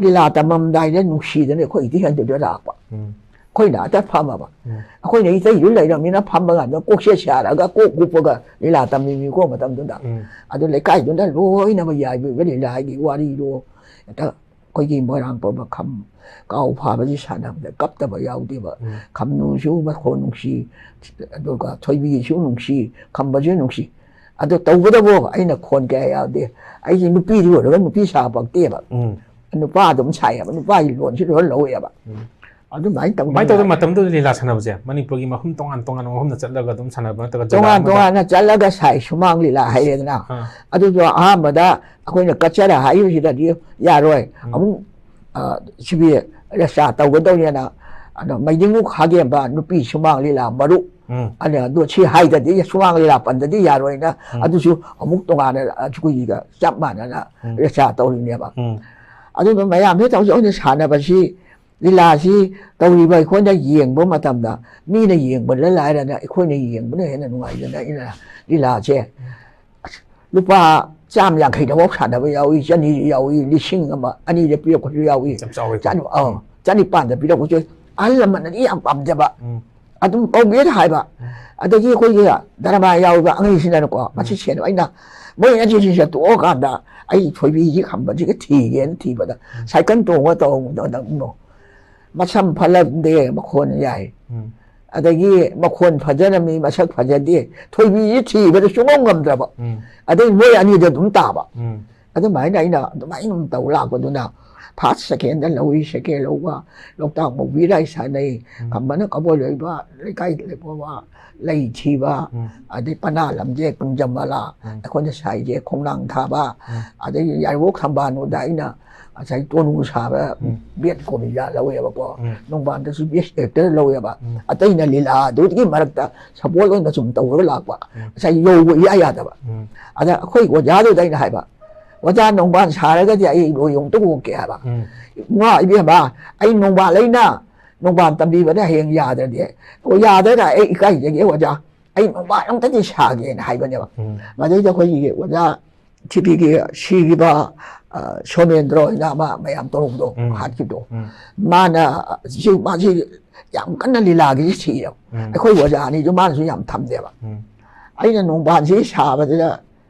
ꯂꯤꯂꯥ ꯇꯝꯃꯝꯗꯥꯏꯗ ꯅꯨꯡꯁꯤꯗꯅ ꯑꯩꯈꯣꯏ ꯏꯇꯩ ꯍꯟꯗꯨꯗ ꯂꯥꯛꯄ꯫ ꯎꯝ꯫ ꯑꯩꯈꯣꯏꯅ ꯑꯗ ꯐꯝꯃꯕ꯫ ꯎꯝ꯫ ꯑꯩꯈꯣꯏꯅ ꯏꯇꯩꯗꯨ ꯂꯩꯔꯝꯅꯤꯅ ꯐꯝꯕ ꯀꯥꯟꯗ ꯀꯣꯛꯁꯦ ꯁꯥꯔꯒ ꯀꯣꯛ ꯀꯨꯞꯄꯒ ꯂꯤꯂꯥ ꯇꯝꯃꯤꯃꯤꯀꯣ ꯃꯇꯝꯗꯨꯗ꯫ ꯎꯝ꯫ ꯑꯗꯨ ꯂꯩꯀꯥꯏꯗꯨꯗ ꯂꯣꯏꯅꯃꯛ ꯌꯥꯏꯕꯤꯕ ꯂꯤꯂꯥꯒꯤ ꯋꯥꯔꯤꯗꯣ ꯍꯦꯛꯇ ꯑꯩꯈꯣꯏꯒꯤ ꯃꯣꯏꯔꯥꯡ ꯄꯨꯝꯕ ꯈꯝ ꯀꯥꯎ ꯐꯥꯕꯁꯤ ꯁꯥꯟꯅꯕꯗ ꯀꯞꯇꯕ ꯌꯥꯎꯗꯦꯕ꯫ ꯎꯝ꯫ ꯈꯝꯅꯨꯁꯨ ꯃꯈꯣꯟ ꯅꯨꯡꯁꯤ, ꯑꯗꯨꯒ ꯊꯣꯏꯕꯤꯁꯨ ꯅꯨꯡꯁꯤ, ꯈꯝꯕꯁꯨ ꯅꯨꯡꯁꯤ꯫ ꯑꯗꯣ ꯇꯧꯕꯗꯕꯨ ꯑꯩꯅ ꯈꯣꯟ ꯀꯌꯥ ꯌꯥꯎꯗꯦ꯫ ꯑꯩꯁꯦ ꯅꯨꯄꯤꯗꯤ ꯑꯣꯏꯔꯒ ꯅꯨꯄꯤ ꯁꯥ ꯄꯛꯇꯦꯕ꯫ ꯎꯝ꯫ ꯅꯨꯄꯥ ꯑꯗꯨꯝ ꯁꯥꯏꯌꯦꯕ, ꯅꯨꯄꯥꯒꯤ ꯂꯣꯟꯁꯤ ꯂꯣꯏ ꯂꯧꯋꯦꯕ꯫ ꯎꯝ꯫ ꯑꯗꯨꯃꯥꯏꯅ ꯇꯧꯗꯅ ꯀꯃꯥꯏꯅ ꯇꯧꯗꯅ ꯃꯇꯝꯗꯨꯗ ꯂꯤꯂꯥ ꯁꯥꯟꯅꯕꯁꯦ ꯃꯅꯤꯄꯨꯔꯒꯤ ꯃꯐꯝ ꯇꯣꯉꯥꯟ ꯇꯣꯉꯥꯟꯕ ꯃꯐꯝꯗ ꯆꯠꯂꯒ ꯑꯗꯨꯝ ꯁꯥꯟꯅꯕ ꯅꯠꯇ꯭ꯔꯒ ꯖꯒꯥ ꯇꯣꯉꯥꯟ ꯑꯃꯗ? ꯇꯣꯉꯥꯟꯅ ꯆꯠꯂꯒ ꯁꯥꯏ, ꯁꯨꯃꯥꯡ ꯂꯤꯂꯥ ꯍꯥꯏꯔꯦꯗꯅ꯫ ꯑꯥ꯫ ꯑꯗꯨꯗꯣ ꯑꯍꯥꯟꯕꯗ ꯑꯩꯈꯣꯏꯅ ꯀꯠꯆꯔ ꯍꯥꯏꯕꯁꯤꯗꯗꯤ ꯌꯥꯔꯣꯏ꯫ ꯎꯝ꯫ ꯑꯃꯨꯛ, ꯑ, ꯁꯤꯕꯤ ꯔꯦꯁꯇꯥ ꯇꯧꯒꯗꯧꯅꯦꯅ, ꯑꯗꯣ ꯃꯩꯗꯤꯡꯉꯨ ꯈꯥꯒꯦꯝꯕ ꯅꯨꯄꯤ ꯁꯨꯃꯥꯡ ꯂꯤꯂꯥ ꯃꯔꯨ꯫ ꯎꯝ꯫ ꯑꯗ ꯑꯗꯣ ꯁꯤ ꯍꯥꯏꯗꯗꯤ, ꯁꯨꯃꯥꯡ ꯂꯤꯂꯥ ꯄꯟꯗꯗꯤ ꯌꯥꯔꯣꯏꯅ ꯎꯝ꯫ ꯑꯗꯨꯁꯨ ꯑꯃꯨꯛ ꯇꯣꯉꯥꯟꯅ ꯑꯩꯈꯣꯏꯒꯤꯒ ꯆꯞ ꯃꯥꯟꯅꯅ ꯎꯝ꯫ ꯔꯦꯁꯇꯥ ꯇꯧꯔꯤꯅꯦꯕ꯫ ꯎꯝ꯫ ꯑꯗꯨꯒ ꯃꯌꯥꯝꯁꯦ ꯇꯧꯖ ꯑꯣꯏꯅ ꯁꯥꯟꯅꯕꯁꯤ, ꯂꯤꯂꯥꯁꯤ ꯇꯧꯔꯤꯕ ꯑꯩꯈꯣꯏꯅ ꯌꯦꯡꯕ ꯃꯇꯝꯗ ꯃꯤꯅ ꯌꯦꯡꯕꯗ ꯂꯥꯏꯔꯅ ꯑꯩꯈꯣꯏꯅ ꯌꯦꯡꯕꯅ ꯍꯦꯟꯅ ꯅꯨꯡꯉꯥꯏꯗꯅ ꯑꯩꯅ ꯂꯤꯂꯥꯁꯦ ꯂꯨꯄꯥ ꯆꯥꯝ ꯌꯥꯡꯈꯩꯗꯐꯥꯎ ꯁꯥꯟꯅꯕ ꯌꯥꯎꯏ, ꯆꯅꯤ ꯌꯥꯎꯏ, ꯂꯤꯁꯤꯡ ꯑꯃ, ꯑꯅꯤꯗ ꯄꯤꯔꯛꯄꯁꯨ ꯌꯥꯎꯏ꯫ ꯌꯥꯝ ꯆꯥꯎꯋꯦꯀꯣ꯫ ꯆꯅꯤ-, ꯑꯥ, ꯎꯝ꯫ ꯆꯅꯤꯄꯥꯟꯗ ꯄꯤꯔꯛꯄꯁꯨ ꯑꯍꯜ ꯂꯃꯟꯅꯗꯤ ꯌꯥꯝ ꯄꯥꯝꯖꯕ꯫ ꯎꯝ꯫ ꯑꯗꯨꯝ ꯀꯧꯒꯦꯅ ꯍꯥꯏꯕ꯫ ꯎꯝ꯫ ꯑꯗꯒꯤ ꯑꯩꯈꯣꯏꯒꯤ ꯗꯔꯃꯥ ꯌꯥꯎꯔꯤꯕ ꯑꯉꯩꯁꯤꯅꯅꯀꯣ, ꯎꯝ꯫ ꯃꯁꯤ ꯁꯦꯟ ꯑꯩꯅ ꯃꯣꯏ ꯑꯅꯤꯁꯤꯁꯦ ꯇꯣꯛꯑꯀꯥꯟꯗ ꯑꯩ ꯊꯣꯏꯕꯤꯁꯤ ꯈꯝꯕꯁꯤꯒ ꯊꯤꯒꯦꯅ ꯊꯤꯕꯗ ꯎꯝ꯫ ꯁꯥꯏꯀꯜ ꯇꯣꯡꯉ ꯇꯧꯕꯗ ꯃꯁꯝ ꯐꯠꯂꯝꯗꯦ, ꯃꯈꯣꯟ ꯌꯥꯏ꯫ ꯎꯝ꯫ ꯑꯗꯒꯤ ꯃꯈꯣꯟ ꯐꯖꯔꯝꯃꯤ, ꯃꯁꯛ ꯐꯖꯗꯦ, ꯊꯣꯏꯕꯤꯁꯤ ꯊꯤꯕꯗ ꯁꯨꯡꯉꯝ ꯉꯝꯗ꯭ꯔꯕ꯫ ꯎꯝ꯫ ꯑꯗꯩ ꯃꯣꯏ ꯑꯅꯤꯗ ꯑꯗꯨꯝ ꯇꯥꯕ꯫ ꯎꯝ꯫ ꯑꯗꯨꯃꯥꯏꯅ ꯑꯩꯅ ꯑꯗꯨꯃꯥꯏꯅ ꯑꯗꯨꯝ ꯇꯧ ꯂꯥꯛꯄꯗꯨꯅ ꯐꯥꯔꯁ ꯁꯦꯀꯦꯟꯗ ꯂꯧꯏ, ꯁꯦꯀꯦꯟ ꯂꯧꯕ, ꯂꯣꯛꯇꯥꯛ ꯃꯧꯕꯤ ꯔꯥꯏ ꯁꯥꯟꯅꯩ, ꯎꯝ꯫ ꯈꯝꯕꯅ ꯀꯕꯣꯜ ꯂꯩꯕ, ꯂꯩꯀꯥꯏ ꯂꯩꯕ, ꯂꯩ ꯊꯤꯕ, ꯎꯝ꯫ ꯑꯗꯩ ꯄꯅꯥ ꯂꯝꯖꯦ ꯀꯨꯡꯖꯝꯕꯂꯥ, ꯎꯝ꯫ ꯑꯩꯈꯣꯏꯅ ꯁꯥꯏꯁꯦ ꯈꯣꯡꯅꯥꯡ ꯊꯥꯕ, ꯎꯝ꯫ ꯑꯗꯩ ꯌꯥꯏꯔꯤꯄꯣꯛ ꯊꯝꯕꯥꯜꯅꯨꯗ ꯑꯩꯅ ꯉꯁꯥꯏ ꯇꯣꯅꯨ ꯁꯥꯕ ꯎꯝ꯫ ꯕꯦꯠ ꯀꯣꯃꯤꯗꯥ ꯂꯧꯋꯦꯕꯀꯣ, ꯎꯝ꯫ ꯅꯣꯡꯕꯥꯟꯗꯁꯨ ꯕꯦꯁ ꯑꯦꯛꯇꯔ ꯂꯧꯋꯦꯕ, ꯎꯝ꯫ ꯑꯇꯩꯅ ꯂꯤꯂꯥꯗꯨꯒꯤ ꯃꯔꯛꯇ ꯁꯄꯣꯔꯠ ꯑꯣꯏꯅ ꯁꯨꯝ ꯇꯧꯔꯒ ꯂꯥꯛꯄ, ꯎꯝ꯫ ꯉꯁꯥꯏ ꯌꯧꯕ ꯏꯌꯥ ꯌꯥꯗꯕ꯫ ꯎꯝ꯫ ꯑꯗ ꯑꯩꯈꯣꯏ ꯑꯣꯖꯥꯗꯨꯗ ꯑꯩꯅ ꯍꯥꯏꯕ, "ꯑꯣꯖꯥ, ꯅꯣꯡꯕꯥꯟ ꯁꯥꯔꯒꯗꯤ ꯑꯩ ꯂꯣꯏ ꯑꯃꯨꯛꯇ ꯑꯣꯛꯀꯦ" ꯍꯥꯏꯕ꯫ ꯎꯝ꯫ "ꯏꯃꯥ ꯏꯕꯦꯝꯃ, ꯑꯩ ꯅꯣꯡꯕꯥꯟ ꯂꯩꯅ ꯅꯣꯡꯕꯥꯟ ꯇꯝꯕꯤꯕꯗ ꯍꯌꯦꯡ ꯌꯥꯗ꯭ꯔꯗꯤ, ꯑꯣ, ꯌꯥꯗ꯭ꯔꯒ ꯑꯩ ꯏꯀꯥꯏꯖꯒꯦ ꯑꯣꯖꯥ, ꯑꯩ ꯅꯣꯡꯕꯥꯟ ꯑꯝꯇꯗꯤ ꯁꯥꯒꯦꯅ" ꯍꯥꯏꯕꯅꯦꯕ꯫ ꯎꯝ꯫ ꯃꯗꯩꯗ ꯑꯩꯈꯣꯏꯒꯤ ꯑꯣꯖꯥ ꯊꯤꯕꯤꯒꯤ ꯁꯤꯈꯤꯕ, ꯑ, ꯁꯣꯃꯦꯟꯗ꯭ꯔ ꯍꯥꯏꯅ ꯑꯃ ꯃꯌꯥꯝ ꯇꯧꯔꯨꯕꯗꯣ, ꯎꯝ꯫ ꯍꯥꯠꯈꯤꯕꯗꯣ, ꯎꯝ꯫ ꯃꯥꯅ, ꯁꯤ, ꯃꯥꯁꯤ ꯌꯥꯝ ꯀꯟꯅ ꯂꯤꯂꯥꯒꯤꯁꯤ ꯊꯤꯌꯦꯕ꯫ ꯎꯝ꯫ ꯑꯩꯈꯣꯏ ꯑꯣꯖꯥ ꯑꯅꯤꯗꯨ ꯃꯥꯅꯁꯨ ꯌꯥꯝ ꯊꯝꯗꯦꯕ꯫ ꯎꯝ꯫ ꯑꯩꯅ ꯅꯣꯡꯕꯥꯟꯁꯤ ꯁꯥꯕꯗꯨꯗ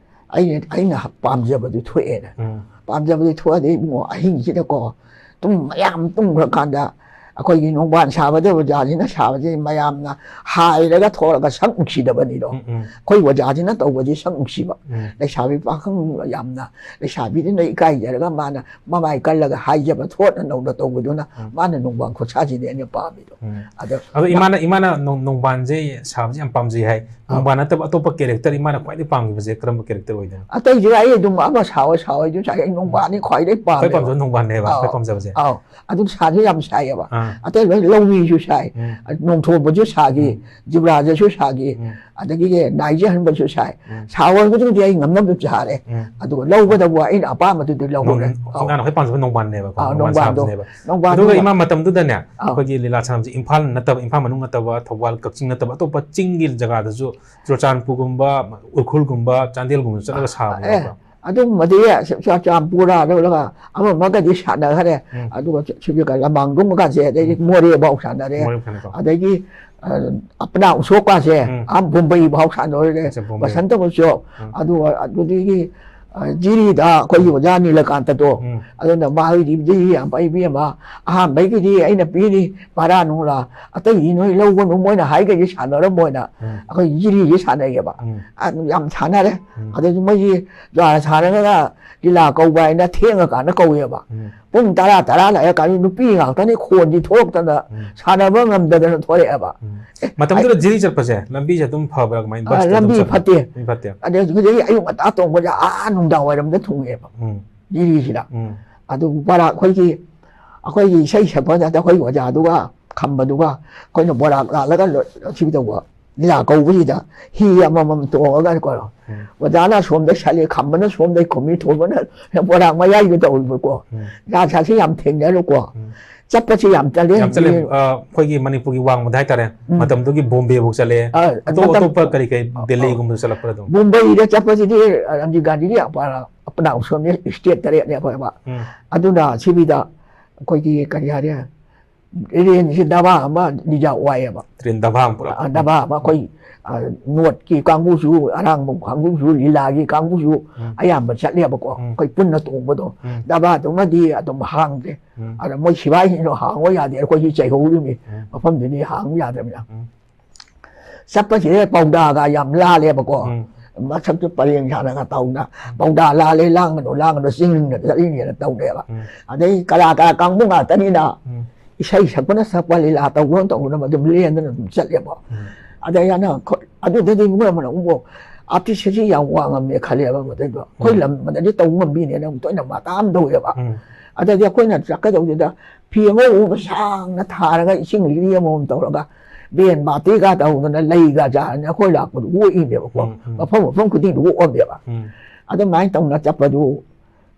ꯑꯩꯅ, ꯑꯩꯅ ꯄꯥꯝꯖꯕꯗꯨ ꯊꯣꯛꯑꯦꯅ꯫ ꯎꯝ꯫ ꯄꯥꯝꯖꯕꯗꯨ ꯊꯣꯛꯑꯗꯤ ꯏꯕꯨꯡꯉꯣ ꯑꯍꯤꯡꯁꯤꯗꯀꯣ ꯇꯨꯝ, ꯃꯌꯥꯝ ꯇꯨꯝꯈ꯭ꯔꯀꯥꯟꯗ ꯑꯩꯈꯣꯏꯒꯤ ꯅꯣꯡꯕꯥꯟ ꯁꯥꯕꯗ ꯑꯣꯖꯥꯁꯤꯅ ꯁꯥꯕꯁꯤ ꯃꯌꯥꯝꯅ ꯍꯥꯏꯔꯒ ꯊꯣꯛꯂꯒ ꯁꯛ ꯅꯨꯡꯁꯤꯗꯕꯅꯤꯗꯣ꯫ ꯎꯝ, ꯎꯝ꯫ ꯑꯩꯈꯣꯏ ꯑꯣꯖꯥꯁꯤꯅ ꯇꯧꯕꯁꯤ ꯁꯛ ꯅꯨꯡꯁꯤꯕ꯫ ꯎꯝ꯫ ꯂꯩꯁꯥꯕꯤ ꯄꯥꯈꯪ ꯌꯥꯝꯅ, ꯂꯩꯁꯥꯕꯤꯗꯨꯅ ꯏꯀꯥꯏꯖꯔꯒ ꯃꯥꯅ ꯃꯃꯥꯏ ꯀꯜꯂꯒ ꯍꯥꯏꯖꯕ ꯊꯣꯠꯅ ꯅꯧꯅ ꯇꯧꯕꯗꯨꯅ ꯎꯝ꯫ ꯃꯥꯅ ꯅꯣꯡꯕꯥꯟ ꯈꯨꯠꯁꯥꯁꯤꯗꯤ ꯑꯩꯅ ꯄꯥꯝꯃꯤꯗꯣ꯫ ꯎꯝ꯫ ꯑꯗꯣ ꯑꯗꯣ ꯃꯥ- ꯏꯃꯥꯅ, ꯏꯃꯥꯅ ꯅꯣꯡ-, ꯅꯣꯡꯕꯥꯟꯁꯦ ꯁꯥꯕꯁꯦ ꯌꯥꯝ ꯄꯥꯝꯖꯩ ꯍꯥꯏ꯫ ꯑꯥ꯫ ꯅꯣꯡꯕꯥꯟ ꯅꯠꯇꯕ ꯑꯇꯣꯞꯄ ꯀꯦꯔꯦꯛꯇꯔ ꯏꯃꯥꯅ ꯈ꯭ꯋꯥꯏꯗꯒꯤ ꯄꯥꯝꯈꯤꯕꯁꯦ ꯀꯔꯝꯕ ꯀꯦꯔꯦꯛꯇꯔ ꯑꯣꯏꯗꯣꯏꯅꯣ? ꯑꯇꯩꯁꯦ ꯑꯩ ꯑꯗꯨꯝ ꯑꯃ ꯁꯥꯎ ꯁꯥꯎ ꯑꯩ ꯑꯗꯨꯝ ꯁꯥꯏ, ꯑꯩ ꯅꯣꯡꯕꯥꯟꯅꯤ ꯈ꯭ꯋꯥꯏꯗꯒꯤ ꯈ꯭ꯋꯥꯏ ꯄꯥꯝꯃꯦꯕ꯫ ꯄꯥꯝꯖꯕ ꯅꯣꯡꯕꯥꯟꯅꯦꯕ, ꯑꯥꯎ꯫ ꯈ꯭ꯋꯥꯏ ꯄꯥꯝꯖꯕꯁꯦ? ꯑꯥꯎ, ꯑꯗꯨꯝ ꯁꯥꯁꯨ ꯌꯥꯝ ꯁꯥꯏꯌꯦꯕ꯫ ꯑꯥ꯫ ꯑꯇꯩ ꯂꯣꯏ ꯂꯧꯃꯤꯁꯨ ꯁꯥꯏ, ꯎꯝ꯫ ꯅꯣꯡꯊꯣꯝꯕꯁꯨ ꯁꯥꯈꯤ, ꯎꯝ꯫ ꯖꯤꯕ꯭ꯔꯥꯖꯁꯨ ꯁꯥꯈꯤ, ꯎꯝ꯫ ꯑꯗꯒꯤ ꯅꯥꯏꯖ ꯍꯟꯕꯁꯨ ꯁꯥꯏ꯫ ꯎꯝ꯫ ꯁꯥꯎꯔꯒꯗꯤ ꯑꯩ ꯉꯝꯅꯕ ꯑꯗꯨꯝ ꯁꯥꯔꯦ꯫ ꯎꯝ꯫ ꯑꯗꯨꯒ ꯂꯧꯕꯗꯕꯨ ꯑꯩꯅ ꯑꯄꯥꯝꯕꯗꯨꯗꯤ ꯂꯧꯔꯦ꯫ ꯅꯣꯡ-, ꯑꯥꯎ꯫ ꯏꯃꯥꯅ ꯈ꯭ꯋꯥꯏ ꯄꯥꯝꯖꯕ ꯅꯣꯡꯕꯥꯟꯅꯦꯕꯀꯣ, ꯑꯥꯎ, ꯅꯣꯡꯕꯥꯟ ꯅꯣꯡꯕꯥꯟꯗꯣ꯫ ꯁꯥꯕꯁꯤꯅꯦꯕ꯫ ꯅꯣꯡꯕꯥꯟꯗꯣ꯫ ꯑꯗꯨꯒ ꯏꯃꯥ ꯃꯇꯝꯗꯨꯗꯅꯦ, ꯑꯥꯎ꯫ ꯑꯩꯈꯣꯏꯒꯤ ꯂꯤꯂꯥ ꯁꯥꯟꯅꯕꯁꯦ ꯏꯝꯐꯥꯜ ꯅꯠꯇꯕ, ꯏꯝꯐꯥꯜ ꯃꯅꯨꯡ ꯅꯠꯇꯕ, ꯊꯧꯕꯥꯜ, ꯀꯛꯆꯤꯡ ꯅꯠꯇꯕ ꯑꯇꯣꯞꯄ ꯆꯤꯡꯒꯤ ꯖꯒꯥꯗꯁꯨ ꯆꯨꯔꯆꯥꯟꯄꯨꯔꯒꯨꯝꯕ, ꯎꯈ꯭ꯔꯨꯜꯒꯨꯝꯕ, ꯆꯥꯟꯗꯦꯜꯒꯨꯝꯕ ꯆꯠꯂꯒ ꯁꯥꯕ ꯑꯦ, ꯌꯥꯎꯕ꯭ꯔꯥ? ꯑꯗꯨꯒꯨꯝꯕꯗꯤ ꯆꯨꯔꯆꯥꯟꯄꯨꯔ ꯂꯧꯔꯒ ꯑꯃ ꯑꯃꯒꯗꯤ ꯁꯥꯟꯅꯈ꯭ꯔꯦ꯫ ꯎꯝ꯫ ꯑꯗꯨꯒ ꯁꯤꯒꯤ ꯂꯃꯥꯡꯒꯨꯝꯕꯀꯥꯁꯦ, ꯑꯗꯩꯗꯤ ꯎꯝ꯫ ꯃꯣꯔꯦ ꯐꯥꯎ ꯁꯥꯟꯅꯔꯦ꯫ ꯃꯣꯔꯦ ꯐꯥꯎ ꯁꯥꯟꯅꯔꯦ꯫ ꯑꯗꯒꯤ, ꯑ, ꯑꯄꯅꯥ ꯎꯁꯣꯛꯀꯥꯁꯦ ꯎꯝ꯫ ꯑꯥ ꯕꯣꯝꯕꯩ ꯐꯥꯎ ꯁꯥꯟꯅꯔꯦ꯫ ꯑꯆꯥ, ꯕꯣꯝꯕꯩ꯫ ꯕꯁꯟꯇ ꯎꯁꯣꯛ, ꯎꯝ꯫ ꯑꯗꯨꯒ ꯑꯗꯨꯗꯒꯤ, ꯑ, ꯖꯤꯔꯤꯗ ꯑꯩꯈꯣꯏꯒꯤ ꯑꯣꯖꯥ ꯅꯤꯂꯀꯥꯟꯇꯗꯣ, ꯎꯝ꯫ ꯑꯗꯨꯅ ꯃꯥ ꯍꯣꯏꯗꯤ ꯖꯤꯔꯤ ꯌꯥꯝ ꯐꯩ ꯏꯕꯦꯝꯃ, ꯑꯍꯥꯟꯕꯩꯒꯤꯗꯤ ꯑꯩꯅ ꯄꯤꯅꯤ ꯚꯔꯥ ꯅꯨꯡꯂꯥ, ꯑꯇꯩꯗꯤ ꯅꯣꯏ ꯂꯧꯒꯅꯨ, ꯃꯣꯏꯅ ꯍꯥꯏꯒꯩꯁꯦ ꯁꯥꯟꯅꯔꯝꯃꯣꯏꯅ ꯎꯝ꯫ ꯑꯩꯈꯣꯏ ꯖꯤꯔꯤꯁꯦ ꯁꯥꯟꯅꯩꯌꯦꯕ꯫ ꯎꯝ꯫ ꯑ, ꯌꯥꯝ ꯁꯥꯟꯅꯔꯦ꯫ ꯎꯝ꯫ ꯑꯗꯩ ꯃꯣꯏꯒꯤ ꯖ꯭ꯋꯥꯔ ꯁꯥꯟꯅꯔꯒ ꯂꯤꯂꯥ ꯀꯧꯕ ꯍꯥꯏꯅ ꯊꯦꯡꯉꯀꯥꯟꯗ ꯀꯧꯋꯦꯕ꯫ ꯎꯝ꯫ ꯄꯨꯡ ꯇꯔꯥ, ꯇꯔꯥ ꯂꯥꯛꯑꯦ ꯀꯥꯟꯗ ꯅꯨꯄꯤ ꯉꯥꯛꯇꯅꯤ ꯈꯣꯟꯗꯤ ꯊꯣꯛꯂꯛꯇꯅ ꯎꯝ꯫ ꯁꯥꯟꯅꯕ ꯉꯝꯗꯗꯅ ꯊꯣꯛꯂꯛꯑꯦꯕ꯫ ꯎꯝ꯫ ꯑꯦ, ꯃꯇꯝꯗꯨꯗ ꯑꯩ ꯖꯤꯔꯤ ꯆꯠꯄꯁꯦ ꯂꯝꯕꯤꯁꯦ ꯑꯗꯨꯝ ꯐꯕ꯭ꯔꯥ ꯀꯃꯥꯏꯅ? ꯑ, ꯕꯁꯇ ꯑꯗꯨꯝ ꯂꯝꯕꯤ ꯆꯠꯄ꯭ꯔꯥ? ꯐꯠꯇꯦ꯫ ꯂꯝꯕꯤ ꯐꯠꯇꯦ꯫ ꯑꯗꯩ ꯍꯧꯖꯤꯛ ꯑꯌꯨꯛ ꯉꯟꯇꯥ ꯇꯣꯡꯕꯁꯦ ꯑꯥ ꯅꯨꯡꯗꯥꯡ ꯋꯥꯏꯔꯝꯗ ꯊꯨꯡꯉꯦꯕ ꯎꯝ꯫ ꯖꯤꯔꯤꯁꯤꯗ꯫ ꯎꯝ꯫ ꯑꯗꯨ ꯕꯣꯔꯥ ꯑꯩꯈꯣꯏꯒꯤ, ꯑꯩꯈꯣꯏꯒꯤ ꯏꯁꯩ ꯁꯛꯄ ꯅꯠꯇꯦ, ꯑꯩꯈꯣꯏꯒꯤ ꯑꯣꯖꯥꯗꯨꯒ ꯈꯝꯕꯗꯨꯒ ꯑꯩꯈꯣꯏꯅ ꯕꯣꯔꯥꯛ ꯂꯥꯜꯂꯒ ꯂꯣ-, ꯁꯤ ꯇꯧꯕ ꯂꯤꯂꯥ ꯀꯧꯕꯁꯤꯗ ꯍꯤ ꯑꯃꯃꯝ ꯇꯣꯡꯉꯒ ꯀꯣ, ꯎꯝ꯫ ꯑꯣꯖꯥꯅ ꯑꯁꯣꯝꯗ ꯁꯠꯂꯦ, ꯈꯝꯕꯅ ꯁꯣꯝꯗ ꯀꯨꯝꯃꯤ, ꯊꯣꯡꯕꯅ ꯕꯣꯔꯥꯛ ꯃꯌꯥꯏꯗ ꯇꯧꯔꯤꯕꯀꯣ꯫ ꯎꯝ꯫ ꯖꯥꯠ ꯖꯥꯠꯁꯤ ꯌꯥꯝ ꯊꯦꯡꯅꯔꯨꯀꯣ꯫ ꯎꯝ꯫ ꯆꯠꯄꯁꯤ ꯌꯥꯝ ꯆꯠꯂꯦ꯫ ꯌꯥꯝ ꯆꯠꯂꯦ꯫ ꯑ, ꯑꯩꯈꯣꯏꯒꯤ ꯃꯅꯤꯄꯨꯔꯒꯤ ꯋꯥꯡꯃꯗ ꯍꯥꯏꯇꯥꯔꯦ꯫ ꯎꯝ꯫ ꯃꯇꯝꯗꯨꯒꯤ ꯕꯣꯝꯕꯦ ꯐꯥꯎ ꯆꯠꯂꯦ꯫ ꯑ, ꯑꯇꯣꯞ ꯃꯇꯝ ꯑꯇꯣꯞꯄ ꯀꯔꯤ ꯀꯔꯤ ꯑ, ꯑ꯫ ꯗꯦꯜꯂꯤꯒꯨꯝꯕꯗ ꯆꯠꯂꯛꯄ꯭ꯔꯥ ꯑꯗꯨꯝ? ꯕꯣꯝꯕꯦꯗ ꯆꯠꯄꯁꯤꯗꯤ ꯔꯥꯝꯖꯤ ꯒꯥꯟꯙꯤꯒꯤ ꯑꯄ-, ꯑꯄꯅꯥꯎ ꯁꯣꯝꯅ ꯁ꯭ꯇꯦꯠ ꯇꯔꯦꯠꯅꯦ ꯑꯩꯈꯣꯏ ꯑꯃ꯫ ꯎꯝ꯫ ꯑꯗꯨꯅ ꯁꯤꯕꯤꯗ ꯑꯩꯈꯣꯏꯒꯤ ꯀꯔꯤ ꯍꯥꯏꯔꯦ, ꯔꯦꯟꯁꯤ ꯗꯕꯥ ꯑꯃ ꯔꯤꯖꯥꯔꯚ ꯑꯣꯏꯌꯦꯕ꯫ ꯇ꯭ꯔꯦꯟ ꯗꯕꯥ ꯑꯃ ꯄꯨꯔꯥ꯫ ꯑ, ꯗꯕꯥ ꯑꯃ ꯑꯩꯈꯣꯏ, ꯑ, ꯅꯣꯠꯀꯤ ꯀꯥꯡꯕꯨꯁꯨ, ꯑꯔꯥꯡꯕꯝ ꯀꯥꯡꯕꯨꯁꯨ, ꯂꯤꯂꯥꯒꯤ ꯀꯥꯡꯕꯨꯁꯨ ꯎꯝ꯫ ꯑꯌꯥꯝꯕ ꯆꯠꯂꯦꯕꯀꯣ꯫ ꯎꯝ꯫ ꯑꯩꯈꯣꯏ ꯄꯨꯟꯅ ꯇꯣꯡꯕꯗꯣ꯫ ꯎꯝ꯫ ꯗꯕꯥꯗꯨꯃꯗꯤ ꯑꯗꯨꯝ ꯍꯥꯡꯗꯦ꯫ ꯎꯝ꯫ ꯑꯗ ꯃꯣꯏ ꯁꯤꯕꯥꯏꯁꯤꯡꯗꯣ ꯍꯥꯡꯉꯣ ꯌꯥꯗꯦ, ꯑꯩꯈꯣꯏꯁꯨ ꯆꯩꯍꯧꯔꯤꯃꯤ꯫ ꯎꯝ꯫ ꯃꯐꯝꯗꯨꯗꯤ ꯍꯥꯡ ꯌꯥꯗ꯭ꯔꯕꯅꯤꯅ꯫ ꯎꯝ꯫ ꯆꯠꯄꯁꯤꯗ ꯄꯧꯗꯥꯒ ꯌꯥꯝ ꯂꯥꯜꯂꯦꯕꯀꯣ꯫ ꯎꯝ꯫ ꯃꯁꯛꯇꯨ ꯄꯔꯦꯡ ꯁꯥꯟꯅꯒ ꯇꯧꯗꯅ ꯎꯝ꯫ ꯄꯧꯗꯥ ꯂꯥꯜꯂꯦ, ꯂꯥꯡꯒꯅꯨ, ꯂꯥꯡꯒꯅꯨ, ꯆꯤꯡꯗ ꯆꯠꯂꯤꯅꯦꯅ ꯇꯧꯔꯦꯕ꯫ ꯎꯝ꯫ ꯑꯗꯩ ꯀꯂꯥ ꯀꯂꯥ ꯀꯥꯡꯕꯨ ꯉꯥꯛꯇꯅꯤꯅ ꯎꯝ꯫ ꯏꯁꯩ ꯁꯛꯄꯅ ꯁꯛꯄ, ꯂꯤꯂꯥ ꯇꯧꯕꯅ ꯇꯧꯕꯅ ꯑꯗꯨꯝ ꯂꯦꯟꯗꯅ ꯑꯗꯨꯝ ꯆꯠꯂꯦꯕ꯫ ꯎꯝ꯫ ꯑꯗꯩ ꯑꯩꯅ ꯈ-, ꯑꯗꯨꯗꯗꯤ ꯃꯣꯏ ꯑꯃꯅ ꯑꯃꯨꯛ ꯑꯥꯔꯇꯤꯁꯁꯤ ꯌꯥꯝ ꯋꯥꯡꯉꯝꯃꯦ ꯈꯜꯂꯦꯕ ꯃꯗꯩꯗꯣ꯫ ꯑꯩꯈꯣꯏ ꯎꯝ꯫ ꯂꯝ ꯑꯃꯗꯗꯤ ꯇꯧꯕ ꯉꯝꯕꯤꯅꯦꯅ ꯑꯃꯨꯛ ꯇꯣꯏꯅ ꯃꯇꯥ ꯑꯃ ꯇꯧꯋꯦꯕ꯫ ꯎꯝ꯫ ꯑꯗꯩꯗꯤ ꯑꯩꯈꯣꯏꯅ ꯆꯠꯀꯗꯧꯗꯨꯗ ꯐꯤ ꯑꯉꯧꯕ ꯁꯥꯡꯅ ꯊꯥꯔꯒ ꯏꯁꯤꯡ ꯂꯤꯛꯂꯤ ꯑꯃꯃꯝ ꯇꯧꯔꯒ ꯕꯦꯟ ꯕꯥꯇꯤꯒ ꯇꯧꯗꯅ ꯂꯩꯒ ꯆꯥꯔꯅ ꯑꯩꯈꯣꯏ ꯂꯥꯛꯄꯗꯨ ꯑꯣꯛꯏꯅꯦꯕꯀꯣ꯫ ꯎꯝ, ꯎꯝ꯫ ꯃꯐꯝ ꯃꯐꯝ ꯈꯨꯗꯤꯡꯗ ꯑꯣꯛꯑꯝꯃꯦꯕ꯫ ꯎꯝ꯫ ꯑꯗꯨꯃꯥꯏꯅ ꯇꯧꯅ ꯆꯠꯄꯗꯨ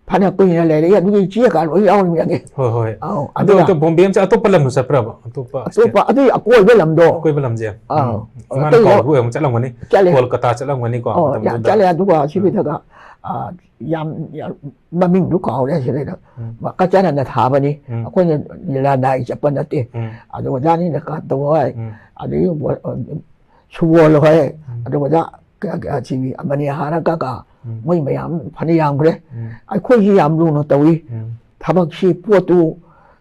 ꯐꯅ ꯀꯨꯏꯅ ꯂꯩꯔꯛꯏ, ꯑꯗꯨꯒꯤ ꯆꯦ ꯀꯥ ꯂꯣꯏ ꯌꯥꯎꯔꯤꯕꯅꯤ꯫ ꯍꯣꯏ, ꯍꯣꯏ꯫ ꯑꯧ, ꯑꯗꯨ ꯑꯗꯨꯒ ꯑꯇꯣꯞꯄ ꯕꯣꯝꯕꯦ ꯑꯃ ꯆꯠ-, ꯑꯇꯣꯞꯄ ꯂꯝꯗ ꯆꯠꯄ꯭ꯔꯕ? ꯑꯇꯣꯞꯄ ꯑꯇꯣꯞꯄ, state? ꯑꯗꯨꯒꯤ ꯑꯀꯣꯏꯕ ꯂꯝꯗꯣ꯫ ꯑꯀꯣꯏꯕ ꯂꯝꯁꯦ? ꯑꯥ, ꯎꯝ꯫ ꯏꯃꯥꯅ ꯑꯇꯩ ꯀꯥꯎꯕ ꯌꯥꯎ-, ꯑꯣꯏꯔꯝ ꯆꯠꯂꯝꯒꯅꯤ꯫ ꯆꯠꯂꯦ꯫ ꯀꯣꯜꯀꯇꯥ ꯆꯠꯂꯝꯒꯅꯤꯀꯣ, ꯑꯧ, ꯌꯥꯝ ꯃꯇꯝꯗꯨꯗ꯫ ꯆꯠꯂꯦ꯫ ꯑꯗꯨꯒ ꯎꯝ꯫ ꯁꯤꯒꯤꯗꯒ, ꯑꯥ, ꯌꯥꯝ, ꯌꯥꯝ ꯃꯃꯤꯡꯗꯨ ꯀꯥꯎꯔꯦ ꯁꯤꯗꯩꯗ꯫ ꯎꯝ꯫ ꯀꯆꯅꯅ ꯊꯥꯕꯅꯤ꯫ ꯎꯝ꯫ ꯑꯩꯈꯣꯏꯅ ꯂꯤꯂꯥ ꯅꯥꯏ ꯆꯠꯄ ꯅꯠꯇꯦ꯫ ꯎꯝ꯫ ꯑꯗꯨ ꯑꯣꯖꯥꯅꯤꯅ ꯀꯥ ꯇꯧ ꯍꯣꯏ꯫ ꯎꯝ꯫ ꯑꯗꯒꯤ ꯕꯣ-, ꯁꯨꯕꯣꯜ ꯍꯣꯏ꯫ ꯎꯝ꯫ ꯑꯗꯨ ꯑꯣꯖꯥ ꯀ-, ꯀ-, ꯁꯤꯒꯤ ꯃꯅꯤꯍꯥꯔ ꯀꯀꯥ ꯎꯝ꯫ ꯃꯣꯏ ꯃꯌꯥꯝ ꯐꯅ ꯌꯥꯝꯈ꯭ꯔꯦ꯫ ꯎꯝ꯫ ꯑꯩꯈꯣꯏꯒꯤ ꯌꯥꯝ ꯂꯨꯅ ꯇꯧꯏ꯫ ꯎꯝ꯫ ꯊꯕꯛꯁꯤ, ꯄꯣꯠꯇꯨ,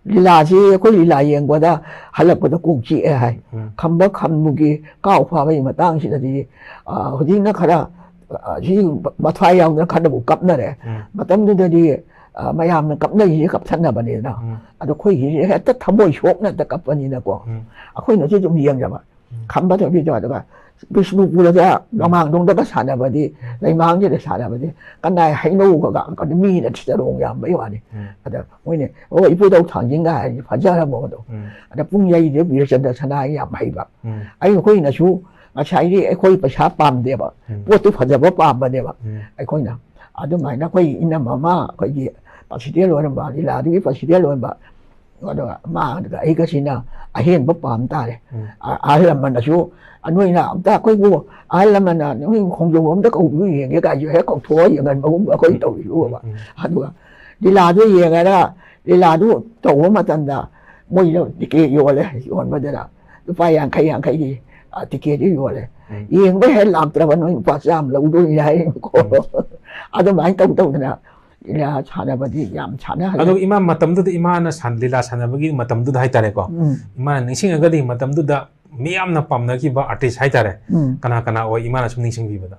ꯂꯤꯂꯥꯁꯤ ꯑꯩꯈꯣꯏ ꯂꯤꯂꯥ ꯌꯦꯡꯕꯗ ꯍꯜꯂꯛꯄꯗ ꯀꯣꯛ ꯆꯤꯛꯑꯦ ꯍꯥꯏ꯫ ꯎꯝ꯫ ꯈꯝꯕ ꯈꯝꯕꯨꯒꯤ ꯀꯥꯎ ꯐꯥꯕꯒꯤ ꯃꯇꯥꯡꯁꯤꯗꯗꯤ, ꯑ, ꯍꯧꯖꯤꯛꯅ ꯈꯔ, ꯑ, ꯁꯤ ꯃꯊ꯭ꯋꯥꯏ ꯌꯥꯎꯗꯅ ꯈꯔꯅꯕꯨ ꯀꯞꯅꯔꯦ꯫ ꯎꯝ꯫ ꯃꯇꯝꯗꯨꯗꯗꯤ, ꯑ, ꯃꯌꯥꯝꯅ ꯀꯞꯅꯔꯤꯁꯦ ꯀꯞꯊꯠꯅꯕꯅꯤꯗꯅ꯫ ꯎꯝ꯫ ꯑꯗꯣ ꯑꯩꯈꯣꯏꯒꯤꯁꯦ ꯍꯦꯛꯇ ꯊꯃꯣꯏ ꯁꯣꯛꯅ ꯍꯦꯛꯇ ꯀꯞꯄꯅꯤꯅꯀꯣ꯫ ꯎꯝ꯫ ꯑꯩꯈꯣꯏꯅꯁꯨ ꯑꯗꯨꯝ ꯌꯦꯡꯖꯕ꯫ ꯎꯝ꯫ ꯈꯝꯕ ꯊꯣꯏꯕꯤꯗꯣ, ꯑꯗꯨꯒ ꯕꯤꯁꯅꯨꯄꯨꯔꯗ ꯂꯃꯥꯡꯗꯣꯡꯗꯒ ꯁꯥꯟꯅꯕꯗꯤ, ꯂꯩꯃꯥꯡꯁꯤꯗ ꯁꯥꯟꯅꯕꯗꯤ ꯀꯅꯥꯏ ꯍꯩꯅꯧꯒ ꯀꯩꯅꯣ ꯃꯤꯅ ꯆꯔꯣꯡ ꯌꯥꯝꯕꯩ ꯋꯥꯅꯤ꯫ ꯎꯝ꯫ ꯑꯗ ꯃꯣꯏꯅ, "ꯑꯣ, ꯏꯄꯨꯗꯧ ꯊꯥꯡꯖꯤꯡꯒ" ꯍꯥꯏꯔꯗꯤ ꯐꯖꯔꯕꯣ ꯑꯗꯣ꯫ ꯎꯝ꯫ ꯑꯗ ꯄꯨꯡꯌꯩꯗꯤ ꯕꯤꯔꯆꯟꯗ꯭ꯔ ꯁꯅꯥꯒꯤ ꯌꯥꯝ ꯍꯩꯕ꯫ ꯎꯝ꯫ ꯑꯩꯈꯣꯏꯅꯁꯨ ꯉꯁꯥꯏꯒꯤ ꯑꯩꯈꯣꯏ ꯄꯩꯁꯥ ꯄꯥꯝꯗꯦꯕ, ꯎꯝ꯫ ꯄꯣꯠꯇꯨ ꯐꯖꯕ ꯄꯥꯝꯕꯅꯦꯕ꯫ ꯎꯝ꯫ ꯑꯩꯈꯣꯏꯅ ꯑꯗꯨꯃꯥꯏꯅ ꯑꯩꯈꯣꯏ ꯏꯅꯝꯃ ꯑꯃ, ꯑꯩꯈꯣꯏꯒꯤ ꯄ꯭ꯔꯁꯤꯗꯦꯟ ꯑꯣꯏꯔꯝꯕ, ꯂꯤꯂꯥꯗꯨꯒꯤ ꯄ꯭ꯔꯁꯤꯗꯦꯟ ꯑꯣꯏꯔꯝꯕ, ꯑꯗꯨꯒ ꯃꯥꯒ ꯑꯩꯒꯁꯤꯅ ꯑꯍꯦꯟꯕ ꯄꯥꯝ ꯇꯥꯔꯦ꯫ ꯎꯝ꯫ ꯑ-, ꯑꯍꯜ ꯂꯃꯟꯅꯁꯨ, "ꯅꯣꯏꯅ ꯑꯝꯇ ꯑꯩꯈꯣꯏꯕꯨ, ꯑꯍꯜ ꯂꯃꯟꯅ ꯅꯣꯏ ꯈꯣꯡꯖꯣꯝ ꯑꯝꯇ ꯀꯧꯕꯤꯌꯨ ꯌꯦꯡꯒꯦ" ꯀꯥꯏꯁꯨ ꯍꯦꯛ ꯀꯧꯊꯣꯛꯑ ꯌꯦꯡꯍꯟꯕꯒꯨꯝꯕ ꯑꯩꯈꯣꯏ ꯇꯧꯔꯤꯕ꯫ ꯎꯝ꯫ ꯑꯗꯨꯒ ꯂꯤꯂꯥꯗꯨ ꯌꯦꯡꯉꯒ, ꯂꯤꯂꯥꯗꯨ ꯇꯧꯕ ꯃꯇꯝꯗ ꯃꯣꯏꯅ ꯇꯤꯀꯦꯠ ꯌꯣꯜꯂꯦ, ꯌꯣꯟꯕꯗꯨꯗ ꯂꯨꯄꯥ ꯌꯥꯡꯈꯩ ꯌꯥꯡꯈꯩꯒꯤ, ꯑ, ꯇꯤꯀꯦꯠꯇꯨ ꯌꯣꯜꯂꯦ꯫ ꯎꯝ꯫ ꯌꯦꯡꯕ ꯍꯦꯛ ꯂꯥꯛꯇ꯭ꯔꯕ ꯅꯣꯏ ꯂꯨꯄꯥ ꯆꯥꯝꯃ ꯂꯧꯗꯣꯏꯅꯤ ꯍꯥꯏꯀꯣ꯫ ꯑꯗꯨꯃꯥꯏꯅ ꯇꯧ ꯇꯧꯗꯅ ꯂꯤꯂꯥ ꯁꯥꯟꯅꯕꯗꯤ ꯌꯥꯝ ꯁꯥꯟꯅꯍꯜꯂꯦ꯫ ꯑꯗꯣ ꯏꯃꯥ, ꯃꯇꯝꯗꯨꯗ ꯏꯃꯥꯅ ꯁꯥꯟ-, ꯂꯤꯂꯥ ꯁꯥꯟꯅꯕꯒꯤ ꯃꯇꯝꯗꯨꯗ ꯍꯥꯏꯇꯥꯔꯦꯀꯣ, ꯎꯝ꯫ ꯏꯃꯥꯅ ꯅꯤꯡꯁꯤꯡꯉꯒꯗꯤ ꯃꯇꯝꯗꯨꯗ ꯃꯤꯌꯥꯝꯅ ꯄꯥꯝꯅꯈꯤꯕ ꯑꯥꯔꯇꯤꯁ ꯍꯥꯏꯇꯥꯔꯦ, ꯎꯝ꯫ ꯀꯅꯥ ꯀꯅꯥ ꯑꯣꯏ ꯏꯃꯥꯅ ꯁꯨꯝ ꯅꯤꯡꯁꯤꯡꯕꯤꯕꯗ?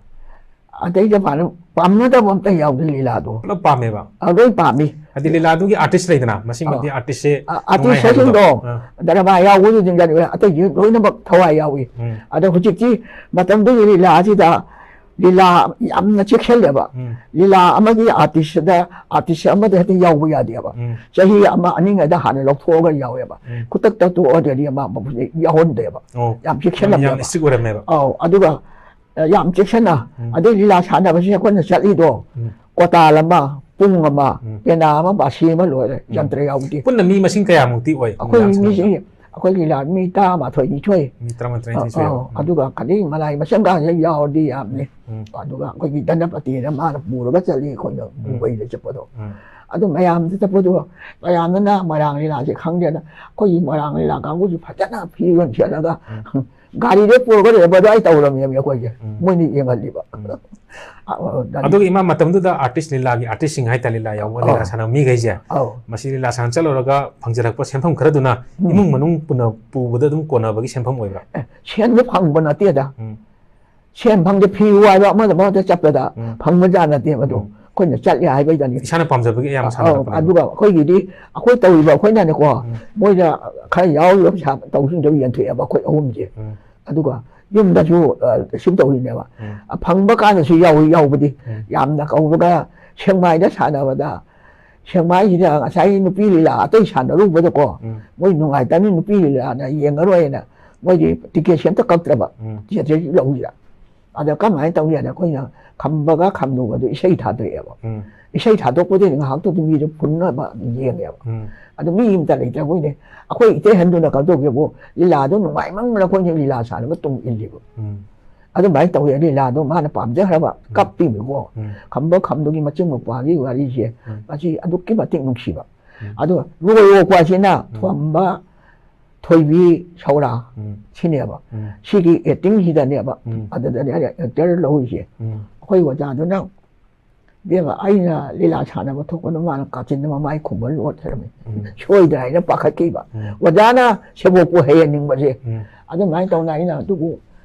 ꯑꯇꯩꯗ ꯄꯥꯝꯅ-, ꯄꯥꯝꯅꯗꯕ ꯑꯝꯇ ꯌꯥꯎꯗꯦ ꯂꯤꯂꯥꯗꯣ꯫ ꯄꯨꯂꯞ ꯄꯥꯝꯃꯦꯕ꯫ ꯑ, ꯂꯣꯏ ꯄꯥꯝꯃꯤ꯫ ꯍꯥꯏꯗꯤ ꯂꯤꯂꯥꯗꯨꯒꯤ ꯑꯥꯔꯇꯤꯁ ꯂꯩꯗꯅ, ꯃꯁꯤꯃꯗꯤ ꯑ, ꯑꯥꯔꯇꯤꯁꯁꯦ ꯑ, ꯅꯨꯡꯉꯥꯏ ꯍꯥꯏꯕꯗꯣ꯫ ꯑꯥꯔꯇꯤꯁꯁꯤꯡꯗꯣ, ꯑ, ꯗ꯭ꯔꯃꯥ ꯌꯥꯎꯕꯗꯨꯁꯤꯡꯗ ꯑꯇꯩꯗꯤ ꯂꯣꯏꯅꯃꯛ ꯊꯋꯥꯏ ꯌꯥꯎꯏ꯫ ꯎꯝ꯫ ꯑꯗꯣ ꯍꯧꯖꯤꯛꯇꯤ ꯃꯇꯝꯗꯨꯒꯤ ꯂꯤꯂꯥꯁꯤꯗ ꯂꯤꯂꯥ ꯌꯥꯝꯅ ꯆꯦꯛꯁꯤꯜꯂꯦꯕ꯫ ꯎꯝ꯫ ꯂꯤꯂꯥ ꯑꯃꯒꯤ ꯑꯥꯔꯇꯤꯁꯁꯤꯗ, ꯑꯥꯔꯇꯤꯁ ꯑꯃꯗ ꯍꯦꯛꯇ ꯌꯥꯎꯕ ꯌꯥꯗꯦꯕ꯫ ꯎꯝ꯫ ꯆꯍꯤ ꯑꯃ ꯑꯅꯤꯉꯩꯗ ꯍꯥꯟꯅ ꯂꯧꯊꯣꯛꯑꯒ ꯌꯥꯎꯋꯦꯕ꯫ ꯎꯝ꯫ ꯈꯨꯗꯛꯇ ꯇꯣꯛꯑꯗꯤ ꯑꯃ ꯃꯄꯨꯁꯦ ꯌꯥꯎꯍꯟꯗꯦꯕ꯫ ꯑꯣ, ꯌꯥꯝ ꯆꯦꯛꯁꯤꯜꯂꯝꯃꯦꯕ꯫ ꯌꯥꯝ ꯏꯁꯇ꯭ꯔꯤꯛ ꯑꯣꯏꯔꯝꯃꯦꯕ꯫ ꯑꯧ, ꯑꯗꯨꯒ, ꯑ, ꯌꯥꯝ ꯆꯦꯛꯁꯤꯟꯅ, ꯎꯝ꯫ ꯑꯗꯩ ꯂꯤꯂꯥ ꯁꯥꯟꯅꯕꯁꯤ ꯑꯩꯈꯣꯏꯅ ꯆꯠꯂꯤꯗꯣ, ꯎꯝ꯫ ꯀ꯭ꯋꯥꯇꯥꯜ ꯑꯃ, ꯄꯨꯡ ꯑꯃ, ꯎꯝ꯫ ꯄꯦꯅꯥ ꯑꯃ, ꯕꯥꯁꯤ ꯑꯃ ꯂꯣꯏꯔꯦ, ꯎꯝ꯫ ꯌꯟꯇ꯭ꯔ ꯌꯥꯎꯗꯦ꯫ ꯄꯨꯟꯅ ꯃꯤ ꯃꯁꯤꯡ ꯀꯌꯥꯃꯨꯛꯇꯤ ꯑꯣꯏ? ꯑꯩꯈꯣꯏ ꯂꯤꯂꯥ ꯃꯤꯁꯤ, ꯁꯥꯟꯅꯕꯗ? ꯑꯩꯈꯣꯏ ꯂꯤꯂꯥ ꯃꯤ ꯇꯔꯥꯃꯥꯊꯣꯏ, ꯅꯤꯊꯣꯏ꯫ ꯃꯤ ꯇꯔꯥꯃꯥꯊꯣꯏ, ꯑ, ꯅꯤꯊꯣꯏ꯫ ꯑ, ꯎꯝ꯫ ꯑꯗꯨꯒ ꯀꯔꯤ ꯃꯅꯥꯏ ꯃꯁꯪꯒ ꯍꯦꯛ ꯌꯥꯎꯔꯗꯤ ꯌꯥꯝꯅꯤ꯫ ꯎꯝ꯫ ꯑꯗꯨꯒ ꯑꯩꯈꯣꯏꯒꯤ ꯙꯅꯄꯇꯤꯅ ꯃꯥꯅ ꯄꯨꯔꯒ ꯆꯠꯂꯤ, ꯑꯩꯈꯣꯏꯅ ꯎꯝ꯫ ꯃꯨꯝꯕꯩꯗ ꯆꯠꯄꯗꯣ꯫ ꯎꯝ꯫ ꯑꯗꯨ ꯃꯌꯥꯝꯗ ꯆꯠꯄꯗꯣ, ꯃꯌꯥꯝꯗꯨꯅ ꯃꯣꯏꯔꯥꯡ ꯂꯤꯂꯥꯁꯦ ꯈꯪꯗꯦꯅ, ꯑꯩꯈꯣꯏꯒꯤ ꯃꯣꯏꯔꯥꯡ ꯂꯤꯂꯥ ꯀꯥꯡꯕꯨꯁꯤ ꯐꯖꯅ ꯐꯤꯔꯣꯜ ꯁꯦꯠꯂꯒ, ꯎꯝ꯫ ꯒꯥꯔꯤꯗ ꯄꯨꯔꯒ ꯂꯩꯔꯝꯕ ꯑꯗꯨꯋꯥꯏ ꯇꯧꯔꯝꯃꯦꯕ ꯑꯩꯈꯣꯏꯁꯦ꯫ ꯎꯝ꯫ ꯃꯣꯏꯅ ꯌꯦꯡꯍꯜꯂꯤꯕ꯫ ꯎꯝ꯫ ꯑ, ꯑ, ꯒꯥꯔꯤ- ꯑꯗꯨꯒ ꯏꯃꯥ, ꯃꯇꯝꯗꯨꯗ ꯑꯥꯔꯇꯤꯁ, ꯂꯤꯂꯥꯒꯤ ꯑꯥꯔꯇꯤꯁꯁꯤꯡ ꯍꯥꯏꯇꯥꯔꯦ, ꯂꯤꯂꯥ ꯌꯥꯎꯕ, ꯂꯤꯂꯥ ꯑꯧ꯫ ꯁꯥꯟꯅꯕ ꯃꯤꯈꯩꯁꯦ, ꯑꯧ꯫ ꯃꯁꯤ ꯂꯤꯂꯥ ꯁꯥꯟꯅ ꯆꯠꯂꯨꯔꯒ ꯐꯪꯖꯔꯛꯄ ꯁꯦꯟꯐꯝ ꯈꯔꯗꯨꯅ ꯎꯝ꯫ ꯏꯃꯨꯡ ꯃꯅꯨꯡ ꯄꯨꯟꯅ ꯄꯨꯕꯗ ꯑꯗꯨꯝ ꯀꯣꯟꯅꯕꯒꯤ ꯁꯦꯟꯐꯝ ꯑꯣꯏꯕ꯭ꯔꯥ? ꯑꯦ, ꯁꯦꯟꯗꯤ ꯐꯪꯕ ꯅꯠꯇꯦꯗ꯫ ꯎꯝ꯫ ꯁꯦꯟ ꯐꯪꯗꯦ, ꯐꯤ ꯋꯥꯏꯕ ꯑꯃꯗ ꯑꯃꯗ ꯆꯠꯄꯗ ꯎꯝ꯫ ꯐꯪꯕ ꯖꯥꯠ ꯅꯠꯇꯦ ꯃꯗꯨ꯫ ꯎꯝ꯫ ꯑꯩꯈꯣꯏꯅ ꯆꯠꯂꯦ ꯍꯥꯏꯕꯩꯗꯅꯤ꯫ ꯏꯁꯥꯅ ꯄꯥꯝꯖꯕꯒꯤ ꯑꯌꯥꯝꯕ ꯑꯧ, ꯁꯥꯟꯅꯔꯛꯄꯅꯦꯕ꯫ ꯑꯗꯨꯒ ꯑꯩꯈꯣꯏꯒꯤꯗꯤ ꯑꯩꯈꯣꯏ ꯇꯧꯔꯤꯕ ꯑꯩꯈꯣꯏꯅꯅꯦꯀꯣ, ꯎꯝ꯫ ꯃꯣꯏꯗ ꯈꯔ ꯌꯥꯎꯔꯤꯕ ꯄꯩꯁꯥ ꯇꯧꯁꯤꯡꯗꯣ ꯌꯦꯟꯊꯣꯛꯑꯦꯕ ꯑꯩꯈꯣꯏ ꯑꯍꯨꯝꯁꯦ꯫ ꯎꯝ꯫ ꯑꯗꯨꯒ ꯌꯨꯝꯗꯁꯨ, ꯑ, ꯁꯨꯝ ꯇꯧꯔꯤꯅꯦꯕ꯫ ꯎꯝ꯫ ꯑ, ꯐꯪꯕ ꯀꯥꯟꯗꯁꯨ ꯌꯥꯎꯏ, ꯌꯥꯎꯕꯗꯤ꯫ ꯎꯝ꯫ ꯌꯥꯝꯅ ꯀꯧꯕꯒ ꯁꯦꯛꯃꯥꯏꯗ ꯁꯥꯟꯅꯕꯗ, ꯁꯦꯛꯃꯥꯏꯁꯤꯗ ꯉꯁꯥꯏꯒꯤ ꯅꯨꯄꯤ ꯂꯤꯂꯥ ꯑꯇꯩ ꯁꯥꯟꯅꯔꯨꯕꯗꯀꯣ, ꯎꯝ꯫ ꯃꯣꯏ ꯅꯨꯡꯉꯥꯏꯇꯕꯅꯤ, ꯅꯨꯄꯤ ꯂꯤꯂꯥꯅ ꯌꯦꯡꯉꯔꯣꯏꯅ ꯃꯣꯏꯗꯤ ꯇꯤꯀꯦꯠꯁꯦ ꯑꯝꯇ ꯀꯛꯇ꯭ꯔꯕ꯫ ꯎꯝ꯫ ꯇꯤꯀꯦꯠꯁꯦ ꯂꯧꯗ꯭ꯔꯦ꯫ ꯑꯗ ꯀꯃꯥꯏꯅ ꯇꯧꯅꯤ ꯍꯥꯏꯗ ꯑꯩꯈꯣꯏꯅ ꯈꯝꯕꯒ ꯈꯝꯗꯣꯛꯄꯗꯣ ꯏꯁꯩ ꯊꯥꯗꯣꯛꯑꯦꯕ꯫ ꯎꯝ꯫ ꯏꯁꯩ ꯊꯥꯗꯣꯛꯄꯗꯒꯤ ꯉꯥꯏꯍꯥꯛꯇꯨꯗꯤ ꯃꯤꯗꯣ ꯐꯨꯟꯅꯕ ꯌꯦꯡꯉꯦꯕ꯫ ꯎꯝ꯫ ꯑꯗꯨ ꯃꯤ ꯑꯃꯇ ꯂꯩꯇ꯭ꯔꯕꯣꯏꯅꯦ꯫ ꯑꯩꯈꯣꯏ ꯏꯇꯩ ꯍꯟꯗꯨꯅ ꯀꯝꯗꯧꯒꯦꯕꯨ, ꯂꯤꯂꯥꯗꯣ ꯅꯨꯡꯉꯥꯏꯃꯟꯕꯅ ꯑꯩꯈꯣꯏꯅ ꯂꯤꯂꯥ ꯁꯥꯟꯅꯕ ꯇꯨꯡ ꯏꯜꯂꯤꯕ꯫ ꯎꯝ꯫ ꯑꯗꯨꯃꯥꯏꯅ ꯇꯧꯋꯦ꯫ ꯂꯤꯂꯥꯗꯣ ꯃꯥꯅ ꯄꯥꯝꯖꯈ꯭ꯔꯕ, ꯀꯞꯄꯤꯕꯀꯣ꯫ ꯎꯝ꯫ ꯈꯝꯕ ꯈꯝꯗꯨꯒꯤ ꯃꯆꯤꯟ ꯃꯧꯄ꯭ꯋꯥꯒꯤ ꯋꯥꯔꯤꯁꯦ, ꯎꯝ꯫ ꯃꯁꯤ ꯑꯗꯨꯛꯀꯤ ꯃꯇꯤꯛ ꯅꯨꯡꯁꯤꯕ꯫ ꯎꯝ꯫ ꯑꯗꯣ ꯂꯣꯏ ꯑꯣꯛꯄ ꯑꯁꯤꯅ ꯎꯝ꯫ ꯊꯣꯝꯕ, ꯊꯣꯏꯕꯤ, ꯁꯧꯔꯥ ꯎꯝ꯫ ꯁꯤꯅꯦꯕ꯫ ꯎꯝ꯫ ꯁꯤꯒꯤ ꯑꯦꯛꯇꯤꯡꯁꯤꯗꯅꯦꯕ ꯎꯝ꯫ ꯑꯗꯨꯗꯅꯦ ꯑꯩꯅ ꯑꯦꯛꯇꯔ ꯂꯧꯔꯤꯁꯦ꯫ ꯎꯝ꯫ ꯑꯩꯈꯣꯏ ꯑꯣꯖꯥꯗꯨꯅ, "ꯏꯕꯦꯝꯃ, ꯑꯩꯅ ꯂꯤꯂꯥ ꯁꯥꯟꯅꯕ ꯊꯣꯛꯄꯗꯣ ꯃꯥꯅ ꯀꯥꯆꯤꯟꯗ ꯃꯃꯥꯏ ꯈꯨꯝꯕ ꯂꯣꯠꯈ꯭ꯔꯕꯅꯤ꯫ ꯎꯝ꯫ ꯁꯣꯏꯗ꯭ꯔꯥ?" ꯍꯥꯏꯅ ꯄꯥꯈꯠꯈꯤꯕ꯫ ꯎꯝ꯫ ꯑꯣꯖꯥꯅ ꯁꯦꯕꯣꯛꯄꯨ ꯍꯩꯍꯟꯅꯤꯡꯕꯁꯦ꯫ ꯎꯝ꯫ ꯑꯗꯨꯃꯥꯏꯅ ꯇꯧꯅ ꯑꯩꯅ ꯑꯗꯨꯕꯨ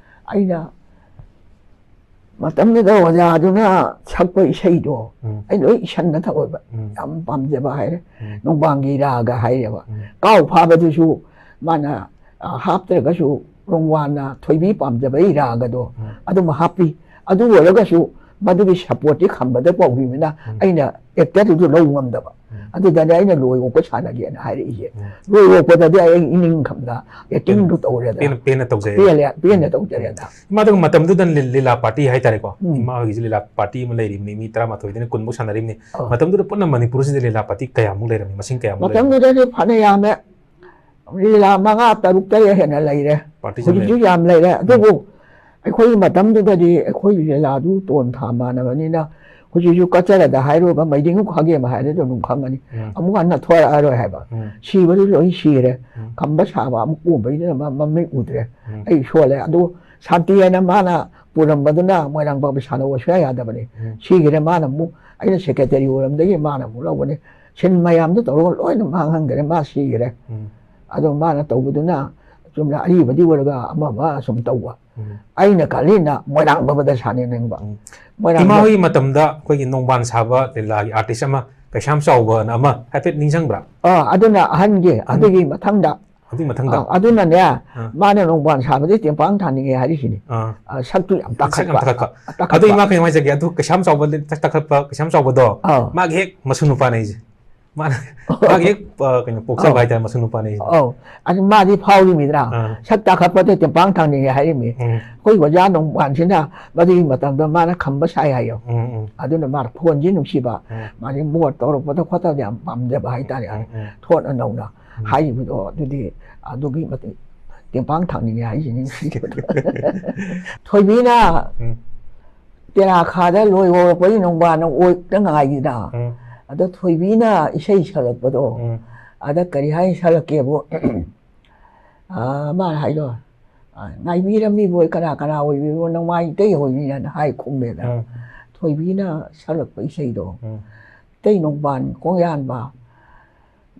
ꯑꯩꯅ ꯃꯇꯝꯗꯨꯗ ꯑꯣꯖꯥꯗꯨꯅ ꯁꯛꯄ ꯏꯁꯩꯗꯣ ꯎꯝ꯫ ꯑꯩ ꯂꯣꯏ ꯏꯁꯟꯅ ꯊꯛꯑꯣꯏꯕ꯫ ꯎꯝ꯫ ꯌꯥꯝ ꯄꯥꯝꯖꯕ ꯍꯥꯏꯔꯦ꯫ ꯎꯝ꯫ ꯅꯣꯡꯕꯥꯡꯒꯤ ꯔꯥꯒ ꯍꯥꯏꯔꯦꯕ꯫ ꯎꯝ꯫ ꯀꯥꯎ ꯐꯥꯕꯗꯨꯁꯨ ꯃꯥꯅ, ꯑ, ꯍꯥꯞꯇ꯭ꯔꯒꯁꯨ ꯔꯣꯡꯋꯥꯟꯅ ꯊꯣꯏꯕꯤ ꯄꯥꯝꯖꯕꯒꯤ ꯔꯥꯒꯗꯣ ꯎꯝ꯫ ꯑꯗꯨꯝ ꯍꯥꯞꯄꯤ꯫ ꯑꯗꯨ ꯑꯣꯏꯔꯒꯁꯨ ꯃꯗꯨꯒꯤ ꯁꯞꯄꯣꯔꯠꯇꯤ ꯈꯝꯕꯗ ꯄꯥꯎꯕꯤꯕꯅ ꯎꯝ꯫ ꯑꯩꯅ ꯑꯦꯛꯇꯔꯗꯨꯁꯨ ꯂꯧ ꯉꯝꯗꯕ꯫ ꯎꯝ꯫ ꯑꯗꯨꯗꯅꯦ ꯑꯩꯅ ꯂꯣꯏ ꯑꯣꯛꯄ ꯁꯥꯟꯅꯒꯦꯅ ꯍꯥꯏꯔꯛꯏꯁꯦ꯫ ꯎꯝ꯫ ꯂꯣꯏ ꯑꯣꯛꯄꯗꯗꯤ ꯑꯩ ꯏꯅꯤꯡ ꯈꯝꯗ ꯑꯦꯛꯇꯤꯡꯗꯨ ꯇꯧꯔꯦꯗꯅ꯫ ꯄꯦꯟꯅ, ꯄꯦꯟꯅ ꯇꯧꯖꯩ꯫ ꯄꯦꯜꯂꯦ, ꯄꯦꯟꯅ ꯇꯧꯖꯔꯦꯗ꯫ ꯏꯃꯥꯗꯨ ꯃꯇꯝꯗꯨꯗ ꯂꯤ-, ꯂꯤꯂꯥ ꯄꯥꯔꯇꯤ ꯍꯥꯏꯇꯥꯔꯦꯀꯣ꯫ ꯎꯝ꯫ ꯏꯃꯥ ꯍꯣꯏꯒꯤꯁꯨ ꯂꯤꯂꯥ ꯄꯥꯔꯇꯤ ꯑꯃ ꯂꯩꯔꯤꯕꯅꯤ, ꯃꯤ ꯇꯔꯥꯃꯥꯊꯣꯏꯗꯩꯅ ꯀꯨꯟꯃꯨꯛ ꯁꯥꯟꯅꯔꯤꯕꯅꯤ꯫ ꯑꯧ꯫ ꯃꯇꯝꯗꯨꯗ ꯄꯨꯟꯅ ꯃꯅꯤꯄꯨꯔꯁꯤꯗ ꯂꯤꯂꯥ ꯄꯥꯔꯇꯤ ꯀꯌꯥꯃꯨꯛ ꯂꯩꯔꯝꯃꯤ? ꯃꯁꯤꯡ ꯀꯌꯥꯃꯨꯛ ꯂꯩꯔꯝꯃꯤ? ꯃꯇꯝꯗꯨꯗꯗꯤ ꯐꯅ ꯌꯥꯝꯃꯦ꯫ ꯂꯤꯂꯥ ꯃꯉꯥ, ꯇꯔꯨꯛ, ꯇꯔꯦꯠ ꯍꯦꯟꯅ ꯂꯩꯔꯦ꯫ ꯄꯥꯔꯇꯤꯁꯦ ꯍꯧꯖꯤꯛꯁꯨ ꯂꯩꯔꯦ꯫ ꯌꯥꯝ ꯂꯩꯔꯦ꯫ ꯑꯗꯨꯕꯨ ꯑꯩꯈꯣꯏꯒꯤ ꯃꯇꯝꯗꯨꯗꯗꯤ ꯑꯩꯈꯣꯏꯒꯤ ꯂꯤꯂꯥꯗꯨ ꯇꯣꯟ ꯊꯥ ꯃꯥꯟꯅꯕꯅꯤꯅ ꯍꯧꯖꯤꯛꯁꯨ ꯀꯠꯆꯔꯗ ꯍꯥꯏꯔꯨꯔꯒ ꯃꯩꯗꯤꯡ ꯈꯥꯒꯦꯝꯕ ꯍꯥꯏꯔꯗꯤ ꯑꯗꯨꯝ ꯈꯪꯒꯅꯤ꯫ ꯎꯝ꯫ ꯑꯃꯨꯛ ꯍꯟꯅ ꯊꯣꯔꯛꯑꯔꯣꯏ ꯍꯥꯏꯕ꯫ ꯎꯝ꯫ ꯁꯤꯕꯗꯨ ꯂꯣꯏ ꯁꯤꯔꯦ꯫ ꯎꯝ꯫ ꯈꯝꯕ ꯁꯥꯕ ꯑꯃꯨꯛ ꯀꯣꯝꯕꯩꯗꯨꯅ ꯃ-, ꯃꯃꯤꯠ ꯎꯗ꯭ꯔꯦ꯫ ꯎꯝ꯫ ꯑꯩ ꯁꯣꯜꯂꯦ꯫ ꯑꯗꯨ ꯁꯥꯟꯇꯤ ꯍꯥꯏꯅ ꯃꯥꯅ ꯄꯨꯔꯝꯕꯗꯨꯅ ꯃꯣꯏꯔꯥꯡ ꯄꯥꯛꯄꯤ ꯁꯥꯟꯅꯧ ꯁꯨꯡꯌꯥ ꯌꯥꯗꯕꯅꯤ꯫ ꯎꯝ꯫ ꯁꯤꯈ꯭ꯔꯦ꯫ ꯃꯥꯅ ꯑꯃꯨꯛ, ꯑꯩꯅ ꯁꯦꯀ꯭ꯔꯦꯇꯔꯤ ꯑꯣꯏꯔꯝꯗꯒꯤ ꯃꯥꯅ ꯑꯃꯨꯛ ꯂꯧꯕꯅꯤ꯫ ꯁꯤꯟ ꯃꯌꯥꯝꯗꯨ ꯇꯧꯔꯒ ꯂꯣꯏꯅ ꯃꯥꯡꯍꯟꯈ꯭ꯔꯦ꯫ ꯃꯥ ꯁꯤꯈ꯭ꯔꯦ꯫ ꯎꯝ꯫ ꯑꯗꯣ ꯃꯥꯅ ꯇꯧꯕꯗꯨꯅ ꯆꯨꯝꯅ ꯑꯔꯤꯕꯗꯤ ꯑꯣꯏꯔꯒ ꯑꯃ ꯑꯃ ꯁꯨꯝ ꯇꯧꯕ꯫ ꯎꯝ꯫ ꯑꯩꯅ ꯈꯜꯂꯤꯅ ꯃꯣꯏꯔꯥꯡ ꯕꯕꯗ ꯁꯥꯟꯅꯅꯤꯡꯕ꯫ ꯎꯝ꯫ ꯃꯣꯏꯔꯥꯡ ꯏꯃꯥ ꯕꯕ- ꯍꯣꯏꯒꯤ ꯃꯇꯝꯗ ꯑꯩꯈꯣꯏꯒꯤ ꯅꯣꯡꯕꯥꯟ ꯁꯥꯕ ꯂꯤꯂꯥꯒꯤ ꯑꯥꯔꯇꯤꯁ ꯑꯃ, ꯀꯩꯁꯥꯝ ꯆꯥꯎꯕꯅ ꯑꯃ, ꯍꯥꯏꯐꯦꯠ ꯅꯤꯡꯁꯤꯡꯕ꯭ꯔꯥ? ꯑꯥ, ꯑꯗꯨꯅ ꯑꯍꯟꯒꯤ, ꯑꯍꯟ-, ꯑꯗꯨꯒꯤ ꯃꯊꯪꯗ꯫ ꯑꯗꯨꯒꯤ ꯃꯊꯪꯗ? ꯑꯥ, ꯑꯗꯨꯅꯅꯦ, ꯑꯥ꯫ ꯃꯥꯅ ꯅꯣꯡꯕꯥꯟ ꯁꯥꯕꯗꯤ ꯇꯦꯡꯄꯥꯡ ꯊꯥꯅꯤꯡꯉꯦ ꯍꯥꯏꯔꯤꯁꯤꯅꯤ꯫ ꯑꯥ꯫ ꯑꯥ, ꯁꯛꯇꯨ ꯌꯥꯝ ꯁꯛ ꯌꯥꯝ ꯇꯥꯈꯠꯄ꯫ ꯇꯥꯈꯠꯄ꯫ ꯇꯥꯈꯠꯄ꯫ ꯑꯗꯨ ꯏꯃꯥ ꯀꯩꯅꯣ ꯍꯥꯏꯖꯒꯦ, ꯑꯗꯨ ꯀꯩꯁꯥꯝ ꯆꯥꯎꯕ ꯂꯤ-, ꯇꯥꯈꯠꯄ ꯀꯩꯁꯥꯝ ꯆꯥꯎꯕꯗꯣ, ꯑꯥ꯫ ꯃꯥꯒꯤ ꯍꯦꯛ ꯃꯁꯨ ꯅꯨꯄꯥꯅꯦ ꯑꯩꯁꯦ꯫ ꯃꯥꯅ, ꯃꯥꯒꯤ ꯍꯦꯛ, ꯑ, ꯀꯩꯅꯣ, ꯄꯣꯛꯆꯕ ꯑꯧ꯫ ꯍꯥꯏꯇꯥꯔꯦ, ꯃꯁꯨ ꯅꯨꯄꯥꯅꯦ꯫ ꯑꯧ꯫ ꯑꯗꯨ ꯃꯥꯗꯤ ꯐꯥꯎꯔꯤꯃꯤꯗ꯭ꯔꯥ? ꯑꯥ꯫ ꯁꯛ ꯇꯥꯈꯠꯄꯗ ꯇꯦꯡꯄꯥꯡ ꯊꯥꯡꯅꯤꯡꯉꯦ ꯍꯥꯏꯔꯤꯃꯤ꯫ ꯎꯝ꯫ ꯑꯩꯈꯣꯏ ꯑꯣꯖꯥ ꯅꯣꯡꯕꯥꯟꯁꯤꯅ ꯃꯗꯨꯒꯤ ꯃꯇꯝꯗ ꯃꯥꯅ ꯈꯝꯕ ꯁꯥꯏ ꯍꯥꯏꯌꯣ꯫ ꯎꯝ, ꯎꯝ꯫ ꯑꯗꯨꯅ ꯃꯥꯅ ꯈꯣꯟꯁꯤ ꯅꯨꯡꯁꯤꯕ, ꯎꯝ꯫ ꯃꯥꯗꯤ ꯃꯣꯠ ꯇꯧꯔꯛꯄꯗ ꯈꯣꯠꯇꯧꯗ ꯌꯥꯝ ꯄꯥꯝꯖꯕ ꯍꯥꯏꯇꯥꯔꯦ꯫ ꯎꯝ, ꯎꯝ꯫ ꯊꯣꯠꯅ ꯅꯧꯅ ꯎꯝ꯫ ꯍꯥꯏꯔꯤꯕꯗꯣ, ꯑꯗꯨꯗꯤ ꯑꯗꯨꯒꯤ ꯃꯇꯤꯛ ꯇꯦꯡꯄꯥꯡ ꯊꯥꯡꯅꯤꯡꯉꯦ ꯍꯥꯏꯁꯤꯅꯤ꯫ ꯊꯣꯏꯕꯤꯅ ꯎꯝ꯫ ꯇꯦꯔꯥꯈꯥꯗ ꯂꯣꯏ ꯍꯧꯔꯛꯄꯒꯤ ꯅꯣꯡꯕꯥꯟꯅ ꯑꯣꯏꯗ ꯉꯥꯏꯔꯤꯗ꯫ ꯎꯝ꯫ ꯑꯗ ꯊꯣꯏꯕꯤꯅ ꯏꯁꯩ ꯁꯛꯂꯛꯄꯗꯣ, ꯎꯝ꯫ ꯑꯗ ꯀꯔꯤ ꯍꯥꯏ ꯁꯛꯂꯛꯀꯦꯕꯨ, ꯑꯥ, ꯃꯥꯅ ꯍꯥꯏꯗꯣ, ꯑꯥ, "ꯉꯥꯏꯕꯤꯔꯝꯃꯤꯕꯣꯏ ꯀꯅꯥ ꯀꯅꯥ ꯑꯣꯏꯕꯤꯕꯣ, ꯅꯃꯥꯏ ꯏꯇꯩ ꯍꯣꯏꯅꯤꯅ" ꯍꯥꯏ ꯈꯨꯝꯃꯦꯗ꯫ ꯎꯝ꯫ ꯊꯣꯏꯕꯤꯅ ꯁꯛꯂꯛꯄ ꯏꯁꯩꯗꯣ, ꯎꯝ꯫ "ꯏꯇꯩ ꯅꯣꯡꯕꯥꯟ ꯀꯣꯡꯌꯥꯟꯕ,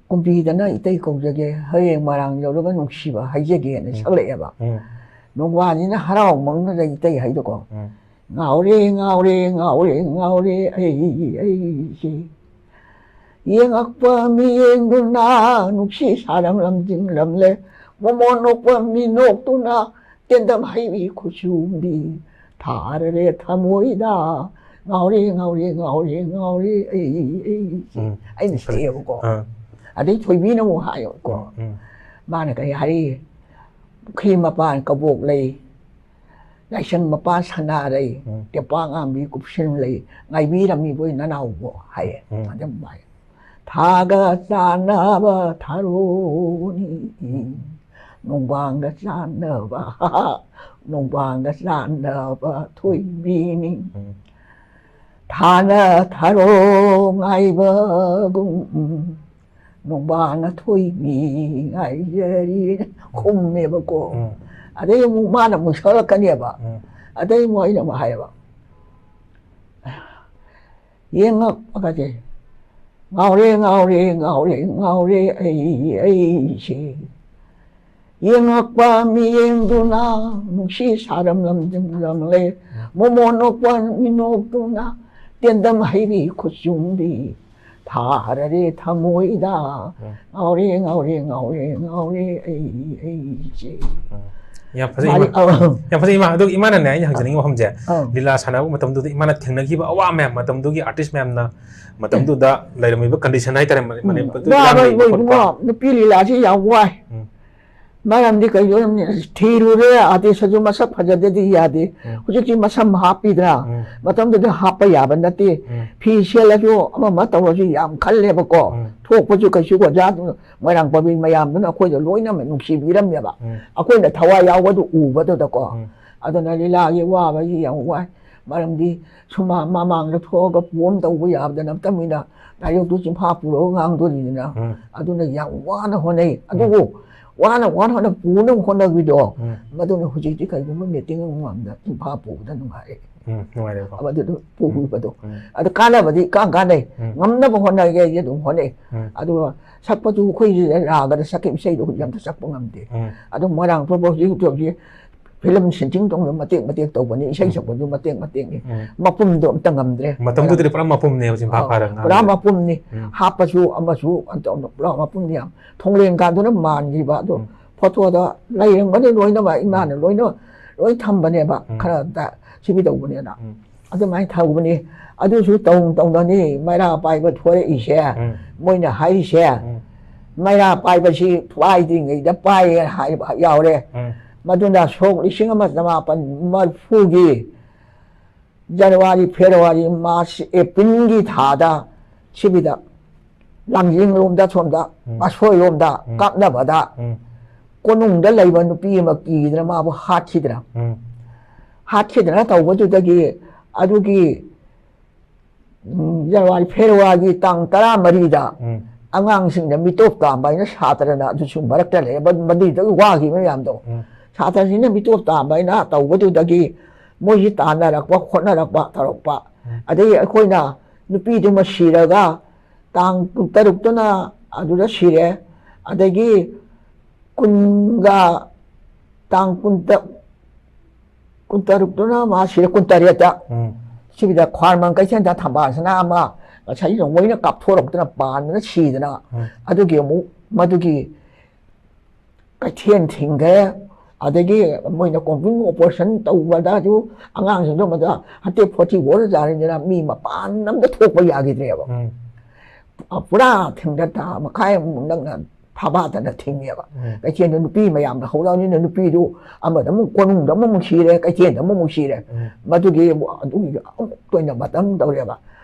ꯀꯨꯝꯕꯤꯗꯅ ꯏꯇꯩ ꯀꯧꯖꯒꯦ, ꯍꯌꯦꯡ ꯃꯔꯥꯡ ꯌꯧꯔꯒ ꯅꯨꯡꯁꯤꯕ ꯍꯥꯏꯖꯒꯦꯅ" ꯎꯝ꯫ ꯁꯛꯂꯛꯑꯦꯕ꯫ ꯎꯝ꯫ ꯅꯣꯡꯕꯥꯟꯁꯤꯅ ꯍꯔꯥꯎꯃꯟꯗꯅ ꯏꯇꯩ ꯍꯥꯏꯗꯣꯀꯣ꯫ ꯎꯝ꯫ "ꯉꯥꯎꯔꯦ, ꯉꯥꯎꯔꯦ, ꯉꯥꯎꯔꯦ, ꯉꯥꯎꯔꯦ ꯑꯩ, ꯑꯩꯁꯦ꯫ ꯌꯦꯡꯉꯛꯄ ꯃꯤꯠꯌꯦꯡꯗꯨꯅ ꯅꯨꯡꯁꯤ ꯁꯥꯔꯝ ꯂꯝꯖꯤꯡꯂꯝꯂꯦ꯫ ꯃꯣꯃꯣꯟ ꯅꯣꯛꯄ ꯃꯤꯅꯣꯛꯇꯨꯅ ꯇꯦꯟꯗꯝ ꯍꯩꯕꯤ ꯈꯨꯆꯨꯝꯕꯤ ꯊꯥꯔꯔꯦ ꯊꯃꯣꯏꯗ꯫ ꯉꯥꯎꯔꯦ, ꯉꯥꯎꯔꯦ, ꯉꯥꯎꯔꯦ, ꯉꯥꯎꯔꯦ ꯑꯩ, ꯑꯩꯁꯦ"꯫ ꯎꯝ꯫ ꯑꯩꯅ ꯁꯛꯑꯦꯕꯀꯣ꯫ ꯑꯥ꯫ ꯑꯗꯩ ꯊꯣꯏꯕꯤꯅ ꯑꯃꯨꯛ ꯍꯥꯏꯌꯦꯕꯀꯣ꯫ ꯎꯝ, ꯎꯝ꯫ ꯃꯥꯅ ꯀꯔꯤ ꯍꯥꯏꯔꯤ? "ꯄꯨꯈ꯭ꯔꯤ ꯃꯄꯥꯟ ꯀꯕꯣꯛ ꯂꯩ, ꯂꯥꯏꯁꯪ ꯃꯄꯥꯟ ꯁꯅꯥꯔꯩ, ꯎꯝ꯫ ꯇꯦꯄꯥ ꯉꯥꯝꯕꯤ ꯀꯨꯞꯁꯤꯟ ꯂꯩ, ꯉꯥꯏꯕꯤꯔꯝꯃꯤꯕꯣꯏ ꯅꯅꯥꯎꯕꯣ" ꯍꯥꯏꯌꯦ꯫ ꯎꯝ꯫ ꯑꯗꯨꯝ ꯍꯥꯏ꯫ "ꯊꯥꯒ ꯆꯥꯟꯅꯕ ꯊꯥꯔꯣꯅꯤ, ꯅꯣꯡꯕꯥꯟꯒ ꯆꯥꯟꯅꯕ, ꯅꯣꯡꯕꯥꯟꯒ ꯆꯥꯟꯅꯕ ꯊꯣꯏꯕꯤꯅꯤ"꯫ ꯎꯝ꯫ ꯊꯥꯅ ꯊꯔꯣ ꯉꯥꯏꯕꯒꯨꯝ, ꯅꯣꯡꯕꯥꯅ ꯊꯣꯏꯕꯤ ꯉꯥꯏꯖꯔꯤ ꯈꯨꯝꯃꯦꯕꯀꯣ꯫ ꯎꯝ. ꯑꯗꯩ ꯑꯃꯨꯛ ꯃꯥꯅ ꯑꯃꯨꯛ ꯁꯛꯂꯛꯀꯅꯦꯕ꯫ ꯎꯝ. ꯑꯗꯩ ꯑꯃꯨꯛ ꯑꯩꯅ ꯑꯃꯨꯛ ꯍꯥꯏꯌꯦꯕ, ꯌꯦꯡꯉꯛꯄꯒꯁꯦ, ꯉꯥꯎꯔꯦ, ꯉꯥꯎꯔꯦ, ꯉꯥꯎꯔꯦ, ꯉꯥꯎꯔꯦ ꯑꯩ, ꯑꯩꯁꯦ꯫ ꯌꯦꯡꯉꯛꯄ ꯃꯤꯌꯦꯡꯗꯨꯅ ꯅꯨꯡꯁꯤ ꯁꯥꯔꯝꯂꯝꯂꯦ꯫ ꯃꯣꯃꯣ ꯅꯣꯛꯄ ꯃꯤꯅꯣꯛꯇꯨꯅ ꯇꯦꯟꯗꯝ ꯍꯩꯕꯤ ꯈꯨꯆꯨꯝꯕꯤ ꯊꯥꯔꯔꯦ ꯊꯃꯣꯏꯗ꯫ ꯉꯥꯎꯔꯦ, ꯉꯥꯎꯔꯦ, ꯉꯥꯎꯔꯦ, ꯉꯥꯎꯔꯦ ꯑꯩ, ꯑꯩꯁꯦ꯫ ꯌꯥꯝ ꯐꯖꯩ ꯃꯥꯗꯤ, ꯏꯃꯥ꯫ ꯑꯧ꯫ ꯌꯥꯝ ꯐꯖꯩ ꯏꯃꯥ꯫ ꯑꯗꯨꯒ ꯏꯃꯥꯅꯅꯦ, ꯑꯩꯅ ꯍꯪꯖꯅꯤꯡꯕ ꯋꯥꯐꯝꯁꯦ, ꯑꯧ꯫ ꯂꯤꯂꯥ ꯁꯥꯟꯅꯕ ꯃꯇꯝꯗꯨꯗ ꯏꯃꯥꯅ ꯊꯦꯡꯅꯈꯤꯕ ꯑꯋꯥ ꯃꯌꯥꯝ, ꯃꯇꯝꯗꯨꯒꯤ ꯑꯥꯔꯇꯤꯁ ꯃꯌꯥꯝꯅ ꯃꯇꯝꯗꯨꯗ ꯂꯩꯔꯝꯃꯤꯕ ꯀꯟꯗꯤꯁꯟ ꯍꯥꯏꯇꯥꯔꯦ, ꯃꯅꯤ-, ꯃꯅꯤꯄꯨꯔꯗ ꯋꯥꯕ ꯂꯥꯡꯈꯤꯕ ꯈꯣꯠꯄ꯫ ꯏꯕꯨꯡꯉꯣ, ꯅꯨꯄꯤ ꯂꯤꯂꯥꯁꯤ ꯌꯥꯝ ꯋꯥꯏ꯫ ꯎꯝ. ꯃꯔꯝꯗꯤ ꯀꯩꯒꯤꯅꯣ ꯍꯥꯏꯕꯅꯤ, ꯊꯤꯔꯨꯔꯦ, ꯑꯥꯔꯇꯤꯁꯇꯁꯨ ꯃꯁꯛ ꯐꯖꯗꯗꯤ ꯌꯥꯗꯦ꯫ ꯎꯝ. ꯍꯧꯖꯤꯛꯇꯤ ꯃꯁꯝ ꯍꯥꯞꯄꯤꯗ꯭ꯔꯥ? ꯎꯝ. ꯃꯇꯝꯗꯨꯗ ꯍꯥꯞꯄ ꯌꯥꯕ ꯅꯠꯇꯦ꯫ ꯎꯝ. ꯐꯤ ꯁꯦꯠꯂꯁꯨ ꯑꯃ ꯑꯃ ꯇꯧꯔꯁꯨ ꯌꯥꯝ ꯈꯜꯂꯦꯕꯀꯣ꯫ ꯎꯝ. ꯊꯣꯛꯄꯁꯨ ꯀꯩꯁꯨ ꯑꯣꯖꯥ ꯃꯣꯏꯔꯥꯡ ꯄꯕ꯭ꯂꯤꯛ ꯃꯌꯥꯝꯗꯨꯅ ꯑꯩꯈꯣꯏꯗ ꯂꯣꯏꯅꯃꯛ ꯅꯨꯡꯁꯤꯕꯤꯔꯝꯃꯦꯕ꯫ ꯎꯝ. ꯑꯩꯈꯣꯏꯅ ꯊꯋꯥꯏ ꯌꯥꯎꯕꯗꯨ ꯎꯕꯗꯨꯗꯀꯣ꯫ ꯎꯝ. ꯑꯗꯨꯅ ꯂꯤꯂꯥꯒꯤ ꯋꯥꯕꯁꯤ ꯌꯥꯝ ꯋꯥꯏ꯫ ꯃꯔꯝꯗꯤ ꯁꯨꯃꯥꯡ ꯃꯃꯥꯡꯗ ꯊꯣꯛꯑꯒ ꯄꯣꯝ ꯇꯧꯕ ꯌꯥꯕꯗ ꯅꯠꯇꯕꯅꯤꯅ, ꯅꯥꯌꯣꯛꯇꯨ ꯆꯤꯟꯐꯥ ꯄꯨꯔꯒ ꯉꯥꯡꯗꯣꯔꯤꯅꯤꯅ꯫ ꯎꯝ. ꯑꯗꯨꯅ ꯌꯥꯝ ꯋꯥꯅ ꯍꯣꯠꯅꯩ꯫ ꯑꯗꯨꯕꯨ ꯋꯥꯅ, ꯋꯥꯅ ꯍꯣꯠꯅ ꯄꯨꯅꯕ ꯍꯣꯠꯅꯈꯤꯗꯣ, ꯎꯝ. ꯃꯗꯨꯅ ꯍꯧꯖꯤꯛꯇꯤ ꯀꯩꯒꯨꯝꯕ ꯃꯤꯇꯤꯡ ꯑꯃꯃꯝꯗ ꯆꯤꯟꯐꯥ ꯄꯨꯕꯗ ꯅꯨꯡꯉꯥꯏꯔꯦ꯫ ꯎꯝ, ꯅꯨꯡꯉꯥꯏꯔꯦꯀꯣ꯫ ꯃꯗꯨꯗ ꯄꯨꯈꯤꯕꯗꯣ꯫ ꯎꯝ. ꯑꯗꯨ ꯀꯥꯟꯅꯕꯗꯤ ꯏꯀꯥꯟ ꯀꯥꯟꯅꯩ꯫ ꯎꯝ. ꯉꯝꯅꯕ ꯍꯣꯠꯅꯒꯦ ꯑꯩꯗꯤ ꯑꯗꯨꯝ ꯍꯣꯠꯅꯩ꯫ ꯎꯝ. ꯑꯗꯨꯒ ꯁꯛꯄꯗꯨ ꯑꯩꯈꯣꯏꯒꯤ ꯔꯥꯒꯗ ꯁꯛꯈꯤꯕ ꯏꯁꯩꯗꯣ ꯍꯧꯖꯤꯛ ꯑꯝꯇ ꯁꯛꯄ ꯉꯝꯗꯦ꯫ ꯎꯝ. ꯑꯗꯨ ꯃꯣꯏꯔꯥꯡ ꯄ꯭ꯔꯣꯕꯣ ꯍꯧꯖꯤꯛ ꯍꯧꯖꯤꯛ ꯐꯤꯂꯝ ꯁꯤꯟꯇꯤꯡ ꯇꯧꯅ ꯃꯇꯦꯛ ꯃꯇꯦꯛ ꯇꯧꯕꯅꯤ, ꯏꯁꯩ ꯁꯛꯄꯁꯨ ꯃꯇꯦꯛ ꯃꯇꯦꯛꯅꯤ꯫ ꯎꯝ. ꯃꯄꯨꯝꯗꯣ ꯑꯝꯇ ꯉꯝꯗ꯭ꯔꯦ꯫ ꯃꯇꯝꯗꯨꯗꯗꯤ ꯄꯨꯔꯥ ꯃꯄꯨꯝꯅꯦꯕ ꯆꯤꯟꯐꯥ ꯑꯧ, ꯐꯥꯔꯒ ꯄꯨꯔꯥ ꯉꯥꯡꯕꯗꯣ꯫ ꯃꯄꯨꯝꯅꯤ꯫ ꯎꯝ. ꯍꯥꯞꯄꯁꯨ ꯑꯃꯁꯨ ꯑꯝꯇ ꯄꯨꯔꯥ ꯃꯄꯨꯝꯅꯤ꯫ ꯌꯥꯝ ꯊꯣꯡꯂꯦꯟ ꯀꯥꯟꯗꯨꯅ ꯃꯥꯟꯈꯤꯕ ꯑꯗꯣ, ꯎꯝ. ꯐꯣꯇꯣꯗ ꯂꯩꯔꯝꯒꯅꯤ ꯂꯣꯏꯅꯃꯛ, ꯏꯃꯥꯅ ꯂꯣꯏꯅ ꯂꯣꯏ ꯊꯝꯕꯅꯦꯕ꯫ ꯎꯝ. ꯈꯔ ꯑꯝꯇ ꯁꯤꯕꯤ ꯇꯧꯕꯅꯦꯅ꯫ ꯎꯝ. ꯑꯗꯨꯃꯥꯏꯅ ꯊꯧꯕꯅꯤ꯫ ꯑꯗꯨꯁꯨ ꯇꯧ ꯇꯧꯅꯅꯤ ꯃꯩꯔꯥ ꯄꯥꯏꯕ ꯊꯣꯔꯛꯏꯁꯦ꯫ ꯎꯝ. ꯃꯣꯏꯅ ꯍꯥꯏꯔꯤꯁꯦ, ꯎꯝ. ꯃꯩꯔꯥ ꯄꯥꯏꯕꯁꯤ ꯄꯥꯏꯗ꯭ꯔꯤꯉꯩꯗ ꯄꯥꯏꯌꯦ ꯍꯥꯏꯕ ꯌꯥꯎꯔꯦ꯫ ꯎꯝ. ꯃꯗꯨꯅ ꯁꯣꯛ ꯂꯤꯁꯤꯡ ꯑꯃ ꯆꯃꯥꯄꯟ ꯃꯔꯤꯐꯨꯒꯤ ꯖꯅꯋꯥꯔꯤ, ꯐꯦꯕ꯭ꯔꯨꯋꯥꯔꯤ, ꯃꯥꯔꯆ, ꯑꯦꯄ꯭ꯔꯤꯜꯒꯤ ꯊꯥꯗ ꯁꯤꯕꯤꯗ ꯂꯥꯡꯖꯤꯡ ꯂꯣꯝꯗ ꯁꯣꯝꯗ, ꯎꯝ. ꯃꯁꯣꯏꯔꯣꯝꯗ ꯎꯝ. ꯀꯥꯞꯅꯕꯗ ꯎꯝ. ꯀꯣꯅꯨꯡꯗ ꯂꯩꯕ ꯅꯨꯄꯤ ꯑꯃ ꯀꯤꯗꯅ ꯃꯥꯕꯨ ꯍꯥꯠꯈꯤꯗꯅ꯫ ꯎꯝ. ꯍꯥꯠꯈꯤꯗꯅ ꯇꯧꯕꯗꯨꯗꯒꯤ ꯑꯗꯨꯒꯤ ꯎꯝ, ꯖꯅꯋꯥꯔꯤ, ꯐꯦꯕ꯭ꯔꯨꯋꯥꯔꯤꯒꯤ ꯇꯥꯡ ꯇꯔꯥꯃꯔꯤꯗ ꯎꯝ, ꯑꯉꯥꯡꯁꯤꯡꯗ ꯃꯤꯇꯣꯞ ꯇꯥꯝꯕ ꯍꯥꯏꯅ ꯁꯥꯇ꯭ꯔꯅ ꯑꯗꯨꯁꯨ ꯃꯔꯛꯇ ꯂꯩꯔꯦ꯫ ꯃꯗꯨꯗꯒꯤ ꯋꯥꯈꯤꯕ ꯃꯌꯥꯝꯗꯣ, ꯎꯝ, ꯁꯥꯇ꯭ꯔꯁꯤꯡꯅ ꯃꯤꯇꯣꯞ ꯇꯥꯝꯕ ꯍꯥꯏꯅ ꯇꯧꯕꯗꯨꯗꯒꯤ ꯃꯣꯏꯁꯤ ꯇꯥꯟꯅꯔꯛꯄ, ꯈꯣꯠꯅꯔꯛꯄ ꯇꯧꯔꯛꯄ꯫ ꯎꯝ, ꯑꯗꯒꯤ ꯑꯩꯈꯣꯏꯅ ꯅꯨꯄꯤꯗꯨꯃ ꯁꯤꯔꯒ ꯇꯥꯡ ꯇꯔꯨꯛꯇꯨꯅ ꯑꯗꯨꯗ ꯁꯤꯔꯦ꯫ ꯑꯗꯒꯤ ꯀꯨꯟꯒ, ꯇꯥꯡ ꯀꯨꯟꯇ-, ꯀꯨꯟꯇꯔꯨꯛꯇꯨꯅ ꯃꯥ ꯁꯤꯔꯦ, ꯀꯨꯟꯇꯔꯦꯠꯇ꯫ ꯎꯝ, ꯁꯤꯒꯤꯗ ꯈ꯭ꯋꯥꯏꯔꯝꯕꯟ ꯀꯩꯊꯦꯜꯗ ꯊꯝꯕꯥꯜꯁꯅꯥ ꯑꯃ ꯉꯁꯥꯏ ꯂꯣꯡꯃꯩꯅ ꯀꯥꯞꯊꯣꯔꯛꯇꯅ ꯄꯥꯟꯗꯅ ꯁꯤꯗꯅ, ꯎꯝ, ꯑꯗꯨꯒꯤ ꯑꯃꯨꯛ ꯃꯗꯨꯒꯤ ꯀꯩꯊꯦꯜ ꯊꯤꯡꯈ꯭ꯔꯦ꯫ ꯑꯗꯒꯤ ꯃꯣꯏꯅ ꯀꯣꯝꯕꯤꯡ ꯑꯣꯄꯔꯦꯁꯟ ꯇꯧꯕꯗꯁꯨ ꯑꯉꯥꯡꯁꯤꯡꯗꯣ ꯃꯗ ꯍꯟꯗꯛ ꯐꯣꯔꯇꯤ ꯐꯣꯔ ꯆꯥꯔꯤꯗꯅ ꯃꯤ ꯃꯄꯥꯟ ꯑꯝꯗ ꯊꯣꯛꯄ ꯌꯥꯈꯤꯗ꯭ꯔꯦꯕ꯫ ꯎꯝ, ꯄꯨꯔꯥ ꯊꯤꯡꯗ ꯊꯥ ꯃꯈꯥꯏꯃꯨꯛ ꯅꯛꯅ ꯐꯥꯕꯥꯗꯅ ꯊꯤꯡꯉꯦꯕ꯫ ꯎꯝ, ꯀꯩꯊꯦꯜꯗ ꯅꯨꯄꯤ ꯃꯌꯥꯝꯗ ꯍꯧꯔꯛꯑꯕꯅꯤꯅ ꯅꯨꯄꯤꯗꯨ ꯑꯃꯗ ꯑꯃꯨꯛ, ꯀꯣꯅꯨꯡꯗ ꯑꯃꯃꯨꯛ ꯁꯤꯔꯦ, ꯀꯩꯊꯦꯜꯗ ꯑꯃꯃꯨꯛ ꯁꯤꯔꯦ꯫ ꯎꯝ, ꯃꯗꯨꯒꯤ ꯑꯗꯨꯒꯤ ꯑꯃꯨꯛ ꯇꯣꯏꯅ ꯃꯇꯝ ꯇꯧꯔꯦꯕ꯫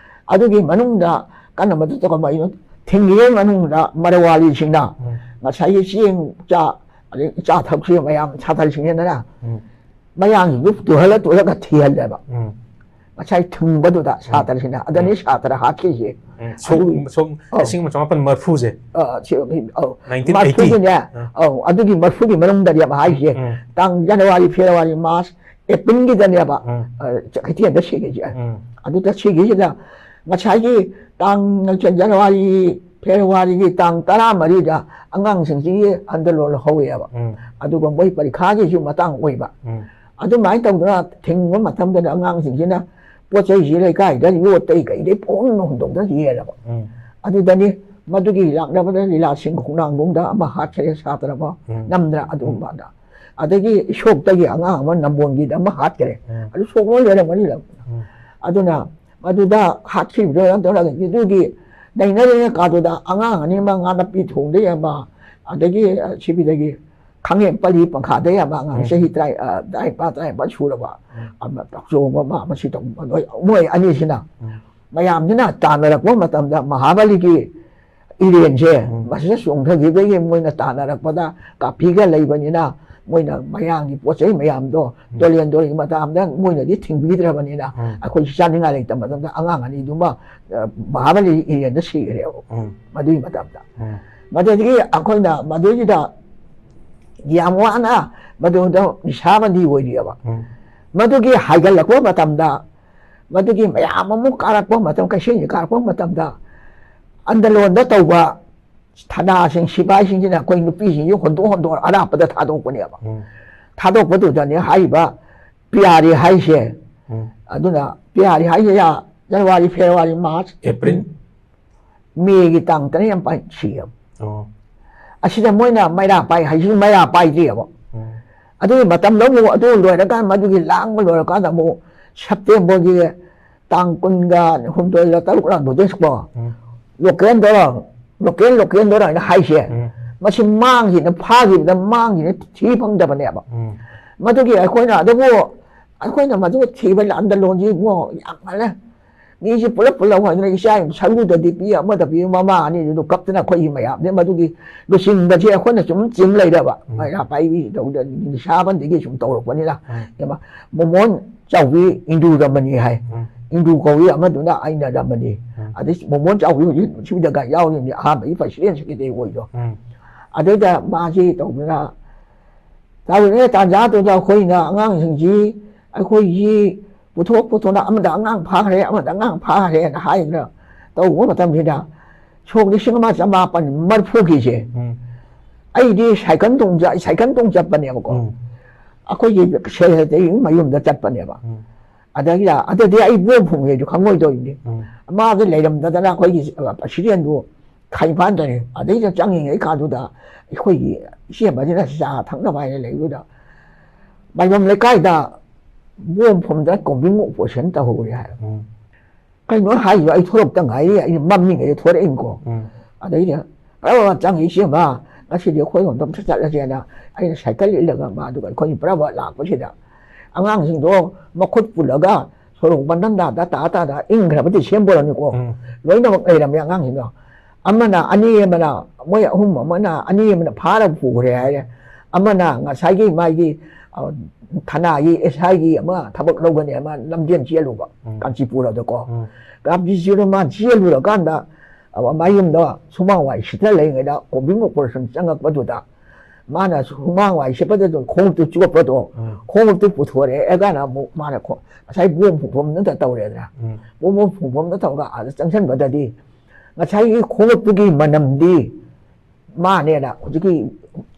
ꯑꯗꯨꯒꯤ ꯃꯅꯨꯡꯗ ꯀꯟꯅ ꯃꯗꯨ ꯇꯧꯔꯝꯕ ꯊꯤꯡꯉꯤꯉꯩ ꯃꯅꯨꯡꯗ ꯃꯔꯋꯥꯔꯤꯁꯤꯡꯅ ꯎꯝ, ꯉꯁꯥꯏꯒꯤ ꯆꯦꯡ ꯆꯥ, ꯑꯗꯩ ꯆꯥ ꯊꯛꯁꯤ ꯃꯌꯥꯝ ꯁꯥꯇ꯭ꯔꯁꯤꯡꯁꯤꯅ ꯎꯝ, ꯃꯌꯥꯡꯁꯤꯡꯗꯨ ꯇꯨꯍꯜꯂ ꯇꯨꯍꯜꯂꯒ ꯊꯤꯍꯜꯂꯦꯕ꯫ ꯎꯝ, ꯉꯁꯥꯏ ꯊꯤꯡꯕꯗꯨꯗ ꯁꯥꯇ꯭ꯔꯁꯤꯡꯅ, ꯑꯗꯅꯤ ꯁꯥꯇ꯭ꯔ ꯍꯥꯠꯈꯤꯁꯦ꯫ ꯎꯝ, ꯁꯣꯛ, ꯑꯗꯨꯒꯤ ꯁꯣꯛ, ꯑꯧ꯫ ꯂꯤꯁꯤꯡ ꯑꯃ ꯆꯃꯥꯄꯟ ꯃꯔꯤꯐꯨꯁꯦ꯫ ꯑ, ꯁꯤ, ꯑꯧ, ꯅꯥꯏꯟꯇꯤꯟ ꯃꯔꯤꯐꯨꯒꯤꯅꯦ꯫ ꯑꯥ꯫ ꯑꯧ, ꯑꯗꯨꯒꯤ ꯃꯔꯤꯐꯨꯒꯤ ꯃꯅꯨꯡꯗꯅꯦꯕ ꯍꯥꯏꯁꯦ꯫ ꯎꯝ꯫ ꯇꯥꯡ ꯖꯅꯋꯥꯔꯤ, ꯐꯦꯕ꯭ꯔꯨꯋꯥꯔꯤ, ꯃꯥꯔꯆ, ꯑꯦꯄ꯭ꯔꯤꯜꯒꯤꯗꯅꯦꯕ꯫ ꯎꯝ꯫ ꯑ, ꯆ-, ꯀꯩꯊꯦꯜꯗ ꯁꯤꯒꯩꯁꯦ꯫ ꯎꯝ꯫ ꯑꯗꯨꯗ ꯁꯤꯒꯩꯁꯤꯗ ꯉꯁꯥꯏꯒꯤ ꯇꯥꯡ, ꯖꯅꯋꯥꯔꯤ, ꯐꯦꯕ꯭ꯔꯨꯋꯥꯔꯤꯒꯤ ꯇꯥꯡ ꯇꯔꯥꯃꯔꯤꯗ ꯑꯉꯥꯡꯁꯤꯡꯁꯤꯒꯤ ꯑꯟꯗꯣꯂꯣꯟ ꯍꯧꯋꯦꯕ꯫ ꯎꯝ꯫ ꯑꯗꯨꯒ ꯃꯣꯏ ꯄꯔꯤꯈꯥꯒꯤꯁꯨ ꯃꯇꯥꯡ ꯑꯣꯏꯕ꯫ ꯎꯝ꯫ ꯑꯗꯨꯃꯥꯏꯅ ꯇꯧꯗꯅ ꯊꯤꯡꯕ ꯃꯇꯝꯗꯅ ꯑꯉꯥꯡꯁꯤꯡꯁꯤꯅ ꯄꯣꯠ ꯆꯩꯁꯤ ꯂꯩꯀꯥꯏꯗ ꯌꯣꯠꯇꯩ ꯀꯩꯗꯩ ꯄꯣꯡꯅ ꯍꯨꯟꯗꯣꯛꯇꯅ ꯌꯦꯜꯂꯕ꯫ ꯎꯝ꯫ ꯑꯗꯨꯗꯅꯤ ꯃꯗꯨꯒꯤ ꯂꯥꯛꯅꯕꯗ ꯂꯤꯂꯥ ꯁꯤꯡ ꯈꯣꯡꯅꯥꯡ ꯅꯨꯡꯗ ꯑꯃ ꯍꯥꯠꯈ꯭ꯔꯦ, ꯁꯥꯇ꯭ꯔ ꯑꯃ ꯎꯝ꯫ ꯅꯝꯗ꯭ꯔ ꯑꯗꯨꯒꯨꯝꯕꯗ꯫ ꯑꯗꯒꯤ ꯏꯁꯣꯛꯇꯒꯤ ꯑꯉꯥꯡ ꯑꯃ ꯅꯝꯕꯣꯟꯒꯤꯗ ꯑꯃ ꯍꯥꯠꯈ꯭ꯔꯦ꯫ ꯎꯝ꯫ ꯑꯗꯨ ꯁꯣꯛ ꯂꯣꯏ ꯂꯩꯔꯝꯒꯅꯤ꯫ ꯎꯝ꯫ ꯑꯗꯨꯅ ꯃꯗꯨꯗ ꯍꯥꯠꯈꯤꯕꯗꯣ ꯅꯠꯇ꯭ꯔꯒ ꯑꯗꯨꯒꯤ ꯅꯩꯅꯔꯤꯉꯩ ꯀꯥꯗꯨꯗ ꯑꯉꯥꯡ ꯑꯅꯤ ꯑꯃ ꯉꯥ ꯅꯞꯄꯤ ꯊꯣꯡꯗ ꯌꯥꯕ, ꯑꯗꯒꯤ, ꯑ, ꯁꯤꯕꯤꯗꯒꯤ ꯈꯥꯉꯦꯝ ꯄꯜꯂꯤ ꯄꯪꯈꯥꯗ ꯌꯥꯕ ꯑꯉꯥꯡ ꯎꯝ꯫ ꯆꯍꯤ ꯇꯔꯥ, ꯑ, ꯇꯔꯥꯅꯤꯄꯥꯜ, ꯇꯔꯥꯅꯤꯄꯥꯜ ꯁꯨꯔꯕ, ꯎꯝ꯫ ꯑꯃ ꯇꯥꯎꯆꯣꯡꯕ ꯑꯃ, ꯑꯃ ꯁꯤ ꯇꯧꯕ, ꯃꯣꯏ, ꯃꯣꯏ ꯑꯅꯤꯁꯤꯅ ꯎꯝ꯫ ꯃꯌꯥꯝꯁꯤꯅ ꯇꯥꯟꯅꯔꯛꯄ ꯃꯇꯝꯗ ꯃꯍꯥꯕꯂꯤꯒꯤ ꯏꯔꯦꯟꯁꯦ ꯎꯝ꯫ ꯃꯁꯤꯗ ꯆꯣꯡꯊꯈꯤꯕꯗꯒꯤ ꯃꯣꯏꯅ ꯇꯥꯟꯅꯔꯛꯄꯗ ꯀꯥꯐꯤꯒ ꯂꯩꯕꯅꯤꯅ ꯃꯣꯏꯅ ꯃꯌꯥꯝꯒꯤ ꯄꯣꯠ ꯆꯩ ꯃꯌꯥꯝꯗꯣ ꯎꯝ꯫ ꯗꯣꯂꯦꯟ ꯗꯣꯂꯦꯟꯒꯤ ꯃꯇꯝꯗ ꯃꯣꯏꯅꯗꯤ ꯊꯤꯡꯕꯤꯗ꯭ꯔꯕꯅꯤꯅ ꯎꯝ꯫ ꯑꯩꯈꯣꯏꯁꯨ ꯆꯥꯅꯤꯡꯉꯥꯏ ꯂꯩꯇꯕ ꯃꯇꯝꯗ ꯑꯉꯥꯡ ꯑꯅꯤꯗꯨꯃ, ꯑ, ꯃꯍꯥꯕꯂꯤ ꯏꯔꯦꯟꯗ ꯁꯤꯈ꯭ꯔꯦꯕ꯫ ꯎꯝ꯫ ꯃꯗꯨꯒꯤ ꯃꯇꯝꯗ꯫ ꯎꯝ꯫ ꯃꯗꯨꯗꯒꯤ ꯑꯩꯈꯣꯏꯅ ꯃꯗꯨꯒꯤꯗ ꯌꯥꯝ ꯋꯥꯅ ꯃꯗꯨꯗ ꯅꯤꯁꯥꯕꯟꯗꯤ ꯑꯣꯏꯔꯤꯑꯕ꯫ ꯎꯝ꯫ ꯃꯗꯨꯒꯤ ꯍꯥꯏꯒꯠꯂꯛꯄ ꯃꯇꯝꯗ, ꯃꯗꯨꯒꯤ ꯃꯌꯥꯝ ꯑꯃꯨꯛ ꯀꯥꯔꯛꯄ ꯃꯇꯝ, ꯀꯩꯁꯦꯜꯁꯤ ꯀꯥꯔꯛꯄ ꯃꯇꯝꯗ ꯑꯟꯗꯂꯣꯟꯗ ꯇꯧꯕ ꯊꯅꯥꯁꯤꯡ, ꯁꯤꯐꯥꯏꯁꯤꯡꯁꯤꯅ ꯑꯩꯈꯣꯏ ꯅꯨꯄꯤꯁꯤꯡꯁꯤ ꯍꯣꯟꯗꯣꯛ ꯍꯣꯟꯗꯣꯛ ꯑꯔꯥꯞꯄꯗ ꯊꯥꯗꯣꯛꯄꯅꯦꯕ꯫ ꯎꯝ꯫ ꯊꯥꯗꯣꯛꯄꯗꯨꯗꯅꯦ ꯍꯥꯏꯔꯤꯕ ꯄꯤꯌꯥꯔꯤ ꯍꯥꯏꯁꯦ꯫ ꯎꯝ꯫ ꯑꯗꯨꯅ ꯄꯤꯌꯥꯔꯤ ꯍꯥꯏꯁꯦ ꯖꯅꯋꯥꯔꯤ, ꯐꯦꯕ꯭ꯔꯨꯋꯥꯔꯤ, ꯃꯥꯔꯆ, ꯑꯦꯄ꯭ꯔꯤꯜ꯫ ꯃꯦꯒꯤ ꯇꯥꯡ ꯇꯔꯦꯠ ꯌꯥꯝ ꯄꯥꯏ ꯁꯤꯌꯦꯕ꯫ ꯑꯣ꯫ ꯑꯁꯤꯗ ꯃꯣꯏꯅ ꯃꯩꯔꯥ ꯄꯥꯏ ꯍꯥꯏꯁꯤ ꯃꯩꯔꯥ ꯄꯥꯏꯗ꯭ꯔꯤꯑꯕ꯫ ꯎꯝ꯫ ꯑꯗꯨꯒꯤ ꯃꯇꯝꯗ ꯑꯃꯨꯛ ꯑꯗꯨ ꯂꯣꯏꯔꯀꯥꯟ, ꯃꯗꯨꯒꯤ ꯂꯥꯡꯕ ꯂꯣꯏꯔꯀꯥꯟꯗ ꯑꯃꯨꯛ ꯁꯦꯞꯇꯦꯝꯕꯔꯒꯤ ꯇꯥꯡ ꯀꯨꯟꯒ ꯍꯨꯝꯗꯣꯏꯔ ꯇꯔꯨꯛꯔ ꯑꯗꯨꯗꯩꯁꯨꯀꯣ, ꯎꯝ꯫ ꯂꯣꯀꯦꯜꯗꯣ, ꯂꯣꯀꯦꯜ, ꯂꯣꯀꯦꯜꯗꯣ ꯍꯥꯏꯅ ꯍꯥꯏꯁꯦ, ꯎꯝ꯫ ꯃꯁꯤ ꯃꯥꯡꯈꯤꯅ ꯐꯥꯈꯤꯕꯗ ꯃꯥꯡꯈꯤꯅ ꯊꯤ ꯐꯪꯗꯕꯅꯦꯕ꯫ ꯎꯝ꯫ ꯃꯗꯨꯒꯤ ꯑꯩꯈꯣꯏꯅ ꯑꯗꯨꯕꯨ, ꯑꯩꯈꯣꯏꯅ ꯃꯗꯨ ꯊꯤꯕ ꯑꯟꯗꯂꯣꯟꯁꯤ ꯏꯕꯨꯡꯉꯣ ꯌꯥꯝ ꯃꯥꯜꯂꯦ꯫ ꯃꯤꯁꯤ ꯄꯨꯂꯞ ꯄꯨꯂꯞ ꯍꯥꯏꯗꯅ ꯏꯆꯥ ꯁꯔꯨꯗꯗꯤ ꯄꯤ, ꯑꯃꯗ ꯄꯤ, ꯃꯃꯥ ꯑꯅꯤꯗꯨ ꯀꯞꯇꯅ ꯑꯩꯈꯣꯏꯒꯤ ꯃꯌꯥꯝꯁꯦ ꯃꯗꯨꯒꯤ ꯂꯨꯆꯤꯡꯕꯁꯦ ꯑꯩꯈꯣꯏꯅ ꯁꯨꯝ ꯆꯤꯡ ꯂꯩꯔꯕ꯫ ꯎꯝ꯫ ꯃꯩꯔꯥ ꯄꯥꯏꯕꯤ ꯇꯧꯗ ꯅꯤꯁꯥꯕꯟꯗꯒꯤ ꯁꯨꯝ ꯇꯧꯔꯛꯄꯅꯤꯅ꯫ ꯎꯝ꯫ ꯏꯃꯥ, ꯃꯣꯃꯣꯟ ꯆꯥꯎꯕꯤ ꯏꯟꯗꯨ ꯔꯃꯅꯤ ꯍꯥꯏ꯫ ꯎꯝ꯫ ꯏꯟꯗꯨ ꯀꯧꯏ ꯑꯃꯗꯨꯅ ꯑꯩꯅ ꯔꯃꯅꯤ꯫ ꯎꯝ꯫ ꯑꯗꯩ ꯃꯣꯃꯣꯟ ꯆꯥꯎꯕꯤ ꯍꯧꯖꯤꯛ ꯁꯤꯗꯒ ꯌꯥꯎꯔꯤꯕꯅꯤ, ꯑꯍꯥꯟꯕꯒꯤ ꯄ꯭ꯔꯁꯤꯗꯦꯟ ꯁꯦꯀ꯭ꯔꯦꯇꯔꯤ ꯑꯣꯏꯗꯣ꯫ ꯎꯝ꯫ ꯑꯗꯩꯗ ꯃꯥꯁꯤ ꯇꯧꯗꯅ ꯇꯧꯔꯤꯉꯩ ꯇꯥꯟꯖꯥꯗꯨꯗ ꯑꯩꯈꯣꯏꯅ ꯑꯉꯥꯡꯁꯤꯡꯁꯤ ꯑꯩꯈꯣꯏꯒꯤ ꯄꯨꯊꯣꯛ ꯄꯨꯊꯣꯛꯅ ꯑꯃꯗ ꯑꯉꯥꯡ ꯐꯥꯈ꯭ꯔꯦ, ꯑꯃꯗ ꯑꯉꯥꯡ ꯐꯥꯈ꯭ꯔꯦꯅ ꯍꯥꯏꯗꯅ ꯇꯧꯕ ꯃꯇꯝꯁꯤꯗ ꯁꯣꯛ ꯂꯤꯁꯤꯡ ꯑꯃ ꯆꯃꯥꯄꯟ ꯃꯔꯤꯐꯨꯒꯤꯁꯦ ꯎꯝ꯫ ꯑꯩꯗꯤ ꯁꯥꯏꯀꯜ ꯇꯣꯡ-, ꯁꯥꯏꯀꯜ ꯇꯣꯡ ꯆꯠꯄꯅꯦꯕꯀꯣ꯫ ꯎꯝ꯫ ꯑꯩꯈꯣꯏꯒꯤ ꯁꯦꯜ ꯍꯦꯛꯇ ꯃꯌꯨꯝꯗ ꯆꯠꯄꯅꯦꯕ꯫ ꯎꯝ꯫ ꯑꯗꯒꯤꯗ, ꯑꯗꯨꯗꯤ ꯑꯩ ꯕꯣꯝ ꯐꯨꯝꯒꯦꯁꯨ ꯈꯪꯉꯣꯏꯗꯧꯔꯤꯅꯤ꯫ ꯎꯝ꯫ ꯃꯥꯗꯤ ꯂꯩꯔꯝꯗꯗꯅ ꯑꯩꯈꯣꯏꯒꯤ, ꯑ, ꯄ꯭ꯔꯁꯤꯗꯦꯟꯗꯨ ꯈꯥꯏꯐꯥꯟꯗꯅꯤ꯫ ꯑꯗꯩꯗ ꯆꯪꯉꯤꯉꯩ ꯀꯥꯟꯗꯨꯗ ꯑꯩꯈꯣꯏꯒꯤ ꯏꯆꯦꯝꯕꯁꯤꯅ ꯆꯥ ꯊꯛꯅꯕ ꯍꯥꯏꯅ ꯂꯩꯕꯗꯨꯗ ꯃꯥꯏꯕꯝ ꯂꯩꯀꯥꯏꯗ ꯕꯣꯝ ꯐꯨꯝꯗꯅ combing operation ꯇꯧꯍꯧꯔꯦ ꯍꯥꯏ꯫ ꯎꯝ꯫ ꯀꯩꯅꯣ ꯍꯥꯏꯁꯤꯕꯣ? ꯑꯩ ꯊꯣꯛꯂꯛꯇ ꯉꯥꯏꯔꯤ, ꯑꯩ ꯃꯝꯃꯤꯉꯩꯗ ꯊꯣꯔꯛꯏꯅꯤꯀꯣ꯫ ꯎꯝ꯫ ꯑꯗꯩꯗ ꯄ꯭ꯔꯚꯥ ꯆꯪꯉꯤ, "ꯏꯆꯦꯝꯃ, ꯉꯁꯤꯗꯤ ꯑꯩꯈꯣꯏꯔꯣꯝꯗ ꯑꯝꯇ ꯆꯠꯂꯁꯦꯅ" ꯑꯩꯅ ꯁꯥꯏꯀꯜ ꯏꯜꯂꯒ ꯃꯥꯗꯨꯒ ꯑꯩꯈꯣꯏꯅꯤ ꯄ꯭ꯔꯚꯥ ꯂꯥꯛꯄꯁꯤꯗ ꯑꯉꯥꯡꯁꯤꯡꯗꯣ ꯃꯈꯨꯠ ꯄꯨꯜꯂꯒ ꯁꯣꯔꯣꯛ ꯕꯔꯟꯗꯥꯗ ꯇꯥ ꯇꯥꯗ ꯏꯪꯈ꯭ꯔꯕ ꯗꯤꯁꯦꯝꯕꯔꯅꯤꯀꯣ꯫ ꯎꯝ꯫ ꯂꯣꯏꯅꯃꯛ ꯂꯩꯔꯝꯃꯦ ꯑꯉꯥꯡꯁꯤꯡꯗꯣ꯫ ꯑꯃꯅ, ꯑꯅꯤ ꯑꯃꯅ, ꯃꯣꯏ ꯑꯍꯨꯝ ꯑꯃꯅ, ꯑꯅꯤ ꯑꯃꯅ ꯐꯥꯔꯒ ꯄꯨꯈ꯭ꯔꯦ ꯍꯥꯏꯔꯦ꯫ ꯑꯃꯅ ꯉꯁꯥꯏꯒꯤ ꯃꯥꯒꯤ, ꯑ, ꯊꯅꯥꯒꯤ ꯑꯦꯁ ꯑꯥꯏꯒꯤ ꯑꯃ ꯊꯕꯛ ꯂꯧꯒꯅꯤ ꯑꯃ ꯂꯝꯖꯦꯟ ꯆꯦꯜꯂꯨꯕ, ꯎꯝ꯫ ꯀꯥꯟꯆꯤꯄꯨꯔꯗꯀꯣ꯫ ꯎꯝ꯫ ꯀꯥꯟꯆꯤꯄꯨꯔꯗ ꯃꯥ ꯆꯦꯜꯂꯨꯔꯀꯥꯟꯗ, ꯑ, ꯃꯌꯨꯝꯗ ꯁꯨꯃꯥꯡ ꯋꯥꯏ ꯁꯤꯠꯇ ꯂꯩꯔꯤꯉꯩꯗ combing operation ꯆꯪꯉꯛꯄꯗꯨꯗ ꯃꯥꯅ ꯁꯨꯃꯥꯡ ꯋꯥꯏ ꯁꯤꯠꯄꯗ ꯑꯗꯨꯝ ꯈꯣꯡꯎꯞꯇꯨ ꯆꯣꯠꯄꯗꯣ, ꯎꯝ꯫ ꯈꯣꯡꯎꯞꯇꯨ ꯄꯨꯊꯣꯔꯛꯑꯦ ꯀꯥꯟꯗ ꯑꯃꯨꯛ ꯃꯥꯅ ꯈꯣ-, ꯉꯁꯥꯏ ꯕꯣꯝ ꯐꯨꯝꯐꯝꯗꯨꯗ ꯇꯧꯔꯦꯗꯅ꯫ ꯎꯝ꯫ ꯕꯣꯝ ꯐꯨꯝꯐꯝꯗ ꯇꯧꯔꯒ ꯑꯥꯗ ꯆꯪꯁꯤꯟꯕꯗꯗꯤ ꯉꯁꯥꯏꯒꯤ ꯈꯣꯡꯎꯞꯇꯨꯒꯤ ꯃꯅꯝꯗꯤ ꯃꯥꯅꯦꯅ ꯍꯧꯖꯤꯛꯀꯤ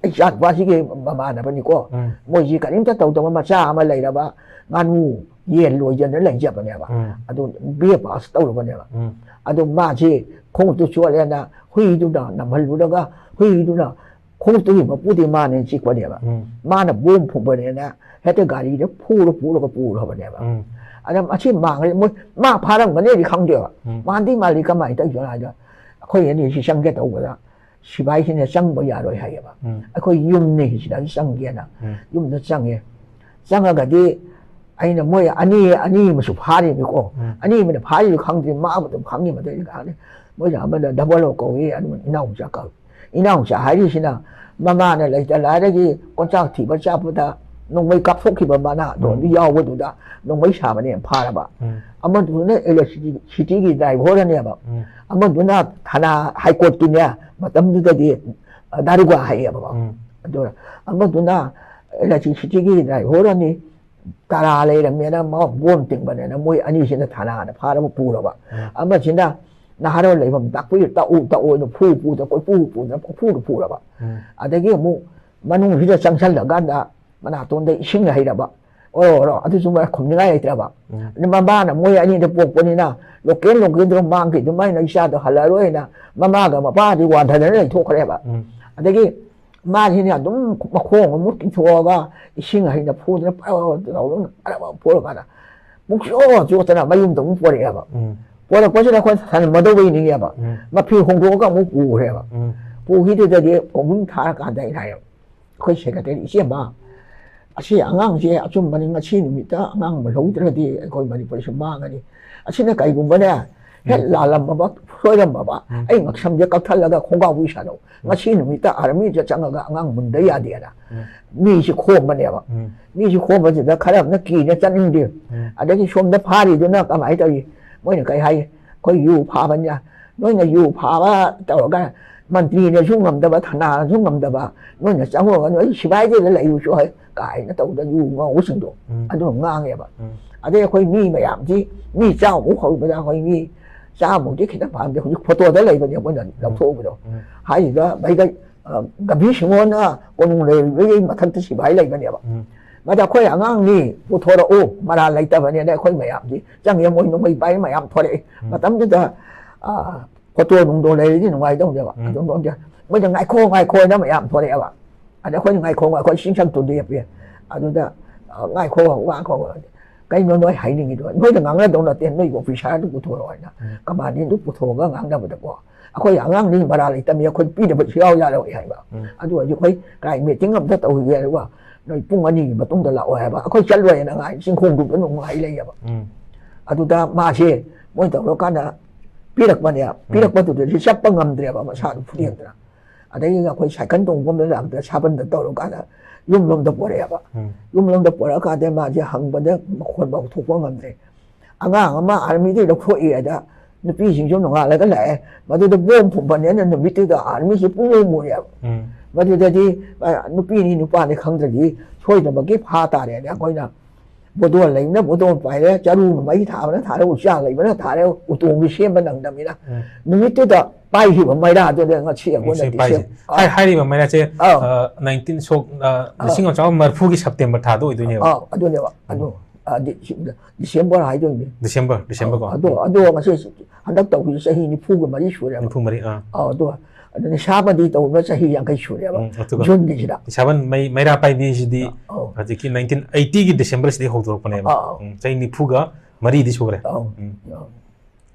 ꯑꯩ ꯏꯆꯥꯅꯨꯄꯥꯁꯤꯒꯤ ꯃꯃꯥꯟꯅꯕꯅꯤꯀꯣ꯫ ꯎꯝ꯫ ꯃꯣꯏꯁꯤ ꯀꯔꯤꯝꯇ ꯇꯧꯗꯕ ꯃꯆꯥ ꯑꯃ ꯂꯩꯔꯕ ꯉꯥꯅꯨ ꯌꯦꯟ ꯂꯣꯏꯖꯗꯅ ꯂꯩꯖꯕꯅꯦꯕ꯫ ꯎꯝ꯫ ꯑꯗꯨ ꯕꯤ ꯑꯦ ꯄꯥꯁ ꯇꯧꯔꯕꯅꯦꯕ꯫ ꯎꯝ꯫ ꯑꯗꯨ ꯃꯥꯁꯤ ꯈꯣꯡꯎꯞꯇꯨ ꯆꯣꯠꯂꯦꯅ ꯍꯨꯏꯗꯨꯅ ꯅꯝꯍꯜꯂꯨꯔꯒ ꯍꯨꯏꯗꯨꯅ ꯈꯣꯡꯎꯞꯇꯨꯒꯤ ꯃꯄꯨꯗꯤ ꯃꯥꯅꯦꯅ ꯆꯤꯛꯄꯅꯦꯕ꯫ ꯎꯝ꯫ ꯃꯥꯅ ꯕꯣꯝ ꯐꯨꯝꯕꯅꯦꯅ ꯍꯦꯛꯇ ꯒꯥꯔꯤꯗ ꯄꯨꯔ ꯄꯨꯔꯒ ꯄꯨꯈ꯭ꯔꯕꯅꯦꯕ꯫ ꯎꯝ꯫ ꯑꯗ ꯃꯁꯤ ꯃꯥꯡꯈ꯭ꯔꯦ꯫ ꯃꯣꯏ ꯃꯥ ꯐꯥꯔꯝꯒꯅꯤꯗꯤ ꯈꯪꯗꯦꯕ꯫ ꯎꯝ꯫ ꯃꯥꯟꯗꯤ ꯃꯥꯜꯂꯤ ꯀꯃꯥꯏꯅ ꯇꯧꯗꯣꯏꯅꯣ ꯍꯥꯏꯗ ꯑꯩꯈꯣꯏ ꯑꯅꯤꯁꯤ ꯆꯪꯒꯦ ꯇꯧꯕꯗ ꯁꯤꯐꯥꯏꯁꯤꯅ ꯆꯪꯕ ꯌꯥꯔꯣꯏ ꯍꯥꯏꯌꯦꯕ꯫ ꯎꯝ꯫ ꯑꯩꯈꯣꯏ ꯌꯨꯝꯅꯤ ꯁꯤꯗ ꯆꯪꯒꯦꯅ꯫ ꯎꯝ꯫ ꯌꯨꯝꯗ ꯆꯪꯉꯦ꯫ ꯆꯪꯉꯒꯗꯤ ꯑꯩꯅ ꯃꯣꯏ ꯑꯅꯤ, ꯑꯅꯤ ꯑꯃꯁꯨ ꯐꯥꯔꯤꯅꯤꯀꯣ꯫ ꯎꯝ꯫ ꯑꯅꯤ ꯑꯃꯅ ꯐꯥꯔꯤꯗꯨ ꯈꯪꯗ꯭ꯔꯤ, ꯃꯥ ꯑꯃ ꯑꯗꯨꯝ ꯈꯪꯉꯤ꯫ ꯃꯗꯩꯗꯤ ꯈꯪꯉꯤ꯫ ꯃꯣꯏꯅ ꯑꯃꯅ ꯗꯕꯜ ꯑꯣ ꯀꯧꯏ, ꯑꯗꯨꯒ ꯏꯅꯥꯎꯆꯥ ꯀꯧꯏ꯫ ꯏꯅꯥꯎꯆꯥ ꯍꯥꯏꯔꯤꯁꯤꯅ ꯃꯃꯥꯅ ꯂꯩꯇ ꯂꯥꯏꯔꯒꯤ ꯀꯣꯟꯆꯥꯛ ꯊꯤꯕ ꯆꯠꯄꯗ ꯅꯣꯡꯃꯩ ꯀꯥꯞꯊꯣꯛꯈꯤꯕ ꯃꯅꯥꯗꯣ ꯎꯝ꯫ ꯑꯗꯨ ꯌꯥꯎꯕꯗꯨꯗ ꯅꯣꯡꯃꯩ ꯁꯥꯕꯅꯦꯅ ꯐꯥꯔꯕ꯫ ꯎꯝ꯫ ꯑꯃꯗꯨꯅ electricityꯒꯤ driverꯅꯦꯕ꯫ ꯎꯝ꯫ ꯑꯃꯗꯨꯅ ꯊꯥꯅꯥ high courtꯀꯤꯅꯦ, ꯃꯇꯝꯗꯨꯗꯗꯤ ꯗꯥꯔꯨꯒꯥ ꯍꯥꯏꯌꯦꯕꯀꯣ꯫ ꯎꯝ꯫ ꯑꯗꯨꯅ ꯑꯃꯗꯨꯅ electricityꯒꯤ driverꯅꯤ, ꯇꯔꯥ ꯂꯩꯔꯝꯃꯦꯅ ꯃꯥ ꯕꯣꯝ ꯇꯤꯡꯕꯅꯦꯅ ꯃꯣꯏ ꯑꯅꯤꯁꯤꯅ ꯊꯥꯅꯥꯗ ꯐꯥꯔꯒ ꯄꯨꯔꯕ꯫ ꯎꯝ꯫ ꯑꯃꯁꯤꯅ ꯅꯍꯥꯔꯣꯜ ꯂꯩꯐꯝ ꯇꯥꯛꯄꯤ, ꯇꯥꯛꯎ, ꯇꯥꯛꯎꯅ ꯐꯨ ꯐꯨꯗ ꯀꯣꯏꯄꯨ ꯄꯨꯗꯅ ꯄꯪꯐꯨꯗ ꯐꯨꯔꯕ꯫ ꯎꯝ꯫ ꯑꯗꯒꯤ ꯑꯃꯨꯛ ꯃꯅꯨꯡꯁꯤꯗ ꯆꯪꯁꯜꯂꯀꯥꯟꯗ ꯃꯅꯥꯇꯣꯟꯗ ꯏꯁꯤꯡ ꯍꯩꯔꯕ꯫ ꯑꯣꯔꯣ, ꯑꯣꯔꯣ, ꯑꯗꯨꯁꯨ ꯃꯥ ꯈꯨꯝꯅꯤꯡꯉꯥꯏ ꯂꯩꯇ꯭ꯔꯕ꯫ ꯎꯝ꯫ ꯑꯗꯨ ꯃꯃꯥꯅ ꯃꯣꯏ ꯑꯅꯤꯗ ꯄꯣꯛꯄꯅꯤꯅ ꯂꯣꯀꯦꯜ ꯂꯣꯀꯦꯜꯗꯨꯅ ꯃꯥꯡꯈꯤ ꯑꯗꯨꯃꯥꯏꯅ ꯏꯆꯥꯗꯣ ꯍꯜꯂꯔꯣꯏꯅ ꯃꯃꯥꯒ ꯃꯄꯥꯗꯤ ꯋꯥꯟꯊꯗꯅ ꯂꯩꯊꯣꯛꯈ꯭ꯔꯦꯕ꯫ ꯎꯝ꯫ ꯑꯗꯒꯤ ꯃꯥꯁꯤꯅ ꯑꯗꯨꯝ ꯃꯈꯣꯡ ꯑꯃꯨꯛ ꯇꯤꯡꯊꯣꯛꯑꯒ ꯏꯁꯤꯡ ꯍꯩꯅ ꯐꯨꯗꯅ ꯄꯔ ꯄꯔ ꯇꯧꯗꯅ ꯄꯔ ꯄꯔ ꯐꯨꯔꯀꯥꯟꯗ ꯄꯨꯡꯆꯣꯠ ꯆꯣꯠꯇꯅ ꯃꯌꯨꯝꯗ ꯑꯃꯨꯛ ꯄꯣꯔꯛꯑꯦꯕ꯫ ꯎꯝ꯫ ꯄꯣꯔꯛꯄꯁꯤꯗ ꯑꯩꯈꯣꯏ ꯁꯟ ꯃꯗꯧꯕꯩ ꯅꯤꯡꯉꯦꯕ꯫ ꯎꯝ꯫ ꯃꯐꯤ ꯍꯣꯡꯗꯣꯛꯑꯒ ꯑꯃꯨꯛ ꯄꯨꯈ꯭ꯔꯦꯕ꯫ ꯎꯝ꯫ ꯄꯨꯈꯤꯗꯨꯗꯗꯤ ꯀꯣꯡꯕꯨꯝ ꯊꯥꯔꯀꯥꯟꯗ ꯑꯩꯅ ꯍꯥꯏꯌꯦꯕ, ꯑꯩꯈꯣꯏ ꯁꯦꯀ꯭ꯔꯦꯇꯔꯤ, "ꯏꯆꯦꯃ, ꯑꯁꯤ ꯑꯉꯥꯡꯁꯦ ꯑꯆꯨꯝꯕꯅꯤ, ꯉꯁꯤ ꯅꯨꯃꯤꯠꯇ ꯑꯉꯥꯡ ꯑꯃ ꯂꯧꯗ꯭ꯔꯗꯤ ꯑꯩꯈꯣꯏ ꯃꯅꯤꯄꯨꯔꯁꯤ ꯃꯥꯡꯉꯅꯤ꯫ ꯑꯁꯤꯅ ꯀꯩꯒꯨꯝꯕꯅꯦ, ꯍꯦꯛ ꯎꯝ꯫ ꯂꯥꯜꯂꯝꯃꯕ, ꯁꯣꯏꯔꯝꯃꯕ, ꯎꯝ꯫ ꯑꯩ ꯉꯛꯁꯝꯁꯦ ꯀꯛꯊꯠꯂꯒ ꯈꯣꯡꯒꯥꯎ ꯁꯥꯟꯅꯧ꯫ ꯎꯝ꯫ ꯉꯁꯤ ꯅꯨꯃꯤꯠꯇ armyꯗ ꯆꯪꯉꯒ ꯑꯉꯥꯡ ꯃꯨꯟꯗ ꯌꯥꯗꯦꯅ ꯎꯝ꯫ ꯃꯤꯁꯤ ꯈꯣꯝꯕꯅꯦꯕ꯫ ꯎꯝ꯫ ꯃꯤꯁꯤ ꯈꯣꯝꯕꯁꯤꯗ ꯈꯔ ꯑꯃꯅ ꯀꯤꯅ ꯆꯠꯅꯤꯡꯗꯦ꯫ ꯎꯝ꯫ ꯑꯗꯒꯤ ꯁꯣꯝꯗ ꯐꯥꯔꯤꯗꯨꯅ ꯀꯃꯥꯏꯅ ꯇꯧꯔꯤ? ꯃꯣꯏꯅ ꯀꯩ ꯍꯥꯏ? "ꯑꯩꯈꯣꯏ ꯌꯨ ꯐꯥꯕꯅꯤꯅ, ꯅꯣꯏꯅ ꯌꯨ ꯐꯥꯕ ꯇꯧꯔꯒ ꯃꯟꯇ꯭ꯔꯤꯅꯁꯨ ꯉꯝꯗꯕ, ꯊꯅꯥꯅꯁꯨ ꯉꯝꯗꯕ, ꯅꯣꯏꯅ ꯆꯪꯉꯨꯔꯒ ꯅꯣꯏ ꯁꯤꯐꯥꯏꯗꯨꯗ ꯂꯩꯔꯨꯁꯨ ꯍꯥꯏ" ꯀꯥꯏꯅ ꯇꯧꯗꯅ ꯌꯨ ꯉꯥꯎꯕꯁꯤꯡꯗꯣ ꯎꯝ꯫ ꯑꯗꯨꯅ ꯉꯥꯡꯉꯦꯕ꯫ ꯎꯝ꯫ ꯑꯗꯩ ꯑꯩꯈꯣꯏ ꯃꯤ ꯃꯌꯥꯝꯁꯤ, ꯃꯤ ꯆꯥꯝꯃꯃꯨꯛ ꯍꯧꯕꯗ ꯑꯩꯈꯣꯏ ꯃꯤ ꯆꯥꯝꯃꯃꯨꯛꯇꯤ ꯈꯤꯇꯪ ꯐꯥꯔꯝꯗꯦ꯫ ꯍꯧꯖꯤꯛ ꯐꯣꯇꯣꯗ ꯂꯩꯕꯅꯦ ꯃꯣꯏꯅ ꯎꯝ꯫ ꯂꯧꯊꯣꯛꯎꯕꯗꯣ꯫ ꯎꯝ꯫ ꯍꯥꯏꯁꯤꯗ ꯃꯩꯗ, ꯑ, ꯒꯝꯚꯤꯔ ꯁꯤꯡꯍꯅ ꯀꯣꯅꯨꯡ ꯂꯩꯔꯤꯕꯒꯤ ꯃꯊꯛꯇ ꯁꯤꯐꯥꯏ ꯂꯩꯕꯅꯦꯕ꯫ ꯎꯝ꯫ ꯃꯗ ꯑꯩꯈꯣꯏ ꯑꯉꯥꯡꯅꯤ ꯄꯨꯊꯣꯔꯛꯎ, ꯃꯔꯥꯜ ꯂꯩꯇꯕꯅꯦꯅ ꯑꯩꯈꯣꯏ ꯃꯌꯥꯝꯗꯤ ꯆꯪꯉꯦ꯫ ꯃꯣꯏ ꯅꯣꯡꯃꯩ ꯄꯥꯏ ꯃꯌꯥꯝ ꯊꯣꯔꯛꯑꯦ꯫ ꯎꯝ꯫ ꯃꯇꯝꯗꯨꯗ, ꯑ, ꯐꯣꯇꯣ ꯅꯨꯡꯗꯣ ꯂꯩꯔꯗꯤ ꯅꯨꯡꯉꯥꯏꯗꯧꯅꯦꯕ꯫ ꯎꯝ꯫ ꯑꯗꯨꯝ ꯂꯧꯗꯦ꯫ ꯃꯣꯏꯗ "ꯉꯥꯏꯈꯣ, ꯉꯥꯏꯈꯣꯅ" ꯃꯌꯥꯝ ꯊꯣꯔꯛꯑꯦꯕ꯫ ꯑꯗ ꯑꯩꯈꯣꯏꯅ "ꯉꯥꯏꯈꯣ, ꯉꯥꯏꯈꯣ", ꯆꯤꯡꯁꯪꯇꯨ ꯂꯦꯞꯄꯦ꯫ ꯑꯗꯨꯗ, ꯑ, "ꯉꯥꯏꯈꯣ, ꯉꯥꯏꯈꯣ, ꯀꯩꯅꯣ ꯅꯣꯏ ꯍꯥꯏꯅꯤꯡꯉꯤꯗꯣ? ꯅꯣꯏꯗ ꯉꯥꯡꯅꯗꯧ ꯅꯠꯇꯦ, ꯅꯣꯏ officerꯗꯨ ꯄꯨꯊꯣꯔꯛꯑꯣ" ꯍꯥꯏꯅ꯫ ꯎꯝ꯫ Commandantꯗꯨ ꯄꯨꯊꯣꯛꯑꯒ ꯉꯥꯡꯅꯕꯗꯀꯣ, "ꯑꯩꯈꯣꯏ ꯑꯉꯥꯡꯅꯤ, ꯃꯔꯥꯜ ꯂꯩꯇꯕꯅꯤ, ꯑꯩꯈꯣꯏ ꯄꯤꯗꯕ ꯁꯨꯡꯌꯥꯎ ꯌꯥꯔꯣꯏ" ꯍꯥꯏꯕ꯫ ꯎꯝ꯫ "ꯑꯗꯨ ꯑꯣꯏꯔꯗꯤ ꯑꯩꯈꯣꯏ ꯀꯥꯏ meeting ꯑꯝꯇ ꯇꯧꯈꯤꯒꯦ, ꯑꯗꯨꯒ ꯅꯣꯏ ꯄꯨꯡ ꯑꯅꯤꯒꯤ ꯃꯇꯨꯡꯗ ꯂꯥꯛꯑꯣ" ꯍꯥꯏꯕ꯫ "ꯑꯩꯈꯣꯏ ꯆꯠꯂꯣꯏꯅ" ꯉꯥꯏ, ꯆꯤꯡꯈꯣꯡꯗꯨꯗ ꯑꯗꯨꯝ ꯉꯥꯏ ꯂꯩꯌꯦꯕ꯫ ꯎꯝ꯫ ꯑꯗꯨꯗ ꯃꯥꯁꯦ ꯃꯣꯏ ꯇꯧꯔꯀꯥꯟꯗ ꯄꯤꯔꯛꯄꯅꯦ꯫ ꯎꯝ꯫ ꯄꯤꯔꯛꯄꯗꯨꯗꯗꯤ ꯆꯠꯄ ꯉꯝꯗ꯭ꯔꯦꯕ, ꯃꯁꯥꯗꯨ ꯐꯨꯗꯦꯛꯇꯅ꯫ ꯑꯗꯒꯤ ꯑꯩꯈꯣꯏ ꯁꯥꯏꯀꯜ ꯇꯣꯡꯐꯝꯗ ꯂꯥꯛꯄꯗ ꯁꯥꯕꯟꯗ ꯇꯧꯔꯀꯥꯟꯗ ꯌꯨꯝꯂꯣꯝꯗ ꯄꯣꯔꯛꯑꯦꯕ꯫ ꯎꯝ꯫ ꯌꯨꯝꯂꯣꯝꯗ ꯄꯣꯔꯛꯑꯀꯥꯟꯗ ꯃꯥꯁꯦ ꯍꯪꯕꯗ ꯃꯈꯣꯟ ꯐꯥꯎ ꯊꯣꯛꯄ ꯉꯝꯗ꯭ꯔꯦ꯫ ꯑꯉꯥꯡ ꯑꯃ armyꯗꯒꯤ ꯂꯧꯊꯣꯛꯏ ꯍꯥꯏꯗ ꯅꯨꯄꯤꯁꯤꯡꯁꯨ ꯅꯣꯡꯉꯥꯜꯂꯒ ꯂꯥꯛꯑꯦ꯫ ꯃꯗꯨꯗ ꯕꯣꯝ ꯐꯨꯝꯕꯅꯦꯅ ꯅꯨꯃꯤꯠꯇꯨꯗ armyꯁꯤ ꯄꯨꯡꯃꯨ ꯃꯨꯔꯦꯕ꯫ ꯎꯝ꯫ ꯃꯗꯨꯗꯗꯤ, ꯑ, ꯅꯨꯄꯤꯅꯤ ꯅꯨꯄꯥꯅꯤ ꯈꯪꯗ꯭ꯔꯗꯤ ꯁꯣꯏꯗꯅꯃꯛꯀꯤ ꯐꯥ ꯇꯥꯔꯦꯅ ꯑꯩꯈꯣꯏꯅ ꯕꯣꯗꯣꯟ ꯂꯩꯕꯅ ꯕꯣꯗꯣꯟ ꯄꯥꯏꯔꯦ, ꯆꯔꯨ ꯃꯩ ꯊꯥꯕꯅ ꯊꯥꯔꯦ, ꯎꯆꯥ ꯂꯩꯕꯅ ꯊꯥꯔꯦ, ꯎꯇꯣꯡꯗꯤ ꯁꯦꯝꯕ ꯅꯪꯗꯕꯅꯤꯅ꯫ ꯎꯝ꯫ ꯅꯨꯃꯤꯠꯇꯨꯗ ꯄꯥꯏꯈꯤꯕ ꯃꯩꯔꯥꯗꯨꯅ ꯉꯁꯤ ꯑꯩꯈꯣꯏꯅ ꯉꯁꯤ ꯄꯥꯏꯁꯦ꯫ ꯗꯤꯁꯦꯝ-, ꯑꯥ꯫ ꯍꯥꯏ-, ꯍꯥꯏꯔꯤꯕ ꯃꯩꯔꯥꯁꯦ, ꯑꯥ꯫ ꯑ, nineteen ꯁꯣꯛ, ꯑ, ꯑꯥ꯫ ꯂꯤꯁꯤꯡ ꯑꯃ ꯆꯥꯝꯃꯉꯥ ꯃꯔꯤꯐꯨꯒꯤ September ꯊꯥꯗ ꯑꯣꯏꯗꯣꯏꯅꯦꯕ꯫ ꯑꯥ, ꯑꯗꯨꯅꯦꯕ꯫ ꯑꯗꯨ, ꯎꯝ꯫ ꯑ, ꯗꯤ-, ꯁꯤ-, December ꯍꯥꯏꯗꯣꯏꯅꯦ꯫ December, December ꯀꯣ꯫ ꯑꯗꯣ, ꯑꯗꯣ ꯉꯁꯤ ꯍꯟꯗꯛ ꯇꯧꯕꯁꯤ ꯆꯍꯤ ꯅꯤꯐꯨꯒ ꯃꯔꯤ ꯁꯨꯔꯦꯕ꯫ ꯅꯤꯐꯨ ꯃꯔꯤ, ꯑꯥ꯫ ꯑꯥ, ꯑꯗꯣ, ꯑꯗꯣ ꯅꯤꯁꯥꯕꯟꯗꯤ ꯇꯧꯕ ꯆꯍꯤ ꯌꯥꯡꯈꯩ ꯁꯨꯔꯦꯕ꯫ ꯎꯝ, ꯑꯗꯨꯒ Juneꯒꯤꯁꯤꯗ꯫ ꯅꯤꯁꯥꯕꯟ ꯃꯩ-, ꯃꯩꯔꯥ ꯄꯥꯏꯕꯤꯁꯤꯗꯤ ꯑꯧ꯫ ꯍꯧꯖꯤꯛꯀꯤ nineteen eightyꯒꯤ Decemberꯁꯤꯗꯒꯤ ꯍꯧꯗꯣꯔꯛꯄꯅꯦꯕ꯫ ꯑꯥ, ꯑꯧ꯫ ꯎꯝ, ꯆꯍꯤ ꯅꯤꯐꯨꯒ ꯃꯔꯤꯗꯤ ꯁꯨꯈ꯭ꯔꯦ꯫ ꯑꯧ꯫ ꯎꯝ꯫ ꯑꯧ꯫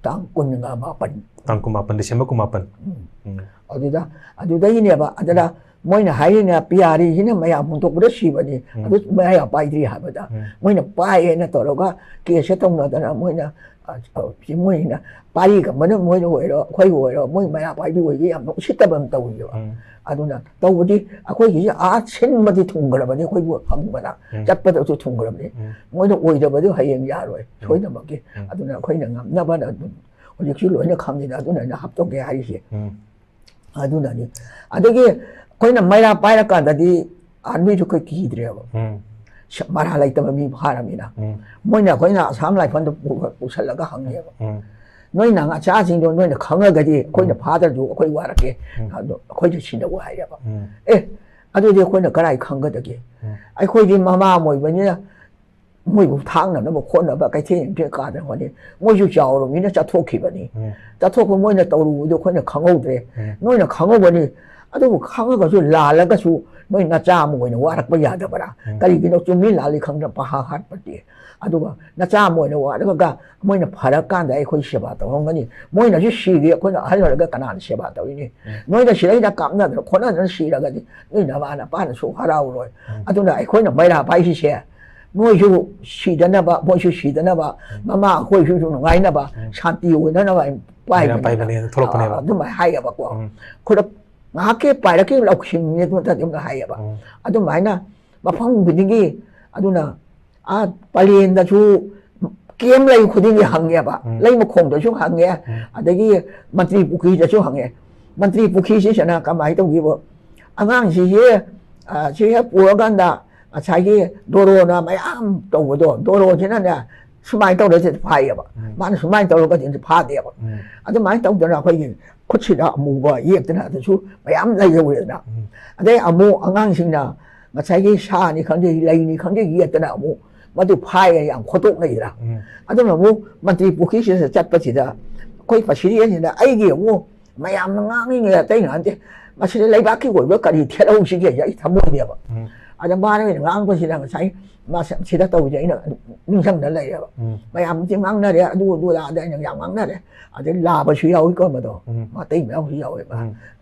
ꯇꯥꯡ ꯀꯨꯟꯒ ꯃꯥꯄꯟ꯫ ꯇꯥꯡ ꯀꯨꯟꯃꯥꯄꯟ, December ꯀꯨꯟꯃꯥꯄꯟ꯫ ꯎꯝ꯫ ꯎꯝ꯫ ꯑꯗꯨꯗ, ꯑꯗꯨꯗꯒꯤꯅꯦꯕ, ꯑꯗꯨꯗ ꯎꯝ꯫ ꯃꯣꯏꯅ ꯍꯥꯏꯔꯤꯅ ꯄꯤꯌꯥꯔꯤꯁꯤꯅ ꯃꯌꯥꯝ ꯍꯨꯟꯗꯣꯛꯄꯗ ꯁꯤꯕꯅꯤ, ꯎꯝ꯫ ꯑꯗꯨ ꯃꯌꯥ ꯄꯥꯏꯗ꯭ꯔꯤ ꯍꯥꯏꯕꯗ, ꯎꯝ꯫ ꯃꯣꯏꯅ ꯄꯥꯏꯌꯦꯅ ꯇꯧꯔꯒ ꯀꯦꯁꯁꯦ ꯇꯧꯅꯗꯅ ꯃꯣꯏꯅ, ꯑ, ꯑ, ꯁꯤ ꯃꯣꯏꯅ ꯄꯥꯔꯤ ꯀꯝꯕꯅ ꯃꯣꯏꯅ ꯑꯣꯏꯔꯣ, ꯑꯩꯈꯣꯏꯕꯨ ꯑꯣꯏꯔꯣ, ꯃꯣꯏ ꯃꯌꯥ ꯄꯥꯏꯕꯤ ꯑꯣꯏꯗꯤ ꯌꯥꯝꯅ ꯎꯁꯤꯠꯇꯕ ꯑꯃ ꯇꯧꯋꯦꯕ꯫ ꯎꯝ꯫ ꯑꯗꯨꯅ ꯇꯧꯕꯗꯤ ꯑꯩꯈꯣꯏꯒꯤꯁꯦ ꯑꯥ ꯁꯤꯟꯕꯗꯤ ꯊꯨꯡꯈ꯭ꯔꯕꯅꯤ, ꯑꯩꯈꯣꯏꯕꯨ ꯐꯪꯕꯗ, ꯎꯝ꯫ ꯆꯠꯄꯗꯁꯨ ꯊꯨꯡꯈ꯭ꯔꯕꯅꯤ꯫ ꯎꯝ꯫ ꯃꯣꯏꯅ ꯑꯣꯏꯗꯕꯗꯨ ꯍꯌꯦꯡ ꯌꯥꯔꯣꯏ, ꯎꯝ꯫ ꯁꯣꯏꯗꯅꯃꯛꯀꯤ꯫ ꯎꯝ꯫ ꯑꯗꯨꯅ ꯑꯩꯈꯣꯏꯅ ꯉꯝꯅꯕꯅ ꯑꯗꯨꯝ ꯍꯧꯖꯤꯛꯁꯨ ꯂꯣꯏꯅ ꯈꯪꯉꯤꯗ, ꯑꯗꯨꯅ ꯑꯩꯅ ꯍꯥꯞꯇꯣꯛꯀꯦ ꯍꯥꯏꯔꯤꯁꯦ꯫ ꯎꯝ꯫ ꯑꯗꯨꯅꯅꯤ꯫ ꯑꯗꯒꯤ ꯑꯩꯈꯣꯏꯅ ꯃꯩꯔꯥ ꯄꯥꯏꯔꯀꯥꯟꯗꯗꯤ ꯑꯥꯔꯃꯤꯁꯨ ꯑꯩꯈꯣꯏ ꯀꯤꯗ꯭ꯔꯦꯕ꯫ ꯎꯝ꯫ ꯁ-, ꯃꯔꯥ ꯂꯩꯇꯕ ꯃꯤ ꯐꯥꯔꯕꯅꯤꯅ꯫ ꯎꯝ꯫ ꯃꯣꯏꯅ ꯑꯩꯈꯣꯏꯅ ꯑꯁꯥꯝ ꯂꯥꯏꯐꯜꯗ ꯄꯨ-, ꯄꯨꯁꯜꯂꯒ ꯍꯪꯉꯦꯕ꯫ ꯎꯝ꯫ "ꯅꯣꯏ ꯅꯍꯥ ꯃꯆꯥꯁꯤꯡꯗꯣ ꯅꯣꯏꯅ ꯈꯪꯉꯒꯗꯤ ꯑꯩꯈꯣꯏꯅ ꯎꯝ꯫ ꯐꯥꯗ꯭ꯔꯁꯨ ꯑꯩꯈꯣꯏ ꯋꯥꯔꯛꯀꯦ꯫ ꯎꯝ꯫ ꯑꯗꯣ ꯑꯩꯈꯣꯏꯗ ꯁꯤꯟꯅꯧ" ꯍꯥꯏꯔꯦꯕ꯫ ꯎꯝ꯫ ꯑꯦ, ꯑꯗꯨꯗꯤ ꯑꯩꯈꯣꯏꯅ ꯀꯔꯥꯏ ꯈꯪꯒꯗꯒꯦ? ꯎꯝ꯫ ꯑꯩꯈꯣꯏꯗꯤ ꯃꯃꯥ ꯑꯃ ꯑꯣꯏꯕꯅꯤꯅ ꯃꯣꯏꯕꯨ ꯊꯥꯡꯅꯅꯕ ꯈꯣꯠꯅꯕ ꯀꯩꯊꯦꯜ ꯅꯨꯡꯊꯦꯜ ꯀꯥꯗꯅ ꯍꯣꯠꯅꯩ꯫ ꯃꯣꯏꯁꯨ ꯆꯥꯎꯔꯕꯅꯤꯅ ꯆꯠꯊꯣꯛꯈꯤꯕꯅꯤ꯫ ꯎꯝ꯫ ꯆꯠꯊꯣꯛꯄ ꯃꯣꯏꯅ ꯇꯧꯔꯨꯕꯗꯣ ꯑꯩꯈꯣꯏꯅ ꯈꯪꯍꯧꯗ꯭ꯔꯦ꯫ ꯎꯝ꯫ ꯅꯣꯏꯅ ꯈꯪꯍꯧꯒꯅꯤ꯫ ꯑꯗꯨꯕꯨ ꯈꯪꯉꯒꯁꯨ ꯂꯥꯜꯂꯒꯁꯨ ꯅꯣꯏ ꯅꯆꯥ ꯑꯃ ꯑꯣꯏꯅ ꯋꯥꯔꯛꯄ ꯌꯥꯗꯕ꯭ꯔꯥ? ꯎꯝ꯫ ꯀꯔꯤꯒꯤꯅꯣ ꯆꯨꯝꯃꯤ ꯂꯥꯜꯂꯤ ꯈꯪꯗꯅ ꯄꯥꯍꯥ ꯍꯥꯠꯄꯗꯤ? ꯑꯗꯨꯒ ꯅꯆꯥ ꯑꯃ ꯑꯣꯏꯅ ꯋꯥꯔꯛꯑꯒ ꯃꯣꯏꯅ ꯐꯔꯀꯥꯟꯗ ꯑꯩꯈꯣꯏ ꯁꯦꯕꯥ ꯇꯧꯔꯝꯒꯅꯤ꯫ ꯃꯣꯏꯅꯁꯨ ꯁꯤꯔꯦ, ꯑꯩꯈꯣꯏꯅ ꯑꯍꯜ ꯑꯣꯏꯔꯒ ꯀꯅꯥꯅ ꯁꯦꯕꯥ ꯇꯧꯔꯤꯅꯤ? ꯎꯝ꯫ ꯅꯣꯏꯅ ꯁꯤꯗꯩꯗ ꯀꯥꯞꯅꯗꯅ ꯈꯣꯠꯅꯗꯅ ꯁꯤꯔꯒꯗꯤ ꯅꯣꯏ ꯅꯃꯥ ꯅꯄꯥꯅꯁꯨ ꯍꯔꯥꯎꯔꯣꯏ꯫ ꯎꯝ꯫ ꯑꯗꯨꯅ ꯑꯩꯈꯣꯏꯅ ꯃꯩꯔꯥ ꯄꯥꯏꯁꯤꯁꯦ ꯅꯣꯏꯁꯨ ꯁꯤꯗꯅꯕ, ꯃꯣꯏꯁꯨ ꯁꯤꯗꯅꯕ, ꯎꯝ꯫ ꯃꯃꯥ ꯑꯩꯈꯣꯏꯁꯨ ꯅꯨꯡꯉꯥꯏꯅꯕ, ꯎꯝ꯫ ꯁꯥꯟꯇꯤ ꯑꯣꯏꯅꯅꯕ ꯃꯩꯔꯥ ꯄꯥꯏꯕꯅꯦꯅ ꯊꯣꯛꯂꯛꯄꯅꯦꯕ꯫ ꯑꯗꯨꯃꯥꯏꯅ ꯍꯥꯏꯌꯦꯕꯀꯣ꯫ ꯎꯝ꯫ ꯈꯨꯗꯛ ꯉꯥꯏꯍꯥꯛꯀꯤ ꯄꯥꯏꯔꯛꯈꯤꯕ ꯂꯧꯁꯤꯡꯅꯤ ꯑꯗꯨ ꯅꯠꯇ꯭ꯔꯗꯤ ꯑꯃꯨꯛ ꯍꯥꯏꯌꯦꯕ꯫ ꯎꯝ꯫ ꯑꯗꯨꯃꯥꯏꯅ ꯃꯐꯝ ꯈꯨꯗꯤꯡꯒꯤ, ꯑꯗꯨꯅ ꯑꯥ ꯄꯂꯦꯟꯗꯁꯨ ꯀꯦꯝ ꯂꯩ ꯈꯨꯗꯤꯡꯒꯤ ꯍꯪꯉꯦꯕ꯫ ꯎꯝ꯫ ꯂꯩ ꯃꯈꯣꯡꯗꯁꯨ ꯍꯪꯉꯦ, ꯎꯝ꯫ ꯑꯗꯒꯤ ꯃꯟꯇ꯭ꯔꯤ ꯄꯨꯈ꯭ꯔꯤꯗꯁꯨ ꯍꯪꯉꯦ꯫ ꯃꯟꯇ꯭ꯔꯤ ꯄꯨꯈ꯭ꯔꯤꯁꯤꯗꯅ ꯀꯃꯥꯏꯅ ꯇꯧꯈꯤꯕ? ꯑꯉꯥꯡꯁꯤꯁꯦ, ꯑ, ꯁꯤ ꯍꯦꯛ ꯄꯨꯔꯀꯥꯟꯗ ꯉꯁꯥꯏꯒꯤ ꯗꯣꯔꯣꯅ ꯃꯌꯥꯝ ꯇꯧꯕꯗꯣ, ꯗꯣꯔꯣꯁꯤꯅꯅꯦ ꯁꯨꯃꯥꯏꯅ ꯇꯧꯔꯒ ꯐꯥꯏꯌꯦꯕ꯫ ꯎꯝ꯫ ꯃꯥꯅ ꯁꯨꯃꯥꯏꯅ ꯇꯧꯔꯒꯗꯤ ꯐꯥꯗꯦꯕ꯫ ꯎꯝ꯫ ꯑꯗꯨꯃꯥꯏꯅ ꯇꯧꯗꯅ ꯑꯩꯈꯣꯏꯒꯤ ꯈꯨꯠꯁꯤꯗ ꯑꯃꯨꯕ ꯌꯦꯛꯇꯅ ꯑꯗꯨꯁꯨ ꯃꯌꯥꯝ ꯂꯩꯍꯧꯔꯦꯗꯅ꯫ ꯎꯝ꯫ ꯑꯗꯩ ꯑꯃꯨꯛ ꯑꯉꯥꯡꯁꯤꯡꯅ ꯉꯁꯥꯏꯒꯤ ꯁꯥꯅꯤ ꯈꯪꯗꯦ, ꯂꯩꯅꯤ ꯈꯪꯗꯦ, ꯌꯦꯛꯇꯅ ꯑꯃꯨꯛ ꯃꯗꯨ ꯐꯥꯏꯌꯦ ꯌꯥꯝ ꯈꯣꯠꯇꯣꯛꯅꯩꯗꯅ꯫ ꯎꯝ꯫ ꯑꯗꯨꯅ ꯑꯃꯨꯛ ꯃꯟꯇ꯭ꯔꯤ ꯄꯨꯈ꯭ꯔꯤꯁꯤꯗ ꯆꯠꯄꯁꯤꯗ ꯑꯩꯈꯣꯏ ꯄ꯭ꯔꯁꯤꯗꯦꯟꯁꯤꯅ ꯑꯩꯒꯤ ꯑꯃꯨꯛ ꯃꯌꯥꯝꯅ ꯉꯥꯡꯉꯤꯉꯩ ꯑꯇꯩ ꯉꯥꯡꯗꯦ, ꯃꯁꯤꯗ ꯂꯩꯕꯥꯛꯀꯤ ꯑꯣꯏꯕ ꯀꯔꯤ ꯊꯦꯠꯍꯧꯁꯤꯒꯦ ꯑꯩ ꯊꯃꯣꯏꯅꯦꯕ꯫ ꯎꯝ꯫ ꯑꯗ ꯃꯥꯅ ꯑꯣꯏꯅ ꯉꯥꯡꯕꯁꯤꯗ ꯉꯁꯥꯏ ꯃꯥ ꯁꯤꯗ ꯇꯧꯁꯦ ꯑꯩꯅ ꯅꯤꯡꯁꯤꯡꯅ ꯂꯩꯔꯦꯕ꯫ ꯎꯝ꯫ ꯃꯌꯥꯝꯁꯦ ꯉꯥꯡꯅꯔꯦ, ꯑꯗꯨ ꯑꯗꯨ ꯑꯗꯥ ꯑꯗ ꯑꯩꯅ ꯌꯥꯝ ꯉꯥꯡꯅꯔꯦ꯫ ꯑꯗꯩ ꯂꯥꯕꯁꯨ ꯌꯥꯎꯏꯀꯣ ꯃꯗꯣ꯫ ꯎꯝ꯫ ꯃꯇꯩ ꯃꯌꯥꯝꯁꯨ ꯌꯥꯎꯋꯦꯕ꯫ ꯎꯝ꯫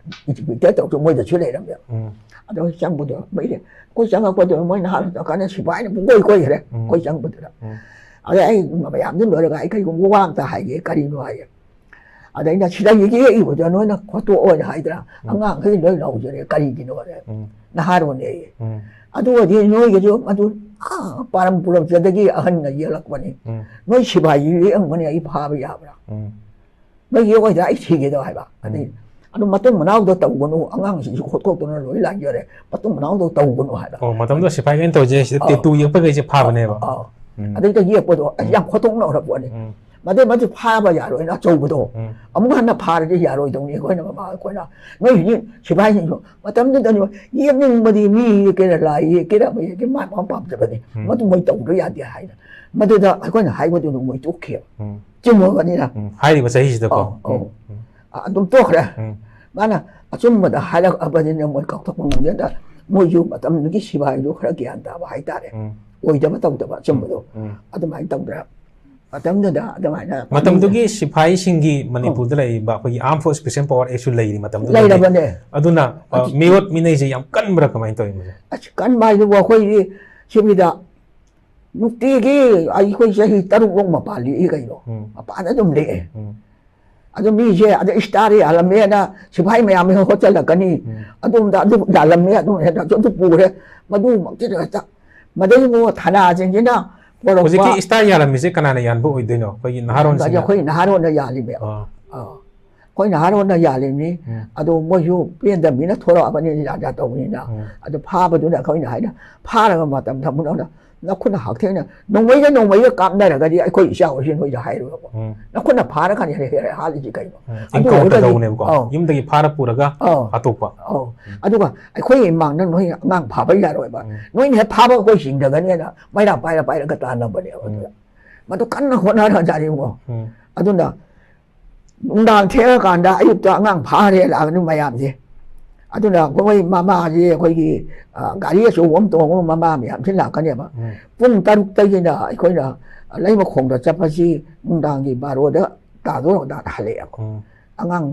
ꯏꯟꯇꯔꯄ꯭ꯔꯤꯇꯔ ꯇꯧꯔꯁꯨ ꯃꯣꯏꯗꯁꯨ ꯂꯩꯔꯝꯃꯦꯕ꯫ ꯎꯝ꯫ ꯑꯗꯣ ꯆꯪꯕꯗꯣ ꯃꯣꯏꯁꯦ, ꯑꯩꯈꯣꯏ ꯆꯪꯉꯛꯄꯗꯣ ꯃꯣꯏꯅ ꯍꯥꯟꯅ ꯀꯥꯟꯗ ꯁꯤꯐꯥꯏꯅ ꯄꯨꯡꯀꯣꯏ ꯀꯣꯏꯈ꯭ꯔꯦ꯫ ꯎꯝ꯫ ꯑꯩꯈꯣꯏ ꯆꯪꯕꯗꯨꯗ꯫ ꯎꯝ꯫ ꯑꯗꯩ ꯑꯩ ꯃꯌꯥꯝꯗꯨ ꯂꯣꯏꯔꯒ ꯑꯩ ꯀꯔꯤꯒꯨꯝꯕ ꯋꯥ ꯑꯝꯇ ꯍꯥꯏꯒꯦ, ꯀꯔꯤꯅꯣ ꯍꯥꯏꯌꯦ꯫ ꯑꯗ ꯑꯩꯅ ꯁꯤꯗꯒꯤ ꯌꯦꯛꯏꯕꯗꯣ ꯅꯣꯏꯅ ꯈꯣꯠꯇꯣꯛꯑꯣꯅ ꯍꯥꯏꯗ꯭ꯔꯥ? ꯎꯝ꯫ ꯑꯉꯥꯡꯈꯩ ꯂꯣꯏ ꯂꯧꯖꯔꯦ, ꯀꯔꯤꯒꯤꯅꯣ ꯍꯥꯏꯔꯦ꯫ ꯎꯝ꯫ ꯎꯝ꯫ ꯑꯗꯨ ꯑꯣꯏꯔꯗꯤ ꯅꯣꯏꯒꯤꯁꯨ ꯃꯗꯨ, ꯑꯥ, ꯄꯥꯔꯝ ꯄꯨꯔꯝꯗꯒꯤ ꯑꯍꯟꯅ ꯌꯦꯛꯂꯛꯄꯅꯤ꯫ ꯎꯝ꯫ ꯅꯣꯏ ꯁꯤꯐꯥꯏꯁꯤ ꯌꯦꯛꯑꯝꯒꯅꯤ, ꯑꯩ ꯐꯥꯕ ꯌꯥꯕ꯭ꯔꯥ? ꯎꯝ꯫ ꯅꯣꯏ ꯌꯦꯛꯑꯣꯏꯗ ꯑꯩ ꯁꯤꯒꯦꯗꯣ ꯍꯥꯏꯕ꯫ ꯑꯗꯩ ꯎꯝ꯫ ꯑꯗꯨ ꯃꯇꯨꯡ ꯃꯅꯥꯎꯗꯣ ꯇꯧꯒꯅꯨ, ꯑꯉꯥꯡꯁꯤꯡꯁꯨ ꯈꯣꯠꯇꯣꯛꯇꯅ ꯂꯣꯏ ꯂꯥꯛꯌꯔꯦ, ꯃꯇꯨꯡ ꯃꯅꯥꯎꯗꯣ ꯇꯧꯒꯅꯨ ꯍꯥꯏꯕ꯫ ꯑꯣ, ꯃꯇꯝꯗꯨꯗ ꯁꯤꯐꯥꯏꯈꯩꯅ ꯇꯧꯔꯤꯁꯦ ꯁꯤꯗ ꯑꯧ꯫ ꯇꯦꯇꯨ ꯌꯦꯛꯄꯈꯩꯁꯦ ꯐꯥꯕꯅꯦꯕ꯫ ꯑꯧ꯫ ꯎꯝ꯫ ꯑꯗꯩꯗ ꯌꯦꯛꯄꯗꯣ ꯑꯁ ꯌꯥꯝ ꯈꯣꯠꯇꯣꯛꯅ ꯎꯔꯛꯄꯅꯤ꯫ ꯎꯝ꯫ ꯃꯗꯨ ꯃꯗꯨ ꯐꯥꯕ ꯌꯥꯔꯣꯏꯅ ꯑꯆꯧꯕꯗꯣ꯫ ꯎꯝ꯫ ꯑꯃꯨꯛ ꯍꯟꯅ ꯐꯥꯔꯗꯤ ꯌꯥꯔꯣꯏꯗꯧꯅꯤ꯫ ꯑꯩꯈꯣꯏꯅ ꯃꯃꯥ ꯑꯩꯈꯣꯏꯅ ꯅꯣꯏ ꯍꯧꯖꯤꯛ ꯁꯤꯐꯥꯏꯁꯤꯡꯁꯨ ꯃꯇꯝꯗꯨꯗ ꯌꯦꯛꯅꯤꯡꯕꯗꯤ ꯃꯤ ꯀꯩꯅ ꯂꯥꯏ ꯌꯦꯛꯀꯦꯔꯥ ꯃꯩ ꯌꯦꯛꯀꯦ ꯃꯥ ꯃꯥ ꯄꯥꯝꯖꯕꯅꯤ꯫ ꯎꯝ꯫ ꯃꯗꯨ ꯃꯣꯏ ꯇꯧꯗ ꯌꯥꯗꯦ ꯍꯥꯏꯅ ꯃꯗꯨꯗ ꯑꯩꯈꯣꯏꯅ ꯍꯥꯏꯕꯗꯨꯅ ꯃꯣꯏ ꯇꯣꯛꯈꯤꯑꯕ꯫ ꯎꯝ꯫ ꯆꯨꯝꯃꯕꯅꯤꯅ꯫ ꯎꯝ꯫ ꯍꯥꯏꯔꯤꯕ ꯆꯍꯤꯁꯤꯗꯀꯣ꯫ ꯑꯧ, ꯑꯧ꯫ ꯎꯝ꯫ ꯑ-, ꯑꯗꯨꯝ ꯇꯣꯛꯈ꯭ꯔꯦ꯫ ꯎꯝ꯫ ꯃꯥꯅ ꯑꯆꯨꯝꯕꯗ ꯍꯥꯏꯔꯛꯑꯕꯅꯤꯅ ꯃꯣꯏ ꯀꯥꯎꯊꯣꯛꯄ ꯉꯝꯗꯦꯗ꯫ ꯃꯣꯏꯁꯨ ꯃꯇꯝꯗꯨꯒꯤ ꯁꯤꯐꯥꯏꯗꯨ ꯈꯔ ꯒ꯭ꯌꯥꯟ ꯇꯥꯕ ꯍꯥꯏꯇꯥꯔꯦ꯫ ꯎꯝ꯫ ꯑꯣꯏꯗꯕ ꯇꯧꯗꯕ ꯑꯆꯨꯝꯕꯗꯣ꯫ ꯎꯝ꯫ ꯑꯗꯨꯃꯥꯏꯅ ꯇꯧꯗ꯭ꯔꯦ꯫ ꯃꯇꯝꯗꯨꯗ ꯑꯗꯨꯃꯥꯏꯅ ꯃꯇꯝꯗꯨꯒꯤ ꯁꯤꯐꯥꯏꯁꯤꯡꯒꯤ ꯃꯅꯤꯄꯨꯔꯗ ꯂꯩꯔꯤꯕ ꯑꯩꯈꯣꯏꯒꯤ Armed Force Special Power Actꯁꯨ ꯂꯩꯔꯤ ꯃꯇꯝꯗꯨꯗꯗꯤ꯫ ꯂꯩꯔꯕꯅꯦ꯫ ꯑꯗꯨꯅ, ꯑ, ꯑꯗꯨ ꯃꯤꯑꯣꯠ ꯃꯤꯅꯩꯁꯦ ꯌꯥꯝ ꯀꯟꯕ꯭ꯔꯥ ꯀꯃꯥꯏꯅ ꯇꯧꯋꯤ ꯃꯁꯦ? ꯑꯁ, ꯀꯟꯕ ꯍꯥꯏꯗꯨꯕꯨ ꯑꯩꯈꯣꯏꯒꯤ ꯁꯤꯕꯤꯗ ꯅꯨꯡꯇꯤꯒꯤ ꯑꯩꯈꯣꯏ ꯆꯍꯤ ꯇꯔꯨꯛ ꯂꯣꯛ ꯃꯄꯥꯟ ꯂꯦꯛꯏ ꯀꯩꯅꯣ꯫ ꯎꯝ꯫ ꯃꯄꯥꯟꯗ ꯑꯗꯨꯝ ꯂꯦꯛꯑꯦ꯫ ꯎꯝ꯫ ꯑꯗꯨ ꯃꯤꯁꯦ ꯑꯗ ꯏꯁꯇꯥꯔ ꯌꯥꯜꯂꯝꯃꯦꯅ ꯁꯤꯐꯥꯏ ꯃꯌꯥꯝ ꯍꯣꯠꯆꯜꯂꯛꯀꯅꯤ꯫ ꯎꯝ꯫ ꯑꯗꯨꯝꯗ ꯑꯗꯨ ꯌꯥꯜꯂꯝꯃꯦ, ꯑꯗꯨꯝ ꯍꯦꯛꯇ ꯑꯗꯨ ꯄꯨꯈ꯭ꯔꯦ꯫ ꯃꯗꯨꯃꯛꯇꯤ ꯍꯦꯛꯇ ꯃꯗꯩꯕꯨ ꯊꯅꯥꯁꯤꯡꯁꯤꯅ ꯄꯣꯔꯛꯄ꯫ ꯍꯧꯖꯤꯛꯀꯤ ꯏꯁꯇꯥꯔ ꯌꯥꯜꯂꯝꯃꯤꯁꯦ ꯀꯅꯥꯅ ꯌꯥꯟꯕ ꯑꯣꯏꯗꯣꯏꯅꯣ? ꯑꯩꯈꯣꯏꯒꯤ ꯅꯍꯥꯔꯣꯟꯁꯤꯡꯅ? ꯑꯩꯈꯣꯏ ꯅꯍꯥꯔꯣꯟꯅ ꯌꯥꯜꯂꯤꯃꯦ꯫ ꯑꯥ꯫ ꯑꯥ꯫ ꯑꯩꯈꯣꯏ ꯅꯍꯥꯔꯣꯟꯅ ꯌꯥꯜꯂꯤꯕꯅꯤ꯫ ꯎꯝ꯫ ꯑꯗꯣ ꯃꯣꯏꯁꯨ ꯄꯦꯟꯗꯕꯅꯤꯅ ꯊꯣꯔꯛꯑꯕꯅꯤꯅ ꯌꯥ ꯌꯥ ꯇꯧꯕꯅꯤꯅ꯫ ꯎꯝ꯫ ꯑꯗꯨ ꯐꯥꯕꯗꯨꯅ ꯑꯩꯈꯣꯏꯅ ꯍꯥꯏꯅ ꯐꯥꯔꯒ ꯃꯇꯝ ꯊꯝꯕꯅ ꯅꯈꯨꯠꯅ ꯍꯛꯊꯦꯡꯅ ꯅꯣꯡꯃꯩꯒ ꯅꯣꯡꯃꯩꯒ ꯀꯥꯞꯅꯔꯒꯗꯤ ꯑꯩꯈꯣꯏ ꯏꯆꯥ ꯍꯣꯏꯁꯤ ꯅꯣꯏꯗ ꯍꯥꯏꯔꯨꯔꯕ꯫ ꯎꯝ꯫ ꯅꯈꯨꯠꯅ ꯐꯥꯔꯀꯥꯟꯗ ꯍꯦꯛ ꯍꯦꯛ ꯍꯥꯠꯂꯤꯁꯤ ꯀꯩꯅꯣ? ꯎꯝ꯫ ꯑꯗꯨ Encounter ꯑꯣꯏꯔꯒꯗꯤ ꯇꯧꯕꯅꯦꯕꯀꯣ꯫ ꯑꯧ꯫ ꯌꯨꯝꯗꯒꯤ ꯐꯥꯔ ꯄꯨꯔꯒ ꯑꯧ꯫ ꯍꯥꯠꯇꯣꯛꯄ꯫ ꯑꯧ꯫ ꯑꯗꯨꯒ ꯑꯩꯈꯣꯏꯒꯤ ꯏꯃꯥꯡꯗ ꯅꯣꯏ ꯑꯉꯥꯡ ꯐꯥꯕ ꯌꯥꯔꯣꯏꯕ꯫ ꯎꯝ꯫ ꯅꯣꯏꯅ ꯍꯦꯛ ꯐꯥꯕ ꯑꯩꯈꯣꯏ ꯍꯤꯡꯗꯒꯅꯤꯅ ꯃꯩꯔꯥ ꯄꯥꯏꯔ ꯄꯥꯏꯔꯒ ꯇꯥꯟꯅꯕꯅꯦꯕ꯫ ꯎꯝ꯫ ꯑꯗꯨꯗ ꯃꯗꯨ ꯀꯟꯅ ꯍꯣꯠꯅꯔꯖꯥꯠꯅꯤꯕꯣ꯫ ꯎꯝ꯫ ꯑꯗꯨꯅ ꯅꯨꯡꯗꯥꯡ ꯊꯦꯡꯉꯀꯥꯟꯗ ꯑꯌꯨꯛꯇ ꯑꯉꯥꯡ ꯐꯥꯔꯦ ꯂꯥꯛꯑꯒꯅꯤ ꯃꯌꯥꯝꯁꯦ꯫ ꯑꯗꯨꯅ ꯑꯩꯈꯣꯏ ꯃꯃꯥꯁꯦ ꯑꯩꯈꯣꯏꯒꯤ, ꯑ, ꯒꯥꯔꯤ ꯑꯆꯧꯕ ꯑꯃ ꯇꯣꯡꯉꯒ ꯃꯃꯥ ꯃꯌꯥꯝꯁꯤ ꯂꯥꯛꯀꯅꯦꯕ꯫ ꯎꯝ. ꯄꯨꯡ ꯇꯔꯨꯛꯇꯒꯤꯅ ꯑꯩꯈꯣꯏꯅ ꯂꯩꯃꯈꯣꯡꯗ ꯆꯠꯄꯁꯤ ꯅꯨꯡꯗꯥꯡꯒꯤ ꯕꯥꯔꯣꯗ ꯇꯥꯗꯣꯔꯗꯥ ꯍꯜꯂꯛꯑꯦꯕ꯫ ꯎꯝ. ꯑꯉꯥꯡ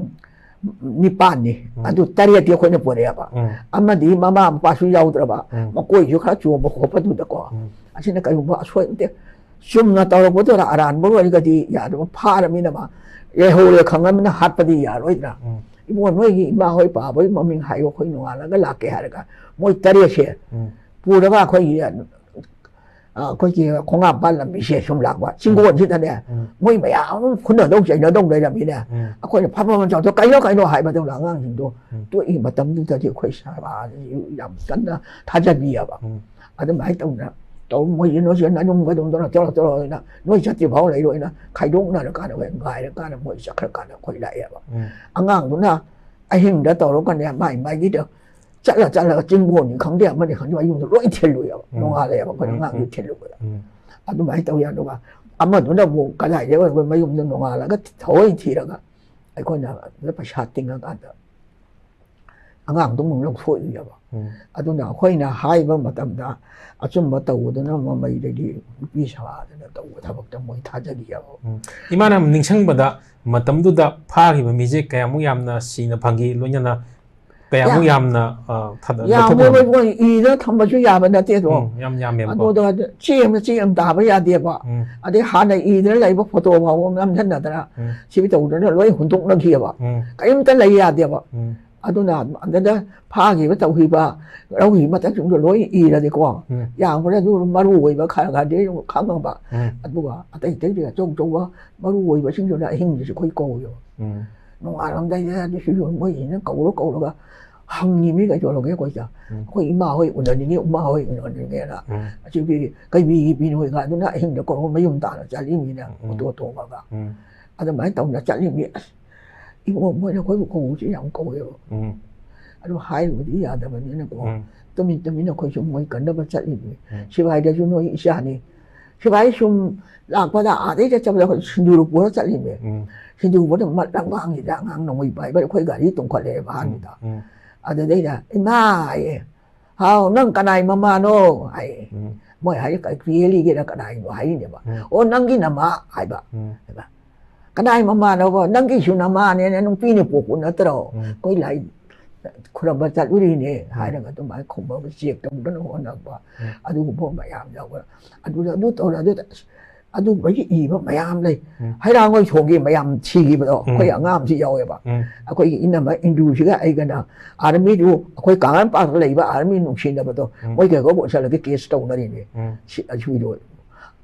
ꯅꯤꯄꯥꯟꯅꯤ꯫ ꯎꯝ. ꯑꯗꯨ ꯇꯔꯦꯠꯇꯤ ꯑꯩꯈꯣꯏꯅ ꯄꯨꯔꯛꯑꯦꯕ꯫ ꯎꯝ. ꯑꯃꯗꯤ ꯃꯃꯥ ꯃꯄꯥꯁꯨ ꯌꯥꯎꯗ꯭ꯔꯕ, ꯎꯝ. ꯃꯀꯣꯏꯁꯨ ꯈꯔ ꯆꯣꯡꯕ ꯈꯣꯠꯄꯗꯨꯗꯀꯣ꯫ ꯎꯝ. ꯑꯁꯤꯅ ꯀꯔꯤꯒꯨꯝꯕ ꯑꯁꯣꯏ ꯅꯠꯇꯦ꯫ ꯆꯨꯝꯅ ꯇꯧꯔꯛꯄꯗꯨꯅ ꯑꯔꯥꯟꯕ ꯑꯣꯏꯔꯒꯗꯤ ꯌꯥꯗꯕ, ꯐꯥꯔꯃꯤꯅ ꯃꯥ ꯂꯩꯍꯧꯔꯦ ꯈꯪꯉꯃꯤꯅ ꯍꯥꯠꯄꯗꯤ ꯌꯥꯔꯣꯏꯗ꯭ꯔꯥ? ꯎꯝ. ꯏꯕꯨꯡꯉꯣ, ꯅꯣꯏꯒꯤ ꯏꯃꯥ ꯍꯣꯏ ꯄꯥ ꯍꯣꯏ ꯃꯃꯤꯡ ꯍꯥꯏꯌꯣ, ꯑꯩꯈꯣꯏ ꯅꯣꯡꯉꯥꯜꯂꯒ ꯂꯥꯛꯀꯦ ꯍꯥꯏꯔꯒ ꯃꯣꯏ ꯇꯔꯦꯠꯁꯦ ꯎꯝ. ꯄꯨꯔꯒ ꯑꯩꯈꯣꯏꯒꯤ, ꯑ, ꯑꯩꯈꯣꯏꯒꯤ ꯈꯣꯡꯉꯥꯝꯄꯥꯠ ꯂꯝꯕꯤꯁꯦ ꯁꯨꯝ ꯂꯥꯛꯄ, ꯆꯤꯡꯒꯣꯟꯁꯤꯗꯅꯦ ꯎꯝ. ꯃꯣꯏ ꯃꯌꯥꯝ ꯑꯃ ꯐꯨꯅꯗꯧ ꯆꯩꯅꯗꯧ ꯂꯩꯔꯝꯃꯤꯅꯦ꯫ ꯎꯝ. ꯑꯩꯈꯣꯏꯅ ꯐꯝ ꯐꯝ ꯆꯥꯎꯊꯣꯛ, "ꯀꯩꯅꯣ ꯀꯩꯅꯣ?" ꯍꯥꯏꯕꯗꯧꯅ ꯑꯉꯥꯡꯁꯤꯡꯗꯣ ꯎꯝ. ꯇꯣꯛꯏ ꯃꯇꯝꯗꯨꯗꯗꯤ ꯑꯩꯈꯣꯏ ꯁꯃꯥꯖꯁꯤ ꯌꯥꯝ ꯀꯟꯅ ꯊꯥꯖꯕꯤꯑꯕ꯫ ꯎꯝ. ꯑꯗꯨꯃꯥꯏꯅ ꯇꯧꯅ ꯇꯧ, ꯃꯣꯏꯁꯤ ꯅꯣꯏꯁꯤ ꯅꯌꯨꯝꯒ ꯑꯗꯨꯝ ꯇꯧꯔ ꯇꯧꯔ ꯇꯧꯔ ꯑꯣꯏꯅ ꯅꯣꯏ ꯆꯠꯇ꯭ꯔꯤ ꯐꯥꯎ ꯂꯩꯔꯣꯏꯅ ꯈꯥꯏꯗꯣꯛꯅꯔꯀꯥꯟꯗ ꯑꯩꯈꯣꯏ ꯉꯥꯏꯔꯀꯥꯟꯗ ꯃꯣꯏ ꯆꯠꯈ꯭ꯔꯀꯥꯟꯗ ꯑꯩꯈꯣꯏ ꯂꯥꯛꯑꯦꯕ꯫ ꯎꯝ. ꯑꯉꯥꯡꯗꯨꯅ ꯑꯍꯤꯡꯗ ꯇꯧꯔꯒꯅꯦ ꯃꯥꯏ ꯃꯥꯏꯒꯤꯗ ꯆꯠꯂ ꯆꯠꯂꯒ ꯆꯤꯡꯒꯣꯟꯅꯤ ꯈꯪꯗꯦ ꯑꯃꯅꯤ ꯈꯪꯗꯦ ꯃꯌꯨꯝꯗ ꯂꯣꯏ ꯊꯤꯜꯂꯨꯏꯑꯕ꯫ ꯎꯝ. ꯅꯣꯡꯉꯥꯜꯂꯦꯕ ꯑꯩꯈꯣꯏꯅ ꯎꯝ. ꯑꯉꯥꯡꯗꯨ ꯎꯝ. ꯊꯤꯜꯂꯨꯕꯗ꯫ ꯎꯝ. ꯑꯗꯨꯃꯥꯏꯅ ꯇꯧꯋꯤ꯫ ꯑꯗꯨꯒ ꯑꯃꯗꯨꯅ ꯑꯃꯨꯛ ꯀꯗꯥꯏꯗ ꯑꯣꯏꯔꯒ ꯃꯌꯨꯝꯗ ꯅꯣꯡꯉꯥꯜꯂꯒ ꯊꯑꯣꯏ ꯊꯤꯔꯒ ꯑꯩꯈꯣꯏꯅ ꯑꯗꯨꯗ ꯄꯩꯁꯥ ꯇꯤꯡꯉꯀꯥꯟꯗ ꯑꯉꯥꯡꯗꯨ ꯑꯃꯨꯛ ꯂꯧꯊꯣꯛꯏꯑꯕ꯫ ꯎꯝ. ꯑꯗꯨꯅ ꯑꯩꯈꯣꯏꯅ ꯍꯥꯏꯕ ꯃꯇꯝꯗ ꯑꯆꯨꯝꯕ ꯇꯧꯕꯗꯨꯅ ꯃꯃꯩꯗꯒꯤ ꯅꯨꯄꯤ ꯁꯥꯗꯅ ꯇꯧꯕ ꯊꯕꯛꯇ ꯃꯣꯏ ꯊꯥꯖꯈꯤꯑꯕ꯫ ꯎꯝ. ꯏꯃꯥꯅ ꯅꯤꯡꯁꯤꯡꯕꯗ ꯃꯇꯝꯗꯨꯗ ꯐꯥꯈꯤꯕ ꯃꯤꯁꯦ ꯀꯌꯥꯃꯨꯛ ꯌꯥꯝꯅ ꯁꯤꯅ ꯐꯪꯈꯤ, ꯂꯣꯏꯅꯅ ꯀꯌꯥꯃꯨꯛ ꯌꯥꯝ-, ꯌꯥꯝꯅ, ꯑ, ꯊꯥꯗ-, ꯌꯥꯝꯃꯦ, ꯂꯧꯊꯣꯛꯂꯝꯃꯤ? ꯃꯣꯏ ꯏꯗꯅ ꯊꯝꯕꯁꯨ ꯌꯥꯕ ꯅꯠꯇꯦꯗꯣ꯫ ꯎꯝ, ꯌꯥꯝ ꯌꯥꯝꯃꯦꯕꯀꯣ꯫ ꯑꯗꯨꯗ ꯆꯦ ꯑꯃ ꯆꯦ ꯑꯃ ꯇꯥꯕ ꯌꯥꯗꯦꯕ꯫ ꯎꯝ. ꯑꯗꯩ ꯍꯥꯟꯅ ꯏꯗꯅ ꯂꯩꯕ ꯐꯣꯇꯣ ꯐꯥꯎꯕ ꯅꯝꯁꯤꯟꯅꯗꯅ ꯎꯝ. ꯁꯤꯕꯤ ꯇꯧꯗꯅ ꯂꯣꯏ ꯍꯨꯟꯗꯣꯛꯅꯈꯤꯑꯕ꯫ ꯎꯝ. ꯀꯔꯤꯝꯇ ꯂꯩ ꯌꯥꯗꯦꯕ꯫ ꯎꯝ. ꯑꯗꯨꯅ ꯑꯗꯨꯗ ꯐꯥꯈꯤꯕ ꯇꯧꯈꯤꯕ ꯂꯧꯈꯤꯕ ꯃꯊꯛꯁꯤꯡꯗꯣ ꯂꯣꯏ ꯏꯔꯗꯤꯀꯣ, ꯎꯝ. ꯌꯥꯝꯈ꯭ꯔꯦ꯫ ꯑꯗꯨ ꯃꯔꯨ ꯑꯣꯏꯕ ꯈꯔ ꯈꯔꯗꯤ ꯑꯗꯨꯝ ꯈꯪꯉꯕ꯫ ꯎꯝ. ꯑꯗꯨꯒ ꯑꯇꯩ ꯑꯇꯩꯗꯤ ꯑꯆꯧ ꯑꯆꯧꯕ ꯃꯔꯨ ꯑꯣꯏꯕꯁꯤꯡꯗꯨꯅ ꯑꯍꯤꯡꯗꯨꯁꯨ ꯑꯩꯈꯣꯏ ꯀꯧꯋꯦꯕ꯫ ꯎꯝ. ꯅꯣꯡꯉꯥꯜꯂꯝꯗꯥꯏꯗ ꯑꯗꯨꯁꯨ ꯃꯣꯏꯁꯤꯅ ꯀꯧꯔ ꯀꯧꯔꯒ ꯍꯪꯉꯤꯃꯤ ꯀꯩꯗꯧꯔꯒꯦ ꯑꯩꯈꯣꯏꯗ꯫ ꯎꯝ. "ꯑꯩꯈꯣꯏ ꯏꯃꯥ ꯍꯣꯏ ꯎꯅꯅꯤꯡꯉꯤ, ꯏꯃꯥ ꯍꯣꯏ ꯎꯅꯅꯤꯡꯉꯦꯅ"꯫ ꯎꯝ. ꯑꯁꯤꯒꯤ ꯀꯩꯕꯤꯒꯤ ꯕꯤꯅꯣꯏꯒ ꯑꯗꯨꯅ ꯑꯍꯤꯡꯗ ꯀꯧꯔꯒ ꯃꯌꯨꯝ ꯇꯥꯅ ꯆꯠꯂꯤꯃꯤꯅ ꯎꯝ. ꯑꯣꯇꯣ ꯇꯣꯡꯉꯒ꯫ ꯎꯝ. ꯑꯗꯨꯃꯥꯏꯅ ꯇꯧꯅ ꯆꯠꯂꯤꯃꯤ꯫ ꯑꯁ, ꯏꯕꯨꯡꯉꯣ, ꯃꯣꯏꯅ ꯑꯩꯈꯣꯏꯕꯨ ꯀꯧꯕꯁꯤ ꯌꯥꯝ ꯀꯧꯋꯦꯕ꯫ ꯎꯝ. ꯑꯗꯨ ꯍꯥꯏꯔꯨꯕꯗꯤ ꯌꯥꯗꯕꯅꯤꯅꯀꯣ꯫ ꯎꯝ. ꯇꯨꯃꯤꯟ ꯇꯨꯃꯤꯟ ꯑꯩꯈꯣꯏꯁꯨ ꯃꯣꯏ ꯀꯟꯅꯕ ꯆꯠꯂꯤꯃꯤ꯫ ꯎꯝ. ꯁꯤꯕꯥꯏꯗꯁꯨ ꯅꯣꯏ ꯏꯆꯥꯅꯤ꯫ ꯁꯤꯕꯥꯏ ꯁꯨꯝ ꯂꯥꯛꯄꯗ ꯑꯥꯗꯩ ꯆꯠꯆꯕꯗ ꯑꯩꯈꯣꯏ ꯁꯤꯟꯗꯨꯔ ꯄꯨꯔ ꯆꯠꯂꯤꯃꯤ꯫ ꯎꯝ. ꯁꯤꯟꯗꯨꯔ ꯄꯨꯔ ꯃꯠ ꯂꯝꯒꯥꯡꯁꯤꯗ ꯑꯉꯥꯡ ꯅꯣꯡꯃꯩ ꯄꯥꯏꯕ ꯑꯩꯈꯣꯏ ꯒꯥꯔꯤ ꯇꯣꯡꯈꯠꯂꯛꯑꯦꯕ ꯑꯍꯥꯟꯕꯗ꯫ ꯎꯝ. ꯑꯗꯨꯗꯩꯗ, "ꯏꯃꯥ," ꯍꯥꯏꯌꯦ, "ꯍꯥꯎ, ꯅꯪ ꯀꯅꯥꯏ ꯃꯃꯥꯅꯣ?" ꯍꯥꯏꯌꯦ꯫ ꯎꯝ꯫ ꯃꯣꯏ ꯍꯥꯏ, "ꯀꯔꯤꯒꯦꯂꯤꯒꯤꯔ ꯀꯅꯥꯏꯅꯣ?" ꯍꯥꯏꯔꯤꯅꯦꯕ꯫ ꯎꯝ꯫ "ꯑꯣ, ꯅꯪꯒꯤ ꯅꯃꯥ," ꯍꯥꯏꯕ꯫ ꯎꯝ꯫ ꯍꯥꯏꯕ꯫ "ꯀꯅꯥꯏ ꯃꯃꯥꯅꯣꯕ? ꯅꯪꯒꯤꯁꯨ ꯅꯃꯥꯅꯦꯅ ꯅꯨꯄꯤꯅ ꯄꯣꯛꯄ ꯅꯠꯇ꯭ꯔꯣ?" ꯎꯝ꯫ "ꯑꯩꯈꯣꯏ ꯂꯥꯏ ꯈꯨꯔꯝꯕ ꯆꯠꯂꯨꯔꯤꯅꯦ," ꯎꯝ꯫ ꯍꯥꯏꯔꯒ ꯑꯗꯨꯃꯥꯏꯅ ꯈꯨꯝꯕ, ꯆꯦꯛ ꯇꯧꯗꯅ ꯍꯣꯠꯅꯕ, ꯎꯝ꯫ ꯑꯗꯨꯒꯨꯝꯕ ꯃꯌꯥꯝ ꯌꯥꯎꯕ꯫ ꯑꯗꯨꯗ ꯑꯗꯨ ꯇꯧꯔꯦ, ꯑꯗꯨꯗ ꯑꯁ, ꯑꯗꯨꯝꯕꯒꯤ ꯏꯕ ꯃꯌꯥꯝ ꯂꯩ꯫ ꯎꯝ꯫ ꯍꯩꯔꯥꯡꯒꯣꯏ ꯊꯣꯡꯒꯤ ꯃꯌꯥꯝ ꯊꯤꯈꯤꯕꯗꯣ, ꯎꯝ꯫ ꯑꯩꯈꯣꯏ ꯑꯉꯥꯡꯁꯤ ꯌꯥꯎꯋꯦꯕ꯫ ꯎꯝ꯫ ꯑꯩꯈꯣꯏꯒꯤ ꯏꯅꯝꯃ ꯏꯟꯗꯨꯁꯤꯒ ꯑꯩꯒꯅ ꯑꯥꯔꯃꯤꯗꯨ, ꯑꯩꯈꯣꯏ ꯀꯥꯉꯥꯟ ꯄꯥꯛꯇ ꯂꯩꯕ ꯑꯥꯔꯃꯤ ꯅꯨꯡꯁꯤꯅꯕꯗꯣ, ꯎꯝ꯫ ꯃꯣꯏ ꯀꯩꯒꯣ ꯆꯠꯂꯒ ꯀꯦꯁ ꯇꯧꯅꯔꯤꯅꯦ꯫ ꯎꯝ꯫ ꯁꯤ, ꯑꯁꯤꯗꯣ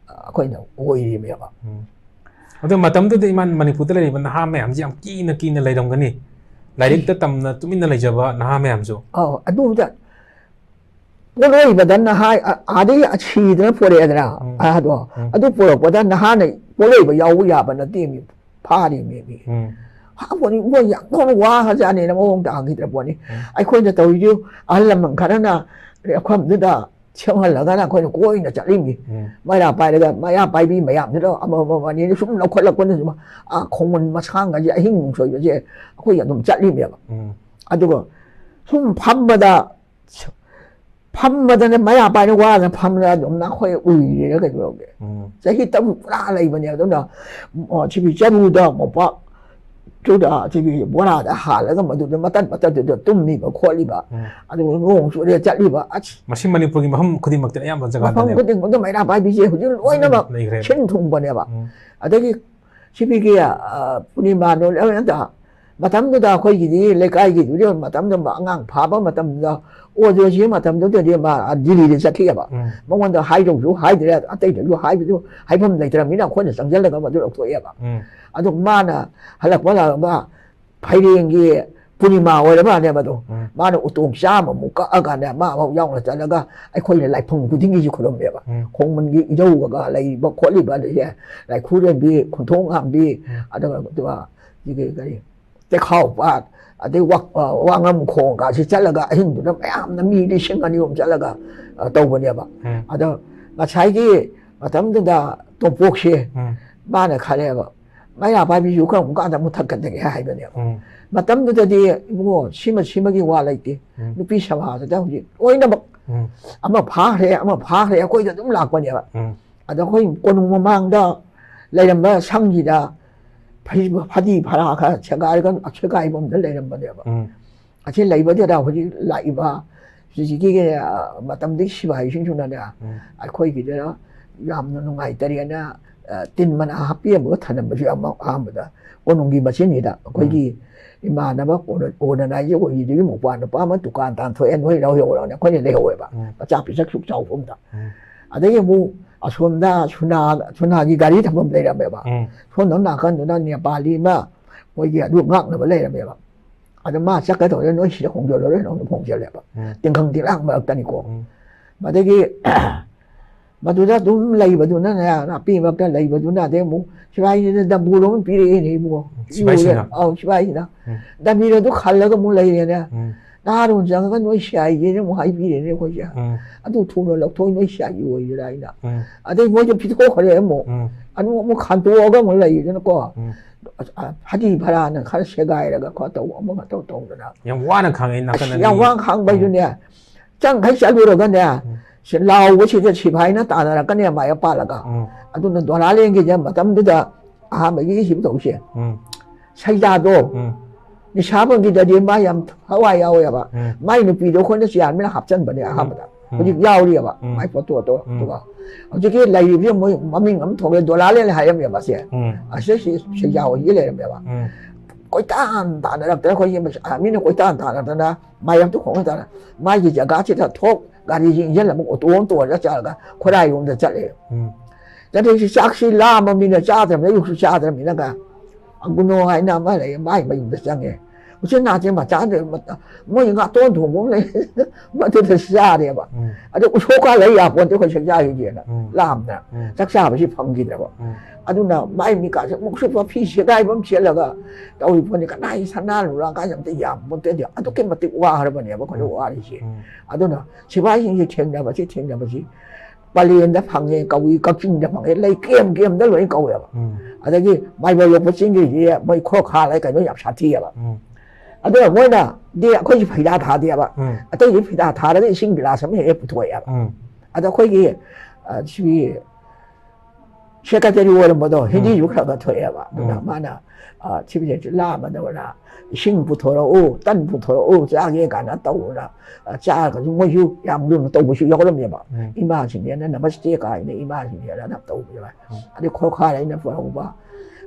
ꯑꯩꯈꯣꯏꯅ ꯑꯣꯏꯔꯤꯃꯦꯕ꯫ ꯎꯝ꯫ ꯑꯗꯣ ꯃꯇꯝꯗꯨꯗ ꯏꯃꯥ ꯃꯅꯤꯄꯨꯔꯗ ꯂꯩꯔꯤꯕ ꯅꯍꯥ ꯃꯌꯥꯝꯁꯤ ꯌꯥꯝ ꯀꯤꯅ ꯀꯤꯅ ꯂꯩꯔꯝꯒꯅꯤ꯫ ꯂꯥꯏꯔꯤꯛꯇ ꯇꯝꯅ ꯇꯨꯃꯤꯟꯅ ꯂꯩꯖꯕ ꯅꯍꯥ ꯃꯌꯥꯝꯁꯨ꯫ ꯑꯧ, ꯑꯗꯨꯗ ꯄꯣꯠꯂꯣꯏꯕꯗ ꯅꯍꯥ, ꯑ-, ꯑꯥꯗꯒꯤ ꯁꯤꯗꯅ ꯄꯣꯔꯛꯑꯦꯗꯅ, ꯎꯝ꯫ ꯑꯗꯣ, ꯎꯝ꯫ ꯑꯗꯨ ꯄꯣꯔꯛꯄꯗ ꯅꯍꯥꯅ ꯄꯣꯠꯂꯣꯏꯕ ꯌꯥꯎꯕ ꯌꯥꯕ ꯅꯠꯇꯦ ꯃꯤ, ꯐꯥꯔꯤꯃꯦ ꯃꯤ꯫ ꯎꯝ꯫ ꯍꯥꯄꯣꯠꯅꯤ, ꯃꯣꯏ ꯌꯥꯝ ꯊꯣꯛꯅ ꯋꯥꯈ꯭ꯔꯖꯥꯠꯅꯤꯅ ꯃꯑꯣꯡ ꯇꯥꯈꯤꯗ꯭ꯔ ꯄꯣꯠꯅꯤ꯫ ꯎꯝ꯫ ꯑꯩꯈꯣꯏꯅ ꯇꯧꯔꯤꯁꯨ ꯑꯍꯜ ꯂꯃꯟ ꯈꯔꯅ ꯃꯐꯝꯗꯨꯗ ꯁꯦꯝꯍꯜꯂꯒꯅ ꯑꯩꯈꯣꯏꯅ ꯀꯣꯏꯅ ꯆꯠꯂꯤꯃꯤ꯫ ꯎꯝ꯫ ꯃꯩꯔꯥ ꯄꯥꯏꯔꯒ, ꯃꯩꯔꯥ ꯄꯥꯏꯕꯤ ꯃꯌꯥꯝꯗꯨꯅ ꯑꯃꯃꯝ ꯑꯅꯤꯅꯤ ꯁꯨꯝ ꯂꯧꯈꯠꯂꯛꯄꯅ ꯁꯨꯝ, ꯑꯥ, ꯈꯣꯡꯃꯟ ꯃꯁꯥꯡꯒꯁꯦ ꯑꯍꯤꯡ ꯅꯨꯡꯁꯣꯏꯕꯁꯦ ꯑꯩꯈꯣꯏ ꯑꯗꯨꯝ ꯆꯠꯂꯤꯃꯦꯕ꯫ ꯎꯝ꯫ ꯑꯗꯨꯒ ꯁꯨꯝ ꯐꯝꯕꯗ, ꯐꯝꯕꯗꯅ ꯃꯩꯔꯥ ꯄꯥꯏꯅ ꯋꯥꯗꯅ ꯐꯝꯗꯅ ꯑꯗꯨꯝ ꯅꯈꯣꯏ ꯎꯏꯔꯦꯅ ꯀꯩꯗꯧꯔꯒꯦ? ꯎꯝ꯫ ꯆꯍꯤ ꯇꯔꯨꯛ ꯄꯨꯔꯥ ꯂꯩꯕꯅꯦ꯫ ꯑꯗꯨꯅ, ꯑ, ꯁꯤꯒꯤ ꯆꯔꯨꯗ ꯃꯣꯝꯄꯥꯛ ꯇꯨꯗ ꯁꯤꯒꯤ ꯕꯣꯔꯥꯗ ꯍꯥꯜꯂꯒ ꯃꯗꯨꯗ ꯃꯇꯠ ꯃꯇꯠꯇꯨꯗ ꯇꯨꯝꯃꯤꯕ ꯈꯣꯠꯂꯤꯕ, ꯎꯝ꯫ ꯑꯗꯨꯒ ꯅꯣꯡ ꯆꯨꯔꯦ ꯆꯠꯂꯤꯕ, ꯑꯁ꯫ ꯃꯁꯤ ꯃꯅꯤꯄꯨꯔꯒꯤ ꯃꯐꯝ ꯈꯨꯗꯤꯡꯃꯛꯇ ꯑꯌꯥꯝꯕ ꯖꯒꯥꯗꯅꯦꯕ꯫ ꯃꯐꯝ ꯈꯨꯗꯤꯡꯃꯛꯇ ꯃꯩꯔꯥ ꯄꯥꯏꯕꯤꯁꯦ ꯍꯧꯖꯤꯛ ꯂꯣꯏꯅꯃꯛ ꯂꯩꯈ꯭ꯔꯦ꯫ ꯁꯤꯟ ꯊꯨꯡꯕꯅꯦꯕ꯫ ꯎꯝ꯫ ꯑꯗꯒꯤ ꯁꯤꯕꯤꯒꯤ, ꯑ, ꯄꯨꯔꯅꯤꯃꯥꯗꯣ ꯂꯣꯏꯅ ꯃꯇꯝꯗꯨꯗ ꯑꯩꯈꯣꯏꯒꯤꯗꯤ ꯂꯩꯀꯥꯏꯒꯤꯗꯨꯗꯤ ꯃꯇꯝꯗꯨꯗ ꯑꯉꯥꯡ ꯐꯥꯕ ꯃꯇꯝꯗꯨꯗ ꯑꯣꯖꯣꯁꯤ ꯃꯇꯝꯗꯨꯗꯗꯤ ꯃꯥ ꯗꯤꯜꯂꯤꯗ ꯆꯠꯈꯤꯑꯕ꯫ ꯎꯝ꯫ ꯃꯉꯣꯟꯗ ꯍꯥꯏꯗꯧꯁꯨ ꯍꯥꯏꯗ꯭ꯔꯦ, ꯑꯇꯩꯗꯁꯨ ꯍꯥꯏꯕꯁꯨ ꯍꯥꯏꯐꯝ ꯂꯩꯇ꯭ꯔꯕꯅꯤꯅ ꯑꯩꯈꯣꯏꯅ ꯆꯪꯁꯤꯜꯂꯒ ꯃꯗꯨ ꯂꯧꯊꯣꯛꯑꯦꯕ꯫ ꯎꯝ꯫ ꯑꯗꯣ ꯃꯥꯅ ꯍꯜꯂꯛꯄ ꯂꯥꯛꯄ ꯐꯩꯔꯦꯡꯒꯤ ꯄꯨꯔꯅꯤꯃꯥ ꯑꯣꯏꯔ ꯃꯥꯜꯂꯦ ꯃꯗꯣ꯫ ꯎꯝ꯫ ꯃꯥꯅ ꯎꯇꯣꯡ ꯆꯥꯝꯃꯃꯨꯛ ꯀꯛꯑꯀꯥꯟꯗ ꯃꯥ ꯑꯃꯨꯛ ꯌꯥꯎꯅ ꯆꯠꯂꯒ ꯑꯩꯈꯣꯏꯅ ꯂꯥꯏꯐꯝ ꯈꯨꯗꯤꯡꯒꯤꯁꯨ ꯈꯨꯔꯨꯝꯃꯦꯕ꯫ ꯎꯝ꯫ ꯈꯣꯡꯃꯟꯒꯤ ꯏꯙꯧꯒ ꯂꯩꯔꯤꯕ ꯈꯣꯠꯂꯤꯕ ꯑꯗꯩꯁꯦ, ꯂꯥꯏꯈꯨꯔꯦꯝꯕꯤ, ꯈꯣꯟꯊꯣꯡ ꯉꯥꯝꯕꯤ, ꯎꯝ꯫ ꯑꯗꯨꯒ, ꯑꯗꯨꯒ ꯁꯤꯒꯤ ꯀꯔꯤ, ꯆꯦꯈꯥꯎ ꯄꯥꯠ, ꯑꯗꯩ ꯋꯥ-, ꯑ, ꯋꯥꯉꯝ ꯈꯣꯡꯒꯁꯤ ꯆꯠꯂꯒ ꯑꯍꯤꯡꯗꯨꯗ ꯃꯌꯥꯝꯅ ꯃꯤ ꯂꯤꯁꯤꯡ ꯑꯅꯤ ꯑꯍꯨꯝ ꯆꯠꯂꯒ, ꯑ, ꯇꯧꯕꯅꯦꯕ꯫ ꯎꯝ꯫ ꯑꯗꯣ ꯉꯁꯥꯏꯒꯤ ꯃꯇꯝꯗꯨꯗ ꯇꯣꯝꯄꯣꯛꯁꯦ ꯎꯝ꯫ ꯃꯥꯅ ꯈꯜꯂꯦꯕ, ꯃꯩꯔꯥ ꯄꯥꯏꯕꯤꯁꯨ ꯀꯔꯝ ꯀꯥꯟꯗ ꯃꯨꯊꯠꯀꯗꯒꯦ ꯍꯥꯏꯕꯅꯦꯕ꯫ ꯎꯝ꯫ ꯃꯇꯝꯗꯨꯗꯗꯤ ꯏꯕꯨꯡꯉꯣ, ꯁꯤꯃ ꯁꯤꯃꯒꯤ ꯋꯥ ꯂꯩꯇꯦ꯫ ꯎꯝ꯫ ꯅꯨꯄꯤ ꯁꯚꯥꯗꯨꯗ ꯍꯧꯖꯤꯛ ꯂꯣꯏꯅꯃꯛ ꯎꯝ꯫ ꯑꯃ ꯐꯥꯈ꯭ꯔꯦ, ꯑꯃ ꯐꯥꯈ꯭ꯔꯦ, ꯑꯩꯈꯣꯏꯗ ꯑꯗꯨꯝ ꯂꯥꯛꯄꯅꯦꯕ꯫ ꯎꯝ꯫ ꯑꯗ ꯑꯩꯈꯣꯏ ꯀꯣꯅꯨꯡ ꯃꯃꯥꯡꯗ ꯂꯩꯔꯝꯕ ꯁꯪꯁꯤꯗ ꯐꯗꯤ, ꯐꯗꯤ ꯐꯔꯥ ꯈꯔ ꯁꯦꯒꯥꯏꯔꯒ, ꯁꯦꯒꯥꯏꯕ ꯑꯃꯗ ꯂꯩꯔꯝꯕꯅꯦꯕ꯫ ꯎꯝ꯫ ꯑꯁꯤ ꯂꯩꯕꯗꯨꯗ ꯍꯧꯖꯤꯛ ꯂꯥꯛꯏꯕ ꯍꯧꯖꯤꯛꯀꯤ, ꯑ, ꯃꯇꯝꯗꯨꯒꯤ ꯁꯤꯐꯥꯏꯁꯤꯡꯁꯤꯅꯅꯦ, ꯎꯝ꯫ ꯑꯩꯈꯣꯏꯒꯤꯗ ꯌꯥꯝꯅ ꯅꯨꯡꯉꯥꯏꯇꯔꯦꯅ, ꯑ, ꯇꯤꯟ ꯃꯅꯥ ꯍꯥꯞꯄꯤꯔꯝꯃꯒ ꯊꯅꯝꯕꯁꯨ ꯌꯥꯝ ꯑꯍꯥꯟꯕꯗ ꯀꯣꯅꯨꯡꯒꯤ ꯃꯆꯤꯟꯁꯤꯗ ꯑꯩꯈꯣꯏꯒꯤ ꯏꯃꯥꯟꯅꯕ ꯑꯣꯔ-, ꯑꯣꯔꯒꯅꯥꯏꯖꯔ ꯑꯣꯏꯈꯤꯗꯨꯒꯤ ꯃꯧꯄ꯭ꯋꯥ ꯅꯨꯄꯥ ꯑꯃ ꯗꯨꯀꯥꯟ ꯇꯥꯟꯊꯣꯛꯑꯦ, ꯅꯣꯏ ꯂꯧꯍꯧꯔꯣꯅ ꯑꯩꯈꯣꯏꯅ ꯂꯩꯍꯧꯋꯦꯕ꯫ ꯎꯝ꯫ ꯃꯆꯥ ꯄꯤꯁꯛ ꯁꯨꯛ ꯆꯥꯎꯕ ꯑꯝꯗ꯫ ꯎꯝ꯫ ꯑꯗꯒꯤ ꯑꯃꯨꯛ ꯑꯁꯣꯝꯗ ꯁꯨꯅꯥ, ꯁꯨꯅꯥꯒꯤ ꯒꯥꯔꯤ ꯊꯝꯐꯝ ꯂꯩꯔꯝꯃꯦꯕ꯫ ꯎꯝ꯫ ꯁꯣꯝꯗ ꯅꯥꯀꯟꯗꯨꯅ ꯅꯦꯄꯥꯂꯤ ꯑꯃ ꯃꯣꯏꯒꯤ ꯑꯗꯨ ꯉꯥꯛꯅꯕ ꯂꯩꯔꯝꯃꯦꯕ꯫ ꯑꯗ ꯃꯥ ꯆꯠꯀꯗꯧꯔꯦ, ꯅꯣꯏ ꯁꯤꯗ ꯍꯣꯡꯖꯜꯂꯔꯣꯏ, ꯅꯉꯣꯟꯗ ꯍꯣꯡꯖꯜꯂꯦꯕ꯫ ꯎꯝ꯫ ꯇꯤꯡꯈꯪ ꯇꯤꯔꯥꯡ ꯃꯔꯛꯇꯅꯤꯀꯣ꯫ ꯎꯝ꯫ ꯃꯗꯒꯤ ꯃꯗꯨꯗ ꯑꯗꯨꯝ ꯂꯩꯕꯗꯨꯅꯅꯦ, ꯅꯥꯄꯤ ꯃꯔꯛꯇ ꯂꯩꯕꯗꯨꯅ, ꯑꯗꯩ ꯑꯃꯨꯛ ꯁꯤꯐꯥꯏꯁꯤꯅ ꯗꯝꯕꯨꯔ ꯑꯃ ꯄꯤꯔꯛꯑꯦꯅꯦ ꯏꯕꯨꯡꯉꯣ꯫ ꯁꯤꯐꯥꯏꯁꯤꯅ? ꯑꯧ, ꯁꯤꯐꯥꯏꯁꯤꯅ꯫ ꯎꯝ꯫ ꯗꯝꯕꯨꯔ ꯑꯗꯨ ꯈꯜꯂꯒ ꯑꯃꯨꯛ ꯂꯩꯔꯦꯅꯦ꯫ ꯎꯝ꯫ ꯅꯍꯥꯔꯣꯟ ꯆꯪꯉꯒ ꯅꯣꯏ ꯁꯤ ꯑꯥꯏ ꯑꯦꯅ ꯑꯃꯨꯛ ꯍꯥꯏꯕꯤꯔꯦꯅꯦ ꯑꯩꯈꯣꯏꯁꯦ꯫ ꯎꯝ꯫ ꯑꯗꯨ ꯊꯨꯅ ꯂꯧꯊꯣꯛ, ꯅꯣꯏ ꯁꯤ ꯑꯥꯏ ꯑꯦ ꯑꯣꯏꯒꯦꯔꯥ ꯍꯥꯏꯅ꯫ ꯎꯝ꯫ ꯑꯗꯩ ꯃꯣꯏꯁꯨ ꯄꯤꯊꯣꯛꯈ꯭ꯔꯦ ꯑꯃꯨꯛ꯫ ꯎꯝ꯫ ꯑꯗꯨ ꯑꯃꯨꯛ ꯈꯟꯇꯣꯛꯑꯒ ꯑꯃꯨꯛ ꯂꯩꯗꯅꯀꯣ꯫ ꯎꯝ꯫ ꯑ, ꯐꯗꯤ ꯐꯔꯥꯅ ꯈꯔ ꯁꯦꯒꯥꯏꯔꯒ ꯈꯔ ꯇꯧ, ꯑꯃ ꯈꯔ ꯇꯧ ꯇꯧꯗꯅ꯫ ꯌꯥꯝ ꯋꯥꯅ ꯈꯥꯡꯉꯦ ꯅꯥꯀꯟ ꯑꯁ, ꯑꯅꯤ꯫ ꯌꯥꯝ ꯋꯥꯅ ꯈꯥꯡꯕꯩꯗꯨꯅꯦ꯫ ꯆꯪꯈꯩ ꯆꯠꯂꯨꯔꯒꯅꯦ, ꯁꯤ ꯂꯥꯎꯕꯁꯤꯗ ꯁꯤꯐꯥꯏꯅ ꯇꯥꯟꯅꯔꯛꯀꯅꯦ ꯃꯥꯏ ꯄꯥꯜꯂꯒ꯫ ꯎꯝ꯫ ꯑꯗꯨꯅ ꯗꯣꯂꯥꯂꯦꯟꯒꯤꯁꯦ ꯃꯇꯝꯗꯨꯗ ꯑꯍꯥꯟꯕꯒꯤ ꯁꯤꯕ ꯇꯧꯁꯦ꯫ ꯎꯝ꯫ ꯁꯩꯖꯥꯗꯣ, ꯎꯝ꯫ ꯅꯤꯁꯥꯕꯟꯒꯤꯗꯗꯤ ꯃꯥ ꯌꯥꯝ ꯊꯋꯥꯏ ꯌꯥꯎꯋꯦꯕ꯫ ꯎꯝ꯫ ꯃꯥꯏ ꯅꯨꯄꯤꯗꯣ ꯑꯩꯈꯣꯏꯅ ꯆꯤꯌꯥꯔꯃꯦꯟ ꯍꯥꯞꯆꯟꯕꯅꯦ ꯑꯍꯥꯟꯕꯗ꯫ ꯎꯝ꯫ ꯍꯧꯖꯤꯛ ꯌꯥꯎꯔꯤꯑꯕ, ꯎꯝ꯫ ꯃꯥꯏ ꯐꯣꯇꯣꯗꯣ꯫ ꯎꯝ꯫ ꯑꯗꯨꯒ ꯍꯧꯖꯤꯛꯀꯤ ꯂꯩꯔꯤꯕꯁꯦ ꯃꯣꯏ ꯃꯃꯤꯡ ꯑꯃ ꯊꯣꯛꯂꯦ, ꯗꯣꯂꯥꯂꯦꯟ ꯍꯥꯏꯔꯝꯃꯦꯕ ꯁꯦ꯫ ꯎꯝ꯫ ꯑꯁꯤꯗ ꯁꯤ ꯁꯩꯖꯥ ꯍꯣꯏꯒꯤ ꯂꯩꯔꯝꯃꯦꯕ꯫ ꯎꯝ꯫ ꯀꯣꯏꯇꯥꯟ ꯇꯥꯟꯅꯔꯛꯇꯅ ꯑꯩꯈꯣꯏꯒꯤ ꯃꯁ-, ꯑ, ꯃꯤꯅ ꯀꯣꯏꯇꯥꯟ ꯇꯥꯟꯅꯗꯅ ꯃꯥꯏ ꯑꯝꯇ ꯈꯣꯡ ꯇꯥꯟꯅ ꯃꯥꯒꯤ ꯖꯒꯥꯁꯤꯗ ꯊꯣꯛ ꯒꯥꯔꯤꯁꯤ ꯏꯟꯁꯤꯜꯂꯝꯃꯒ ꯑꯣꯇꯣ ꯑꯃ ꯇꯣꯡꯉꯒ ꯆꯠꯂꯒ ꯈꯨꯔꯥꯏꯔꯣꯝꯗ ꯆꯠꯂꯦ꯫ ꯎꯝ꯫ ꯆꯠꯂꯤꯁꯤ ꯆꯥꯛꯁꯤ ꯂꯥꯝꯃꯃꯤꯅ ꯆꯥꯗ꯭ꯔꯕꯅꯤꯅ, ꯑꯌꯨꯛꯁꯨ ꯆꯥꯗ꯭ꯔꯕꯅꯤꯅꯒ, ꯑꯒꯨꯅꯣ ꯍꯥꯏꯅ ꯑꯃ ꯂꯩ, ꯃꯥꯏ ꯃꯌꯨꯝꯗ ꯆꯪꯉꯦ꯫ ꯎꯆꯤꯟ ꯅꯥꯆꯤꯟ ꯃꯆꯥ ꯃꯣꯏ ꯉꯥꯇꯣꯟ ꯊꯣꯡꯕ ꯑꯃ ꯂꯩ, ꯃꯗꯨꯗ ꯆꯥꯔꯦꯕ꯫ ꯎꯝ꯫ ꯑꯗꯨ ꯎꯁꯣꯞꯀ ꯂꯩ ꯌꯥꯄꯣꯟꯇꯦ ꯑꯩꯈꯣꯏ ꯁꯛꯆꯥꯒꯤꯗꯤꯅ ꯎꯝ꯫ ꯂꯥꯝꯗꯅ ꯎꯝ꯫ ꯆꯥꯛ ꯆꯥꯕꯁꯤ ꯐꯪꯈꯤꯗ꯭ꯔꯕ꯫ ꯎꯝ꯫ ꯑꯗꯨꯅ ꯃꯥꯏ ꯃꯤꯀꯥꯁꯦ ꯑꯃꯨꯛꯁꯨ ꯐꯤ ꯁꯦꯒꯥꯏꯕ ꯑꯃ ꯁꯦꯠꯂꯒ ꯇꯧꯔꯤ ꯄꯣꯠꯅꯤ, ꯀꯅꯥꯒꯤ ꯁꯅꯥ ꯂꯨꯔꯥ ꯀꯥꯏꯁꯦ ꯑꯝꯇ ꯌꯥꯝ ꯄꯣꯠꯇꯦ꯫ ꯑꯗꯨꯛꯀꯤ ꯃꯇꯤꯛ ꯋꯥꯈ꯭ꯔꯕꯅꯦꯕ ꯑꯩꯈꯣꯏꯅ ꯎꯝ꯫ ꯋꯥꯔꯤꯁꯦ꯫ ꯎꯝ꯫ ꯑꯗꯨꯅ ꯁꯤꯐꯥꯏꯁꯤꯡꯁꯦ ꯊꯦꯡꯅꯕꯁꯤ, ꯊꯦꯡꯅꯕꯁꯤ ꯄꯂꯦꯟꯗ ꯐꯪꯉꯦ ꯀꯧꯏ, ꯀꯛꯆꯤꯡꯗ ꯐꯪꯉꯦ, ꯂꯩ ꯀꯦꯝ ꯀꯦꯝꯗ ꯂꯣꯏ ꯀꯧꯋꯦꯕ꯫ ꯎꯝ꯫ ꯑꯗꯒꯤ ꯃꯥꯏꯕ ꯌꯣꯛꯄ ꯆꯤꯡꯒꯤꯗꯤ ꯃꯣꯏ ꯈꯣꯔꯈꯥ ꯂꯩ ꯀꯩꯅꯣ ꯌꯥꯝ ꯁꯥꯊꯤꯑꯕ꯫ ꯎꯝ ꯑꯗꯨꯅ ꯃꯣꯏꯅꯗꯤ ꯑꯩꯈꯣꯏꯁꯤ ꯐꯩꯗꯥ ꯊꯥꯗꯦꯕ꯫ ꯎꯝ ꯑꯇꯩꯗꯤ ꯐꯩꯗꯥ ꯊꯥꯔꯒ ꯏꯁꯤꯡ ꯒꯤꯂꯥꯁ ꯑꯃ ꯍꯦꯛ ꯍꯦꯛ ꯄꯨꯊꯣꯛꯑꯦꯕ꯫ ꯎꯝ ꯑꯗ ꯑꯩꯈꯣꯏꯒꯤ ꯑ, ꯁꯤꯒꯤ ꯁꯦꯀ꯭ꯔꯦꯇꯔꯤ ꯑꯣꯏꯔꯝꯕꯗꯣ ꯍꯤꯟꯗꯤꯁꯨ ꯈꯔ ꯈꯔ ꯊꯣꯛꯑꯦꯕ꯫ ꯑꯗꯨꯅ ꯎꯝ꯫ ꯃꯥꯅ ꯑ, ꯁꯤꯕꯨꯗꯤ ꯂꯥꯝꯃꯗꯧꯅ ꯏꯁꯤꯡ ꯄꯨꯊꯣꯔꯛꯎ, ꯇꯟ ꯄꯨꯊꯣꯔꯛꯎ, ꯆꯥꯒꯦ ꯀꯥꯏꯅ ꯇꯧꯗꯅ, ꯑ, ꯆꯥꯔꯒꯁꯨ ꯃꯣꯏꯁꯨ ꯌꯥꯝ ꯂꯨꯅ ꯇꯧꯕꯁꯨ ꯌꯥꯎꯔꯝꯃꯦꯕ꯫ ꯎꯝ꯫ ꯏꯃꯥꯁꯤꯡꯁꯤꯅ ꯅꯃꯁꯇꯦ ꯀꯥꯏꯅ ꯏꯃꯥꯁꯤꯡꯁꯤꯅ ꯌꯥꯝ ꯇꯧꯕꯅꯦꯕ꯫ ꯎꯝ꯫ ꯑꯗꯩ ꯈꯣꯔꯈꯥꯗ ꯑꯩꯅ ꯄꯨꯔꯛꯎꯕ꯫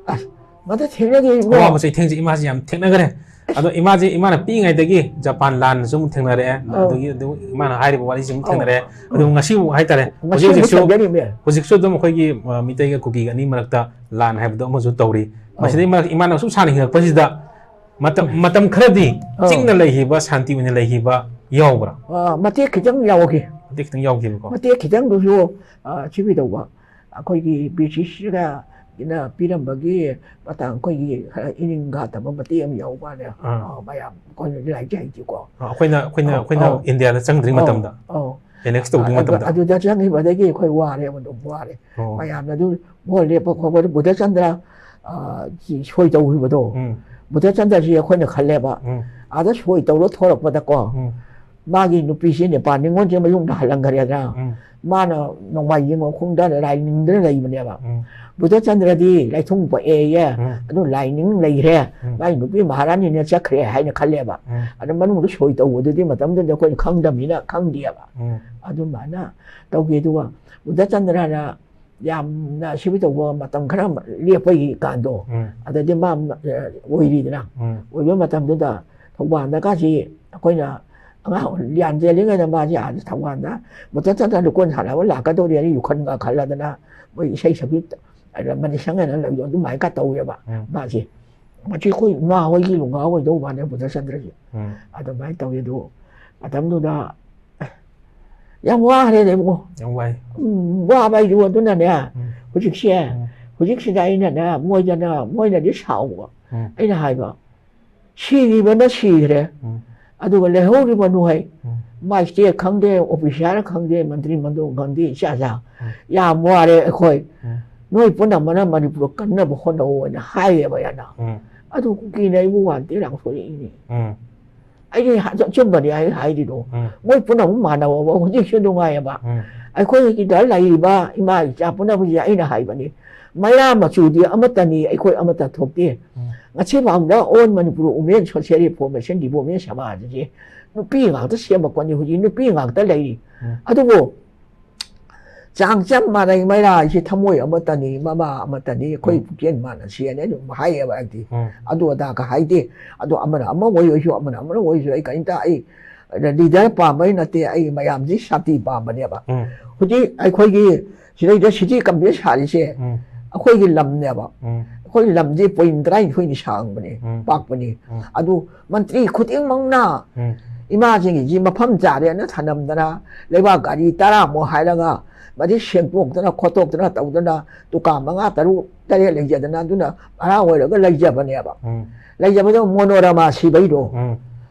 ꯑꯁ, ꯃꯗꯨ ꯊꯦꯡꯅꯈꯤ ꯏꯕꯨꯡꯉꯣ꯫ ꯑꯋꯥꯕ ꯆꯩꯊꯦꯡꯁꯦ ꯏꯃꯥꯁꯤ ꯌꯥꯝ ꯊꯦꯡꯅꯈ꯭ꯔꯦ꯫ ꯑꯗꯣ ꯏꯃꯥꯁꯦ, ꯏꯃꯥꯅ ꯄꯤꯛꯏꯉꯩꯗꯒꯤ ꯖꯄꯥꯟ ꯂꯥꯟꯁꯨ ꯑꯃꯨꯛ ꯊꯦꯡꯅꯔꯛꯑꯦ꯫ ꯑꯧ꯫ ꯑꯗꯨꯒꯤ ꯑꯗꯨꯝ ꯏꯃꯥꯅ ꯍꯥꯏꯔꯤꯕ ꯋꯥꯔꯤꯁꯤ ꯑꯃꯨꯛ ꯑꯧ꯫ ꯊꯦꯡꯅꯔꯛꯑꯦ꯫ ꯑꯗꯨ ꯉꯁꯤꯕꯨ ꯍꯥꯏꯇꯥꯔꯦ, ꯍꯧꯖꯤꯛ ꯉꯁꯤꯕꯨ ꯍꯧꯖꯤꯛꯁꯨ ꯆꯪꯖꯔꯤꯕꯅꯦ꯫ ꯍꯧꯖꯤꯛꯁꯨ ꯑꯗꯨꯝ ꯑꯩꯈꯣꯏꯒꯤ, ꯑ, ꯃꯤꯇꯩꯒ ꯀꯨꯀꯤꯒ ꯑꯅꯤ ꯃꯔꯛꯇ ꯂꯥꯟ ꯍꯥꯏꯕꯗꯣ ꯑꯃꯁꯨ ꯇꯧꯔꯤ꯫ ꯑꯧ꯫ ꯃꯁꯤꯗꯩ ꯃꯔꯛ ꯏꯃꯥꯅ ꯁꯨꯝ ꯁꯥꯟꯅ ꯍꯤꯡꯉꯛꯄꯁꯤꯗ ꯃꯇꯝ, ꯃꯇꯝ ꯈꯔꯗꯤ ꯑꯧ꯫ ꯆꯤꯛꯅ ꯂꯩꯈꯤꯕ, ꯁꯥꯟꯇꯤ ꯑꯣꯏꯅ ꯂꯩꯈꯤꯕ ꯌꯥꯎꯕ꯭ꯔꯥ? ꯑ, ꯃꯇꯦꯛ ꯈꯤꯇꯪ ꯌꯥꯎꯈꯤ꯫ ꯃꯇꯦꯛ ꯈꯤꯇꯪ ꯌꯥꯎꯈꯤꯕꯀꯣ꯫ ꯃꯇꯦꯛ ꯈꯤꯇꯪꯗꯨꯁꯨ, ꯑ, ꯁꯤꯕꯤ ꯇꯧꯕ, ꯑꯩꯈꯣꯏꯒꯤ ꯕ꯭ꯔꯤꯇꯤꯁꯅ ꯄꯤꯔꯝꯕꯒꯤ ꯃꯇꯥꯡ, ꯑꯩꯈꯣꯏꯒꯤ ꯈꯔ ꯏꯅꯤꯡ ꯈꯥ ꯇꯝꯕ ꯃꯇꯦꯛ ꯑꯃ ꯌꯥꯎꯕ ꯋꯥꯅꯦ꯫ ꯑꯥ꯫ ꯑ, ꯃꯌꯥꯝ ꯑꯩꯈꯣꯏꯅ ꯂꯥꯏꯔꯤꯛ ꯍꯩꯇꯦꯀꯣ꯫ ꯑ, ꯑꯩꯈꯣꯏꯅ, ꯑꯩꯈꯣꯏꯅ, ꯑꯧ, ꯑꯩꯈꯣꯏꯅ ꯑꯧ꯫ ꯏꯟꯗꯤꯌꯥꯗ ꯆꯪꯗ꯭ꯔꯤꯉꯩ ꯑꯧ, ꯃꯇꯝꯗ, ꯑꯧ꯫ ꯑꯦꯅꯦꯛꯁ ꯇꯧꯗ꯭ꯔꯤꯉꯩ ꯑꯗꯨ-, ꯃꯇꯝꯗ꯫ ꯑꯗꯨꯗ ꯆꯪꯈꯤꯕꯗꯒꯤ ꯑꯩꯈꯣꯏ ꯋꯥꯔꯦꯕ, ꯑꯗꯨꯝ ꯋꯥꯔꯦ꯫ ꯑꯣ꯫ ꯃꯌꯥꯝꯅ ꯑꯗꯨ ꯃꯣꯏ ꯂꯦꯞꯄ ꯈꯣꯠꯄꯗ ꯕꯨꯙꯆꯟꯗ꯭ꯔ, ꯑ, ꯁꯤ ꯁꯣꯏ ꯇꯧꯈꯤꯕꯗꯣ, ꯎꯝ꯫ ꯕꯨꯙꯆꯟꯗ꯭ꯔꯁꯤ ꯑꯩꯈꯣꯏꯅ ꯈꯜꯂꯦꯕ꯫ ꯎꯝ꯫ ꯑꯥꯗ ꯁꯣꯏ ꯇꯧꯔ ꯊꯣꯔꯛꯄꯗꯀꯣ, ꯎꯝ꯫ ꯃꯥꯒꯤ ꯅꯨꯄꯤꯁꯤ ꯅꯦꯄꯥꯜ ꯅꯤꯉꯣꯜꯁꯦ ꯃꯌꯨꯝꯗ ꯍꯜꯂꯝꯈ꯭ꯔꯦꯗꯅ꯫ ꯎꯝ꯫ ꯃꯥꯅ ꯅꯣꯡꯃꯥꯏꯖꯤꯡ ꯃꯈꯣꯡꯗ ꯂꯥꯏ ꯅꯤꯡꯗꯅ ꯂꯩꯕꯅꯦꯕ꯫ ꯎꯝ꯫ ꯕꯨꯙꯆꯟꯗ꯭ꯔꯗꯤ ꯂꯥꯏꯊꯨꯡ ꯄꯣꯛꯑꯦꯌꯦ, ꯎꯝ꯫ ꯑꯗꯨ ꯂꯥꯏ ꯅꯤꯡ ꯂꯩꯈ꯭ꯔꯦ, ꯎꯝ꯫ ꯃꯥꯒꯤ ꯅꯨꯄꯤ ꯃꯍꯥꯔꯥꯅꯤꯅ ꯆꯠꯈ꯭ꯔꯦ ꯍꯥꯏꯅ ꯈꯜꯂꯦꯕ꯫ ꯎꯝ꯫ ꯑꯗꯨ ꯃꯅꯨꯡꯗ ꯁꯣꯏ ꯇꯧꯕꯗꯨꯗꯤ ꯃꯇꯝꯗꯨꯗ ꯑꯩꯈꯣꯏꯅ ꯈꯪꯗꯕꯅꯤꯅ ꯈꯪꯗꯦꯕ꯫ ꯎꯝ꯫ ꯑꯗꯨꯃꯥꯏꯅ ꯇꯧꯈꯤ꯫ ꯑꯗꯨꯒ ꯕꯨꯙꯆꯟꯗ꯭ꯔꯅ ꯌꯥꯝꯅ ꯁꯤꯕ ꯇꯧꯕ ꯃꯇꯝ ꯈꯔ ꯂꯦꯞꯄꯒꯤ ꯀꯥꯟꯗꯣ, ꯎꯝ꯫ ꯑꯗꯗꯤ ꯃꯥ, ꯑ, ꯑꯣꯏꯔꯤꯗꯅ, ꯎꯝ꯫ ꯑꯣꯏꯕ ꯃꯇꯝꯗꯨꯗ ꯊꯧꯕꯥꯜꯗꯒꯁꯤ ꯑꯩꯈꯣꯏꯅ ꯑꯉꯥꯡ ꯂꯤꯌꯥꯟ ꯆꯦꯜꯂꯤꯉꯩꯗ ꯃꯥꯁꯦ ꯑꯥꯗ ꯊꯧꯕꯥꯜꯗ ꯕꯨꯙꯆꯟꯗ꯭ꯔ ꯂꯨꯀꯣꯟ ꯁꯥꯟꯅꯕ ꯂꯥꯛꯀꯗꯧꯔꯤ ꯍꯥꯏꯅ ꯌꯨꯈꯟꯒ ꯈꯜꯂꯗꯅ ꯃꯣꯏ ꯏꯁꯩ ꯁꯛꯄꯤ, ꯑꯗ ꯃꯅꯤ ꯁꯪ ꯍꯥꯏꯅ ꯂꯩꯕꯗꯣ ꯑꯗꯨꯃꯥꯏꯅ ꯇꯧꯋꯦꯕ ꯎꯝ꯫ ꯃꯥꯁꯦ꯫ ꯃꯁꯤ ꯑꯩꯈꯣꯏ ꯏꯃꯥ ꯍꯣꯏꯒꯤ ꯂꯨꯉꯥ ꯑꯣꯏꯗꯧ ꯃꯥꯜꯂꯦ ꯕꯨꯙꯆꯟꯗ꯭ꯔꯁꯦ꯫ ꯎꯝ꯫ ꯑꯗꯨꯃꯥꯏꯅ ꯇꯧꯋꯤ꯫ ꯑꯗꯨ ꯃꯇꯝꯗꯨꯗ ꯌꯥꯝ ꯋꯥꯈ꯭ꯔꯦꯅꯦ ꯏꯕꯨꯡꯉꯣ꯫ ꯌꯥꯝ ꯋꯥꯏ꯫ ꯎꯝ, ꯋꯥꯕ ꯍꯥꯏꯗꯨ ꯑꯗꯨꯅꯅꯦ, ꯎꯝ꯫ ꯍꯧꯖꯤꯛꯁꯦ, ꯎꯝ꯫ ꯍꯧꯖꯤꯛꯁꯤꯗ ꯑꯩꯅꯅꯦ, ꯃꯣꯏꯗꯅ, ꯃꯣꯏꯅꯗꯤ ꯁꯥꯎꯕ꯫ ꯎꯝ꯫ ꯑꯩꯅ ꯍꯥꯏꯕ, "ꯁꯤꯈꯤꯕꯅ ꯁꯤꯈ꯭ꯔꯦ, ꯎꯝ꯫ ꯑꯗꯨꯒ ꯂꯩꯍꯧꯔꯤꯕ ꯅꯣꯏ, ꯎꯝ꯫ ꯃꯥꯏꯁꯇꯦꯠ ꯈꯪꯗꯦ, ꯑꯣꯐꯤꯁꯥꯔ ꯈꯪꯗꯦ, ꯃꯟꯇ꯭ꯔꯤ ꯃꯟꯗꯣꯟ ꯈꯪꯗꯦ, ꯏꯆꯥ ꯆꯥ, ꯎꯝ꯫ ꯌꯥꯝ ꯋꯥꯔꯦ ꯑꯩꯈꯣꯏ꯫ ꯎꯝ꯫ ꯅꯣꯏ ꯄꯨꯝꯅꯃꯛꯅ ꯃꯅꯤꯄꯨꯔ ꯀꯟꯅꯕ ꯍꯣꯠꯅꯧ ꯍꯥꯏꯅ ꯍꯥꯏꯌꯦꯕ ꯌꯥꯝꯅ꯫ ꯎꯝ ꯑꯗꯨ ꯀꯨꯀꯤꯅ ꯑꯩꯕꯨ ꯋꯥꯟ ꯇꯦ ꯂꯥꯎꯊꯣꯔꯛꯏꯅꯦ꯫ ꯎꯝ ꯑꯩꯗꯤ ꯑꯆꯨꯝꯕꯅꯤ ꯑꯩ ꯍꯥꯏꯔꯤꯗꯣ꯫ ꯎꯝ ꯃꯣꯏ ꯄꯨꯝꯅꯃꯛ ꯃꯥꯟꯅꯕ ꯍꯧꯖꯤꯛꯁꯨ ꯅꯨꯡꯉꯥꯏꯑꯕ꯫ ꯎꯝ ꯑꯩꯈꯣꯏꯒꯤꯗ ꯂꯩꯔꯤꯕ ꯏꯃꯥ ꯏꯆꯥ ꯄꯨꯝꯅꯃꯛꯁꯦ ꯑꯩꯅ ꯍꯥꯏꯕꯅꯤ, ꯃꯩꯔꯥ ꯃꯆꯨꯗꯤ ꯑꯃꯠꯇꯅꯤ, ꯑꯩꯈꯣꯏ ꯑꯃꯠꯇ ꯊꯣꯛꯇꯦ꯫ ꯎꯝ ꯉꯁꯤ ꯐꯥꯎꯗ all Manipur women social reformation ꯗꯤꯕꯣꯃꯦꯟ ꯁꯃꯥꯖꯁꯦ ꯅꯨꯄꯤ ꯉꯥꯛꯇ ꯁꯦꯝꯃꯛꯄꯅꯤ, ꯍꯧꯖꯤꯛ ꯅꯨꯄꯤ ꯉꯥꯛꯇ ꯂꯩꯔꯤ꯫ ꯎꯝ ꯑꯗꯨꯕꯨ ꯆꯥꯡ ꯆꯞ ꯃꯥꯟꯅꯩ, ꯃꯩꯔꯥ ꯍꯥꯏꯁꯤ ꯊꯃꯣꯏ ꯑꯃꯠꯇꯅꯤ, ꯃꯃꯥ ꯑꯃꯠꯇꯅꯤ, ꯑꯩꯈꯣꯏ ꯎꯝ ꯄꯨꯛꯆꯦꯟ ꯃꯥꯟꯅꯁꯤ ꯍꯥꯏꯅ ꯑꯗꯨꯝ ꯍꯥꯏꯌꯦꯕ ꯑꯩꯗꯤ꯫ ꯎꯝ ꯑꯗꯨ ꯑꯗꯥꯒ ꯍꯥꯏꯗꯦ꯫ ꯑꯗꯣ ꯑꯃꯅ ꯑꯃ ꯑꯣꯏ ꯑꯣꯏꯁꯨ, ꯑꯃꯅ ꯑꯃꯅ ꯑꯣꯏꯁꯨ ꯑꯩ ꯀꯔꯤꯝꯇ, ꯑꯩ ꯂꯤꯗꯔ ꯄꯥꯝꯕꯩ ꯅꯠꯇꯦ, ꯑꯩ ꯃꯌꯥꯝꯁꯤ ꯁꯥꯟꯇꯤ ꯄꯥꯝꯕꯅꯦꯕ꯫ ꯎꯝ ꯍꯧꯖꯤꯛ ꯑꯩꯈꯣꯏꯒꯤ ꯁꯤꯗꯩꯗ ꯁꯤꯇꯤ ꯀꯝꯄ꯭ꯂꯦꯛꯁ ꯁꯥꯔꯤꯁꯦ ꯎꯝ ꯑꯩꯈꯣꯏꯒꯤ ꯂꯝꯅꯦꯕ꯫ ꯎꯝ ꯑꯩꯈꯣꯏ ꯂꯝꯁꯦ ꯄꯣꯏꯟ ꯇꯔꯥꯅꯤꯊꯣꯏꯅꯤ ꯁꯥꯡꯕꯅꯦ, ꯎꯝ ꯄꯥꯛꯄꯅꯤ꯫ ꯎꯝ ꯑꯗꯨ ꯃꯟꯇ꯭ꯔꯤ ꯈꯨꯗꯤꯡꯃꯛꯅ ꯎꯝ ꯏꯃꯥꯁꯤꯡꯒꯤꯁꯤ ꯃꯐꯝ ꯆꯥꯔꯦꯅ ꯊꯅꯝꯗꯅ ꯂꯩꯕꯥꯛ ꯒꯥꯔꯤ ꯇꯔꯥꯃꯨꯛ ꯍꯥꯏꯔꯒ ꯃꯗꯩ ꯁꯦꯡꯗꯣꯛꯇꯅ ꯈꯣꯠꯇꯣꯛꯇꯅ ꯇꯧꯗꯅ ꯗꯨꯀꯥꯟ ꯃꯉꯥ ꯇꯔꯨꯛ ꯇꯔꯦꯠ ꯂꯩꯖꯗꯅ ꯑꯗꯨꯅ ꯚꯔꯥ ꯑꯣꯏꯔꯒ ꯂꯩꯖꯕꯅꯦꯕ꯫ ꯎꯝ ꯂꯩꯖꯕꯗꯣ ꯃꯣꯅꯣꯔꯃꯥ ꯁꯤꯕꯩꯗꯣ꯫ ꯎꯝ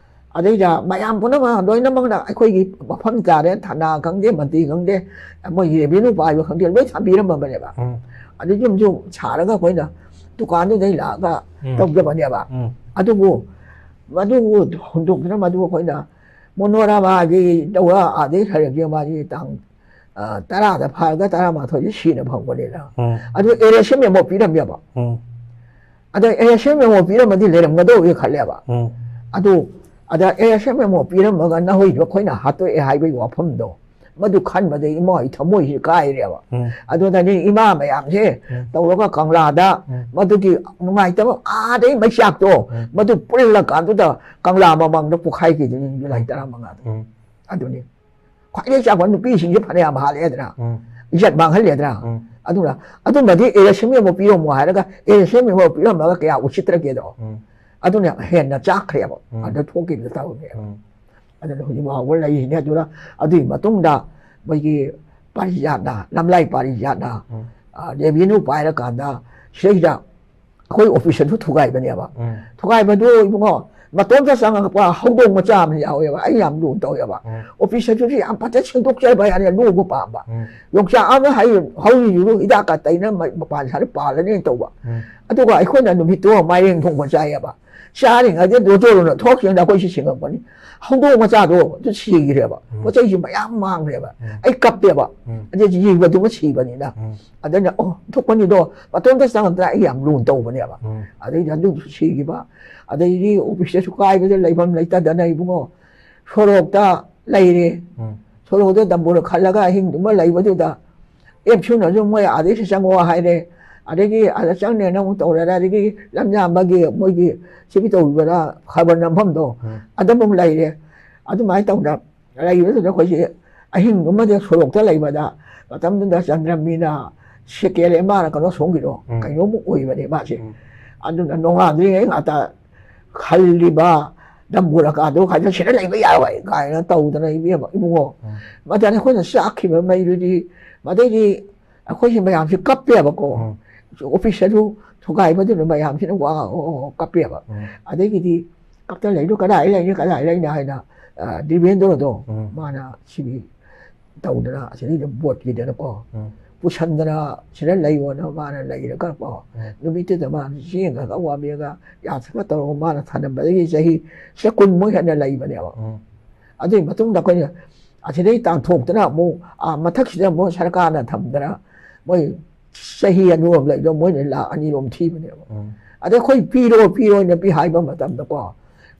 ꯑꯗꯩꯗ ꯃꯌꯥꯝ ꯄꯨꯝꯅꯃꯛ ꯂꯣꯏꯅꯃꯛꯅ ꯑꯩꯈꯣꯏꯒꯤ ꯃꯐꯝ ꯆꯥꯔꯦ, ꯊꯅꯥ ꯈꯪꯗꯦ, ꯃꯟꯇ꯭ꯔꯤ ꯈꯪꯗꯦ, ꯃꯣꯏꯒꯤ ꯔꯦꯚꯦꯅ꯭ꯌꯨ ꯄꯥꯏꯕ ꯈꯪꯗꯦ, ꯂꯣꯏ ꯊꯝꯕꯤꯔꯝꯃꯕꯅꯦꯕ꯫ ꯎꯝ ꯑꯗꯨ ꯌꯨꯝꯁꯨ ꯁꯥꯔꯒ ꯑꯩꯈꯣꯏꯅ ꯗꯨꯀꯥꯟꯗꯨꯗꯩ ꯂꯥꯛꯑꯒ ꯎꯝ ꯇꯧꯖꯕꯅꯦꯕ꯫ ꯎꯝ ꯑꯗꯨꯕꯨ ꯃꯗꯨ ꯍꯨꯟꯗꯣꯛꯇꯅ ꯃꯗꯨ ꯑꯩꯈꯣꯏꯅ ꯃꯣꯅꯣꯔꯃꯥꯒꯤ ꯇꯧꯔ ꯑꯥꯗꯩ ꯁꯔꯛꯁꯦ ꯃꯥꯒꯤ ꯇꯥꯡ, ꯑ, ꯇꯔꯥꯗ ꯐꯥꯔꯒ ꯇꯔꯥꯃꯥꯊꯣꯏꯗ ꯁꯤꯅ ꯐꯪꯕꯅꯤꯅ꯫ ꯎꯝ ꯑꯗꯨ ꯑꯦꯔꯦꯁꯟ ꯃꯦꯃꯣ ꯄꯤꯔꯝꯃꯦꯕ꯫ ꯎꯝ ꯑꯗ ꯑꯦꯔꯦꯁꯟ ꯃꯦꯃꯣ ꯄꯤꯔꯝꯃꯗꯤ ꯂꯩꯔꯝꯒꯗꯧꯕ ꯈꯜꯂꯦꯕ꯫ ꯎꯝ ꯑꯗꯨ ꯑꯗ ꯑꯦꯔꯦꯁꯟ ꯃꯦꯃꯣ ꯄꯤꯔꯝꯃꯒ ꯅꯍꯣꯏꯗꯣ ꯑꯩꯈꯣꯏꯅ ꯍꯥꯠꯇꯣꯛꯑꯦ ꯍꯥꯏꯕꯒꯤ ꯋꯥꯐꯝꯗꯣ, ꯃꯗꯨ ꯈꯟꯕꯗ ꯏꯃꯥ ꯑꯩ ꯊꯃꯣꯏꯁꯤ ꯀꯥꯏꯔꯦꯕ꯫ ꯎꯝ ꯑꯗꯨꯅꯅꯤ ꯏꯃꯥ ꯃꯌꯥꯝꯁꯦ ꯎꯝ ꯇꯧꯔꯒ ꯀꯪꯂꯥꯗ ꯎꯝ ꯃꯗꯨꯒꯤ ꯅꯨꯡꯉꯥꯏꯇꯕ ꯑꯥꯗꯩ ꯃꯩꯆꯥꯛꯇꯣ ꯎꯝ ꯃꯗꯨ ꯄꯨꯜꯂꯀꯥꯟꯗꯨꯗ ꯀꯪꯂꯥ ꯃꯃꯥꯡꯗ ꯄꯣꯛꯈꯥꯏꯈꯤꯗꯣꯏꯅꯤ ꯖꯨꯂꯥꯏ ꯇꯔꯥꯃꯉꯥꯗ꯫ ꯎꯝ ꯑꯗꯨꯅꯤ ꯈ꯭ꯋꯥꯏꯗꯒꯤ ꯆꯥꯎꯕ ꯅꯨꯄꯤꯁꯤꯡꯁꯦ ꯐꯅꯌꯥꯝ ꯍꯥꯠꯂꯦꯗꯅ, ꯎꯝ ꯏꯖꯠ ꯃꯥꯡꯍꯜꯂꯦꯗꯅ꯫ ꯎꯝ ꯑꯗꯨꯅ ꯑꯗꯨꯝꯕꯗꯤ ꯑꯦꯔꯦꯁꯟ ꯃꯦꯃꯣ ꯄꯤꯔꯝꯃꯣ ꯍꯥꯏꯔꯒ ꯑꯦꯔꯦꯁꯟ ꯃꯦꯃꯣ ꯄꯤꯔꯝꯃꯒ ꯀꯌꯥ ꯎꯁꯤꯠꯇ꯭ꯔꯒꯦꯗꯣ꯫ ꯎꯝ ꯑꯗꯨꯅ ꯍꯦꯟꯅ ꯆꯥꯛꯈ꯭ꯔꯦꯕ꯫ ꯎꯝ ꯑꯗ ꯊꯣꯛꯈꯤꯕꯗ ꯇꯧꯔꯝꯃꯦꯕ꯫ ꯎꯝ ꯑꯗꯨꯅ ꯍꯧꯖꯤꯛ ꯐꯥꯎꯕ ꯂꯩꯔꯤꯅꯦ꯫ ꯑꯗꯨꯅ ꯑꯗꯨꯒꯤ ꯃꯇꯨꯡꯗ ꯃꯣꯏꯒꯤ ꯄꯥꯔꯤꯖꯥꯠꯅ, ꯂꯝꯂꯥꯏ ꯄꯥꯔꯤꯖꯥꯠꯅ, ꯎꯝ ꯑ, ꯔꯦꯚꯦꯅ꯭ꯌꯨ ꯄꯥꯏꯔꯀꯥꯟꯗ ꯁꯤꯗꯩꯗ ꯑꯩꯈꯣꯏ ꯑꯣꯐꯤꯁ ꯑꯗꯨ ꯊꯨꯒꯥꯏꯕꯅꯦꯕ꯫ ꯎꯝ ꯊꯨꯒꯥꯏꯕꯗꯨ ꯏꯕꯨꯡꯉꯣ ꯃꯇꯣꯝꯇ ꯆꯪꯉꯛꯄ ꯍꯧꯗꯣꯡ ꯃꯆꯥ ꯑꯃ ꯌꯥꯎꯋꯦꯕ꯫ ꯑꯩ ꯌꯥꯝ ꯂꯨꯅ ꯇꯧꯋꯦꯕ꯫ ꯎꯝ. ꯑꯣꯐꯤꯁꯇꯁꯨ ꯌꯥꯝ ꯐꯖꯅ ꯁꯦꯡꯗꯣꯛꯆꯕ ꯌꯥꯅꯤ, ꯂꯨꯕ ꯄꯥꯝꯕ꯫ ꯎꯝ. ꯌꯣꯡꯆꯥꯛ ꯑꯃ ꯍꯩ ꯍꯧꯔꯤꯗꯨ ꯍꯤꯗꯥꯛꯀ ꯇꯩꯅ ꯃ- ꯃꯄꯥꯟ ꯁꯥꯔ ꯄꯥꯜꯂꯅꯦꯅ ꯇꯧꯕ꯫ ꯎꯝ. ꯑꯗꯨꯒ ꯑꯩꯈꯣꯏꯅ ꯅꯨꯃꯤꯠꯇꯣ ꯃꯥꯏꯔꯦꯟ ꯊꯣꯡꯕ ꯆꯥꯏꯌꯦꯕ꯫ ꯆꯥꯔꯤꯉꯩꯗ ꯗꯣꯇꯣꯔꯅ ꯊꯣꯛꯈꯤꯕꯗ ꯑꯩꯈꯣꯏ ꯁꯤ ꯁꯤꯡꯉꯛꯄꯅꯤ꯫ ꯍꯧꯗꯣꯡ ꯃꯆꯥꯗꯣ ꯑꯗꯨ ꯁꯤꯈ꯭ꯔꯦꯕ꯫ ꯎꯝ. ꯄꯣꯠ ꯆꯩꯁꯤ ꯃꯌꯥꯝ ꯃꯥꯡꯈ꯭ꯔꯦꯕ꯫ ꯎꯝ. ꯑꯩ ꯀꯞꯄꯦꯕ꯫ ꯎꯝ. ꯑꯗꯨ ꯌꯦꯡꯕꯗꯨꯃ ꯁꯤꯕꯅꯤꯅ꯫ ꯎꯝ. ꯑꯗꯨꯅ ꯑꯣ ꯊꯣꯛꯄꯅꯤꯗꯣ ꯃꯇꯣꯝꯇ ꯆꯪꯉꯛꯇꯅ ꯑꯩ ꯌꯥꯝ ꯂꯨꯅ ꯇꯧꯕꯅꯦꯕ꯫ ꯎꯝ. ꯑꯗꯩꯗꯤ ꯑꯗꯨꯁꯨ ꯁꯤꯈꯤꯕ꯫ ꯑꯗꯩꯗꯤ ꯑꯣꯐꯤꯁꯇꯁꯨ ꯀꯥꯏꯕꯗ ꯂꯩꯐꯝ ꯂꯩꯇꯗꯅ ꯏꯕꯨꯡꯉꯣ ꯁꯣꯔꯣꯛꯇ ꯂꯩꯔꯦ꯫ ꯎꯝ. ꯁꯣꯔꯣꯛꯇ ꯗꯝꯕꯨꯔ ꯈꯜꯂꯒ ꯑꯍꯤꯡꯗꯨꯃ ꯂꯩꯕꯗꯨꯗ ꯑꯦꯞꯁꯨꯅꯁꯨ ꯃꯣꯏ ꯑꯥꯗꯩꯁꯨ ꯆꯪꯉꯣ ꯍꯥꯏꯔꯦ꯫ ꯑꯗꯒꯤ ꯑꯗ ꯆꯪꯅꯦꯅ ꯑꯃꯨꯛ ꯇꯧꯔꯦ꯫ ꯑꯗꯒꯤ ꯂꯝꯌꯥꯝꯕꯒꯤ ꯃꯣꯏꯒꯤ ꯁꯤꯕꯤ ꯇꯧꯕꯗ ꯈꯕꯔ ꯅꯝꯐꯝꯗꯣ ꯎꯝ. ꯑꯗꯨꯝ ꯑꯃꯨꯛ ꯂꯩꯔꯦ꯫ ꯑꯗꯨꯃꯥꯏꯅ ꯇꯧꯗꯅ ꯂꯩꯕꯗꯨꯗ ꯑꯩꯈꯣꯏꯁꯦ ꯑꯍꯤꯡꯗꯨꯃꯗꯤ ꯁꯣꯔꯣꯛꯇ ꯂꯩꯕꯗ ꯃꯇꯝꯗꯨꯗ ꯆꯟꯗ꯭ꯔꯃꯤꯅ ꯁꯦꯀꯦꯟ ꯑꯦꯝ ꯑꯥꯔ ꯀꯩꯅꯣ ꯁꯣꯝꯒꯤꯗꯣ ꯎꯝ. ꯀꯩꯅꯣꯝ ꯑꯣꯏꯕꯅꯦ ꯃꯥꯁꯦ꯫ ꯎꯝ. ꯑꯗꯨꯅ ꯅꯣꯡꯉꯥꯟꯗ꯭ꯔꯤꯉꯩ ꯉꯥꯛꯇ ꯈꯜꯂꯤꯕ ꯗꯝꯕꯨꯔꯀꯥꯗꯣ ꯀꯥꯏꯗ ꯁꯤꯗ ꯂꯩꯕ ꯌꯥꯔꯣꯏ ꯀꯥꯏꯅ ꯇꯧꯗꯅ ꯏꯕꯦꯝꯃ ꯏꯕꯨꯡꯉꯣ꯫ ꯎꯝ. ꯃꯗꯨꯗ ꯑꯩꯈꯣꯏꯅ ꯆꯥꯛꯈꯤꯕ ꯃꯩꯗꯨꯗꯤ ꯃꯗꯩꯗꯤ ꯑꯩꯈꯣꯏꯁꯦ ꯃꯌꯥꯝꯁꯦ ꯀꯞꯄꯦꯕꯀꯣ꯫ ꯎꯝ. ꯑꯣꯐꯤꯁꯇꯁꯨ ꯊꯨꯒꯥꯏꯕꯗꯨꯅ ꯃꯌꯥꯝꯁꯤꯅ ꯋꯥ ꯀꯞꯄꯦꯕ꯫ ꯎꯝ. ꯑꯗꯒꯤꯗꯤ ꯀꯞꯇ ꯂꯩꯅꯣ ꯀꯗꯥꯏ ꯂꯩꯅꯤ ꯀꯗꯥꯏ ꯂꯩꯅꯤ ꯍꯥꯏꯅ ꯑ, ꯗꯤꯕꯦꯟꯗ꯭ꯔꯣꯗꯣ ꯎꯝ. ꯃꯥꯅ ꯁꯤꯕꯤ ꯇꯧꯗꯅ ꯑꯁꯤꯗꯩꯗ ꯕꯣꯠꯀꯤꯗꯅꯀꯣ ꯎꯝ. ꯄꯨꯁꯟꯗꯅ ꯁꯤꯗ ꯂꯩꯌꯣꯅ ꯃꯥꯅ ꯂꯩꯔꯒꯀꯣ ꯎꯝ. ꯅꯨꯃꯤꯠꯇꯨꯗ ꯃꯥꯅ ꯆꯦꯡꯒ ꯋꯥꯕꯦꯒ ꯌꯥꯊꯛꯀ ꯇꯧꯔꯒ ꯃꯥꯅ ꯊꯥꯅꯕꯗꯒꯤ ꯆꯍꯤ ꯁꯤꯗ ꯀꯨꯟꯃꯨꯛ ꯍꯦꯟꯅ ꯂꯩꯕꯅꯦꯕ꯫ ꯎꯝ. ꯑꯗꯨꯒꯤ ꯃꯇꯨꯡꯗ ꯑꯩꯈꯣꯏꯅ ꯑꯁꯤꯗꯩ ꯇꯥꯟꯊꯣꯛꯇꯅ ꯑꯃꯨꯛ ꯑꯥ ꯃꯊꯛꯁꯤꯗ ꯑꯃꯨꯛ ꯁꯔꯀꯥꯔꯅ ꯊꯝꯗꯅ ꯃꯣꯏ ꯆꯍꯤ ꯑꯅꯤꯔꯣꯝ ꯂꯩꯕꯗꯣ ꯃꯣꯏꯅ ꯂꯥꯛ ꯑꯅꯤꯔꯣꯝ ꯊꯤꯕꯅꯦꯕ꯫ ꯎꯝ. ꯑꯗꯩ ꯑꯩꯈꯣꯏ ꯄꯤꯔꯣ ꯄꯤꯔꯣꯅ ꯄꯤ ꯍꯥꯏꯕ ꯃꯇꯝꯗꯀꯣ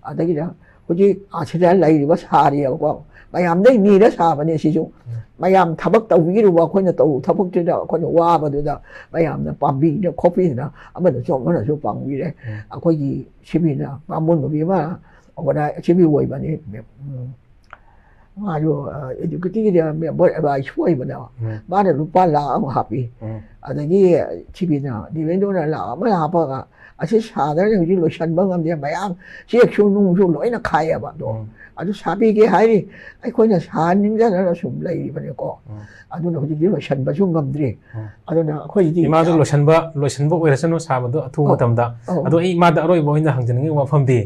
ꯑꯗꯒꯤꯗ ꯍꯧꯖꯤꯛ ꯑꯁꯤꯗ ꯂꯩꯔꯤꯕ ꯁꯥꯔꯤꯑꯕꯀꯣ ꯃꯌꯥꯝꯗꯩ ꯅꯤꯔ ꯁꯥꯕꯅꯦ ꯁꯤꯁꯨ꯫ ꯃꯌꯥꯝ ꯊꯕꯛ ꯇꯧꯕꯤꯔꯨꯕ ꯑꯩꯈꯣꯏꯅ ꯇꯧꯔꯨ ꯊꯕꯛꯇꯨꯗ ꯑꯩꯈꯣꯏꯅ ꯋꯥꯕꯗꯨꯗ ꯃꯌꯥꯝꯅ ꯄꯥꯝꯕꯤꯗꯅ ꯈꯣꯠꯄꯤꯗꯅ ꯑꯃꯅꯁꯨ ꯑꯃꯅꯁꯨ ꯄꯥꯡꯕꯤꯔꯦ꯫ ꯎꯝ. ꯑꯩꯈꯣꯏꯒꯤ ꯁꯤꯕꯤꯅ ꯕꯥꯃꯣꯟ ꯅꯨꯄꯤ ꯑꯃ ꯑꯣꯔꯒꯅꯥꯏ ꯁꯤꯕꯤ ꯑꯣꯏꯕꯅꯤ꯫ ꯎꯝ. ꯃꯥꯁꯨ ꯑꯦꯛꯖꯤꯀ꯭ꯌꯨꯇꯤꯚ ꯃꯦꯝꯕꯔ ꯑꯦꯗꯚꯥꯏꯁ ꯑꯣꯏꯕꯅꯦꯕ꯫ ꯎꯝ. ꯃꯥꯅ ꯂꯨꯄꯥ ꯂꯥꯈ ꯑꯃ ꯍꯥꯞꯄꯤ꯫ ꯎꯝ. ꯑꯗꯒꯤ ꯁꯤꯕꯤꯅ ꯗꯤꯕꯦꯟꯗ꯭ꯔꯣꯅ ꯂꯥꯈ ꯑꯃ ꯍꯥꯞꯄꯒ ꯑꯁꯤ ꯁꯥꯗ꯭ꯔꯗꯤ ꯍꯧꯖꯤꯛ ꯂꯣꯏꯁꯤꯟꯕ ꯉꯝꯗꯦ꯫ ꯃꯌꯥꯝ ꯆꯦꯛꯁꯨ ꯅꯨꯡꯁꯨ ꯂꯣꯏꯅ ꯈꯥꯏꯌꯦꯕ ꯑꯗꯣ꯫ ꯎꯝ. ꯑꯗꯨ ꯁꯥꯕꯤꯒꯦ ꯍꯥꯏꯔꯤ꯫ ꯑꯩꯈꯣꯏꯅ ꯁꯥꯍꯟꯅꯤꯡꯗꯗꯅ ꯁꯨꯝ ꯂꯩꯔꯤꯕꯅꯤꯀꯣ꯫ ꯎꯝ. ꯑꯗꯨꯅ ꯍꯧꯖꯤꯛꯇꯤ ꯂꯣꯏꯁꯤꯟꯕꯁꯨ ꯉꯝꯗ꯭ꯔꯤ꯫ ꯎꯝ. ꯑꯗꯨꯅ ꯑꯩꯈꯣꯏꯒꯤꯗꯤ ꯏꯃꯥꯗꯨ ꯂꯣꯏꯁꯤꯟꯕ ꯂꯣꯏꯁꯤꯟꯕ ꯑꯣꯏꯔꯁꯅꯨ ꯁꯥꯕꯗꯣ ꯑꯊꯨꯕ ꯑꯧ. ꯃꯇꯝꯗ꯫ ꯑꯧ. ꯑꯗꯣ ꯑꯩ ꯏꯃꯥꯗ ꯑꯔꯣꯏꯕ ꯑꯣꯏꯅ ꯍꯪꯖꯅꯤꯡꯉꯤꯕ ꯋꯥꯐꯝꯗꯤ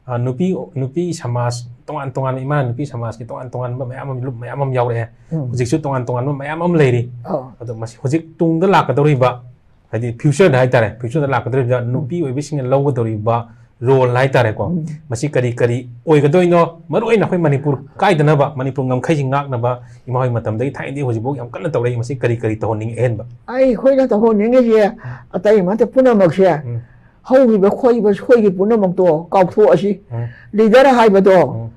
ꯑ, ꯅꯨꯄꯤ, ꯅꯨꯄꯤ ꯁꯃꯥꯖ ꯇꯣꯉꯥꯟ ꯇꯣꯉꯥꯟꯕ, ꯏꯃꯥ ꯅꯨꯄꯤ ꯁꯃꯥꯖꯀꯤ ꯇꯣꯉꯥꯟ ꯇꯣꯉꯥꯟꯕ ꯃꯌꯥꯝ ꯑꯃ, ꯂꯨꯞ ꯃꯌꯥꯝ ꯑꯃ ꯌꯥꯎꯔꯛꯑꯦ꯫ ꯎꯝ꯫ ꯍꯧꯖꯤꯛꯁꯨ ꯇꯣꯉꯥꯟ ꯇꯣꯉꯥꯟꯕ ꯃꯌꯥꯝ ꯑꯃ ꯂꯩꯔꯤ꯫ ꯑꯧ꯫ ꯑꯗꯣ ꯃꯁꯤ ꯍꯧꯖꯤꯛ ꯇꯨꯡꯗ ꯂꯥꯛꯀꯗꯧꯔꯤꯕ, ꯍꯥꯏꯗꯤ future ꯗ ꯍꯥꯏꯇꯥꯔꯦ, future ꯗ ꯂꯥꯛꯀꯗꯧꯔꯤꯕ ꯅꯨꯄꯤ ꯑꯣꯏꯕꯤꯁꯤꯡꯅ ꯂꯧꯒꯗꯧꯔꯤꯕ role ꯍꯥꯏꯇꯥꯔꯦꯀꯣ, ꯎꯝ꯫ ꯃꯁꯤ ꯀꯔꯤ ꯀꯔꯤ ꯑꯣꯏꯒꯗꯣꯏꯅꯣ? ꯃꯔꯨ ꯑꯣꯏꯅ ꯑꯩꯈꯣꯏ ꯃꯅꯤꯄꯨꯔ ꯀꯥꯏꯗꯅꯕ, ꯃꯅꯤꯄꯨꯔ ꯉꯝꯈꯩꯁꯤ ꯉꯥꯛꯅꯕ ꯏꯃꯥ ꯍꯣꯏ ꯃꯇꯝꯗꯒꯤ ꯊꯥꯏꯅꯗꯒꯤ ꯍꯧꯖꯤꯛꯐꯥꯎ ꯌꯥꯝ ꯀꯟꯅ ꯇꯧꯔꯛꯏ꯫ ꯃꯁꯤ ꯀꯔꯤ ꯀꯔꯤ ꯇꯧꯍꯟꯅꯤꯡꯉꯤ ꯑꯍꯦꯟꯕ? ꯑꯩꯈꯣꯏꯅ ꯇꯧꯍꯟꯅꯤꯡꯉꯤꯁꯦ ꯎꯝ꯫ ꯑꯇꯩ ꯑꯃꯠꯇ ꯄꯨꯝꯅꯃꯛꯁꯦ, ꯎꯝ꯫ ꯍꯧꯈꯤꯕ ꯈꯣꯏꯈꯤꯕ ꯁꯣꯏꯈꯤꯕ ꯄꯨꯝꯅꯃꯛꯇꯣ ꯀꯥꯎꯊꯣꯛꯑꯁꯤ꯫ ꯎꯝ꯫ Leader ꯍꯥꯏꯕꯗꯣ ꯎꯝ꯫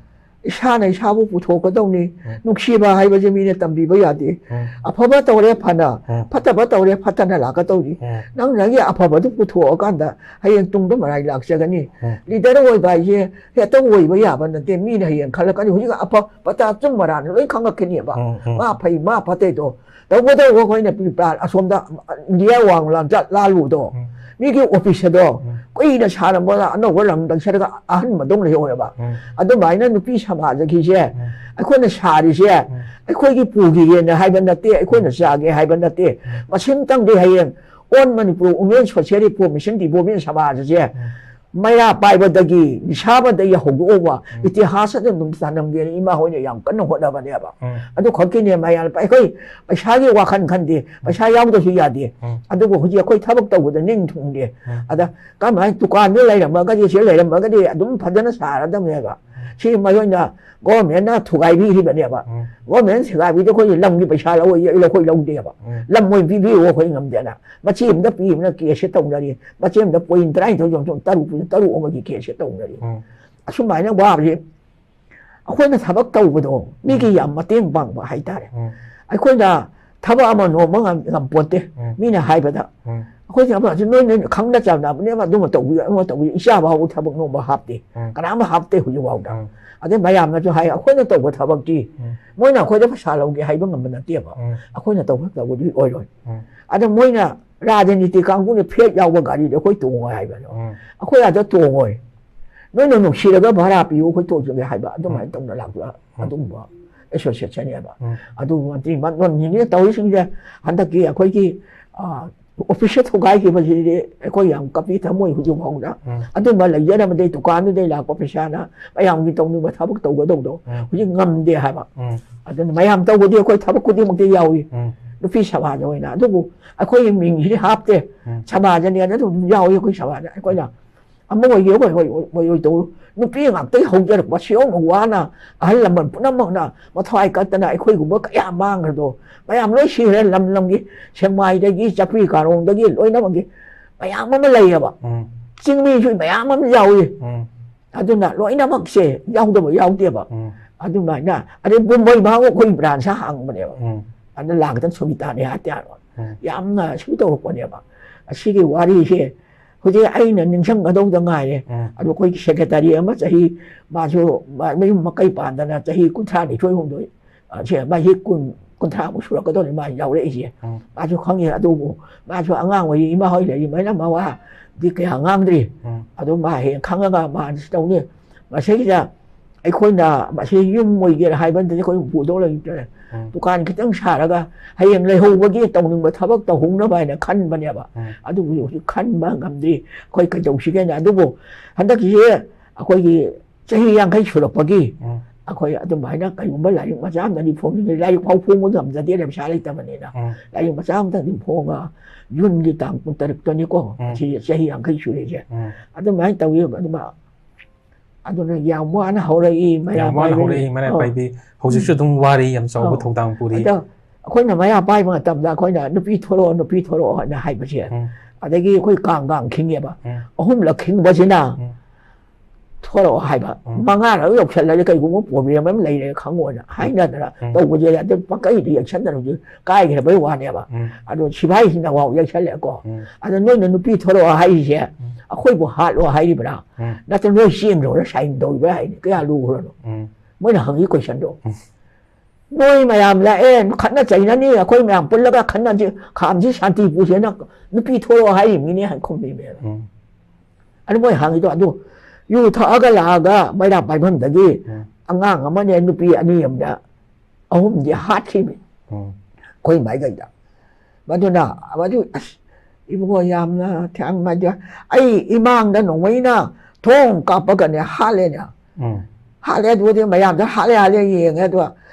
ꯏꯁꯥꯅ ꯏꯁꯥꯕꯨ ꯄꯨꯊꯣꯛꯀꯗꯧꯅꯤ꯫ ꯎꯝ꯫ ꯅꯨꯡꯁꯤꯕ ꯍꯥꯏꯕꯁꯦ ꯃꯤꯅ ꯇꯝꯕꯤꯕ ꯌꯥꯗꯦ꯫ ꯎꯝ꯫ ꯑꯐꯕ ꯇꯧꯔꯦ ꯐꯅ, ꯎꯝ꯫ ꯐꯠꯇꯕ ꯇꯧꯔꯦ ꯐꯠꯇꯅ ꯂꯥꯛꯀꯗꯧꯔꯤ꯫ ꯎꯝ꯫ ꯅꯪ ꯅꯪꯒꯤ ꯑꯐꯕꯗꯨ ꯄꯨꯊꯣꯛꯑꯀꯥꯟꯗ ꯍꯌꯦꯡ ꯇꯨꯡꯗ ꯃꯔꯥꯏ ꯂꯥꯛꯆꯒꯅꯤ꯫ ꯎꯝ꯫ Leader ꯑꯣꯏꯕ ꯍꯥꯏꯁꯦ ꯍꯦꯛꯇ ꯑꯣꯏꯕ ꯌꯥꯕ ꯅꯠꯇꯦ꯫ ꯃꯤꯅ ꯍꯌꯦꯡ ꯈꯜꯂꯛꯀꯅꯤ꯫ ꯍꯧꯖꯤꯛ ꯑꯐ ꯐꯠꯇ ꯑꯆꯨꯝ ꯑꯔꯥꯟ ꯂꯣꯏ ꯈꯪꯉꯛꯀꯅꯦꯕ꯫ ꯎꯝ, ꯎꯝ꯫ ꯃꯥ ꯐꯩ ꯃꯥ ꯐꯠꯇꯦꯗꯣ꯫ ꯇꯧꯕꯇꯕꯨ ꯑꯩꯈꯣꯏꯅ ꯄꯤ-, ꯄꯥ-, ꯑꯁꯣꯝꯗ ꯏꯟꯗꯤꯌꯥ ꯋꯥꯡꯃ ꯂꯝꯆꯠ ꯂꯥꯜꯂꯨꯗꯣ꯫ ꯎꯝ꯫ ꯃꯤꯒꯤ office ꯑꯗꯣ ꯎꯝ꯫ ꯀꯨꯏꯅ ꯁꯥꯔꯝꯕꯗ ꯑꯅꯧꯕ ꯂꯪ ꯇꯛꯁꯔꯒ ꯑꯍꯟꯕꯗꯧ ꯂꯩꯍꯧꯋꯦꯕ꯫ ꯎꯝ꯫ ꯑꯗꯨꯃꯥꯏꯅ ꯅꯨꯄꯤ ꯁꯃꯥꯖꯒꯤꯁꯦ ꯎꯝ꯫ ꯑꯩꯈꯣꯏꯅ ꯁꯥꯔꯤꯁꯦ ꯎꯝ꯫ ꯑꯩꯈꯣꯏꯒꯤ ꯄꯨꯈꯤꯒꯦꯅ ꯍꯥꯏꯕ ꯅꯠꯇꯦ, ꯑꯩꯈꯣꯏꯅ ꯆꯥꯒꯦ ꯍꯥꯏꯕ ꯅꯠꯇꯦ꯫ ꯎꯝ꯫ ꯃꯁꯤꯝꯇꯪꯗꯤ ꯍꯌꯦꯡ all Manipur Women Social Reformation Development ꯁꯃꯥꯖꯁꯦ ꯎꯝ꯫ ꯃꯩꯔꯥ ꯄꯥꯏꯕꯗꯒꯤ, ꯅꯤꯁꯥꯕꯗꯒꯤ ꯍꯧꯗꯣꯛꯑꯒ ꯎꯝ꯫ ꯏꯇꯤꯍꯥꯁꯇ ꯑꯗꯨꯝ ꯆꯥꯟꯅꯝꯒꯦꯅ ꯏꯃꯥ ꯍꯣꯏꯅ ꯌꯥꯝ ꯀꯟꯅ ꯍꯣꯠꯅꯕꯅꯦꯕ꯫ ꯎꯝ꯫ ꯑꯗꯨ ꯈꯛꯀꯤꯅꯦ ꯃꯌꯥꯝ ꯑꯩꯈꯣꯏ ꯄꯩꯁꯥꯒꯤ ꯋꯥꯈꯜ ꯈꯟꯗꯦ, ꯄꯩꯁꯥ ꯌꯥꯎꯗꯁꯨ ꯌꯥꯗꯦ꯫ ꯎꯝ꯫ ꯑꯗꯨꯕꯨ ꯍꯧꯖꯤꯛ ꯑꯩꯈꯣꯏ ꯊꯕꯛ ꯇꯧꯕꯗ ꯅꯤꯡ ꯊꯨꯡꯗꯦ꯫ ꯎꯝ꯫ ꯑꯗ ꯀꯃꯥꯏꯅ ꯗꯨꯀꯥꯟꯗ ꯂꯩꯔꯝꯃꯒꯗꯤ, ꯁꯤ ꯂꯩꯔꯝꯃꯒꯗꯤ ꯑꯗꯨꯝ ꯐꯖꯅ ꯁꯥꯔꯗꯕꯅꯦꯕ꯫ ꯁꯤ ꯃꯔꯨ ꯑꯣꯏꯅ government ꯅ ꯊꯨꯒꯥꯏꯕꯤꯔꯤꯕꯅꯦꯕ꯫ ꯎꯝ꯫ Government ꯊꯨꯒꯥꯏꯕꯤꯗ ꯑꯩꯈꯣꯏꯒꯤ ꯂꯝꯒꯤ ꯄꯩꯁꯥ ꯂꯧ-, ꯑꯩꯈꯣꯏ ꯂꯧꯗꯦꯕ꯫ ꯎꯝ꯫ ꯂꯝ ꯃꯣꯏ ꯄꯤꯕꯤꯌꯨ ꯑꯩꯈꯣꯏ ꯉꯝꯗꯦꯅ꯫ ꯃꯆꯦ ꯑꯃꯗ ꯄꯤꯕꯅ case ꯁꯦ ꯇꯧꯅꯔꯤ꯫ ꯃꯆꯦ ꯑꯃꯗ point ꯇꯔꯥꯅꯤꯊꯣꯏ ꯌꯣꯟꯊꯣꯛ ꯇꯔꯨꯛ ꯄꯤꯕ ꯇꯔꯨꯛ ꯑꯃꯒꯤ case ꯁꯦ ꯇꯧꯅꯔꯤ꯫ ꯎꯝ꯫ ꯑꯁꯨꯃꯥꯏꯅ ꯋꯥꯕꯁꯦ ꯑꯩꯈꯣꯏꯅ ꯊꯕꯛ ꯇꯧꯕꯗꯣ ꯃꯤꯒꯤ ꯌꯥꯝ ꯃꯇꯦꯡ ꯄꯥꯡꯕ ꯍꯥꯏꯇꯥꯔꯦ꯫ ꯎꯝ꯫ ꯑꯩꯈꯣꯏꯅ ꯊꯕꯛ ꯑꯃ ꯅꯣꯝꯕ ꯉꯝ-, ꯉꯝꯄꯣꯠꯇꯦ꯫ ꯎꯝ꯫ ꯃꯤꯅ ꯍꯥꯏꯕꯗ ꯎꯝ꯫ ꯑꯩꯈꯣꯏꯁꯦ ꯑꯃ ꯅꯣꯏ, ꯅꯣꯏ ꯈꯪꯅ ꯆꯥꯟꯅꯕꯅꯦꯕ, ꯑꯗꯨꯃ ꯇꯧꯕꯤꯌꯨ, ꯑꯃ ꯇꯧꯕꯤꯌꯨ, ꯏꯆꯥ ꯐꯥꯎꯕ ꯊꯕꯛ ꯅꯣꯝꯕ ꯍꯥꯞꯇꯦ꯫ ꯎꯝ꯫ ꯀꯅꯥꯝ ꯍꯥꯞꯇꯦ ꯍꯧꯖꯤꯛ ꯐꯥꯎꯗ꯫ ꯎꯝ꯫ ꯑꯗꯩ ꯃꯌꯥꯝꯅꯁꯨ ꯍꯥꯏ, ꯑꯩꯈꯣꯏꯅ ꯇꯧꯕ ꯊꯕꯛꯇꯤ ꯎꯝ꯫ ꯃꯣꯏꯅ ꯑꯩꯈꯣꯏꯗ ꯄꯩꯁꯥ ꯂꯧꯒꯦ ꯍꯥꯏꯕ ꯉꯝꯕ ꯅꯠꯇꯦꯕ꯫ ꯎꯝ꯫ ꯑꯩꯈꯣꯏꯅ ꯇꯧꯕ ꯊꯕꯛꯇꯤ ꯑꯣꯏꯔꯣꯏ꯫ ꯎꯝ꯫ ꯑꯗ ꯃꯣꯏꯅ ꯔꯥꯖꯅꯤꯇꯤ ꯀꯥꯡꯕꯨꯅ flag ꯌꯥꯎꯕ ꯒꯥꯔꯤꯗꯤ ꯑꯩꯈꯣꯏ ꯇꯣꯡꯉꯣꯏ ꯍꯥꯏꯕꯅꯦꯕ꯫ ꯎꯝ꯫ ꯑꯩꯈꯣꯏ ꯑꯗ ꯇꯣꯡꯉꯣꯏ꯫ ꯅꯣꯏꯅ ꯅꯨꯡꯁꯤꯔꯒ ꯚꯔꯥ ꯄꯤꯌꯨ, ꯑꯩꯈꯣꯏ ꯇꯣꯡꯖꯒꯦ ꯍꯥꯏꯕ ꯑꯗꯨꯃꯥꯏꯅ ꯎꯝ꯫ ꯇꯧꯅ ꯂꯥꯛꯄ ꯎꯝ꯫ ꯑꯗꯨꯒꯨꯝꯕ association ꯅꯦꯕ꯫ ꯎꯝ꯫ ꯑꯗꯨ ꯃꯇꯤꯛ ꯃ-, ꯅꯣꯟ ꯅꯤꯅꯦ ꯇꯧꯔꯤꯁꯤꯡꯁꯦ ꯍꯟꯗꯛꯀꯤ ꯑꯩꯈꯣꯏꯒꯤ, ꯑ, ꯑꯣꯐꯤꯁꯇ ꯊꯨꯒꯥꯏꯈꯤꯕꯁꯤꯗꯤ ꯑꯩꯈꯣꯏ ꯌꯥꯝ ꯀꯞꯄꯤ ꯊꯃꯣꯏ ꯍꯧꯖꯤꯛ ꯐꯥꯎꯗ꯫ ꯎꯝ꯫ ꯑꯗꯨꯝꯕ ꯂꯩꯖꯔꯝꯕꯗꯤ ꯗꯨꯀꯥꯟꯗꯨꯗꯩ ꯂꯥꯛꯄ ꯄꯩꯁꯥꯅ ꯃꯌꯥꯝꯒꯤ ꯇꯧꯅꯤꯡꯕ ꯊꯕꯛ ꯇꯧꯒꯗꯧꯗꯣ ꯎꯝ꯫ ꯍꯧꯖꯤꯛ ꯉꯝꯗꯦ ꯍꯥꯏꯕ꯫ ꯎꯝ꯫ ꯑꯗꯨꯅ ꯃꯌꯥꯝ ꯇꯧꯕꯗꯤ ꯑꯩꯈꯣꯏ ꯊꯕꯛ ꯈꯨꯗꯤꯡꯃꯛꯇ ꯌꯥꯎꯏ꯫ ꯎꯝ꯫ ꯅꯨꯄꯤ ꯁꯃꯥꯖ ꯑꯣꯏꯅ꯫ ꯑꯗꯨꯕꯨ ꯑꯩꯈꯣꯏꯒꯤ ꯃꯤꯡꯁꯤꯗꯤ ꯍꯥꯞꯇꯦ꯫ ꯎꯝ꯫ ꯁꯃꯥꯖꯅꯤ ꯑꯗꯨꯝ ꯌꯥꯎꯏ ꯑꯩꯈꯣꯏ ꯁꯃꯥꯖ꯫ ꯑꯩꯈꯣꯏꯅ ꯑꯃ ꯑꯣꯏꯒꯦ ꯑꯣꯏ-, ꯑꯣꯏ-, ꯑꯣꯏ-, ꯑꯣꯏ ꯇꯧ-, ꯅꯨꯄꯤ ꯉꯥꯛꯇꯒꯤ ꯍꯧꯖꯔꯛꯄ ꯁꯤꯒꯨꯝꯕ ꯋꯥꯅ ꯑꯍꯜ ꯂꯃꯟ ꯄꯨꯝꯅꯃꯛꯅ ꯃꯊ꯭ꯋꯥꯏ ꯀꯠꯇꯅ ꯑꯩꯈꯣꯏꯒꯨꯝꯕ ꯀꯌꯥ ꯃꯥꯡꯈ꯭ꯔꯗꯣ꯫ ꯃꯌꯥꯝ ꯂꯣꯏ ꯁꯤꯈ꯭ꯔꯦ꯫ ꯂꯝ ꯂꯝꯒꯤ ꯁꯦꯛꯃꯥꯏꯗꯒꯤ, ꯆꯥꯄ꯭ꯔꯤ ꯀꯥꯔꯣꯡꯗꯒꯤ ꯂꯣꯏꯅꯃꯛꯀꯤ ꯃꯌꯥꯝ ꯑꯃ ꯂꯩꯌꯦꯕ꯫ ꯎꯝ꯫ ꯆꯤꯡꯃꯤꯁꯨ ꯃꯌꯥꯝ ꯑꯃ ꯌꯥꯎꯏ꯫ ꯎꯝ꯫ ꯑꯗꯨꯅ ꯂꯣꯏꯅꯃꯛꯁꯦ ꯌꯥꯎꯗꯕ ꯌꯥꯎꯗꯦꯕ꯫ ꯎꯝ꯫ ꯑꯗꯨꯃꯥꯏꯅ ꯑꯗꯩ ꯃꯨꯝꯕꯩ ꯃꯥꯡ ꯑꯩꯈꯣꯏ ꯕ꯭ꯔꯥꯟꯁ ꯍꯥꯡꯕꯅꯦꯕ꯫ ꯎꯝ꯫ ꯑꯗꯨꯅ ꯂꯥꯛꯀꯗꯕ ꯁꯨꯃꯤꯇꯥꯅꯦ ꯍꯥꯏꯇꯥꯔꯦ꯫ ꯎꯝ꯫ ꯌꯥꯝꯅ ꯁꯨꯝ ꯇꯧꯔꯛꯄꯅꯦꯕ꯫ ꯑꯁꯤꯒꯤ ꯋꯥꯔꯤꯁꯦ ꯍꯧꯖꯤꯛ ꯑꯩꯅ ꯅꯤꯡꯁꯤꯡꯒꯗꯧꯗ ꯉꯥꯏꯔꯦ꯫ ꯎꯝ꯫ ꯑꯗꯣ ꯑꯩꯈꯣꯏꯒꯤ ꯁꯦꯀ꯭ꯔꯦꯇꯔꯤ ꯑꯃ ꯆꯍꯤ, ꯃꯥꯁꯨ ꯃ-, ꯃꯌꯨꯝ ꯃꯀꯩ ꯄꯥꯟꯗꯅ ꯆꯍꯤ ꯀꯨꯟꯊ꯭ꯔꯥ ꯅꯤꯊꯣꯏ ꯍꯨꯝꯗꯣꯏ, ꯑ, ꯁꯦ ꯃꯥꯁꯤ ꯀꯨꯟ, ꯀꯨꯟꯊ꯭ꯔꯥꯃꯨꯛ ꯁꯨꯔꯛꯀꯗꯧꯔꯦ ꯃꯥ ꯌꯥꯎꯔꯛꯏꯁꯦ꯫ ꯎꯝ꯫ ꯃꯥꯁꯨ ꯈꯪꯉꯤ꯫ ꯑꯗꯨꯕꯨ ꯃꯥꯁꯨ ꯑꯉꯥꯡ ꯑꯣꯏꯔꯤ, ꯏꯃꯥ ꯍꯣꯏ ꯂꯩꯔꯤꯕꯅꯤꯅ ꯃꯋꯥꯗꯤ ꯀꯌꯥ ꯉꯥꯡꯗ꯭ꯔꯤ꯫ ꯎꯝ꯫ ꯑꯗꯨ ꯃꯥ ꯍꯌꯦꯡ ꯈꯪꯉꯒ ꯃꯥ ꯇꯧꯅꯤ꯫ ꯃꯁꯤꯗ ꯑꯩꯈꯣꯏꯅ ꯃꯁꯤ ꯌꯨꯝ ꯑꯣꯏꯒꯦꯔꯥ ꯍꯥꯏꯕ ꯅꯠꯇꯦ, ꯑꯩꯈꯣꯏ ꯄꯨꯗꯧ ꯂꯩꯇ꯭ꯔꯦ꯫ ꯎꯝ꯫ ꯗꯨꯀꯥꯟ ꯈꯤꯇꯪ ꯁꯥꯔꯒ ꯍꯌꯦꯡ ꯂꯩꯍꯧꯕꯒꯤ ꯇꯧꯅꯤꯡꯕ ꯊꯕꯛ ꯇꯧꯍꯧꯅꯕ ꯍꯥꯏꯅ ꯈꯟꯕꯅꯦꯕ꯫ ꯎꯝ꯫ ꯑꯗꯨꯕꯨ ꯍꯧꯖꯤꯛ ꯈꯟꯕ ꯉꯝꯗ꯭ꯔꯤ꯫ ꯑꯩꯈꯣꯏ ꯀꯩꯗꯧꯁꯤꯒꯦꯅ꯫ ꯑꯗꯨꯕꯨ ꯍꯟꯗꯛꯀꯤꯁꯦ ꯑꯩꯈꯣꯏꯒꯤ ꯆꯍꯤ ꯌꯥꯡꯈꯩ ꯁꯨꯔꯛꯄꯒꯤ ꯎꯝ꯫ ꯑꯩꯈꯣꯏ ꯑꯗꯨꯃꯥꯏꯅ ꯀꯩꯒꯨꯝꯕ ꯂꯥꯏꯔꯤꯛ ꯃꯆꯥ ꯑꯃꯗꯗꯤ ꯐꯣꯡꯅꯤꯡꯉꯤ꯫ ꯂꯥꯏꯔꯤꯛ ꯐꯥꯎ ꯐꯣꯡꯕ ꯉꯝꯖꯗꯦꯅ, ꯄꯩꯁꯥ ꯂꯩꯇꯕꯅꯤꯅ꯫ ꯎꯝ꯫ ꯂꯥꯏꯔꯤꯛ ꯃꯆꯥ ꯑꯃꯇꯪꯗꯤ ꯐꯣꯡꯉ ꯖꯨꯟꯒꯤ ꯇꯥꯡ ꯀꯨꯟꯇꯔꯨꯛꯇꯅꯤꯀꯣ꯫ ꯎꯝ꯫ ꯑꯁꯤ ꯆꯍꯤ ꯌꯥꯡꯈꯩ ꯁꯨꯔꯤꯁꯦ꯫ ꯎꯝ꯫ ꯑꯗꯨꯃꯥꯏꯅ ꯇꯧꯋꯤ꯫ ꯑꯗꯨꯃ ꯑꯗꯨꯅ ꯌꯥꯝ ꯋꯥꯅ ꯍꯧꯔꯛꯏ ꯃꯩꯔꯥ ꯌꯥꯝ ꯋꯥꯅ ꯄꯥꯏꯕꯒꯤ꯫ ꯍꯧꯔꯛꯏ ꯃꯩꯔꯥ ꯑꯧ꯫ ꯄꯥꯏꯕꯤ꯫ ꯍꯧꯖꯤꯛꯁꯨ ꯎꯝ꯫ ꯑꯗꯨꯝ ꯋꯥꯔꯤ ꯌꯥꯝ ꯆꯥꯎꯕ ꯑꯧ꯫ ꯊꯧꯗꯥꯡ ꯄꯨꯔꯤ꯫ ꯑꯗꯣ ꯑꯩꯈꯣꯏꯅ ꯃꯩꯔꯥ ꯄꯥꯏꯕ ꯃꯇꯝꯗ ꯑꯩꯈꯣꯏꯅ "ꯅꯨꯄꯤ ꯊꯣꯔꯛꯑꯣ, ꯅꯨꯄꯤ ꯊꯣꯔꯛꯑꯣ" ꯍꯥꯏꯅ ꯍꯥꯏꯕꯁꯦ꯫ ꯎꯝ꯫ ꯑꯗꯒꯤ ꯑꯩꯈꯣꯏ ꯀꯥꯡ ꯀꯥꯡ ꯈꯤꯡꯉꯦꯕ꯫ ꯎꯝ꯫ ꯑꯍꯨꯝꯂꯛ ꯈꯤꯡꯕꯁꯤꯅ ꯎꯝ꯫ "ꯊꯣꯔꯛꯑꯣ" ꯍꯥꯏꯕ꯫ ꯎꯝ꯫ ꯃꯉꯥꯔꯛ ꯌꯧꯁꯜꯂꯗꯤ ꯀꯩꯒꯨꯝꯕ ꯄ꯭ꯔꯣꯕ꯭ꯂꯦꯝ ꯑꯃ ꯂꯩꯔꯦ ꯈꯪꯉꯣꯏꯅ ꯍꯥꯏꯅꯗꯅ ꯎꯝ꯫ ꯇꯧꯕꯁꯦ꯫ ꯑꯗꯨ ꯄꯪꯀꯩꯗ ꯌꯦꯛꯁꯟꯗꯅ ꯍꯧꯖꯤꯛ ꯀꯥꯏꯈ꯭ꯔꯕꯩ ꯋꯥꯅꯦꯕ꯫ ꯎꯝ꯫ ꯑꯗꯣ ꯁꯤꯐꯥꯏꯁꯤꯡꯅ ꯋꯥꯎ ꯌꯩꯁꯜꯂꯦꯀꯣ꯫ ꯎꯝ꯫ ꯑꯗ ꯅꯣꯏꯅ "ꯅꯨꯄꯤ ꯊꯣꯔꯛꯑꯣ" ꯍꯥꯏꯔꯤꯁꯦ ꯎꯝ꯫ ꯑꯩꯈꯣꯏꯕꯨ ꯍꯥꯠꯂꯣ ꯍꯥꯏꯔꯤꯕ꯭ꯔꯥ? ꯎꯝ꯫ ꯅꯠꯇ꯭ꯔ ꯅꯣꯏ ꯆꯦꯟꯈ꯭ꯔꯣꯅ ꯁꯥꯏꯟ ꯇꯧꯔꯤꯕ꯭ꯔꯥ ꯍꯥꯏꯅꯤ꯫ ꯀꯌꯥ ꯂꯨꯈ꯭ꯔꯅꯣ? ꯎꯝ꯫ ꯃꯣꯏꯅ ꯍꯪꯉꯤ ꯀꯣꯏꯁꯟꯗꯣ꯫ ꯎꯝ꯫ "ꯅꯣꯏ ꯃꯌꯥꯝ ꯂꯥꯛꯑꯦ, ꯈꯠꯅ ꯆꯩꯅꯅꯤ, ꯑꯩꯈꯣꯏ ꯃꯌꯥꯝ ꯄꯨꯜꯂꯒ ꯈꯠꯅꯁꯤ, ꯈꯥꯝꯁꯤ, ꯁꯥꯟꯇꯤ ꯄꯨꯁꯦꯅ ꯅꯨꯄꯤ ꯊꯣꯛꯂꯛꯑꯣ ꯍꯥꯏꯔꯤꯕꯅꯤꯅꯦ" ꯍꯥꯏꯅ ꯈꯨꯝꯃꯤꯅꯦꯕ꯫ ꯎꯝ꯫ ꯑꯗꯨ ꯃꯣꯏ ꯍꯪꯉꯤꯗꯣ ꯑꯗꯨ ꯌꯨ ꯊꯛꯑꯒ ꯂꯥꯛꯑꯒ ꯃꯩꯔꯥ ꯄꯥꯏꯐꯝꯗꯒꯤ ꯎꯝ꯫ ꯑꯉꯥꯡ ꯑꯃꯅꯦ ꯅꯨꯄꯤ ꯑꯅꯤ ꯑꯃꯅ ꯑꯍꯨꯝꯗꯤ ꯍꯥꯠꯈꯤꯕꯅꯤ ꯎꯝ꯫ ꯑꯩꯈꯣꯏ ꯃꯥꯏꯀꯩꯗ꯫ ꯃꯗꯨꯅ ꯃꯗꯨ ꯑꯁ ꯏꯕꯨꯡꯉꯣ, ꯌꯥꯝꯅ ꯊꯦꯡ-, ꯃꯥꯗꯤ ꯑꯩ ꯏꯃꯥꯡꯗ ꯅꯣꯡꯃꯩꯅ ꯊꯣꯡ ꯀꯥꯞꯄꯒꯅꯦ, ꯍꯥꯠꯂꯦꯅꯦ꯫ ꯎꯝ꯫ ꯍꯥꯠꯂꯦ, ꯑꯗꯨꯗꯤ ꯃꯌꯥꯝꯗ ꯍꯥꯠꯂꯦ, ꯍꯥꯠꯂꯦ ꯌꯦꯡꯉꯦ꯫ ꯑꯗꯣ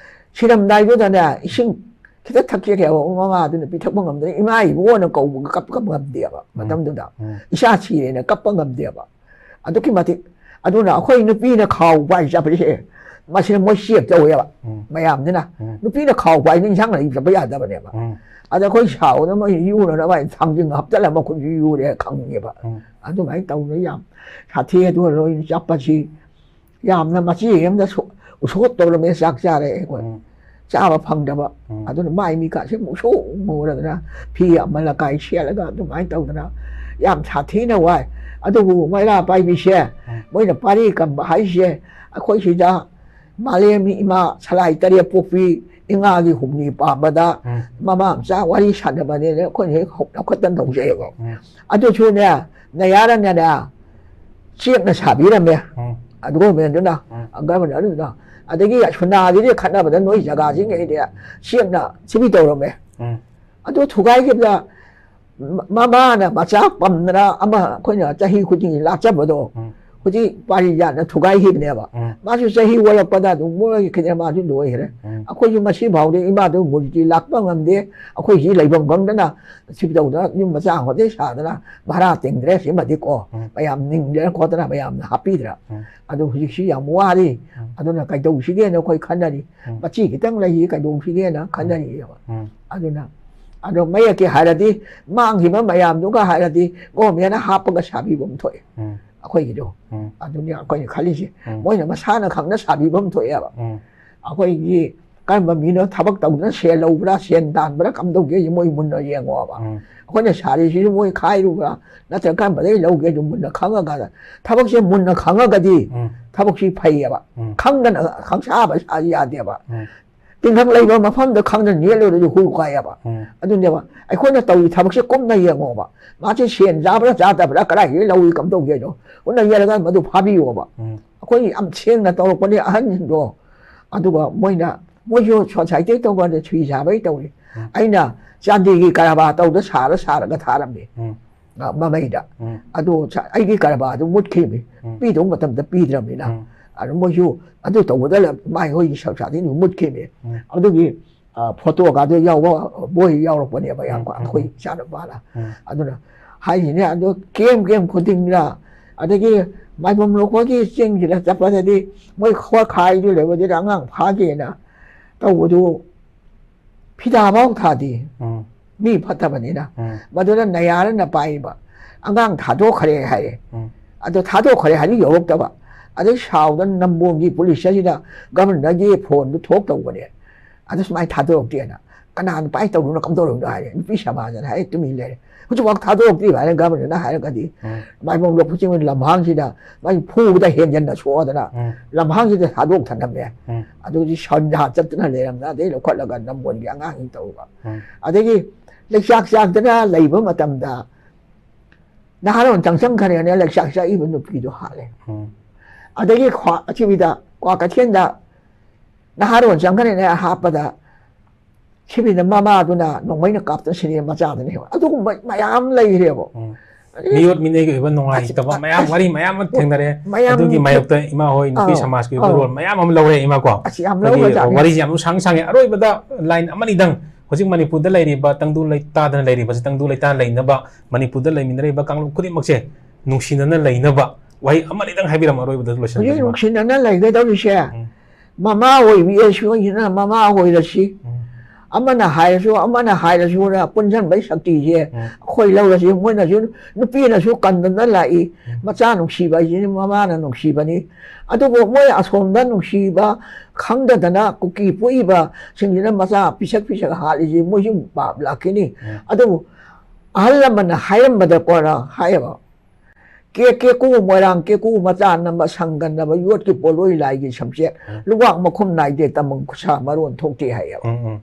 ꯁꯤꯔꯝꯗꯥꯏꯗꯨꯗꯅꯦ, ꯏꯁꯤꯡ ꯈꯤꯇ ꯊꯛꯀꯦ ꯍꯥꯏꯕ ꯃꯃꯥꯗꯨꯅ ꯄꯤꯊꯛꯄ ꯉꯝꯗꯅ, "ꯏꯃꯥ, ꯏꯕꯨꯡꯉꯣꯅ ꯀꯧꯕꯒ ꯀꯞ, ꯀꯞ ꯉꯝꯗꯦꯕ ꯎꯝ꯫ ꯃꯇꯝꯗꯨꯗ꯫ ꯎꯝ꯫ ꯏꯆꯥ ꯁꯤꯔꯦꯅ ꯀꯞꯄ ꯉꯝꯗꯦꯕ꯫ ꯑꯗꯨꯛꯀꯤ ꯃꯇꯤꯛ꯫ ꯑꯗꯨꯅ ꯑꯩꯈꯣꯏ ꯅꯨꯄꯤꯅ ꯈꯥꯎ ꯄꯥꯏ ꯆꯠꯄꯁꯦ, ꯃꯁꯤꯅ ꯃꯣꯏ ꯆꯦꯛ ꯇꯧꯋꯦꯕ ꯎꯝ꯫ ꯃꯌꯥꯝꯁꯤꯅ꯫ ꯎꯝ꯫ ꯅꯨꯄꯤꯅ ꯈꯥꯎ ꯄꯥꯏꯅ ꯏꯟꯁꯥꯡ ꯂꯩꯕ ꯆꯠꯄ ꯌꯥꯗꯕꯅꯦꯕ꯫ ꯎꯝ꯫ ꯑꯗ ꯑꯩꯈꯣꯏ ꯁꯥꯎꯗꯅ ꯃꯣꯏ ꯌꯨꯅꯅꯕ ꯍꯥꯏꯅ ꯊꯥꯡꯖꯤꯡ ꯍꯥꯞꯆꯜꯂ ꯃꯈꯨꯠꯁꯨ ꯌꯨꯔꯦ ꯈꯪꯉꯦꯕ꯫ ꯎꯝ꯫ ꯑꯗꯨꯃꯥꯏꯅ ꯇꯧꯗꯅ ꯌꯥꯝ ꯁꯥꯊꯤ꯫ ꯑꯗꯨꯒ ꯂꯣꯏꯅ ꯆꯠꯄꯁꯤ ꯌꯥꯝꯅ ꯃꯆꯦ ꯑꯃꯗ ꯁꯣ-, ꯎꯁꯣꯠ ꯇꯧꯔꯝꯃꯦ꯫ ꯆꯥꯛ ꯆꯥꯔꯦ ꯑꯩꯈꯣꯏ꯫ ꯎꯝ꯫ ꯆꯥꯕ ꯐꯪꯗꯕ꯫ ꯎꯝ꯫ ꯑꯗꯨꯅ ꯃꯥꯏ ꯃꯤꯀꯥꯁꯦ ꯃꯨꯁꯨꯛ ꯃꯨꯔꯗꯅ ꯐꯤ ꯑꯃ ꯂꯀꯥꯏ ꯁꯦꯠꯂꯒ ꯑꯗꯨꯃꯥꯏꯅ ꯇꯧꯗꯅ ꯌꯥꯝ ꯁꯥꯊꯤꯅ ꯋꯥꯏ꯫ ꯑꯗꯨꯕꯨ ꯃꯩꯔꯥ ꯄꯥꯏꯕꯤꯁꯦ ꯎꯝ꯫ ꯃꯣꯏꯅ ꯄꯥꯔꯤ ꯀꯝꯕ ꯍꯥꯏꯁꯦ ꯑꯩꯈꯣꯏ ꯁꯤꯗ ꯃꯥꯂꯦꯝꯒꯤ ꯏꯃꯥ ꯁꯂꯥꯏ ꯇꯔꯦꯠ ꯄꯣꯛꯄꯤ ꯏꯉꯥꯒꯤ ꯍꯨꯝꯅꯤ ꯄꯥꯟꯕꯗ ꯎꯝ꯫ ꯃꯃꯥ ꯃꯆꯥ ꯋꯥꯔꯤ ꯁꯥꯟꯅꯕꯅꯦꯅ ꯑꯩꯈꯣꯏꯅ ꯍꯦꯛ ꯂꯧꯈꯠꯇꯅ ꯇꯧꯖꯩꯑꯕ꯫ ꯎꯝ꯫ ꯑꯗꯨꯁꯨꯅꯦ, ꯅꯌꯥꯔꯅꯅꯦ, ꯆꯦꯛꯅ ꯁꯥꯕꯤꯔꯝꯃꯦ꯫ ꯎꯝ꯫ ꯑꯗꯨ ꯒꯣꯔꯃꯦꯟꯗꯨꯅ, ꯎꯝ꯫ ꯒꯣꯔꯃꯦꯟ ꯑꯗꯨꯅ꯫ ꯑꯗꯒꯤ ꯁꯨꯅꯥꯒꯤꯗꯤ ꯈꯠꯅꯕꯗ ꯅꯣꯏ ꯖꯒꯥꯁꯤꯡꯈꯩꯗꯤ ꯆꯦꯛꯅ ꯁꯤꯕꯤ ꯇꯧꯔꯝꯃꯦ꯫ ꯎꯝ꯫ ꯑꯗꯨ ꯊꯨꯒꯥꯏꯈꯤꯕꯗ ꯃ-, ꯃꯃꯥꯅ ꯃꯆꯥ ꯄꯝꯗꯅ ꯑꯃ ꯑꯩꯈꯣꯏꯅ ꯆꯍꯤ ꯈꯨꯗꯤꯡꯒꯤ ꯂꯥꯠꯆꯕꯗꯣ, ꯎꯝ꯫ ꯍꯧꯖꯤꯛ ꯄꯥꯔꯤꯖꯥꯠꯅ ꯊꯨꯒꯥꯏꯈꯤꯕꯅꯦꯕ꯫ ꯎꯝ꯫ ꯃꯥꯁꯨ ꯆꯍꯤ ꯑꯣꯜꯂꯛꯄꯗ ꯑꯗꯨꯝ ꯃꯣꯏꯈꯤꯗꯅ ꯃꯥꯁꯨ ꯂꯣꯏꯈ꯭ꯔꯦ꯫ ꯎꯝ꯫ ꯑꯩꯈꯣꯏꯁꯨ ꯃꯁꯤ ꯐꯥꯎꯗꯤ ꯏꯃꯥꯗꯨ ꯃꯨꯔꯇꯤ ꯂꯥꯛꯄ ꯉꯝꯗꯦ, ꯑꯩꯈꯣꯏꯁꯤ ꯂꯩꯐꯝ ꯈꯪꯗꯅ ꯁꯤ ꯇꯧꯗꯅ ꯌꯨꯝ ꯃꯆꯥ ꯍꯣꯇꯦꯜ ꯁꯥꯗꯅ ꯚꯔꯥ ꯇꯤꯡꯗ꯭ꯔꯦ꯫ ꯁꯤꯃꯗꯤꯀꯣ ꯎꯝ꯫ ꯃꯌꯥꯝ ꯅꯤꯡꯗꯅ ꯈꯣꯠꯇꯅ ꯃꯌꯥꯝꯅ ꯍꯥꯞꯄꯤꯗ꯭ꯔꯥ? ꯎꯝ꯫ ꯑꯗꯨ ꯍꯧꯖꯤꯛꯁꯤ ꯌꯥꯝ ꯋꯥꯔꯤ꯫ ꯎꯝ꯫ ꯑꯗꯨꯅ ꯀꯩꯗꯧꯁꯤꯒꯦꯅ ꯑꯩꯈꯣꯏ ꯈꯟꯅꯔꯤ꯫ ꯎꯝ꯫ ꯃꯆꯤ ꯈꯤꯇꯪ ꯂꯩꯔꯤ, ꯀꯩꯗꯧꯁꯤꯒꯦꯅ ꯈꯟꯅꯔꯤꯑꯕ꯫ ꯎꯝ꯫ ꯑꯗꯨꯅ ꯑꯗꯣ ꯃꯌꯦꯛꯀꯤ ꯍꯥꯏꯔꯗꯤ ꯃꯥꯡꯈꯤꯕ ꯃꯌꯥꯝꯗꯨꯒ ꯍꯥꯏꯔꯗꯤ ꯒꯣꯔꯃꯦꯟꯅ ꯍꯥꯞꯄꯒ ꯁꯥꯕꯤꯕ ꯑꯃ ꯊꯣꯛꯑꯦ ꯎꯝ꯫ ꯑꯩꯈꯣꯏꯒꯤꯗꯣ꯫ ꯎꯝ꯫ ꯑꯗꯨꯅꯤ ꯑꯩꯈꯣꯏꯅ ꯈꯜꯂꯤꯁꯦ꯫ ꯎꯝ꯫ ꯃꯣꯏꯅ ꯃꯁꯥꯅ ꯈꯪꯅ ꯁꯥꯕꯤꯕ ꯑꯃ ꯊꯣꯛꯑꯦꯕ꯫ ꯎꯝ꯫ ꯑꯩꯈꯣꯏꯒꯤ ꯀꯔꯝꯕ ꯃꯤꯅꯣ ꯊꯕꯛ ꯇꯧꯗꯅ ꯁꯦꯜ ꯂꯧꯕ꯭ꯔꯥ, ꯁꯦꯜ ꯇꯥꯟꯕ꯭ꯔꯥ, ꯀꯝꯗꯧꯒꯦ ꯃꯣꯏ ꯃꯨꯟꯅ ꯌꯦꯡꯉꯣꯕ꯫ ꯎꯝ꯫ ꯑꯩꯈꯣꯏꯅ ꯁꯥꯔꯤꯁꯤꯁꯨ ꯃꯣꯏ ꯈꯥꯏꯔꯨꯕ꯭ꯔꯥ, ꯅꯠꯇ꯭ꯔꯒ ꯀꯔꯝꯕꯗꯒꯤ ꯂꯧꯒꯦ ꯑꯗꯨ ꯃꯨꯟꯅ ꯈꯪꯉꯒ, ꯊꯕꯛꯁꯦ ꯃꯨꯟꯅ ꯈꯪꯉꯒꯗꯤ ꯎꯝ꯫ ꯊꯕꯛꯁꯤ ꯐꯩꯌꯦꯕ꯫ ꯎꯝ꯫ ꯈꯪꯗꯅ ꯈꯪꯁꯥꯕ ꯁꯥ ꯌꯥꯗꯦꯕ꯫ ꯎꯝ꯫ ꯇꯤꯡꯈꯪ ꯂꯩꯕ ꯃꯐꯝꯗ ꯈꯪꯗꯅ ꯅꯦꯠꯂꯨꯔꯗꯤ ꯍꯨ ꯀꯥꯏꯌꯦꯕ꯫ ꯎꯝ꯫ ꯑꯗꯨꯅꯦꯕ ꯑꯩꯈꯣꯏꯅ ꯇꯧꯔꯤ ꯊꯕꯛꯁꯦ ꯀꯨꯞꯅ ꯌꯦꯡꯉꯣꯕ꯫ ꯃꯥꯁꯦ ꯁꯦꯟ ꯆꯥꯕ꯭ꯔꯥ ꯆꯥꯗꯕ꯭ꯔꯥ, ꯀꯗꯥꯏꯗꯒꯤ ꯂꯧꯏ, ꯀꯝꯗꯧꯒꯦꯗꯣ ꯀꯨꯞꯅ ꯌꯦꯡꯉꯒ ꯃꯗꯨ ꯐꯥꯕꯤꯌꯣꯕ꯫ ꯎꯝ꯫ ꯑꯩꯈꯣꯏ ꯌꯥꯝ ꯁꯦꯡꯅ ꯇꯧꯔꯛꯄꯅꯤ ꯑꯍꯟꯁꯤꯡꯗꯣ꯫ ꯑꯗꯨꯒ ꯃꯣꯏꯅ, ꯃꯣꯏꯁꯨ ꯁꯣꯁꯥꯏꯇꯤ ꯇꯧꯕꯗ ꯁꯨꯏ ꯁꯥꯕꯩ ꯇꯧꯔꯤ꯫ ꯑꯩꯅ ꯆꯥꯟꯗꯤꯒꯤ ꯀꯔꯕꯥꯔ ꯇꯧꯗ ꯁꯥꯔ ꯁꯥꯔꯒ ꯊꯥꯔꯝꯃꯤ꯫ ꯎꯝ꯫ ꯑ, ꯃꯃꯩꯗ꯫ ꯎꯝ꯫ ꯑꯗꯨ ꯁ-, ꯑꯩꯒꯤ ꯀꯔꯕꯥꯔꯗꯨ ꯃꯨꯠꯈꯤꯕꯅꯤ꯫ ꯎꯝ꯫ ꯄꯤꯗꯧꯕ ꯃꯇꯝꯗ ꯄꯤꯗ꯭ꯔꯕꯅꯤꯅ꯫ ꯎꯝ꯫ ꯑꯗꯨ ꯃꯣꯏꯁꯨ ꯑꯗꯨ ꯇꯧꯕꯗ ꯂ-, ꯃꯥꯏ ꯍꯣꯏꯒꯤ ꯁꯪꯁꯥꯔꯗꯤ ꯑꯗꯨꯝ ꯃꯨꯠꯈꯤꯕꯅꯤ꯫ ꯎꯝ꯫ ꯑꯗꯨꯒꯤ, ꯑ, ꯐꯣꯇꯣꯒꯗꯣ ꯌꯥꯎꯕ ꯕꯣꯏ ꯌꯥꯎꯔꯛꯄꯅꯦꯕ ꯌꯥꯝ ꯎꯝ, ꯎꯝ, ꯑꯩꯈꯣꯏ ꯎꯝ꯫ ꯏꯆꯥꯅꯨꯄꯥꯅ꯫ ꯎꯝ꯫ ꯑꯗꯨꯅ ꯍꯥꯏꯁꯤꯅꯦ, ꯑꯗꯨ ꯀꯦꯝ ꯀꯦꯝ ꯈꯨꯗꯤꯡꯗ, ꯑꯗꯒꯤ ꯃꯥꯏꯕꯝ ꯂꯣꯛꯄꯒꯤ ꯆꯤꯡꯁꯤꯗ ꯆꯠꯄꯗꯗꯤ ꯃꯣꯏ ꯈꯣꯔꯈꯥꯏꯗꯨ ꯂꯩꯕꯗꯨꯗ ꯑꯉꯥꯡ ꯐꯥꯒꯦꯅ ꯇꯧꯕꯗꯨ ꯐꯤꯗꯥꯐꯥꯎ ꯊꯥꯗꯦ꯫ ꯎꯝ꯫ ꯃꯤ ꯐꯠꯇꯕꯅꯤꯅ꯫ ꯎꯝ꯫ ꯃꯗꯨꯅ ꯅꯌꯥꯔꯅ ꯄꯥꯏꯕ ꯑꯉꯥꯡ ꯊꯥꯗꯣꯛꯈ꯭ꯔꯦ ꯍꯥꯏꯔꯦ꯫ ꯎꯝ꯫ ꯑꯗꯣ ꯊꯥꯗꯣꯛꯈ꯭ꯔꯦ ꯍꯥꯏꯗꯤ ꯌꯧꯔꯛꯇꯕ꯫ ꯑꯗꯩ ꯁꯥꯎꯗꯅ ꯅꯝꯕꯣꯜꯒꯤ ꯄꯨꯂꯤꯁ ꯑꯁꯤꯗ ꯒꯚꯔꯅꯔꯒꯤ ꯐꯣꯟꯗꯨ ꯊꯣꯛ ꯇꯧꯕꯅꯦ꯫ ꯑꯗꯨ ꯁꯨꯃꯥꯏꯅ ꯊꯥꯗꯣꯔꯛꯇꯦꯅ꯫ ꯀꯅꯥꯅ ꯄꯥꯏ ꯇꯧꯔꯤꯅꯣ, ꯀꯝꯗꯧꯔꯤꯅꯣ ꯍꯥꯏꯔꯦ꯫ ꯅꯨꯄꯤ ꯁꯃꯥꯖꯅ ꯍꯥꯏꯔꯦ, ꯇꯨꯃꯤꯟ ꯂꯩꯔꯦ꯫ ꯍꯧꯖꯤꯛꯐꯥꯎ ꯊꯥꯗꯣꯔꯛꯇ꯭ꯔꯤꯕ ꯍꯥꯏꯅ ꯒꯚꯔꯅꯔꯅ ꯍꯥꯏꯔꯒꯗꯤ, ꯎꯝ꯫ ꯃꯥꯏꯕꯝ ꯂꯣꯛꯄ ꯆꯤꯡ ꯂꯝꯍꯥꯡꯁꯤꯗ ꯃꯥꯏ ꯐꯨꯕꯗ ꯍꯦꯟꯖꯟꯅ ꯁꯣꯛꯑꯗꯅ ꯎꯝ꯫ ꯂꯝꯍꯥꯡꯁꯤꯗ ꯊꯥꯗꯣꯛ ꯊꯅꯝꯃꯦ꯫ ꯎꯝ꯫ ꯑꯗꯨꯗꯤ ꯁꯟꯖꯥ ꯆꯠꯇꯅ ꯂꯩꯔꯝꯅ ꯑꯗꯩ ꯂꯧꯈꯠꯂꯒ ꯅꯝꯕꯣꯜꯒꯤ ꯑꯉꯥꯡꯁꯤꯡ ꯇꯧꯕ꯫ ꯎꯝ꯫ ꯑꯗꯒꯤ ꯂꯩꯆꯥꯛ ꯆꯥꯛꯇꯅ ꯂꯩꯕ ꯃꯇꯝꯗ ꯅꯍꯥꯔꯣꯟ ꯆꯪꯁꯟꯈ꯭ꯔꯦꯅ ꯂꯩꯆꯥꯛ ꯆꯥꯛꯏꯕ ꯅꯨꯄꯤꯗꯣ ꯍꯥꯠꯂꯦ꯫ ꯎꯝ꯫ ꯑꯗꯒꯤ ꯈ꯭ꯋꯥ-, ꯑꯁꯤꯕꯤꯗ ꯀ꯭ꯋꯥ ꯀꯩꯊꯦꯜꯗ ꯅꯍꯥꯔꯣꯟ ꯆꯪꯈ꯭ꯔꯦꯅ ꯍꯥꯠꯄꯗ ꯁꯤꯕꯤꯅ ꯃꯃꯥꯗꯨꯅ ꯅꯣꯡꯃꯩꯅ ꯀꯥꯞꯇꯅ ꯁꯤꯔꯦ, ꯃꯆꯥꯗꯨꯅ ꯍꯦꯛ꯫ ꯑꯗꯨꯒꯨꯝꯕ ꯃꯌꯥꯝ ꯂꯩꯔꯦꯕ꯫ ꯎꯝ꯫ ꯃꯤꯑꯣꯠ ꯃꯤꯅꯩꯒꯤ ꯑꯣꯏꯕ ꯅꯨꯡꯉꯥꯏꯇꯕ ꯑꯁ-, ꯃꯌꯥꯝ, ꯋꯥꯔꯤ ꯃꯌꯥꯝ ꯑꯃ ꯊꯦꯡꯅꯔꯦ꯫ ꯃꯌꯥꯝ ꯑꯗꯨꯒꯤ ꯊꯦꯡ-, ꯃꯥꯌꯣꯛꯇ ꯏꯃꯥ ꯍꯣꯏ ꯅꯨꯄꯤ ꯑꯧ, ꯁꯃꯥꯖꯀꯤ ꯑꯣꯏꯕ ꯑꯧ꯫ ꯔꯣꯜ ꯃꯌꯥꯝ ꯑꯃ ꯂꯧꯔꯦ ꯏꯃꯥ ꯀꯣ꯫ ꯑꯁ, ꯌꯥꯝ ꯑꯩꯈꯣꯏꯒꯤ ꯂꯧꯔꯖꯥꯠꯅꯤ꯫ ꯋꯥꯔꯤꯁꯦ ꯌꯥꯝ ꯁꯥꯡ ꯁꯥꯡꯉꯦ꯫ ꯑꯔꯣꯏꯕꯗ ꯂꯥꯏꯟ ꯑꯃꯅꯤꯗꯪ, ꯍꯧꯖꯤꯛ ꯃꯅꯤꯄꯨꯔꯗ ꯂꯩꯔꯤꯕ ꯇꯪꯗꯨ ꯂꯩꯇꯥꯗꯅ ꯂꯩꯔꯤꯕꯁꯦ, ꯇꯪꯗꯨ ꯂꯩꯇꯥ ꯂꯩꯅꯕ, ꯃꯅꯤꯄꯨꯔꯗ ꯂꯩꯃꯤꯟꯅꯔꯤꯕ ꯀꯥꯡꯂꯨꯞ ꯈꯨꯗꯤꯡꯃꯛꯁꯦ ꯅꯨꯡꯁꯤꯅꯅ ꯂꯩꯅꯕ ꯋꯥꯍꯩ ꯑꯃꯅꯤꯗꯪ ꯍꯥꯏꯕꯤꯔꯝꯃꯣ ꯑꯔꯣꯏꯕꯗ ꯍꯧꯖꯤꯛ ꯂꯣꯏꯁꯤꯟꯖꯔꯒ꯫ ꯅꯨꯡꯁꯤꯅꯅ ꯂꯩꯒꯗꯧꯔꯤꯁꯦ, ꯎꯝ꯫ ꯃꯃꯥ ꯑꯣꯏꯕꯤ ꯑꯁꯤꯅ ꯃꯃꯥ ꯑꯣꯏꯔꯁꯤ꯫ ꯎꯝ꯫ ꯑꯃꯅ ꯍꯥꯏꯔꯁꯨ, ꯑꯃꯅ ꯍꯥꯏꯔꯁꯨꯅ ꯄꯨꯟꯁꯤꯟꯕꯒꯤ ꯁꯛꯇꯤꯁꯦ ꯎꯝ꯫ ꯑꯩꯈꯣꯏ ꯂꯧꯔꯁꯤ꯫ ꯃꯣꯏꯅꯁꯨ, ꯅꯨꯄꯤꯅꯁꯨ ꯀꯟꯗꯅ ꯂꯥꯛꯏ꯫ ꯎꯝ꯫ ꯃꯆꯥ ꯅꯨꯡꯁꯤꯕ ꯍꯥꯏꯁꯤꯗꯤ ꯃꯃꯥꯅ ꯅꯨꯡꯁꯤꯕꯅꯤ꯫ ꯑꯗꯨꯕꯨ ꯃꯣꯏ ꯑꯁꯣꯝꯗ ꯅꯨꯡꯁꯤꯕ ꯈꯪꯗꯗꯅ ꯀꯨꯀꯤ ꯄꯣꯛꯏꯕꯁꯤꯡꯁꯤꯅ ꯃꯆꯥ ꯄꯤꯁꯛ ꯄꯤꯁꯛ ꯍꯥꯠꯂꯤꯁꯤ ꯃꯣꯏꯁꯨ ꯄꯥꯞ ꯂꯥꯛꯈꯤꯅꯤ꯫ ꯎꯝ꯫ ꯑꯗꯨꯕꯨ ꯑꯍꯜ ꯂꯃꯟꯅ ꯍꯥꯏꯔꯝꯕꯗꯀꯣꯅ ꯍꯥꯏꯌꯦꯕ, "ꯀꯦ ꯀꯦꯀꯨ, ꯃꯣꯏꯔꯥꯡ ꯀꯦꯀꯨ ꯃꯆꯥ ꯅꯝꯕ ꯁꯪꯒ ꯅꯝꯕ ꯌꯣꯠꯀꯤ ꯄꯣꯠꯂꯣꯏ ꯂꯥꯏꯒꯤ ꯁꯝꯆꯦꯠ, ꯎꯝ꯫ ꯂꯨꯋꯥꯛ ꯃꯈꯨꯝ ꯅꯥꯏꯗꯦ, ꯇꯃꯪ ꯈꯨꯁꯥ ꯃꯔꯣꯟ ꯊꯣꯛꯇꯦ" ꯍꯥꯏꯌꯦꯕ꯫ ꯎꯝ, ꯎꯝ꯫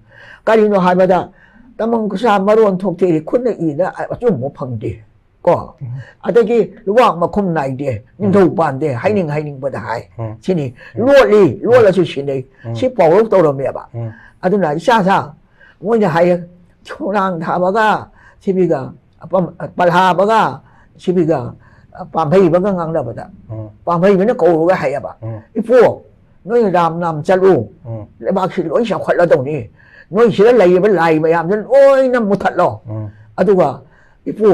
ꯀꯔꯤꯅꯣ ꯍꯥꯏꯕꯗ, ꯇꯃꯪ ꯈꯨꯁꯥ ꯃꯔꯣꯟ ꯊꯣꯛꯇꯦ, ꯈꯨꯠꯅ ꯏꯅ ꯑꯆꯨꯝꯕ ꯐꯪꯗꯦ ꯀꯣ꯫ ꯎꯝ꯫ ꯑꯗꯒꯤ ꯂꯨꯋꯥꯛ ꯃꯈꯨꯝ ꯅꯥꯏꯗꯦ, ꯅꯤꯡꯊꯧ ꯄꯥꯟꯗꯦ, ꯍꯥꯏꯅꯤꯡ ꯍꯥꯏꯅꯤꯡꯕꯗ ꯍꯥꯏ꯫ ꯎꯝ꯫ ꯁꯤꯅꯤ꯫ ꯂꯣꯠꯂꯤ, ꯂꯣꯠꯂꯁꯨ ꯁꯤꯅꯩ꯫ ꯎꯝ꯫ ꯁꯤ ꯄꯥꯎꯔꯧ ꯇꯧꯔꯝꯃꯦꯕ꯫ ꯎꯝ꯫ ꯑꯗꯨꯅ ꯏꯆꯥ ꯁꯥ ꯃꯣꯏꯅ ꯍꯥꯏꯌꯦ, ꯈꯣꯡꯅꯥꯡ ꯊꯥꯕꯒ ꯁꯤꯕꯤꯒ, ꯑꯄꯝ-, ꯄꯜꯍꯥꯕꯒ ꯁꯤꯕꯤꯒ, ꯄꯥꯝꯍꯩꯕꯒ ꯉꯥꯡꯅꯕꯗ, ꯎꯝ, ꯄꯥꯝꯍꯩꯕꯅ ꯀꯧꯔꯒ ꯍꯥꯏꯌꯦꯕ, ꯎꯝ, "ꯏꯄꯨ, ꯅꯣꯏ ꯔꯥꯝ ꯅꯥꯝ ꯆꯠꯂꯨ, ꯎꯝ, ꯂꯩꯕꯥꯛꯁꯤ ꯂꯣꯏ ꯆꯥꯎꯈꯠꯂꯗꯧꯅꯤ, ꯅꯣꯏ ꯁꯤꯗ ꯂꯩꯔꯤꯕ ꯂꯥꯏ ꯃꯌꯥꯝꯁꯤ ꯂꯣꯏꯅ ꯃꯨꯊꯠꯂꯣ, ꯎꯝ, ꯑꯗꯨꯒ ꯏꯄꯨ,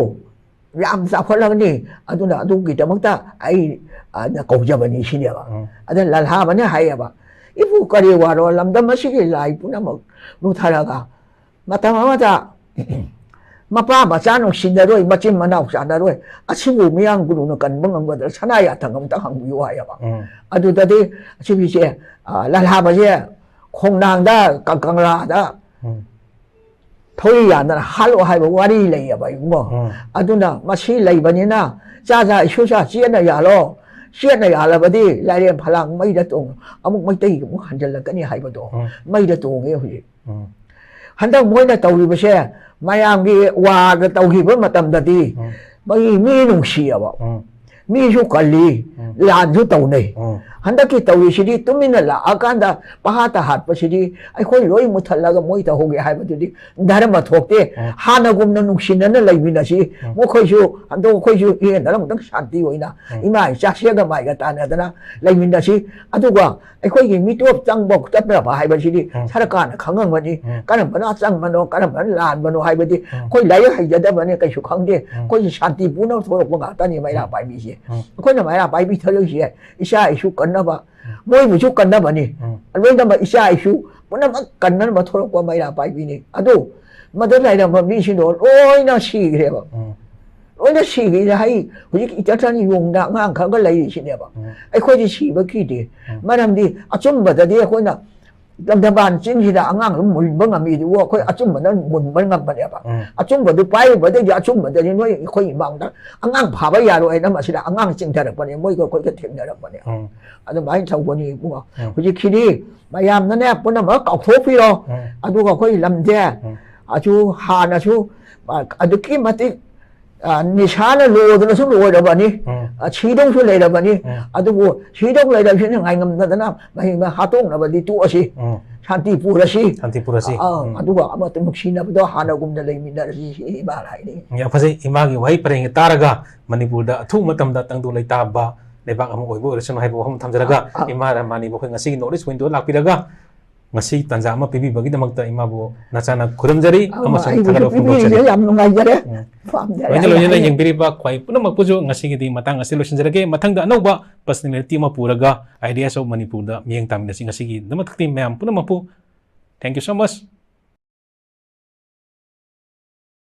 ꯌꯥꯝ ꯆꯥꯎꯈꯠꯂꯕꯅꯤ, ꯑꯗꯨꯅ ꯑꯗꯨꯒꯤꯗꯃꯛꯇ ꯑꯩ, ꯑ, ꯅ ꯀꯧꯖꯕꯅꯤ" ꯁꯤꯅꯦꯕ꯫ ꯎꯝ, ꯑꯗ ꯂꯜꯍꯥꯕꯅ ꯍꯥꯏꯌꯦꯕ, "ꯏꯄꯨ, ꯀꯔꯤ ꯋꯥꯔꯣ, ꯂꯝꯗꯝ ꯑꯁꯤꯒꯤ ꯂꯥꯏ ꯄꯨꯝꯅꯃꯛ ꯂꯨꯊꯔꯒ ꯃꯇꯝ ꯑꯃꯗ ꯃꯄꯥ ꯃꯆꯥ ꯅꯨꯡꯁꯤꯅꯔꯣꯏ, ꯃꯆꯤꯟ ꯃꯅꯥꯎ ꯆꯥꯟꯅꯔꯣꯏ, ꯑꯁꯤꯕꯨ ꯃꯤꯌꯥꯝ ꯒꯨꯔꯨꯅ ꯀꯟꯕ ꯉꯝꯒꯗ꯭ꯔꯥ? ꯁꯅꯥ ꯌꯥꯊꯪ ꯑꯃꯇ ꯍꯪꯕꯤꯌꯨ" ꯍꯥꯏꯌꯦꯕ꯫ ꯎꯝ, ꯑꯗꯨꯗꯗꯤ ꯑꯁꯤꯒꯤꯁꯦ, ꯑ, ꯂꯜꯍꯥꯕꯁꯦ ꯈꯣꯡꯅꯥꯡꯗ, ꯀ-, ꯀꯪꯂꯥꯗ ꯎꯝ, ꯊꯧꯔꯤ ꯌꯥꯟꯗꯅ ꯍꯥꯠꯂꯣ ꯍꯥꯏꯕ ꯋꯥꯔꯤ ꯂꯩꯌꯦꯕ, ꯏꯕꯨꯡꯉꯣ꯫ ꯎꯝ, ꯑꯗꯨꯅ ꯃꯁꯤ ꯂꯩꯕꯅꯤꯅ ꯆꯥ ꯆꯥ ꯏꯁꯨ ꯆꯥ ꯆꯦꯠꯅ ꯌꯥꯜꯂꯣ꯫ ꯆꯦꯠꯅ ꯌꯥꯜꯂꯕꯗꯤ ꯂꯥꯏꯔꯦꯟ ꯐꯂꯥꯡ ꯃꯩꯗ ꯇꯣꯡ-, ꯑꯃꯨꯛ ꯃꯩꯇꯩ ꯑꯃꯨꯛ ꯍꯟꯖꯤꯜꯂꯛꯀꯅꯤ ꯍꯥꯏꯕꯗꯣ ꯎꯝ, ꯃꯩꯗ ꯇꯣꯡꯉꯦ ꯍꯧꯖꯤꯛ꯫ ꯎꯝ, ꯍꯟꯗꯛ ꯃꯣꯏꯅ ꯇꯧꯔꯤꯕꯁꯦ ꯃꯌꯥꯝꯒꯤ ꯋꯥꯔꯗ ꯇꯧꯈꯤꯕ ꯃꯇꯝꯗꯗꯤ ꯎꯝ, ꯃꯤ, ꯃꯤ ꯅꯨꯡꯁꯤꯌꯦꯕ, ꯎꯝ, ꯃꯤꯁꯨ ꯀꯜꯂꯤ, ꯎꯝ, ꯂꯥꯟꯁꯨ ꯇꯧꯅꯩ꯫ ꯎꯝ, ꯍꯟꯗꯛꯀꯤ ꯇꯧꯔꯤꯁꯤꯗꯤ ꯇꯨꯃꯤꯟꯅ ꯂꯥꯛꯑꯀꯥꯟꯗ ꯄꯍꯥꯠꯇ ꯍꯥꯠꯄꯁꯤꯗꯤ ꯑꯩꯈꯣꯏ ꯂꯣꯏ ꯃꯨꯊꯠꯂꯒ ꯃꯣꯏ ꯇꯧꯍꯧꯒꯦ ꯍꯥꯏꯕꯗꯨꯗꯤ ꯙꯔꯃ ꯊꯣꯛꯇꯦ꯫ ꯎꯝ, ꯍꯥꯟꯅꯒꯨꯝꯅ ꯅꯨꯡꯁꯤꯅꯅ ꯂꯩꯃꯤꯟꯅꯁꯤ꯫ ꯎꯝ, ꯃꯈꯣꯏꯁꯨ ꯍꯟꯗꯣꯛ ꯑꯩꯈꯣꯏꯁꯨ ꯍꯦꯟꯅ ꯑꯃꯨꯛꯇꯪ ꯁꯥꯟꯇꯤ ꯑꯣꯏꯅ ꯎꯝ, ꯏꯃꯥ ꯏꯆꯥ ꯁꯦꯒ ꯃꯥꯏꯒ ꯇꯥꯟꯅꯗꯅ ꯂꯩꯃꯤꯟꯅꯁꯤ꯫ ꯑꯗꯨꯒ ꯑꯩꯈꯣꯏꯒꯤ ꯃꯤꯇꯣꯞ ꯆꯪꯕ ꯆꯠꯅꯕ ꯍꯥꯏꯕꯁꯤꯗꯤ ꯎꯝ, ꯁꯔꯀꯥꯔꯅ ꯈꯪꯉꯝꯒꯅꯤ꯫ ꯎꯝ, ꯀꯔꯝꯕꯅ ꯑꯆꯪꯕꯅꯣ, ꯀꯔꯝꯕꯅ ꯂꯥꯟꯕꯅꯣ ꯍꯥꯏꯕꯗꯤ ꯎꯝ, ꯑꯩꯈꯣꯏ ꯂꯥꯏꯔꯤꯛ ꯍꯩꯖꯗꯕꯅꯤ, ꯀꯩꯁꯨ ꯈꯪꯗꯦ꯫ ꯎꯝ, ꯑꯩꯈꯣꯏꯁꯤ ꯁꯥꯟꯇꯤ ꯄꯨꯅꯕ ꯊꯣꯛꯂꯛꯄ ꯉꯥꯛꯇꯅꯤ ꯃꯩꯔꯥ ꯎꯝ, ꯄꯥꯏꯕꯤꯁꯦ꯫ ꯎꯝ, ꯑꯩꯈꯣꯏꯅ ꯃꯩꯔꯥ ꯄꯥꯏꯕꯤ ꯊꯣꯛꯂꯛꯏꯁꯦ ꯏꯆꯥ ꯏꯁꯨ ꯀꯟꯅꯕ, ꯎꯝ, ꯃꯣꯏꯕꯨꯁꯨ ꯀꯟꯅꯕꯅꯤ꯫ ꯎꯝ, ꯂꯣꯏꯅꯃꯛ ꯏꯆꯥ ꯏꯁꯨ ꯄꯨꯝꯅꯃꯛ ꯀꯟꯅꯕ ꯊꯣꯛꯂꯛꯄ ꯃꯩꯔꯥ ꯄꯥꯏꯕꯤꯅꯤ꯫ ꯑꯗꯨ ꯃꯗꯨ ꯂꯩꯔꯝꯕ ꯃꯤꯁꯤꯡꯗꯣ ꯂꯣꯏꯅ ꯁꯤꯈ꯭ꯔꯦꯕ꯫ ꯎꯝ, ꯂꯣꯏꯅ ꯁꯤꯈ꯭ꯔꯤꯁꯦ ꯍꯩ ꯍꯧꯖꯤꯛ ꯏꯇꯔꯊꯅ ꯌꯣꯡꯗ ꯑꯉꯥꯡ ꯈꯔꯒ ꯂꯩꯔꯤꯁꯤꯅꯦꯕ꯫ ꯎꯝ, ꯑꯩꯈꯣꯏꯗꯤ ꯁꯤꯕ ꯀꯤꯗꯦ꯫ ꯎꯝ, ꯃꯔꯝꯗꯤ ꯑꯆꯨꯝꯕꯗꯗꯤ ꯑꯩꯈꯣꯏꯅ ꯂꯝꯗꯝꯕꯥꯟ ꯆꯤꯡꯁꯤꯗ ꯑꯉꯥꯡꯗꯨ ꯃꯨꯟꯕ ꯉꯝꯃꯤ ꯑꯗꯨꯕꯨ ꯑꯩꯈꯣꯏ ꯑꯆꯨꯝꯕꯅ ꯃꯨꯟꯕ ꯉꯝꯕꯅꯦꯕ꯫ ꯎꯝ, ꯑꯆꯨꯝꯕꯗꯨ ꯄꯥꯏꯔꯨꯕꯗꯒꯤ ꯑꯆꯨꯝꯕꯗꯗꯤ ꯅꯣꯏ ꯑꯩꯈꯣꯏ ꯏꯃꯥꯡꯗ ꯑꯉꯥꯡ ꯐꯥꯕ ꯌꯥꯔꯣꯏ ꯍꯥꯏꯅ ꯃꯁꯤꯗ ꯑꯉꯥꯡ ꯆꯤꯡꯊꯔꯛꯄꯅꯦ, ꯃꯣꯏꯒ ꯑꯩꯈꯣꯏꯒ ꯊꯦꯡꯅꯔꯛꯄꯅꯦ꯫ ꯎꯝ, ꯑꯗꯨꯃꯥꯏꯅ ꯇꯧꯕꯅꯤ ꯏꯕꯨꯡꯉꯣ꯫ ꯎꯝ, ꯍꯧꯖꯤꯛꯁꯤꯗꯤ ꯃꯌꯥꯝꯅꯅꯦ ꯄꯨꯝꯅꯃꯛ ꯀꯥꯎꯊꯣꯛꯄꯤꯔꯣ꯫ ꯎꯝ, ꯑꯗꯨꯒ ꯑꯩꯈꯣꯏ ꯂꯝꯁꯦ ꯎꯝ, ꯑꯗꯨ ꯍꯥꯟꯅꯁꯨ, ꯑ, ꯑꯗꯨꯛꯀꯤ ꯃꯇꯤꯛ, ꯑ, ꯅꯤꯁꯥꯅ ꯂꯣꯗꯅꯁꯨ ꯂꯣꯏꯔꯕꯅꯤ꯫ ꯎꯝ, ꯑ, ꯁꯤꯗꯧꯁꯨ ꯂꯩꯔꯕꯅꯤ꯫ ꯎꯝ, ꯑꯗꯨꯕꯨ ꯁꯤꯗꯧ ꯂꯩꯔꯕꯁꯤꯅ ꯉꯥꯏꯉꯝꯗꯗꯅ ꯃꯍꯤꯛ ꯃꯍꯩ ꯍꯥꯠꯇꯣꯛꯅꯕꯗꯤ ꯇꯣꯛꯑꯁꯤ꯫ ꯎꯝ, ꯁꯥꯟꯇꯤ ꯄꯨꯔꯁꯤ꯫ ꯁꯥꯟꯇꯤ ꯄꯨꯔꯁꯤ꯫ ꯑꯥ, ꯎꯝ꯫ ꯑꯗꯨꯒ ꯑꯃꯠꯇ ꯅꯨꯡꯁꯤꯅꯕꯗꯣ ꯍꯥꯟꯅꯒꯨꯝꯅ ꯂꯩꯃꯤꯟꯅꯔꯁꯤ, ꯁꯤ ꯏꯃꯥꯅ ꯍꯥꯏꯅꯤꯡꯉꯤ꯫ ꯌꯥꯝ ꯐꯖꯩ꯫ ꯏꯃꯥꯒꯤ ꯋꯥꯍꯩ ꯄꯔꯦꯡ ꯇꯥꯔꯒ ꯃꯅꯤꯄꯨꯔꯗ ꯑꯊꯨꯕ ꯃꯇꯝꯗ ꯇꯪꯗꯨ ꯂꯩꯇꯥꯕ ꯂꯩꯕꯥꯛ ꯑꯃ ꯑꯣꯏꯕ ꯑꯣꯏꯔꯁꯅꯨ ꯍꯥꯏꯕ ꯋꯥꯐꯝ ꯊꯝꯖꯔꯒ, ꯑꯥ, ꯑꯥ꯫ ꯏꯃꯥ ꯔꯃꯥꯅꯤꯕꯨ ꯑꯩꯈꯣꯏ ꯉꯁꯤꯒꯤ North East Window ꯂꯥꯛꯄꯤꯔꯒ ꯉꯁꯤ ꯇꯥꯟꯖꯥ ꯑꯃ ꯄꯤꯕꯤꯕꯒꯤꯗꯃꯛꯇ ꯏꯃꯥꯕꯨ ꯅꯆꯥꯅ ꯈꯨꯔꯨꯝꯖꯔꯤ ꯑꯥ, ꯑꯃꯁꯨꯡ ꯑꯩꯕꯨꯁꯨ ꯊꯥꯒꯠꯄ ꯄꯤꯕꯤꯔꯤꯁꯦ ꯐꯣꯡꯗꯣꯛꯆꯔꯤ꯫ ꯌꯥꯝ ꯅꯨꯡꯉꯥꯏꯖꯔꯦ꯫ ꯎꯝ꯫ ꯄꯥꯝꯖꯔꯦ꯫ ꯂꯣꯏꯅ ꯑꯩ ꯂꯣꯏꯅꯅ ꯍꯥꯏꯅꯤꯡꯉꯤ꯫ ꯌꯦꯡꯕꯤꯔꯤꯕ ꯈ꯭ꯋꯥꯏ ꯄꯨꯝꯅꯃꯛꯄꯨꯁꯨ ꯉꯁꯤꯒꯤꯗꯤ ꯃꯇꯥꯡ ꯑꯁꯤ ꯂꯣꯏꯁꯤꯟꯖꯔꯒꯦ꯫ ꯃꯊꯪꯗ ꯑꯅꯧꯕ personality ꯑꯃ ꯄꯨꯔꯒ Ideas of ꯃꯅꯤꯄꯨꯔꯗ ꯃꯤꯠꯌꯦꯡ ꯇꯥꯃꯤꯟꯅꯁꯤ꯫ ꯉꯁꯤꯒꯤꯗꯃꯛꯇꯗꯤ ꯃꯌꯥꯝ ꯄꯨꯝꯅꯃꯛꯄꯨ thank you so much꯫